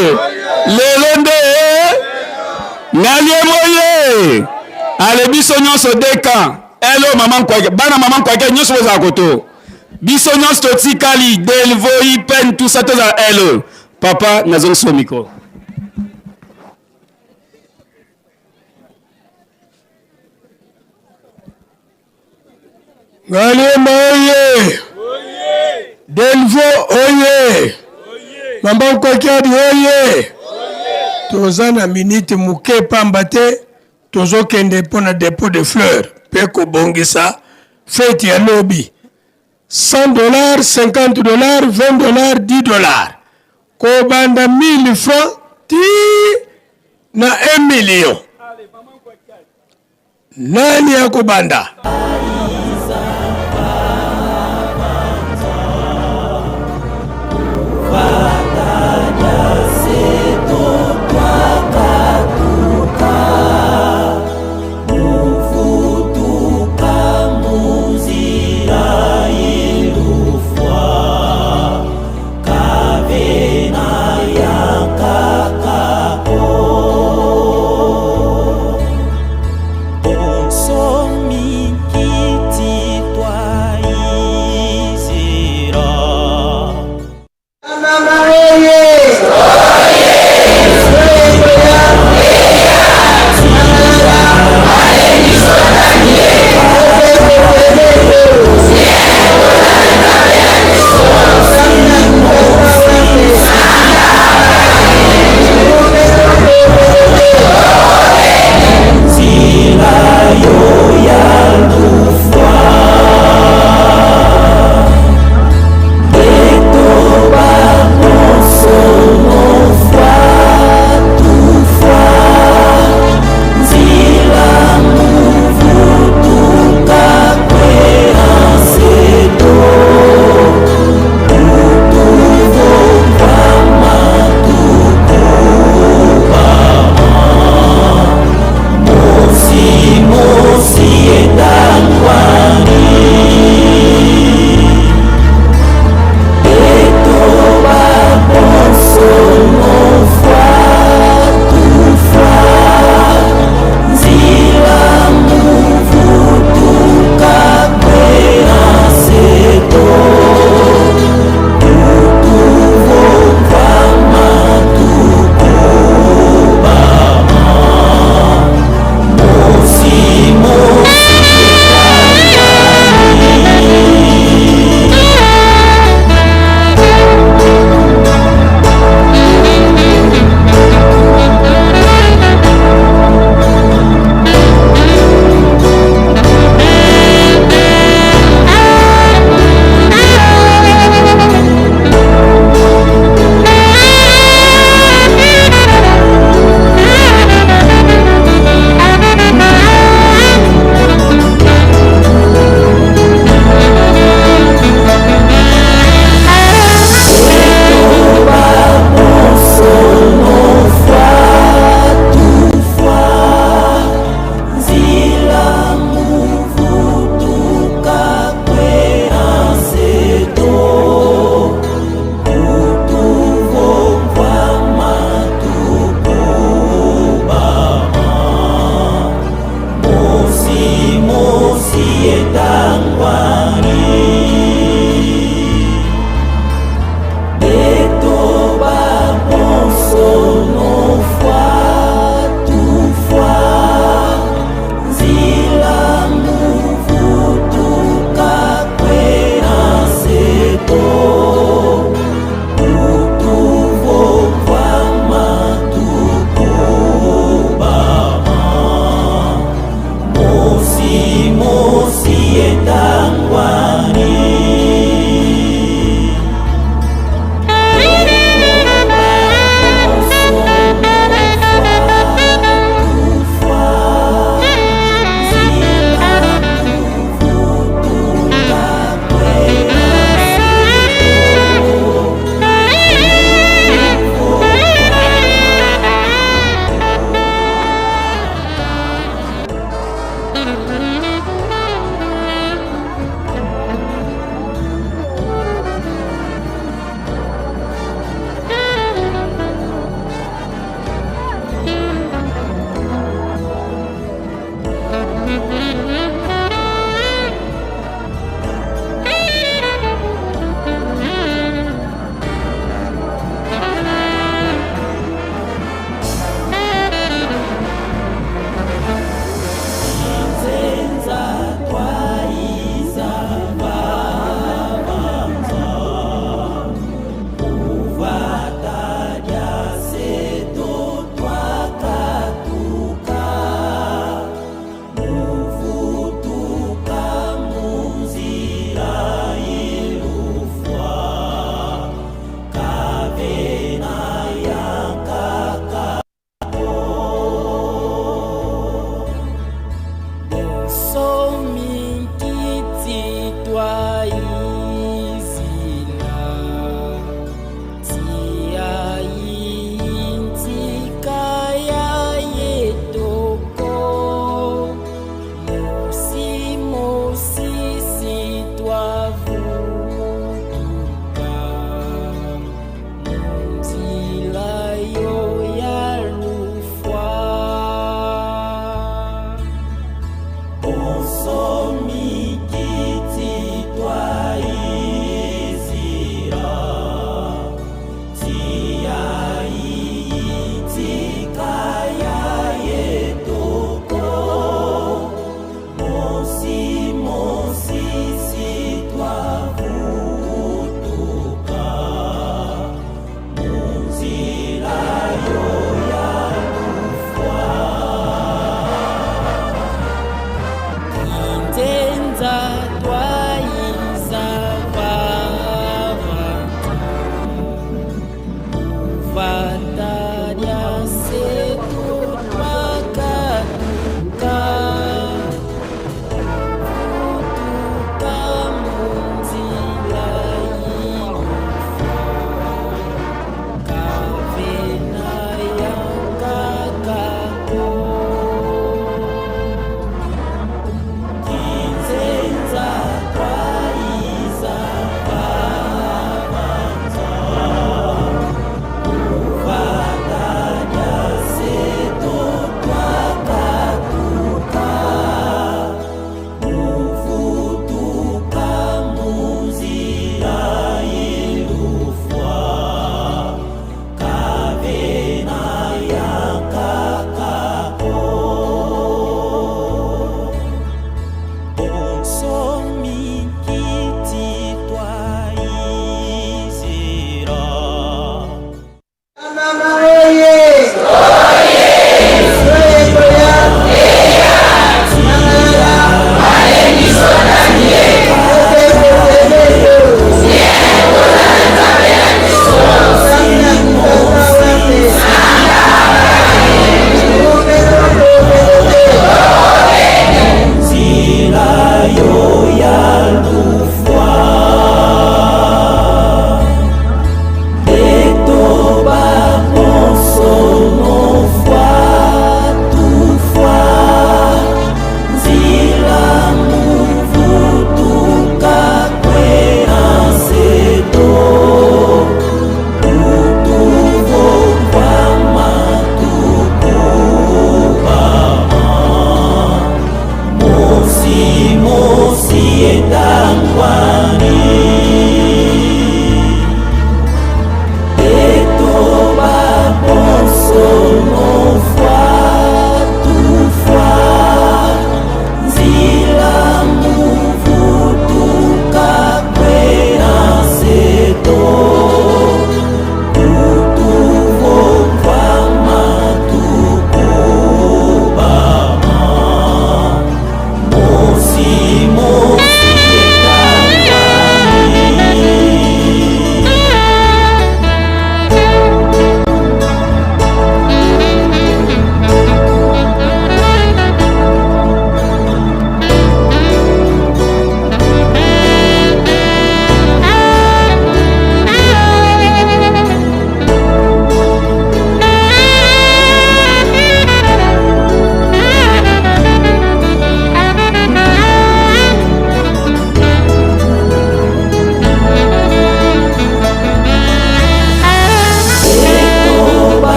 lelo nde ngaliemo oye ale biso nyonso deka elo mama nkwake bana mama nkwake nyonso bozala koto biso nyonso totikali delvo ipen tout ça tozala elo papa nazongisi yo micro. Ngaliema oye! Delvo oye! Mama Nkwakiadi oye! Toza na minute moke pamba te tozokende mpo na depot de fleurs mpe kobongisa fete ya lobi. 100 dollars, 50 dollars, 20 dollars, 10 dollars kobanda 1000 francs ti na 1 million. Nani akobanda?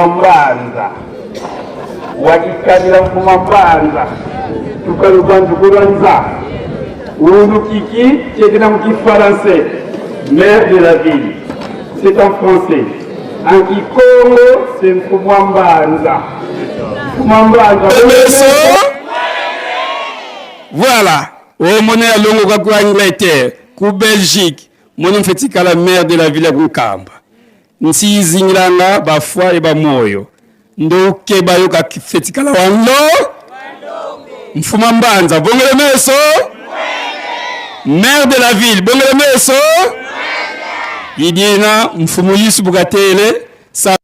Mfumwa Mbanza wakikanila Mfumwa Mbanza tukalubandukulanza Ulukiki tshekena mu français maire de la ville c'est en français en kikongo c'est Mfumwa Mbanza Mfumwa Mbanza. Voilà omona ya longoka ku Angleterre ku Belgique moni mfetikala maire de la ville ya Nkamba nsizingilanga bafwa e bamoyo ndokeba yoka fetikala wanlo Mfuma Mbanza bongele meso maire de la ville bongele meso idina Mfumu Yusu Bukatele sa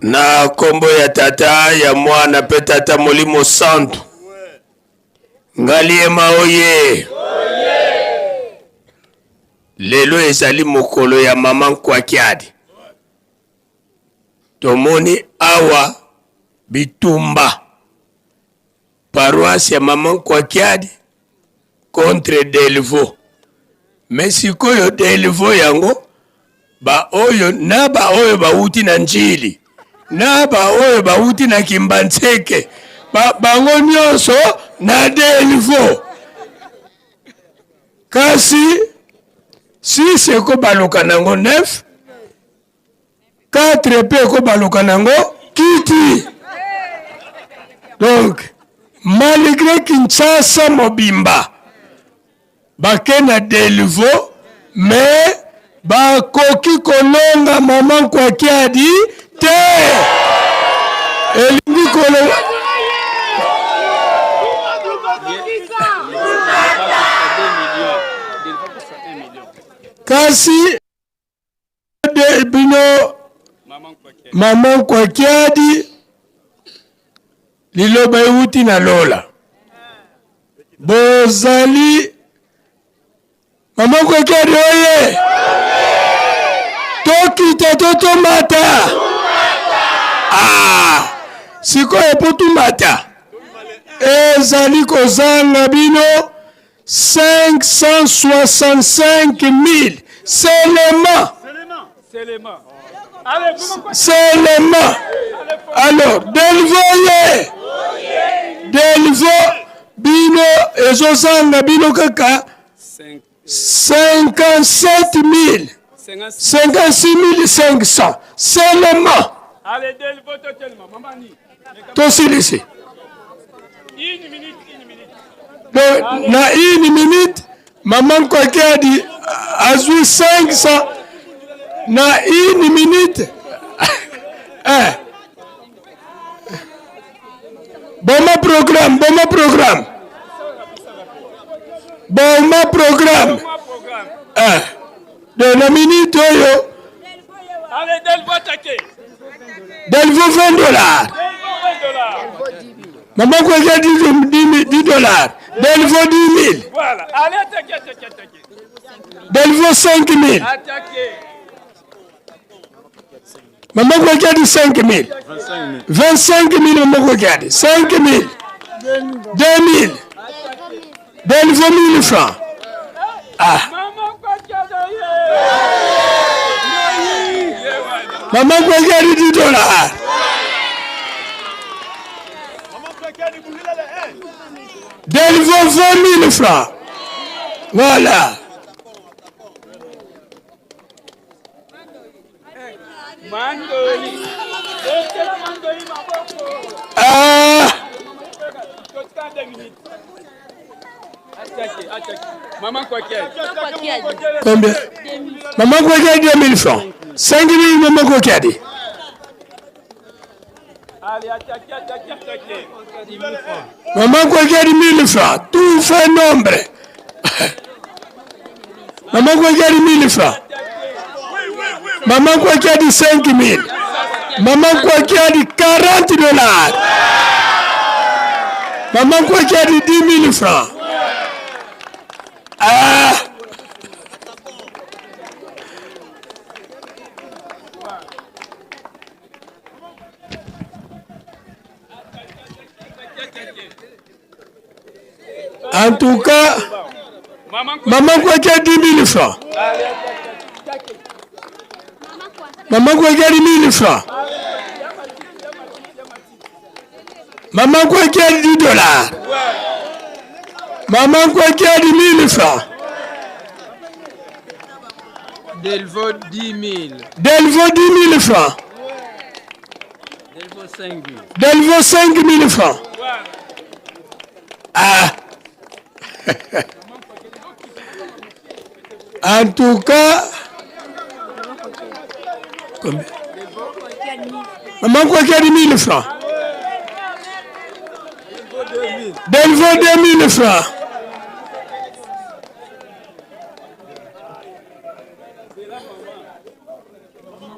Na nkombo ya Tata, ya Mwana mpe Tata Molimo Santu. Ngaliema oye! Lelo ezali mokolo ya mama Nkwakiadi. Tomoni awa bitumba paroisse ya mama Nkwakiadi contre Delvaux. Mais sikoyo Delvaux yango baoyo na baoyo bawuti na Njili na baoyo bawuti na Kimbanseke ba, bango nyonso na Delvaux. Kasi 6 ekobaluka nango 9 4 mpe ekobaluka nango kiti. Donc malgré Kinshasa mobimba bake na Delvaux, mais bakoki kolonga mama Nkwakiadi te. Elingi koloba kasi de bino mama Nkwakiadi, liloba ewuti na lola, bozali mama Nkwakiadi oye, tokita to tomata. Ah, sikoyo po tumata ezali kozanga bino 565 000 seulement. Seulement. Alors, Delvaux ye. Delvaux bino ezozanga bino kaka 57 000. 56 500 seulement. Allez, Delvaux totalement. Maman ni. Tosilisi. Une minute, une minute. Donc, na une minute, Maman Nkwakiadi azwi 500 na une minute. Eh. Boma programme, boma programme. Boma programme. Eh. Donc na minute oyo Allez, Delvaux attaquer. Delvaux 20 dollars. Maman Nkwakiadi 10 dollars. Delvaux 10 000. Voilà. Allez, attaquez, attaquez, attaquez. Delvaux 5 000. Attaquez. Maman Nkwakiadi 5 000. 25 000 Maman Nkwakiadi. 5 000. 2 000. Delvaux 1000 francs. Ah. Maman Nkwakiadi 10 dollars. Delvaux 20 000 francs. Voilà. Mandoli. Mandoli maboko. Ah. Totika deux minutes. Attaquez, attaquez. Maman Nkwakiadi. Combien? Maman Nkwakiadi 2 000 francs. 5 000 Maman Nkwakiadi. Allez, attaquez, attaquez, attaquez. Maman Nkwakiadi 1000 francs. Tout fait nombre. Maman Nkwakiadi 1000 francs. Maman Nkwakiadi 5 000. Maman Nkwakiadi 40 dollars. Maman Nkwakiadi 10 000 francs. Ah. En tout cas, Maman Kwakia 10 000 francs. Maman Kwakia 10 000 francs. Maman Kwakia 10 dollars. Maman Kwakia 10 000 francs. Delvaux 10 000. Delvaux 10 000 francs. Delvaux 5 000. Delvaux 5 000 francs. Ah. En tout cas, combien Maman Kwakia 10 000 francs. Delvaux 2 000 francs.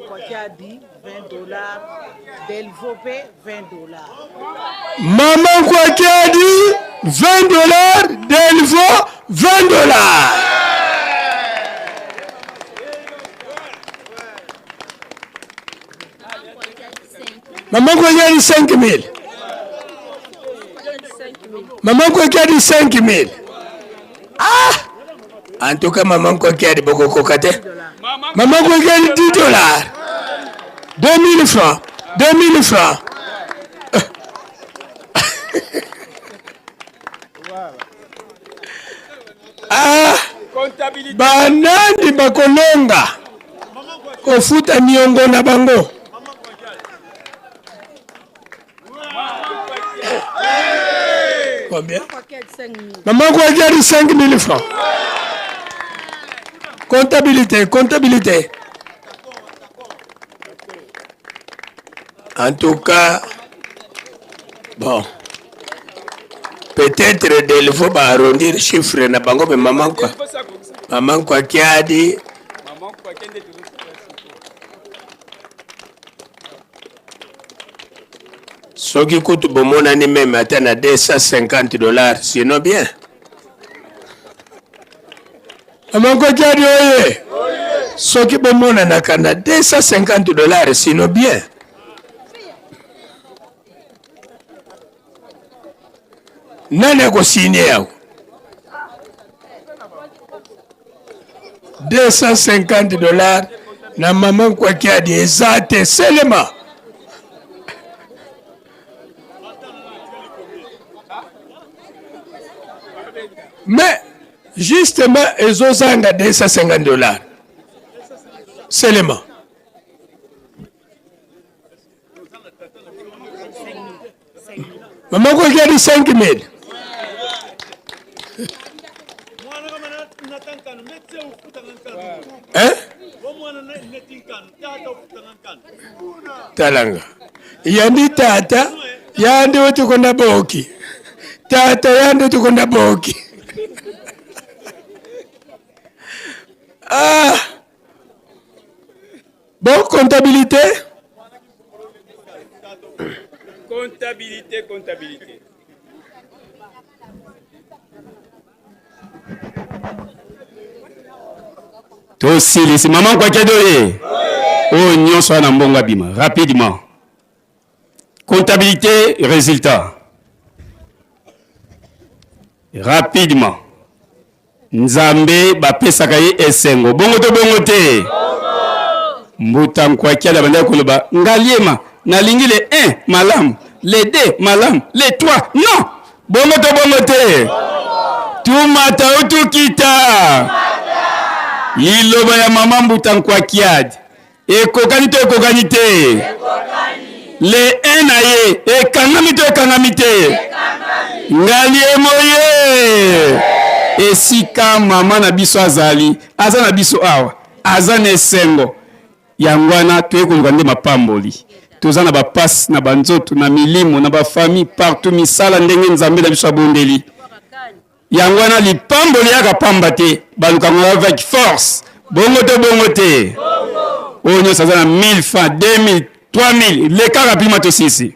Kwakiadi 20 dollars, Delvaux pe 20 dollars. Maman Kwakiadi 20 dollars, Delvaux 20 dollars. Maman Kwakiadi 5 000. Maman Kwakiadi 5 000. Ah! En tout cas, maman Kwakiadi bokokoka te. Maman Kwakiadi 10 dollars. 2000 francs. 2000 francs. Ah! Banani bakolonga kofuta niongo na bango? Combien Maman Kwakiadi 5000 francs. Comptabilité, comptabilité. En tout cas, bon. Peut-être Delvaux va arrondir chiffre na bango mais maman quoi. Maman Kwakiadi soki kutu bomonani meme ata na 250 dollars sinon bien Maman Kwakiadi oye soki bomonanaka na 250 dollars sinon bien nani akosigne yango 250 dollars na mama Kwakiadi eza te selema mais justement ezozanga 250 dollars selema Mama Kwakiadi 5000. Hein? Talanga. Yandi tata, yandi otukonda boki. Tata yandi otukonda boki. Ah. Bon, comptabilité. Comptabilité, comptabilité. Tosilisi mama Kwakiadi oye oyo nyonso wana mbongo abima rapidement. Comptabilité résultat rapidement. Nzambe bapesaka ye esengo bongo to bongo te? Mbuta Nkwakiadi abandaki koloba Ngaliema nalingi le 1 malamu, le 2 malamu, le 3 non. Bongo to bongo te? Tumata o tukita. Liloba ya mama Mbuta Nkwakiadi Ekokani to ekokani te? Le 1 na ye ekangami to ekangami te? Ngaliemo ye esika mama na biso azali, aza na biso awa, aza na esengo. Yango wana toye koluka nde mapamboli. Toza na bapasi na banzoto, na milimo, na bafamille, partout misala ndenge Nzambe na biso abondeli. Yango wana lipamboli eyaka pamba te, baluka yango avec force. Bongo to bongo te? Oyo nyonso aza na 1000 francs, 2000, 3000, leka rapidement tosisi.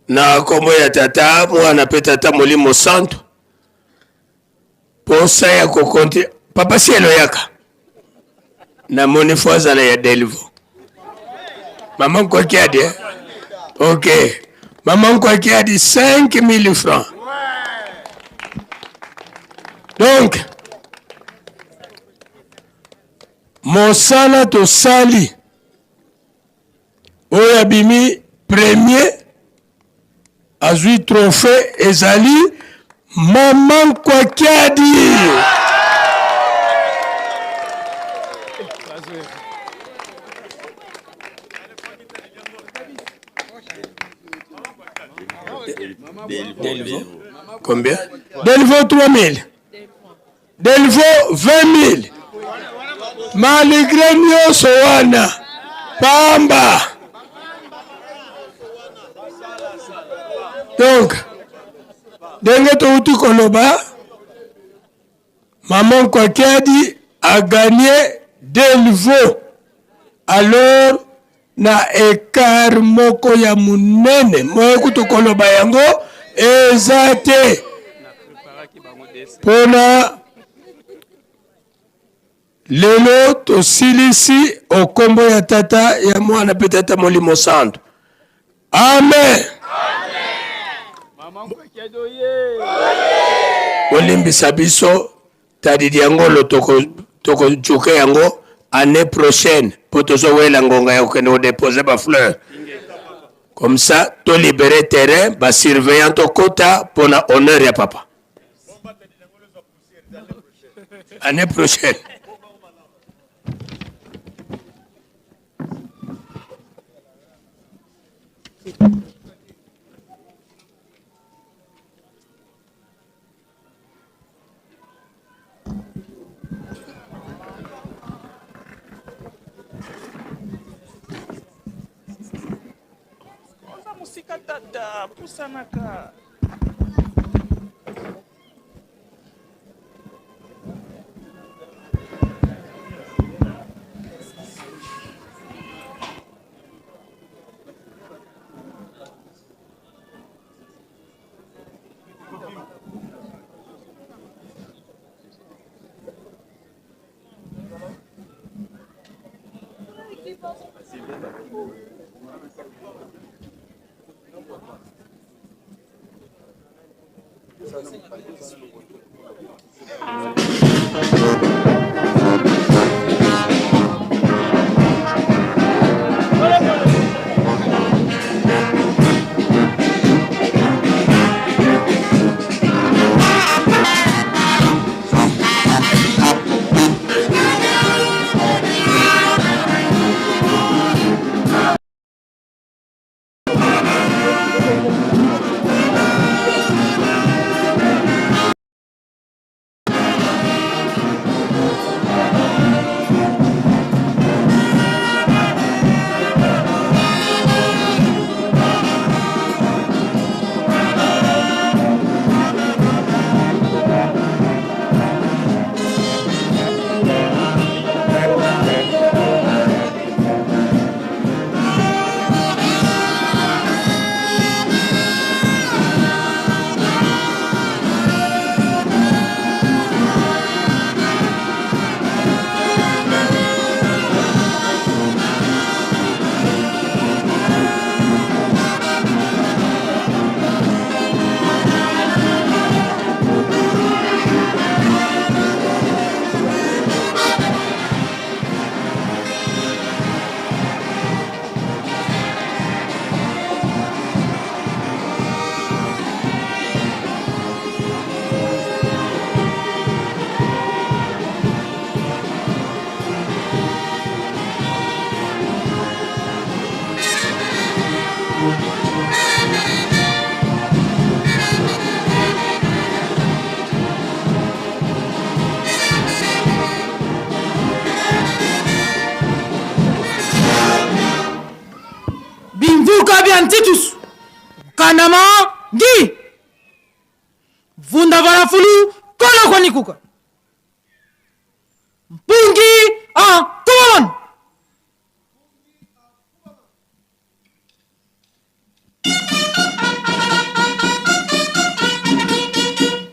Na kombo ya Tata, Mwana pe Tata Molimo Santu. Posa ya kokonte Papa Cielo yaka. Namoni fo azala ya Delvo. Mama Nkwakiadi eh? Ok. Mama Nkwakiadi 5000 francs. Donc mosala tosali oyo abimi premier azwi trophée ezali Mama Nkwakiadi. Delvaux. Combien Delvaux 3000. Delvaux 20 000. Malgré nyonso wana pamba. Donc ndenge touti koloba Maman Nkwakiadi a gagné Delvaux. Alors na ecart moko ya monene moye kutu koloba yango eza te mpona lelo tosilisi okombo ya tata ya mwana mpe tata molimo santu amen bolimbisa biso Tadidi yango toko toko juke yango année prochaine po tozowela ngonga ya kokende kodepose ba fleur comme ça to libere terrain ba surveillant tokota pona honneur ya papa année prochaine. Oza mosika tata, pusanaka. Bimvuka bya Ntitus Kandama ngi Vunda valafulu kolo kwanikuka Mpungi a kubaman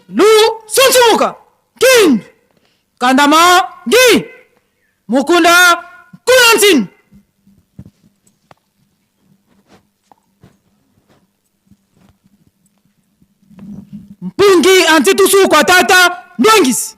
Lu Sunsumuka King Kandama ngi Mukunda Kulantin. Mpungi antitusu kwa tata ndwengisi.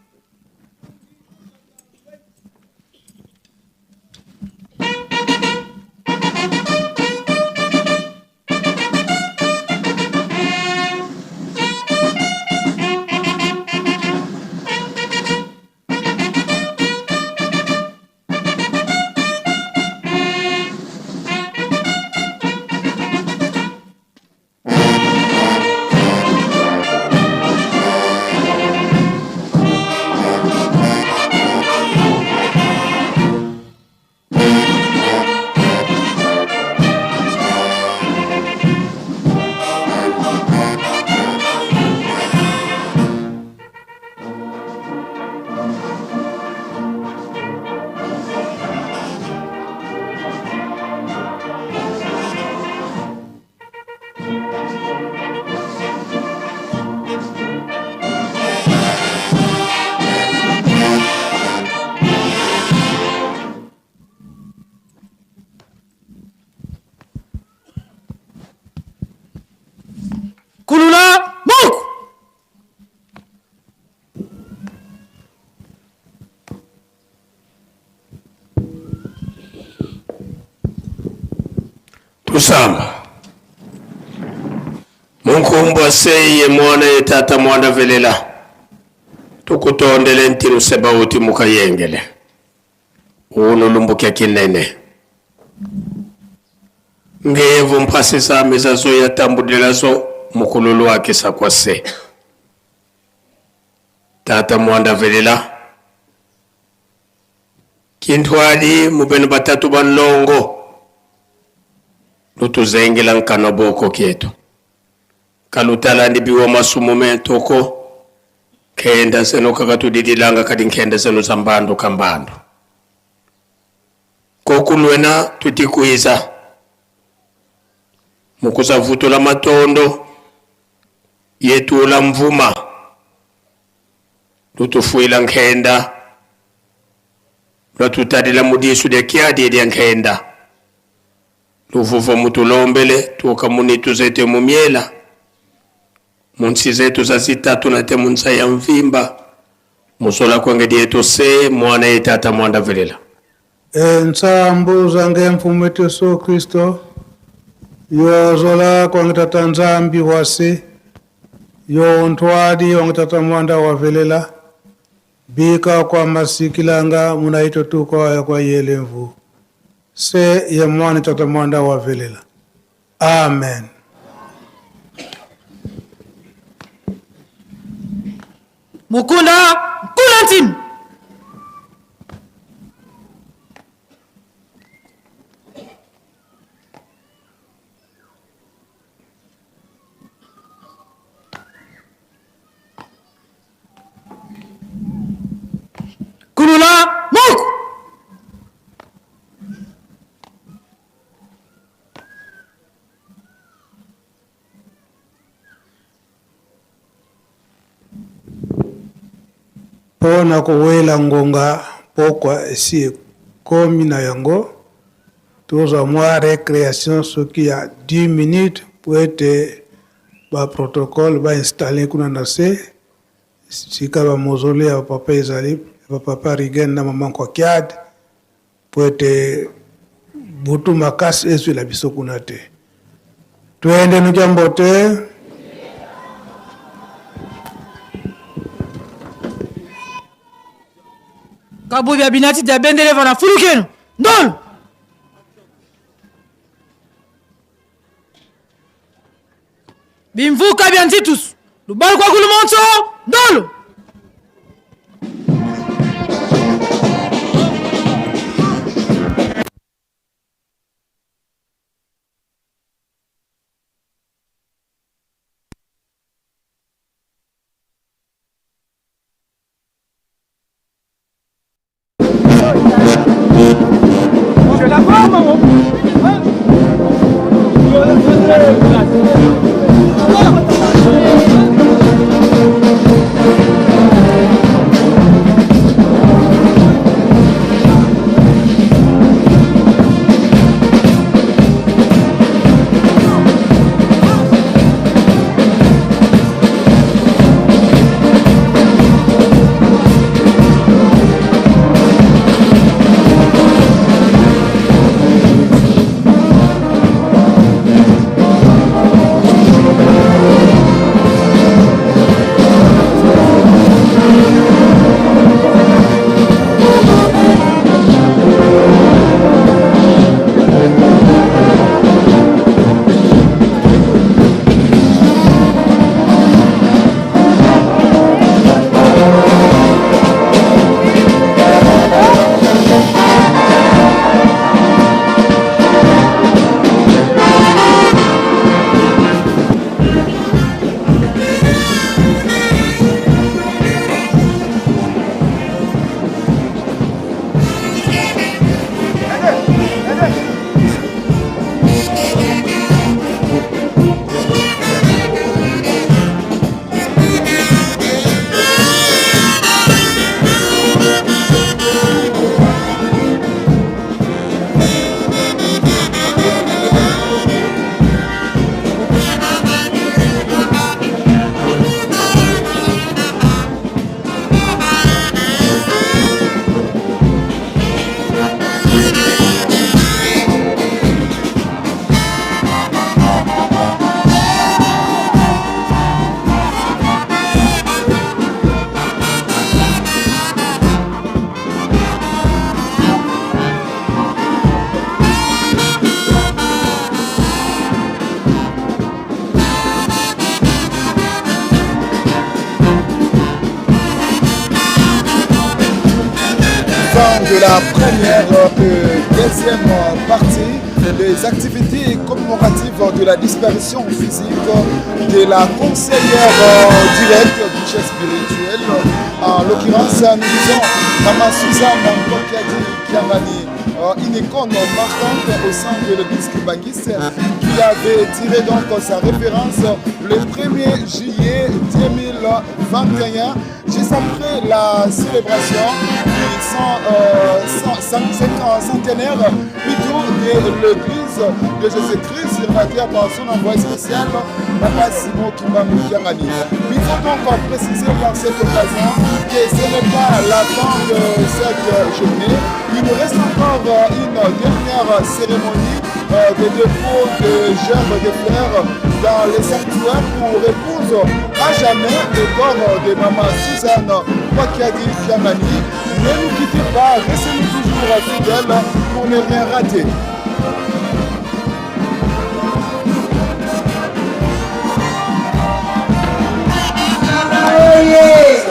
Kulula muku. Tusamba munkumbwa seye mwana ye tata mwana velela tukutondele ntiru sebauti mukayengele uno lumbukia kinene ngeyevu mphasi zami zazoyatambudila zo mukululu wake sakwase tata mwanda velela kinthwali mubenu batatu banlongo lutuzengela nkana boko kyetu kalutala biwa masumu metoko khenda zenu kakatudidilanga kadi nkhenda zenu za mbandu kambandu kokulwena tutikwiza mukuzavutula matondo yetula mvuma lutufuila nkhenda lwatutalila mudisu lya kyadi lya nkhenda luvuva mutulombele tuoka munitu zete mumiela munsi zetu za zitatu na te munsa ya mvimba musola kwenge dietu se mwana ye tata mwanda velela Entsambu zange mfumu wetu Yesu Kristo yozola kwange tata Nzambi wase yo ntwadi wange tata mwanda wavelela bika kwa masikilanga munaito tuko kwa yelemvu se ye mwana tata mwanda wavelela. Amen. Mukunda nkula ntinu. Kulula muku. Mpo na kowela ngonga pokwa esi ekomi na yango, tozwa mwa recreation soki ya 10 minutes mpo ete ba protocole ba installer kuna na se sika ba mausolee ya papa ezali ba papa Rigen na mama Nkwakiad mpo ete butu makasi ezwela biso kuna te. Twende nukia mbote. Kabubi abinati dia bendele vana fulukenu ndolo. Bimvuka bya nzitusu lubalu kwa kulumonso ndolo. fin de la première et deuxième partie des activités commémoratives de la disparition physique de la conseillère directe du chef spirituel. En l'occurrence, nous disons Maman Suzanne Nkokiadi Kiangani, une icône marquante au sein de l'église kimbanguiste qui avait tiré donc sa référence le 1er juillet 2021, juste après la célébration du centenaire plutôt de l'église de Jésus-Christ sur la terre par son envoyé spécial, Papa Simon Kimbangu Kiangani. Il faut donc préciser par cette occasion que ce n'est pas la fin de cette journée. Il nous reste encore une dernière cérémonie de dépôt de gerbes de fleurs dans les sanctuaires où repose à jamais le corps de Maman Suzanne Nkokiadi Kiangani. Ne nous quittez pas, restez-nous toujours fidèles pour ne rien rater. Oye!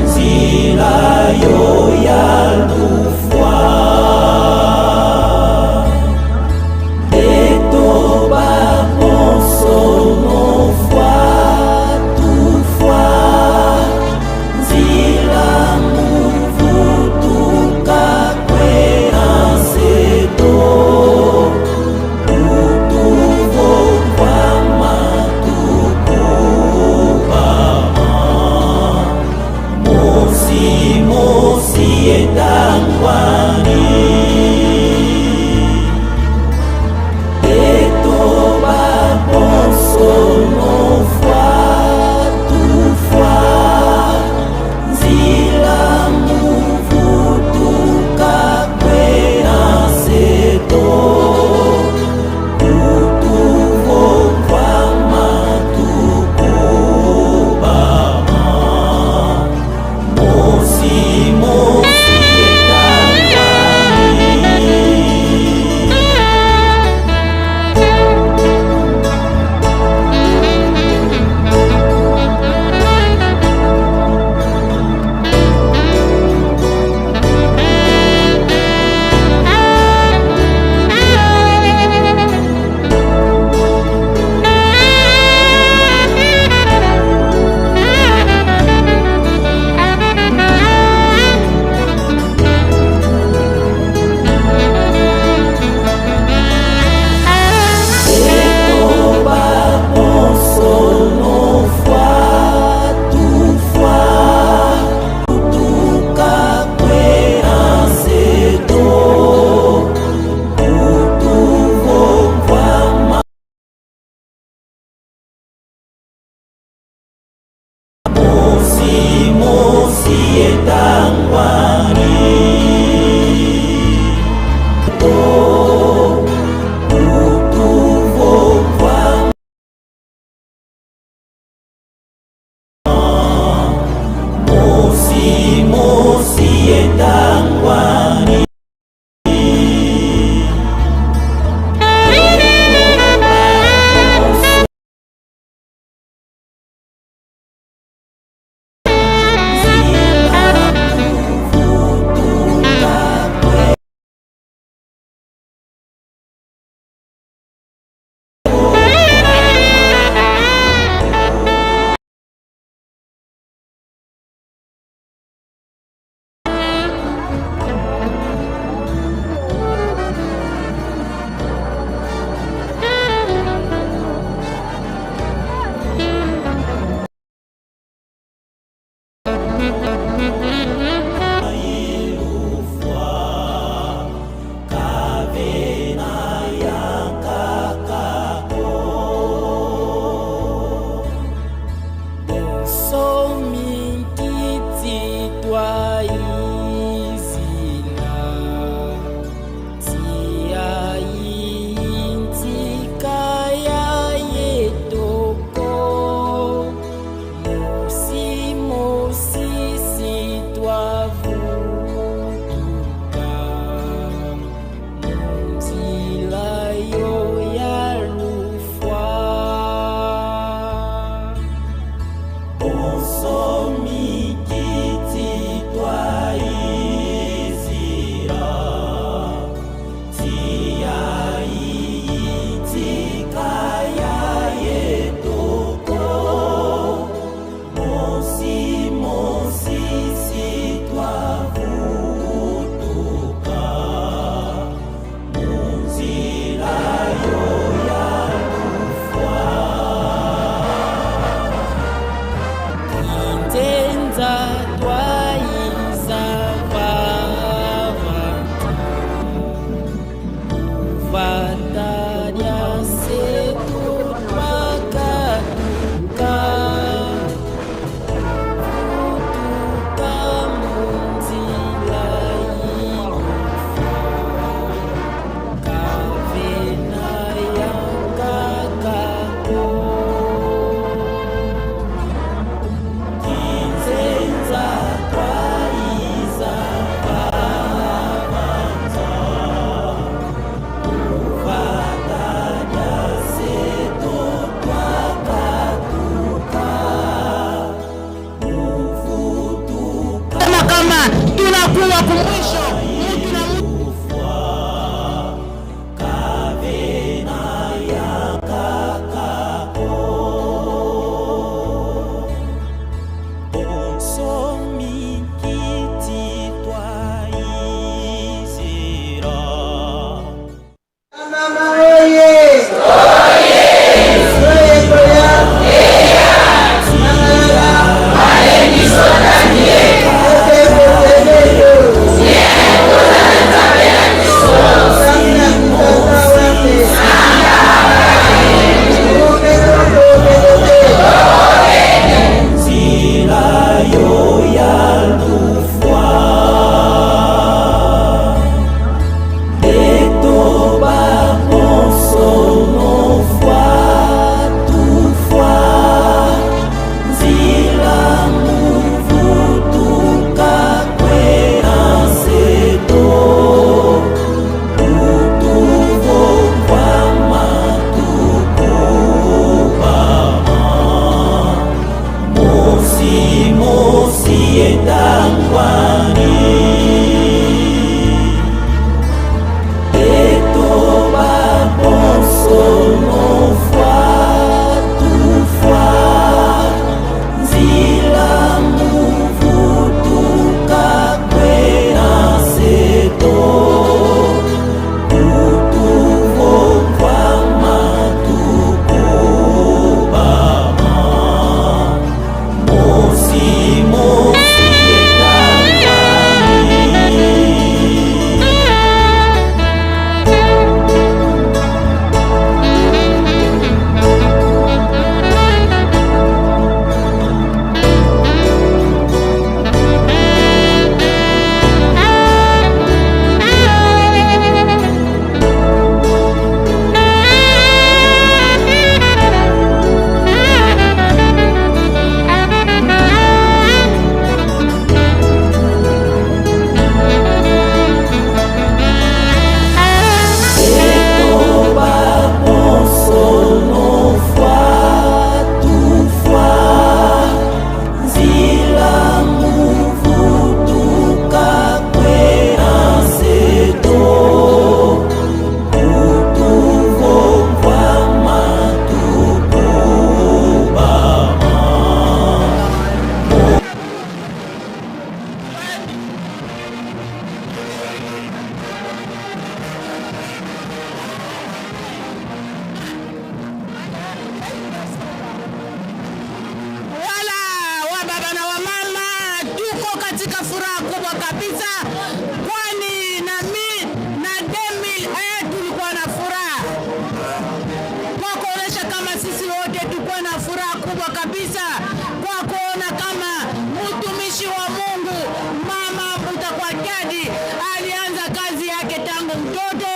Nzila yo ya Tunakuwa kumwisho mutu na mutu. Wala wa baba na wa mama, tuko katika furaha kubwa kabisa, kwani na mi na 2001 tulikuwa na furaha kwa kuonesha kama sisi wote tulikuwa na furaha kubwa kabisa kwa kuona kama mtumishi wa Mungu mama Mbuta kwa Kiadi alianza kazi yake tangu mtoto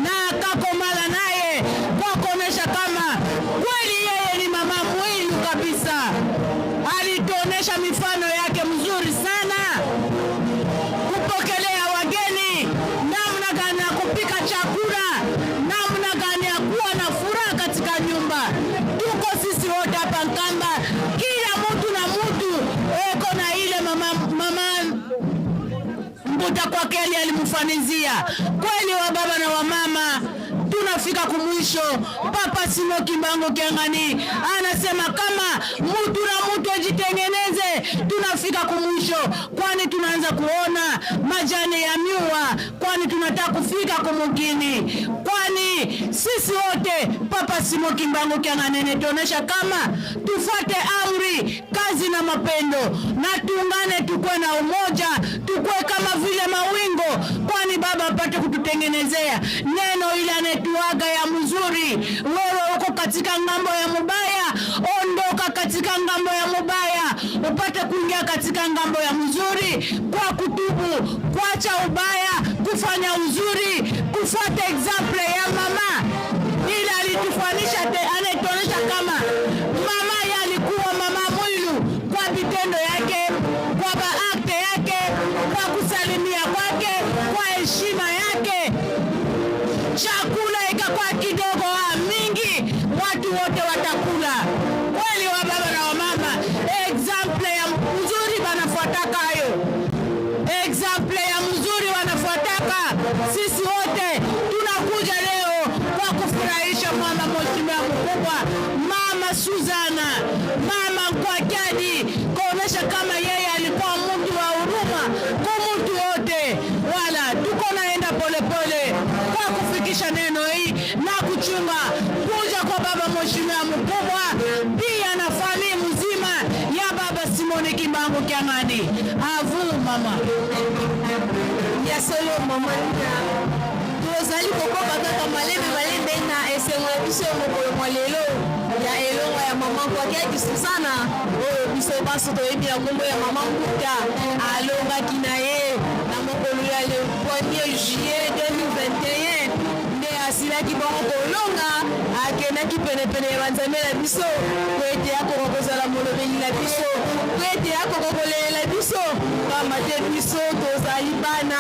na akakomala naye kwa kuonesha kama kweli yeye ni mama mwilu kabisa. Alituonesha mifano yake mzuri sana, kupokelea wageni, namna gani ya kupika chakula, namna gani ya kuwa na furaha katika nyumba. Tuko sisi wote hapa Nkamba, kila mtu na mtu eko na ile mama, mama Mbuta kwa Keli alimfanizia kweli. Wa baba na wa mama, tunafika kumwisho. Papa Simo Kimbangu Kiangani anasema kama mtu na mtu ajitengeneze, tunafika kumwisho, kwani tunaanza kuona majani ya miwa, kwani tunataka kufika kumugini, kwani sisi wote Papa Simo Kimbangu Kiangani anatuonesha kama tufuate amri, kazi na mapendo, na tuungane, tukue na umoja, tukue kama vile mawingo, kwani Baba apate kututengenezea neno ile anayetuaga ya mzuri. Wewe uko katika ngambo ya mubaya, ondoka katika ngambo ya mubaya upate kuingia katika ngambo ya mzuri, kwa kutubu, kuacha ubaya, kufanya uzuri, kufuata example ya mama ile alitufanisha, anayetuonyesha kama mama ye alikuwa mama mwilu kwa vitendo yake, kwa baakte yake, kwa kusalimia kwake, kwa heshima yake. Chakula ikakuwa kidogo ah, mingi, watu wote watakula. Kweli wa baba na wa mama, example ya mzuri banafuataka hayo, example ya Sisi wote tunakuja leo kwa kufurahisha mama mheshimiwa mkubwa, mama Suzana, mama Nkwakadi, kuonesha kama yeye alikuwa mtu wa huruma kwa mtu wote. Wala tuko naenda polepole kwa kufikisha neno hii na kuchunga kuja kwa baba mheshimiwa mkubwa, pia na familia mzima ya baba Simoni Kimbangu Kiangani. Avu mama ya solo mama Nina, tozali kokoba kaka malembe malembe na esengo ya biso ya mokolo mwa lelo ya elonga ya mama Kwakiaki Susana oyo biso banso toyebi na nkombo ya mama Mbuta alongaki na ye na mokolo ya le 1er juillet 2021 nde asilaki bongo kolonga akendaki penepene ya banzambe na biso po ete akoka kozala molobeli na biso po ete akoka kolelela biso pamba te biso tozali bana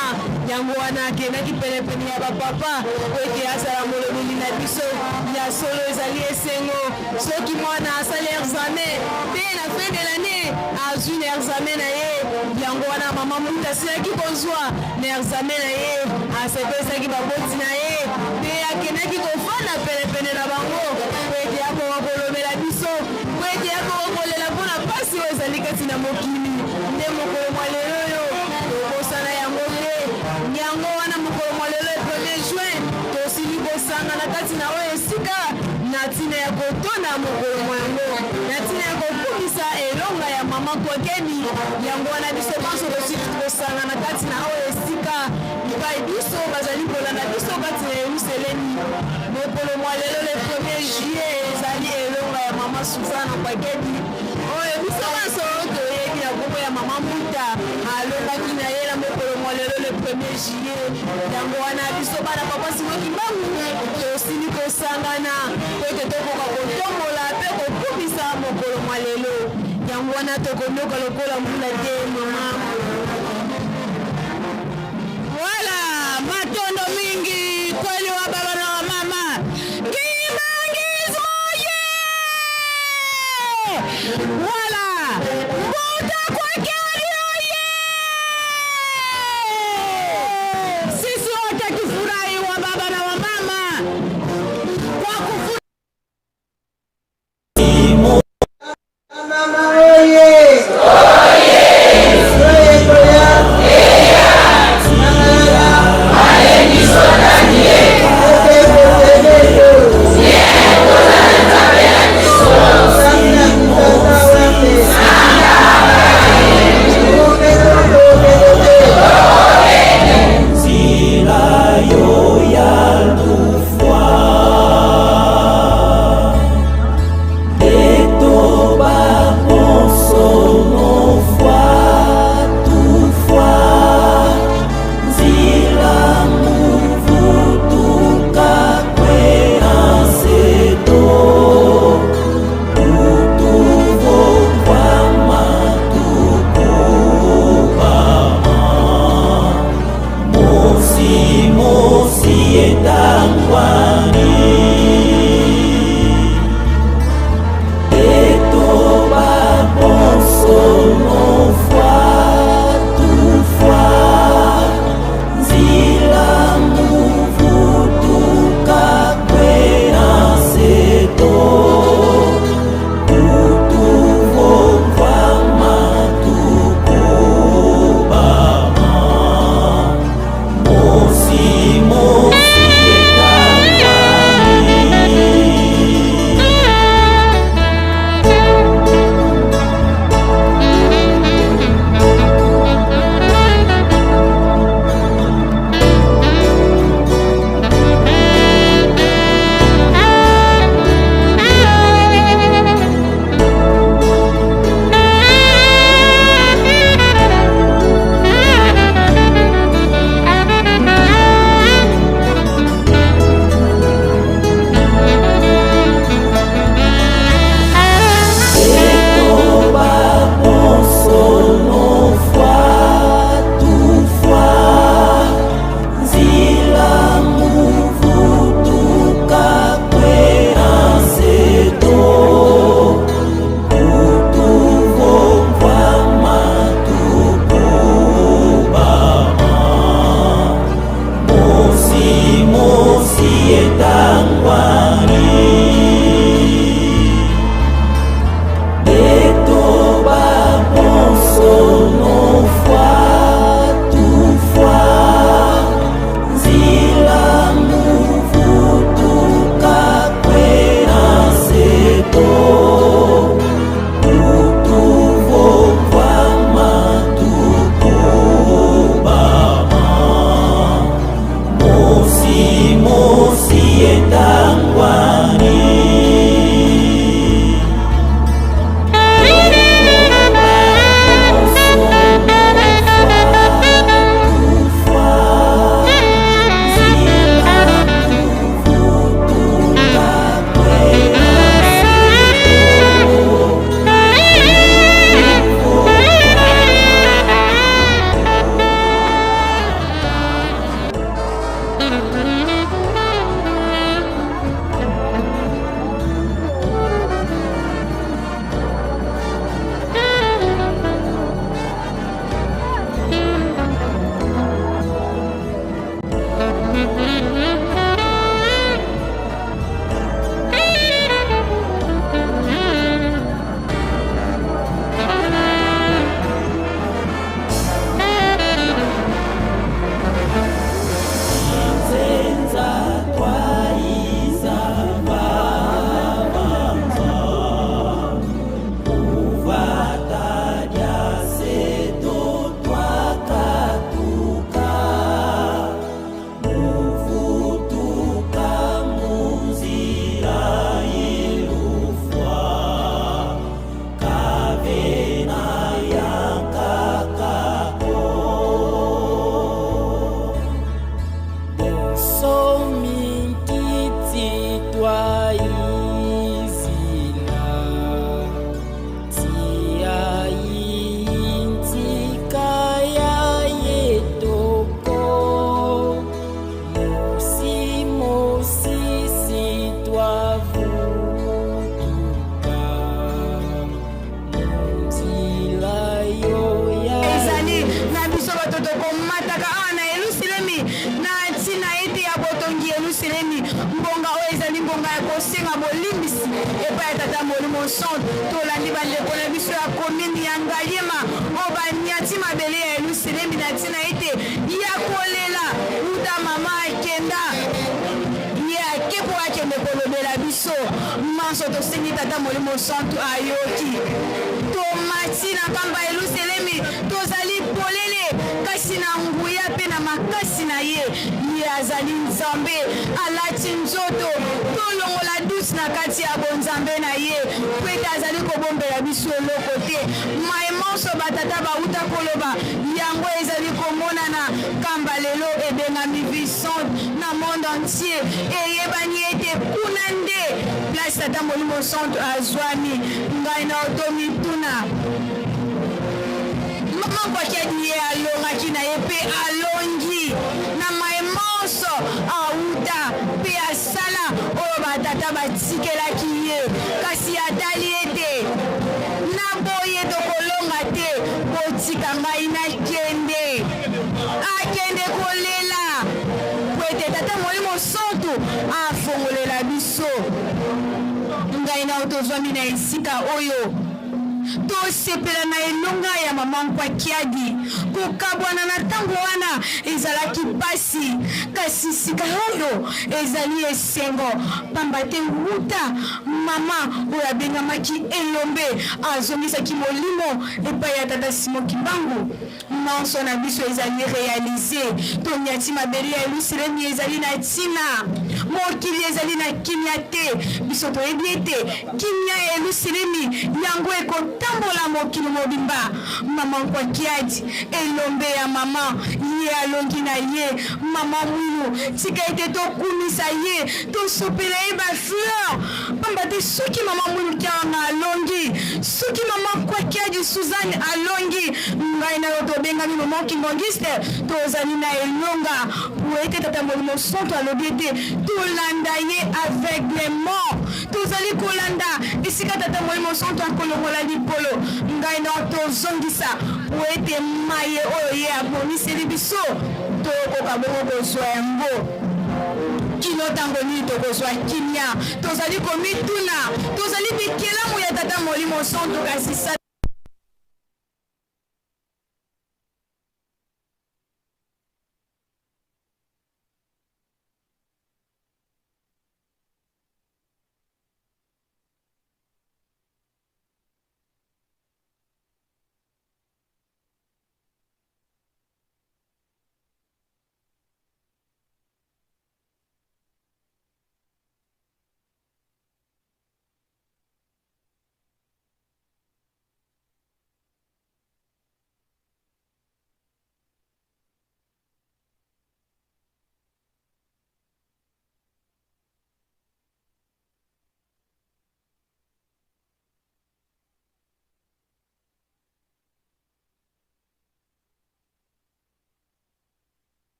yango wana akendaki penepene ya bapapa po ete azala molobeli na biso ya solo ezali esengo soki mwana asali examen mpe na fin de l'année azwi na examen na ye yango wana mama Mbuta asilaki kozwa na examen na ye asepelisaki baboti na ye mpe akendaki kofanda penepene na bango po ete akoka kolobela biso po ete akoka kolela mpo na mpasi oyo ezali kati na mokili nde mokolo mwa lelo oyo tobosana yango te yango wana mokolo mwa lelo 1er juin tosili kosangana kati na oyo esika na ntina ya kotonda mokolo mwa yango na ntina ya kokumisa elonga ya mama Kwakeni yango wana biso banso tosili kosangana kati na oyo esika bipai biso bazali kolanda biso kati na Yerusalemi mokolo mwa lelo le 1er juillet ezali elonga ya mama Suzana Kwakeni oyo biso banso toyebi na kombo ya mama Mbuta alongaki na ye na mokolo mwa lelo le 1er juillet yango wana biso bana papa Simon Kimbangu tosili kosangana po ete tokoka kotombola mpe kokumisa mokolo mwa lelo yango wana tokonoka lokola mbula te mama. Voilà, matondo mingi kweli wa baba na wa mama. Kimbangisme oye! Voilà, Mbuta Kwakeli oye! Sisi wote tufurahi wa baba na wa mama kwa kufurahi. Mama oye! Oye koya! epai ya Tata Molimo Santu. Tolandi bandeko na biso ya komini ya Ngaliema oyo banyati mabele ya Yelusalemi na ntina ete ya kolela uta mama akenda ye ake mpo akende kolobela biso manso. Tosengi Tata Molimo Santu ayoki. Tomati na nkamba Yelusalemi, tozali polele kasi na nguya mpe na makasi na ye. Ye azali Nzambe alati nzoto. Tolongola doute na kati ya bonzambe na ye, mpo ete azali kobombela biso eloko te. Maye manso batata bauta koloba, yango ezali komonana. Nkamba lelo ebengami ville sainte na monde entier. Eyebani ete kuna nde place Tata Molimo Santu azwami. Ngai na yo tomituna. Mama Nkwakedi ye alongaki na ye mpe alongi na maye manso awuta mpe asala oyo batata batikelaki ye, kasi atali ete na boye tokolonga te, botika ngai nakende. Akende kolela mpo ete Tata Molimo Santu afongolela biso. Ngai na yo tozwami na esika oyo. Tosepela na elonga ya mama Nkwakiadi. Kokabwana na ntango wana ezalaki mpasi, kasi sika oyo ezali esengo, mpamba te wuta mama oyo abengamaki Elombe azongisaki molimo epai ya tata Simon Kimbangu. Manso na biso ezali realize. Tonyati mabele ya Yelusalemi ezali na ntina. Mokili ezali na kimia te. Biso toyebi ete kimia ya Yelusalemi yango ekotambola mokili mobimba. Mama Nkwakiadi, elombe ya mama, ye alongi na ye. Mama Mwilu, tika ete tokumisa ye, tosopela ye ba fleurs, pamba te soki mama Mwilu Kianga alongi, soki mama Nkwakiadi Suzanne alongi, ngai na yo tobengami mama Kimbanguiste, tozali na elonga, po ete Tata Molimo Santu alobi ete tolanda ye aveuglement. Tozali kolanda esika Tata Molimo Santu akolongola lipolo, ngai na yo tozongisa, po ete maye oyo ye aboniseli biso tokoka bongo kozwa yango. Kino tango nini tokozwa kimia? Tozali komituna. Tozali bikelamu ya Tata Molimo Santu, kasi.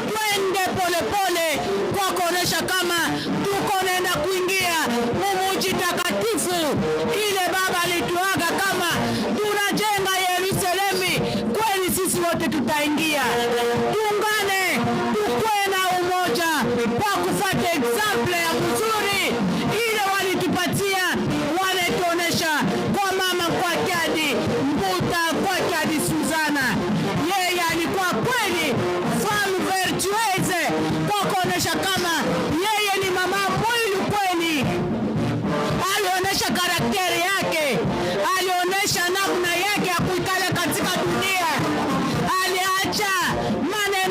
Twende polepole kwa kuonesha kama tuko naenda kuingia mumuji takatifu ile Baba alituaga kama tunajenga Yerusalemi. Kweli sisi wote tutaingia. Tuungane, tukue na umoja kwa kufuata example ya mzuri ile walitupatia, walituonesha kwa mama Nkwakiadi Mbuta Nkwakiadi Suzana. Yeye alikuwa kweli femme vertueuse kwa kuonesha kama yeye ni mama mwili kweli. Alionyesha karakteri yake, alionyesha namna yake ya kuikala katika dunia. Aliacha maneno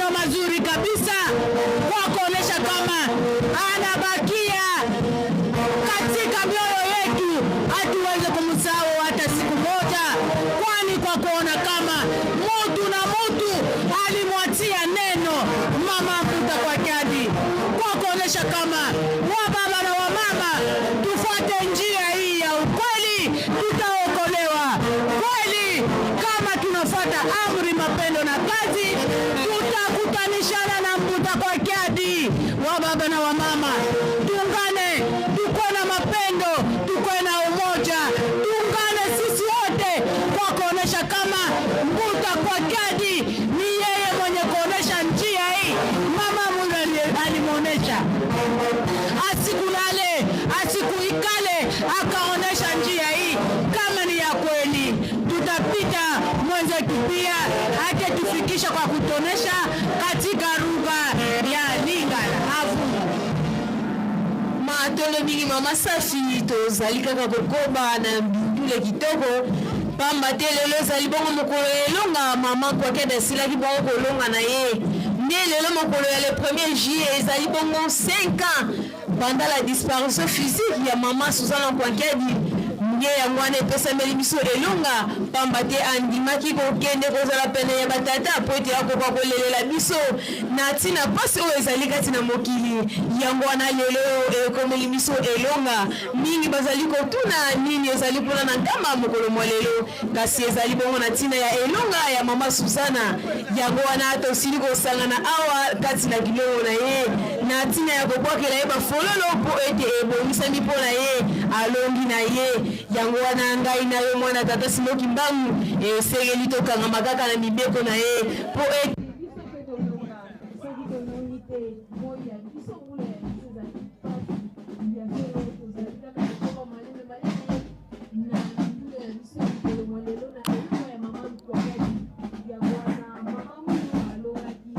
mama Mbuta Kwakiadi kwa kuonesha kama wababa na wamama tufuate njia hii ya ukweli, tutaokolewa kweli. Kama tunafuata amri, mapendo na kazi, tutakutanishana na Mbuta Kwakiadi. Wababa na wamama, tuungane, tukuwe na mapendo, tukuwe na umoja, tuungane sisi wote kwa kuonesha kama Mbuta Kwakiadi ni yeye mwenye kuonesha njia hii. Mama Mungu alimuonesha asikulale, asikuikale, akaonesha njia hii kama ni ya kweli. Tutapita mwenzetu pia aketufikisha kwa kutonesha katika lugha ya Lingala avu Matondo mingi mama Safi, tozali kaka kokoba na mbindule kitoko pamba te lelo ezali bongo mokolo ya elonga. Mama Kwakede asilaki bongo kolonga na ye nde lelo mokolo ya le 1er juillet, ezali bongo 5 ans banda la disparition physique ya mama Suzana Kwakiadi. Nde yango wana epesameli biso elonga, pamba te andimaki kokende kozala pene ya batata mpo ete akoka kolelela biso na ntina mpasi oyo ezali kati na mokili. Yango wana lelo oyo ekomeli biso elonga. Mingi bazali kotuna nini ezali kuna na Nkamba mokolo mwa lelo, kasi ezali bongo na ntina ya elonga ya mama Suzana. Yango wana tosili kosangana awa kati na kilongo na ye na ntina ya kobwakela ye bafololo mpo ete ebongisami mpo na ye, alongi na ye. Yango wana ngai na yo, mwana tata Simo Kimbangu, esengeli tokangama kaka na mibeko na ye mpo ete biso mpe tolonga. Soki tolongi te, moi ya biso, mbula ya biso ezali mpasi. Ya solo, tozali kaka kokoma malembe malembe na ndule na biso mokolo mwa lelo na elonga ya mama Lukwakadi. Yango wana mama Mulu alongaki.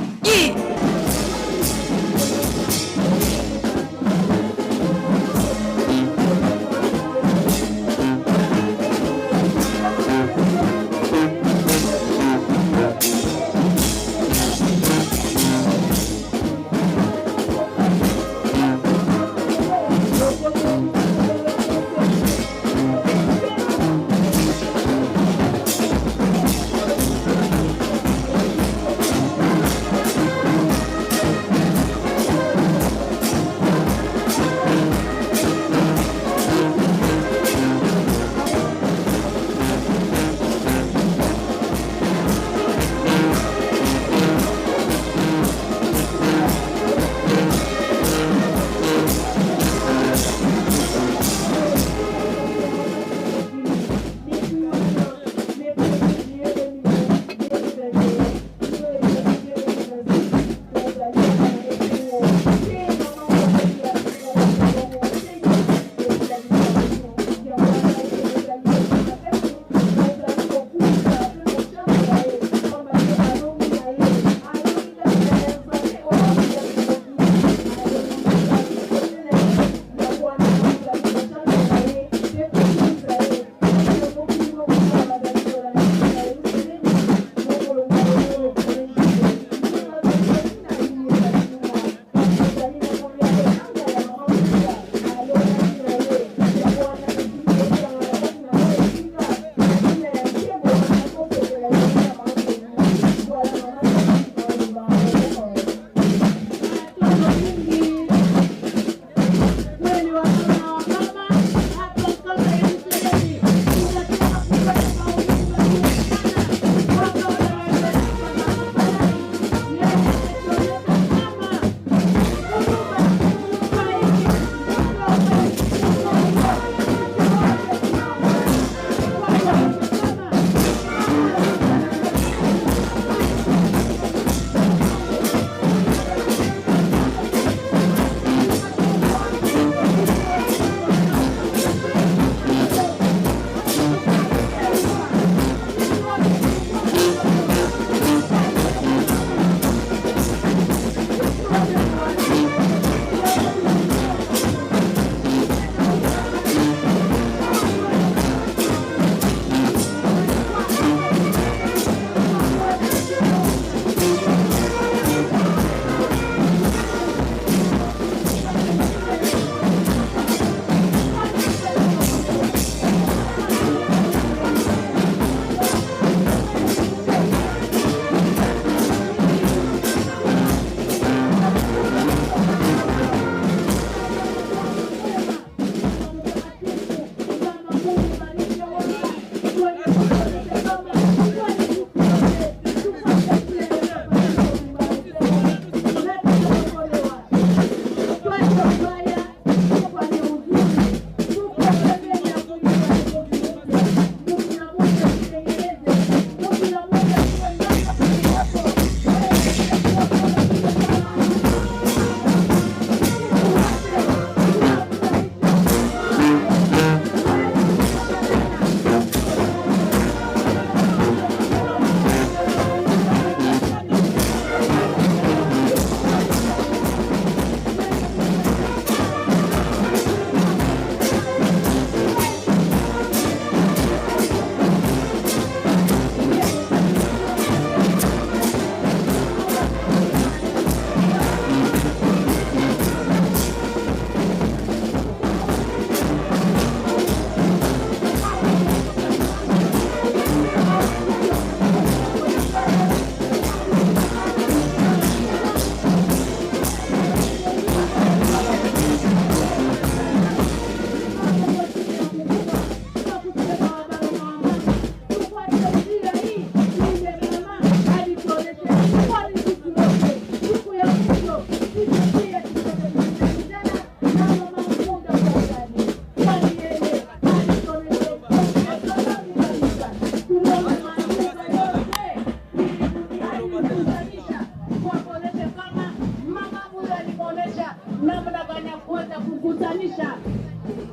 kufurahisha.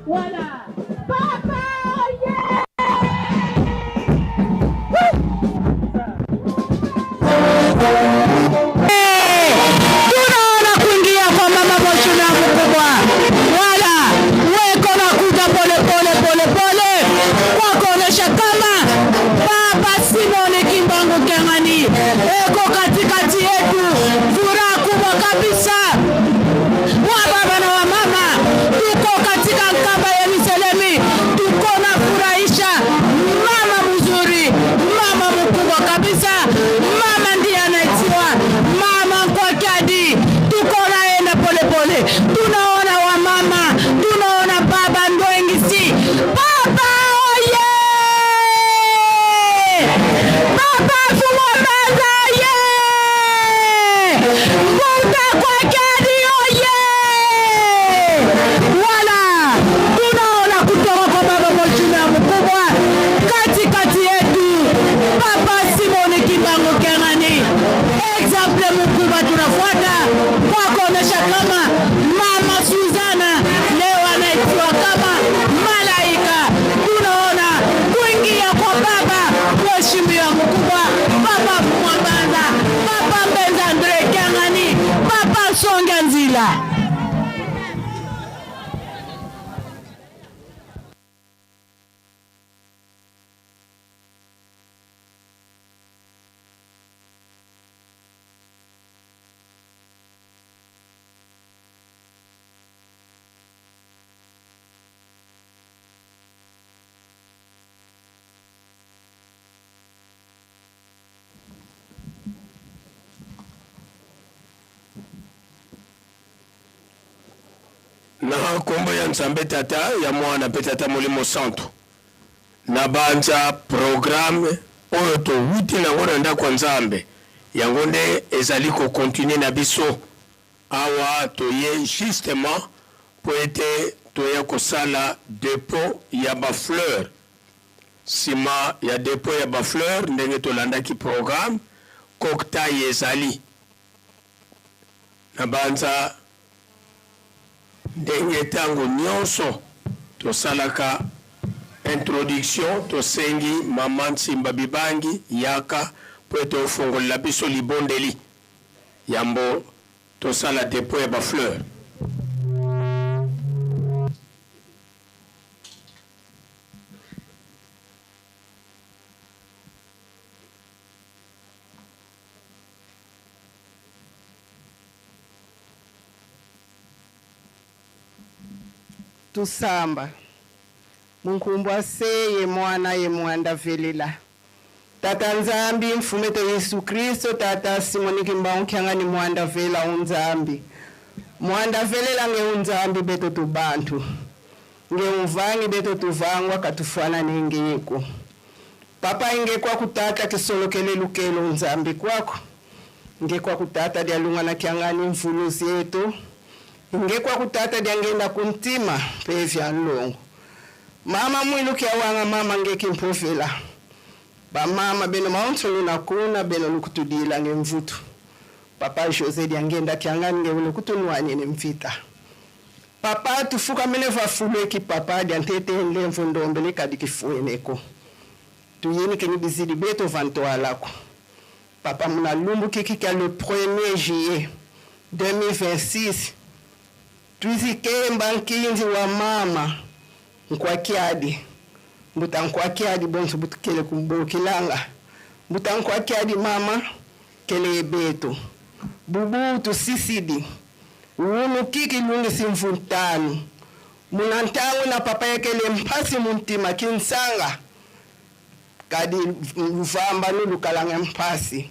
Wala papa oye! Tunaona kuingia kwa mama Moshuna mkubwa, wala weko na kuja pole pole pole pole kwa kuonesha kama Baba Simoni Kimbangu Kiangani eko katikati yetu. Furaha kubwa kabisa wa baba na wa mama, tuko katika Nkamba Yerusalemi, tuko na furahisha mama mzuri, mama mkubwa kabisa, mama ndiye anaitiwa mama Nkwakiadi. Tuko naenda polepole, tunaona wamama, tunaona baba Ndwengisi, baba oye, baba Fumwambaza oye, Mbuta Nkwakiadi oye. Wala tunaona kutoka kwa baba Mheshimiwa mkubwa katikati yetu, Papa Simoni Kimbangu Kiangani, exemple mkubwa tunafuata kwa kuonesha kama mama Suzana leo anaitwa kama malaika. Tunaona kuingia kwa baba mheshimiwa mkubwa, Papa Mwambanza, Papa Mbenza Andre Kiangani, Papa Songa Nzila. Na nkombo ya Nzambe Tata, ya Mwana mpe Tata Molimo Santu, nabanza programme oyo towuti nango na ndako ya Nzambe, yango nde ezali kokontinue na biso awa. Toye justement mpo ete toya kosala depot ya ba fleurs. Sima ya depot ya ba fleurs, ndenge tolandaki programme, cocktail ezali. Nabanza ndenge ntango nyonso tosalaka introduction, tosengi Mama Nsimba Bibangi yaka mpo ete ofongolela biso libondeli yambo tosala depot ya ba fleurs. Tusamba munkumbwa seye mwana ye mwanda velela Tata Nzambi mfumete Yesu Kristo Tata Simoni Kimbangu Kiangani mwanda vela unzambi mwanda velela nge unzambi beto tubantu nge unvangi beto tuvangwa katufana nengeko Papa inge kwa kutata kisolokele lukelo unzambi kwako nge kwa kutata dialunga na Kiangani mvuluzi yetu nge kwa kutata diangenda kuntima pevya nlongo mama mwilu kiawanga mama nge kimpuvila bamama beno maonso luna kuna beno lukutudila nge mvutu papa Jose diangenda Kiangani nge ulukutunwanye ne mvita papa tufuka mene vafuleki papa diantete nlemvu ndombe lekadi kifueneko tuyeni keni bizidi beto vantoalako papa munalumbu kikika le 1er juillet 2026 twizikemba nkinzi wa mama Nkwakiadi mbuta Nkwakiadi bonso butukele kumbokilanga mbuta Nkwakiadi mama kele beto bubutu sisidi unu kiki lungi simvuntanu munantangu na papa yekele mpasi muntima kinsanga kadi luvamba nulukalanga mpasi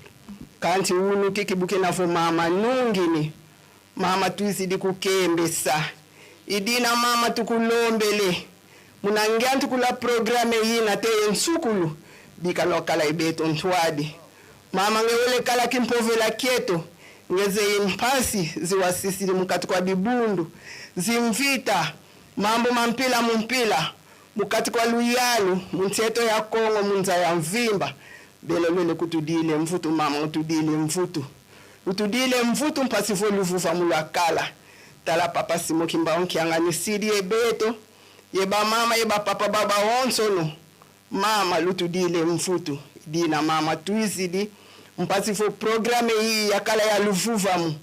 kanti unu kiki buke navo mama nungini mama tuizidi kukembesa idina mama tukulombele munangia ntukula programe yina te nsukulu bikalokala ibeto ntwadi mama ngewele kala kimpovela kieto ngeze impasi ziwasisili mukati kwa bibundu zimvita mambo mampila mumpila mukati kwa luyalu muntieto ya Kongo munza ya mvimba belo lwele kutudile mvutu mama utudile mvutu utudile mvutu mpasi vo luvuva mulwakala Tala papa Simon Kimbangu Kiangani sidi ye beto ye ba mama ye ba papa ba ba onso no mama lutudile mfutu dina mama tuizidi mpasi fo programme iyi ya kala ya luvuvamu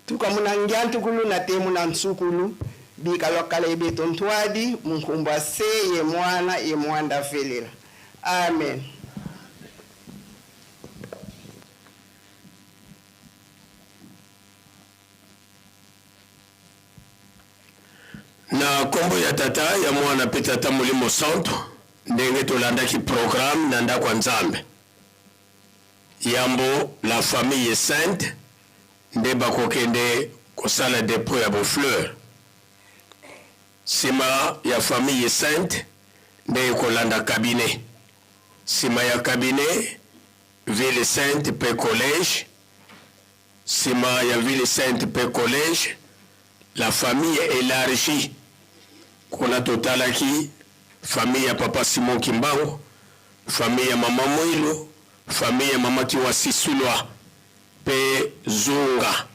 tuka muna ngiantukulu na temu na nsukulu bika lwa kala ye beto ntwadi munkumbwa se ye mwana ye mwanda velela amen. Na nkombo ya Tata, ya Mwana mpe Tata Molimo Santu, ndenge tolandaki programme na ndako ya Nzambe. Yambo la famille sainte nde bakokende kosala depot ya bo fleur. Sima ya famille sainte nde ekolanda cabinet. Sima ya cabinet, ville sainte mpe collège. Sima ya ville sainte pe collège, la famille elargie. Kuna totalaki famille ya papa Simon Kimbangu, famille ya mama Muilu, famille ya mama Kiwasisulwa pe Zunga.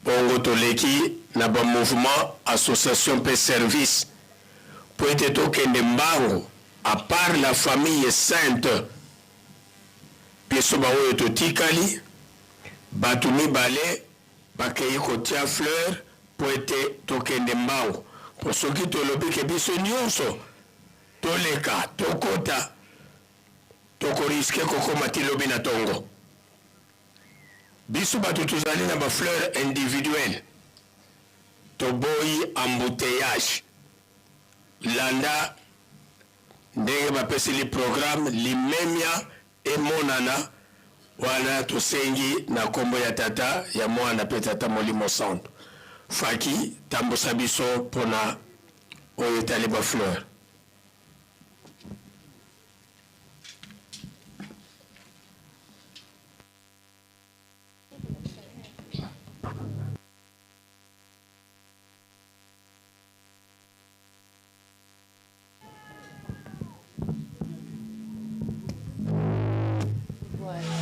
Bongo toleki na ba mouvements, associations pe services po ete tokende mbangu à part la famille sainte. Biso baoyo totikali, bato mibale bakei kotia fleur mpo ete tokende mbangu, mpo soki tolobi ke biso nionso toleka tokota, toko risquer kokoma ti lobi na tongo. Biso bato tozali na ba fleurs individuelles, toboyi embouteillage. Landa Ndenge bapeseli programme limemya emonana wana tosengi na kombo ya Tata, ya Mwana pe Tata Molimo Santu. Faki tambusa biso pona oyo etali ba fleurs.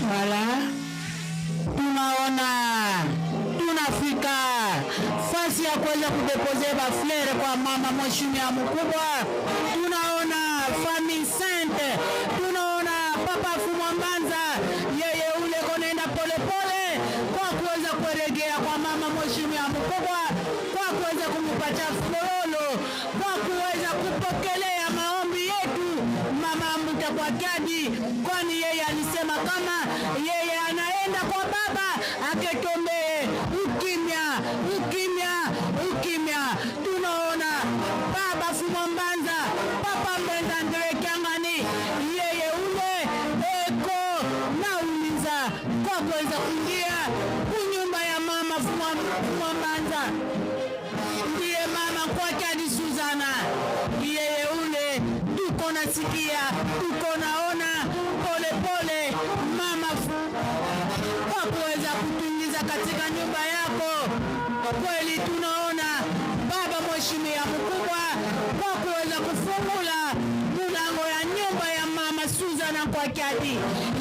Voilà. Tunaona tunafika fasi ya kuweza kudepose ba fleur kwa mama mheshimiwa mkubwa. Tunaona famille sainte, tunaona papa Fumwa Mbanza, yeye ule konaenda polepole kwa kuweza kueregea kwa mama mheshimiwa mkubwa kwa kuweza kumupatia fololo kwa kuweza kupokelea maombi yetu mama Mbuta kwa Kiadi, kwani yeye alisema kama yeye anaenda kwa baba aketombee ukimya, ukimya, ukimya. Tunaona baba Fumwa Mbanza, papa Mbenza Andre Kiangani, yeye ule eko na uliza kwa kuweza kuingia kunyumba ya mama Fumwa Mbanza ndiye mama kwake hadi Suzana, yeye ule tuko nasikia tuko naona pole pole mama kwa kuweza kutuingiza katika nyumba yako. Kweli tunaona baba mheshimiwa mkubwa kwa kuweza kufungula mulango ya nyumba ya mama Suzana Nkwakiadi.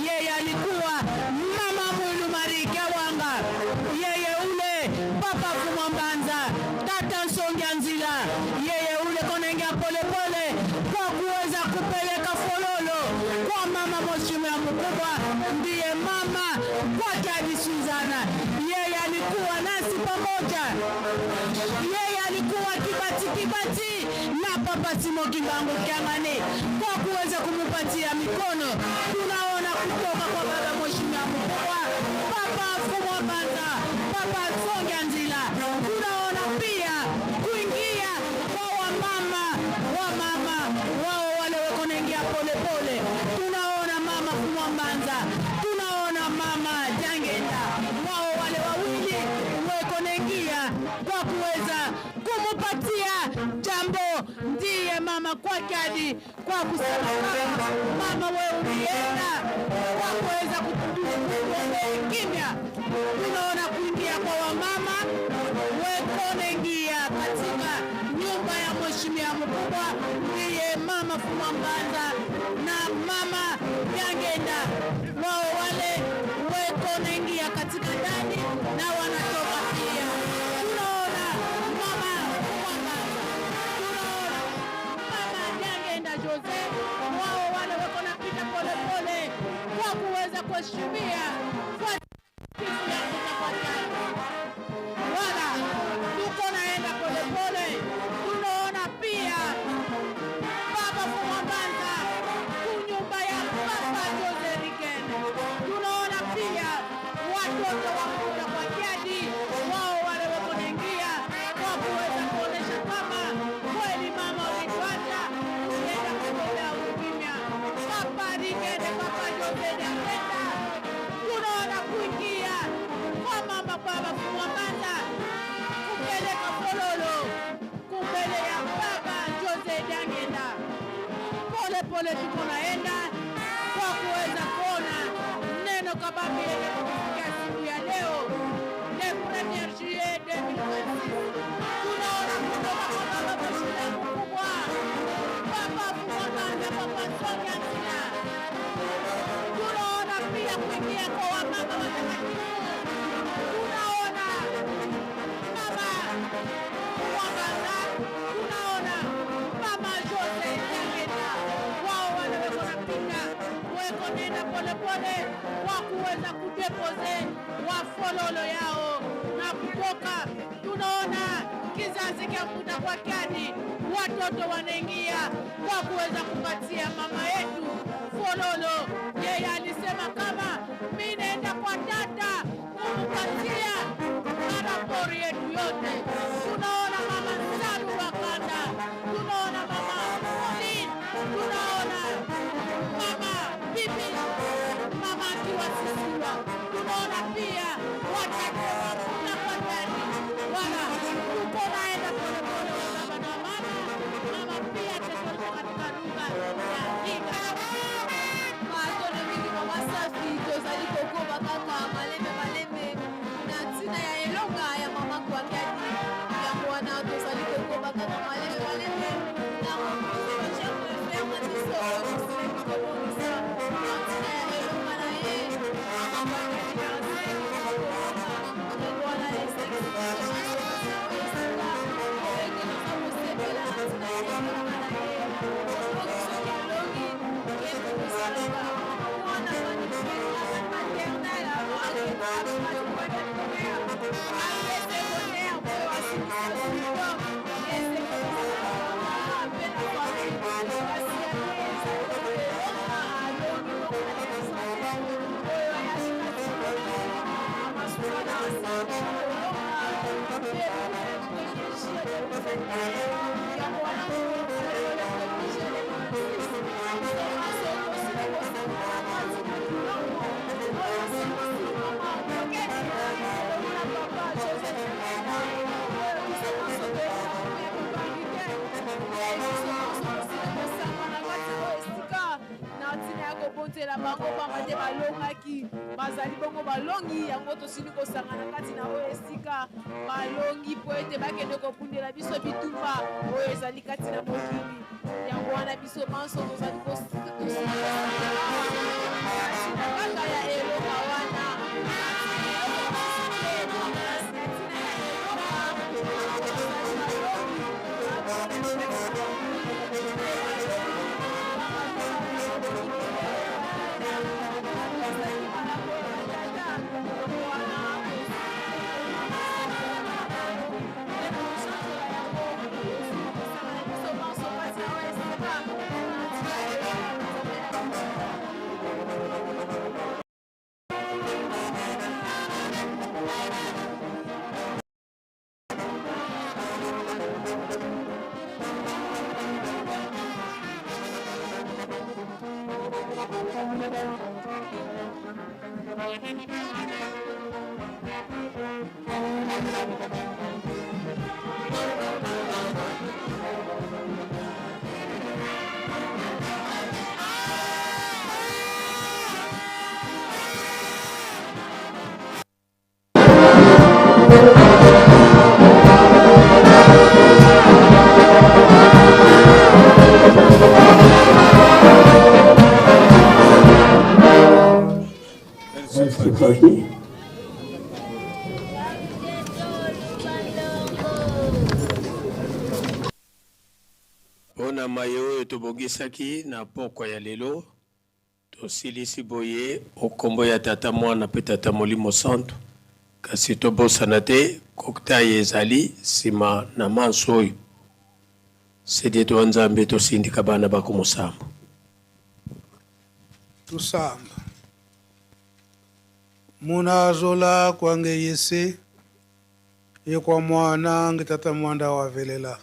Yeye alikuwa mama Mwilu Marike Wanga, yeye ule papa Fumwa Mbanza, tata Nsongia Nzila, yeye ule konaingia polepole kwa kuweza kupeleka fololo kwa mama mheshimiwa mkubwa, ndiye mama kwake hadi Suzana. Yeye alikuwa nasi pamoja, yeye alikuwa kibati kibati na papa Simon Kimbangu Kiangani kwa kuweza kumupatia mikono. Tunaona kutoka kwa baba mheshimiwa mkubwa papa Fumwa Mbanza, papa Nsongia Nzila. Tunaona pia kuingia kwa wamama, wamama wao wale wako naingia polepole. Tunaona mama Fumwa Mbanza, tunaona mama Jangenda, wao wale wawili weko naingia kwa kuweza kumupatia jambo, ndiye mama kwake hadi kwa kusema kama mama wewe ulienda kwa kuweza kutuombea kimya. Tunaona kuingia kwa wamama weko naingia katika nyumba ya mheshimiwa mkubwa, ndiye mama Fumwa Mbanza na mama Jangenda, wao wale weko naingia katika ndani na wanatoka pia. Tunaona mheshimiwa wala tuko naenda polepole. Tunaona pia Baba Fumambanza kunyumba ya Papa Jose Rigene. Tunaona pia watoto wa Mbuta kwa jadi wao wale wako naingia kwa kuweza kuonesha kama kweli mama ulituacha ulienda kutolea ukimya. Papa Rigene, Papa Jose Diangenda, tunaona kuingia kwa mama Baba Fumambanza kupeleka fololo kumbele ya Baba Jose Diangenda. Pole pole tuko naenda kwa kuweza kuona neno kabambi yenye kutufikia siku ya leo le 1er juillet 2026. Tunaona kutoka kwa baba mheshimiwa mkubwa Papa Fumambanza, Papa Sonia Nzila. Tunaona pia kuingia kwa wamama watakatifu. Tunaona mama Mwangaza, tunaona mama Jose Nyangenda, wao wale weko na pinga weko nenda polepole kwa kuweza kudepose wafololo yao na kutoka. Tunaona kizazi cha Mbuta kwa Kiadi, watoto wanaingia kwa kuweza kupatia mama yetu fololo. Yeye alisema kama mi naenda kwa tata kumupatia marapori yetu yote. Tunaona mama Salu Wakanda, tunaona mama Pauline, tunaona mama Bibi, mama akiwa Sisiwa, tunaona pia watoto wa Mbuta kwa Kiadi. Wala tuko naenda polepole wa baba na mama, mama pia tekeleza katika lugha ya Kiga. Matondo mingi mama Safi, tozali kokoba kaka malembe malembe na ntina ya elonga ya mama Kwakiadi. Yango wana tozali kokoba kaka malembe malembe na mokonzi ba chef de ferme na biso oyo tosilaki kobongisa na ntina ya elonga na ye mama Kwakiadi Francais kolonga. Yango wana esengisi biso banso kasi oyo esika po ete toza kosepela na ntina ya elonga na ye. Olongi soki alongi kende kosalaka mwana bani maternel primaire après secondaire oyo asilisa diplôme esengo mpe na famille kasi ya ye ezali elonga alongi moko na santé oyo ayaki na mama Susana kolonga mpe premier juillet 2021. Yango wana le premier juillet 2026 biso tosili kosangana kati na bilongo oyo esengisi mama Koketi elongo na papa Joseph Ngenda oyo biso nyonso toyeba ya papa Rigen nde biso nyonso tosili kosangana kati oyo esika na ntina ya kobondela bango pamba te balongaki bazali bongo balongi. Yango tosili kosangana kati na oyo esika balongi mpo ete bakende kobundela biso bitumba oyo ezali kati na mokili. Yango wana biso banso tozali kosangana awa na ntina kaka ya elonga wana, na ntina ya eloko mosusu te, kasi na ntina ya elonga bazali balongi, Mpo na maye oyo tobongisaki na pokwa ya lelo. Tosilisi boye o kombo ya Tata, Mwana pe Tata Molimo Santu. Kasi tobosana te cocktail ezali sima na manso oyo. Cdt wa Nzambe tosindika bana ba ku musambo. Tusamba. Muna azola kwange yese ye kwa mwana nge tata mwanda wa velela.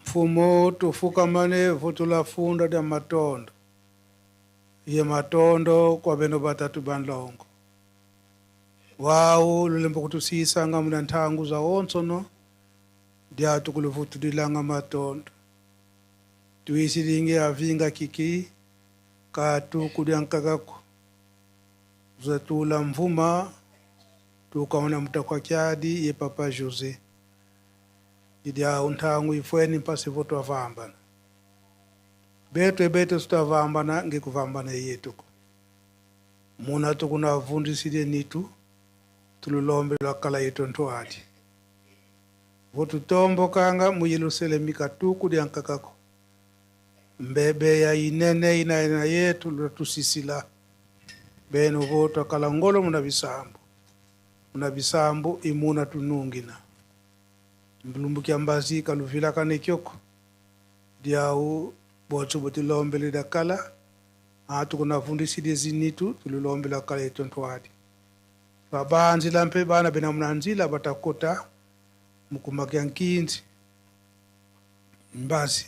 Mfumo tufukamane vutula funda dia matondo. Ye matondo kwa beno batatu banlongo. Wau lulembo kutusisanga muna nthangu za onsono dia tukuluvutulilanga matondo. Tuisilinge avinga kiki katu kudiankakako. Zatula mvuma tukaona mtakwakyadi ye papa José. Idia unthangu ifweni mpasi votwavambana. Betwe betwe sitavambana ngekuvambana yetuko. Muna tukuna vundisile nitu tululombe lwakala yetu ntwali. Votutombokanga mu Yerusalemu katuku diankakako. Mbebe ya inene ina ina yetu lwatusisila. Beno votwa kala ngolo muna bisambu. Muna bisambu imuna tunungina. Mbulumbukia mbazi kaluvila kane kyoko. Diau botso botilombele dakala. Atu kuna fundisile zinitu tulilombela kala yetu ntwali. Babanzila mpe bana bena munanzila batakota mukumakia nkinzi. Mbazi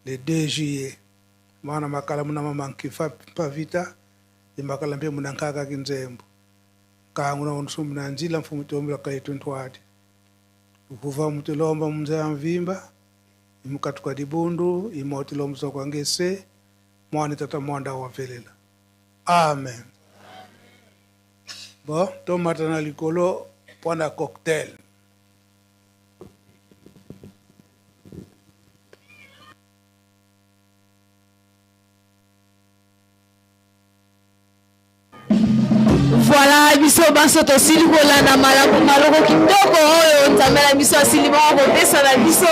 le 2 juillet mwana makala muna mama nkifa pavita imakala mpe muna nkaka kinzembo kangu na onso muna nzila mfumu tombela kala yetu ntwali. Ukuva mutulomba munze ya mvimba imukatuka dibundu imotilomba kwa ngese mwana tata mwanda wavelela. Amen. Bon, tomata na likolo pona cocktail. Voilà, biso banso tosili kolanda malamu maloko kitoko oyo Nzambe na biso asili bongo kopesa na biso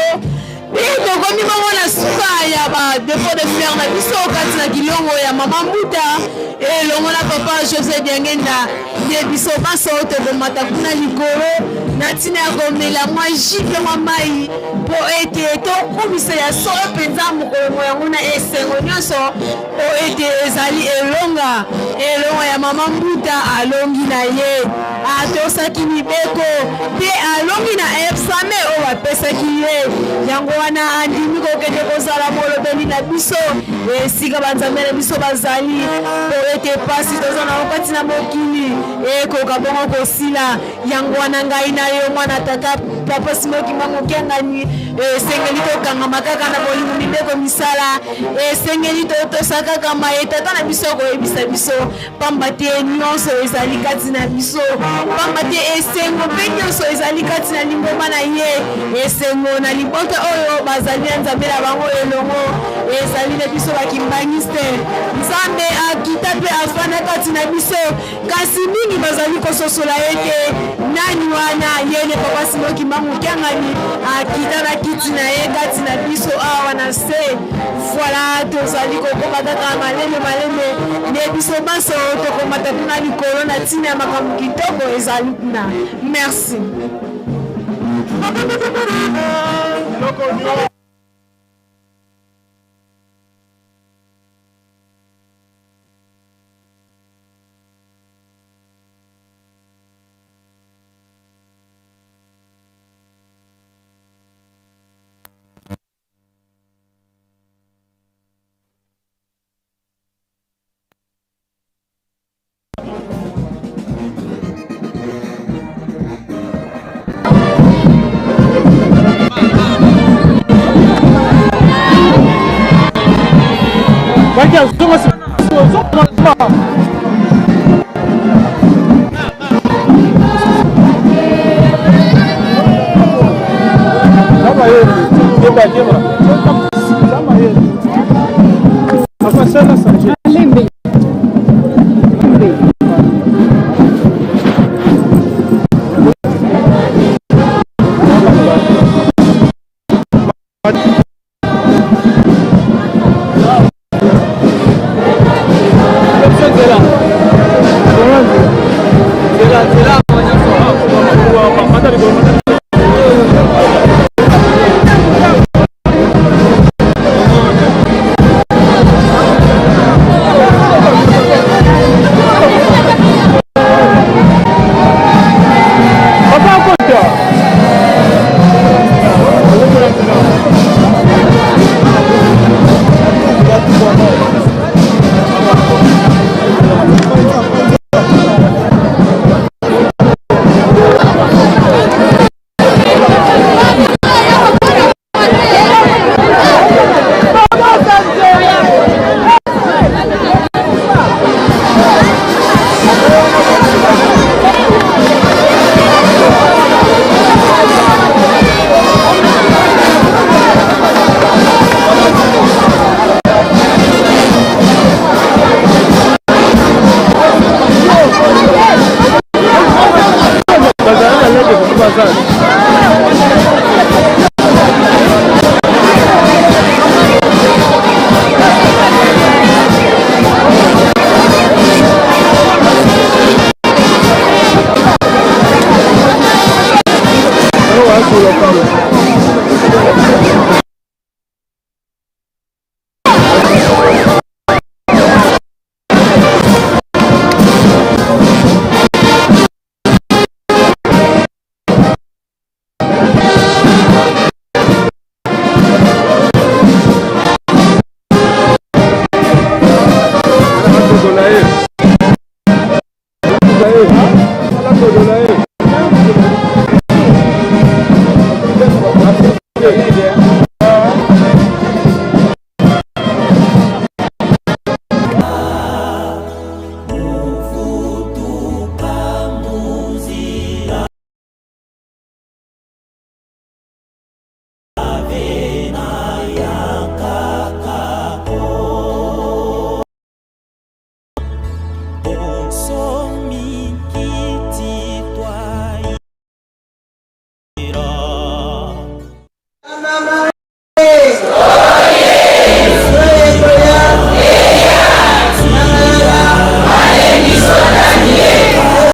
mpe tokomi bongo na suka ya ba depot de fleur na biso kati na kilongo ya mama Mbuta elongo na papa Jose Diangenda. Nde biso banso tokomata kuna likolo na ntina ya komela mwa jus mpe mwa mai mpo ete tokumisa ya solo mpenza mokolo mwa yango na esengo nyonso mpo ete ezali elonga, elonga ya mama Mbuta. Alongi na ye, atosaki mibeko mpe alongi na exame oyo bapesaki ye. Yango wana andimi kokende kozala molobeli na biso esika banzambe na biso bazali, mpo ete pasi toza na kati na mokili ekoka bongo kosila. Yango wana ngai na yo mwana tata papa Simon Kimbangu Kiangani, esengeli tokangama kaka na bolingo, mibeko, misala. Esengeli totosa kaka maye tata na biso akoyebisa biso, pamba te nyonso ezali kati na biso, pamba te esengo mpe nyonso ezali kati na lingomba na ye, esengo na libota oyo bazali na Nzambe na bango elongo, ezali na biso bakimbangiste. Nzambe akita mpe afanda kati na biso. Kasi mingi bazali kososola ete nani wana ye nde Papa Simon Kimbangu Kiangani akita na kiti na ye kati na biso awa na se. Voilà, tozali kokoma kaka maleme maleme nde biso banso tokomata kuna likolo na ntina ya makambo kitoko ezali kuna. Merci. Awa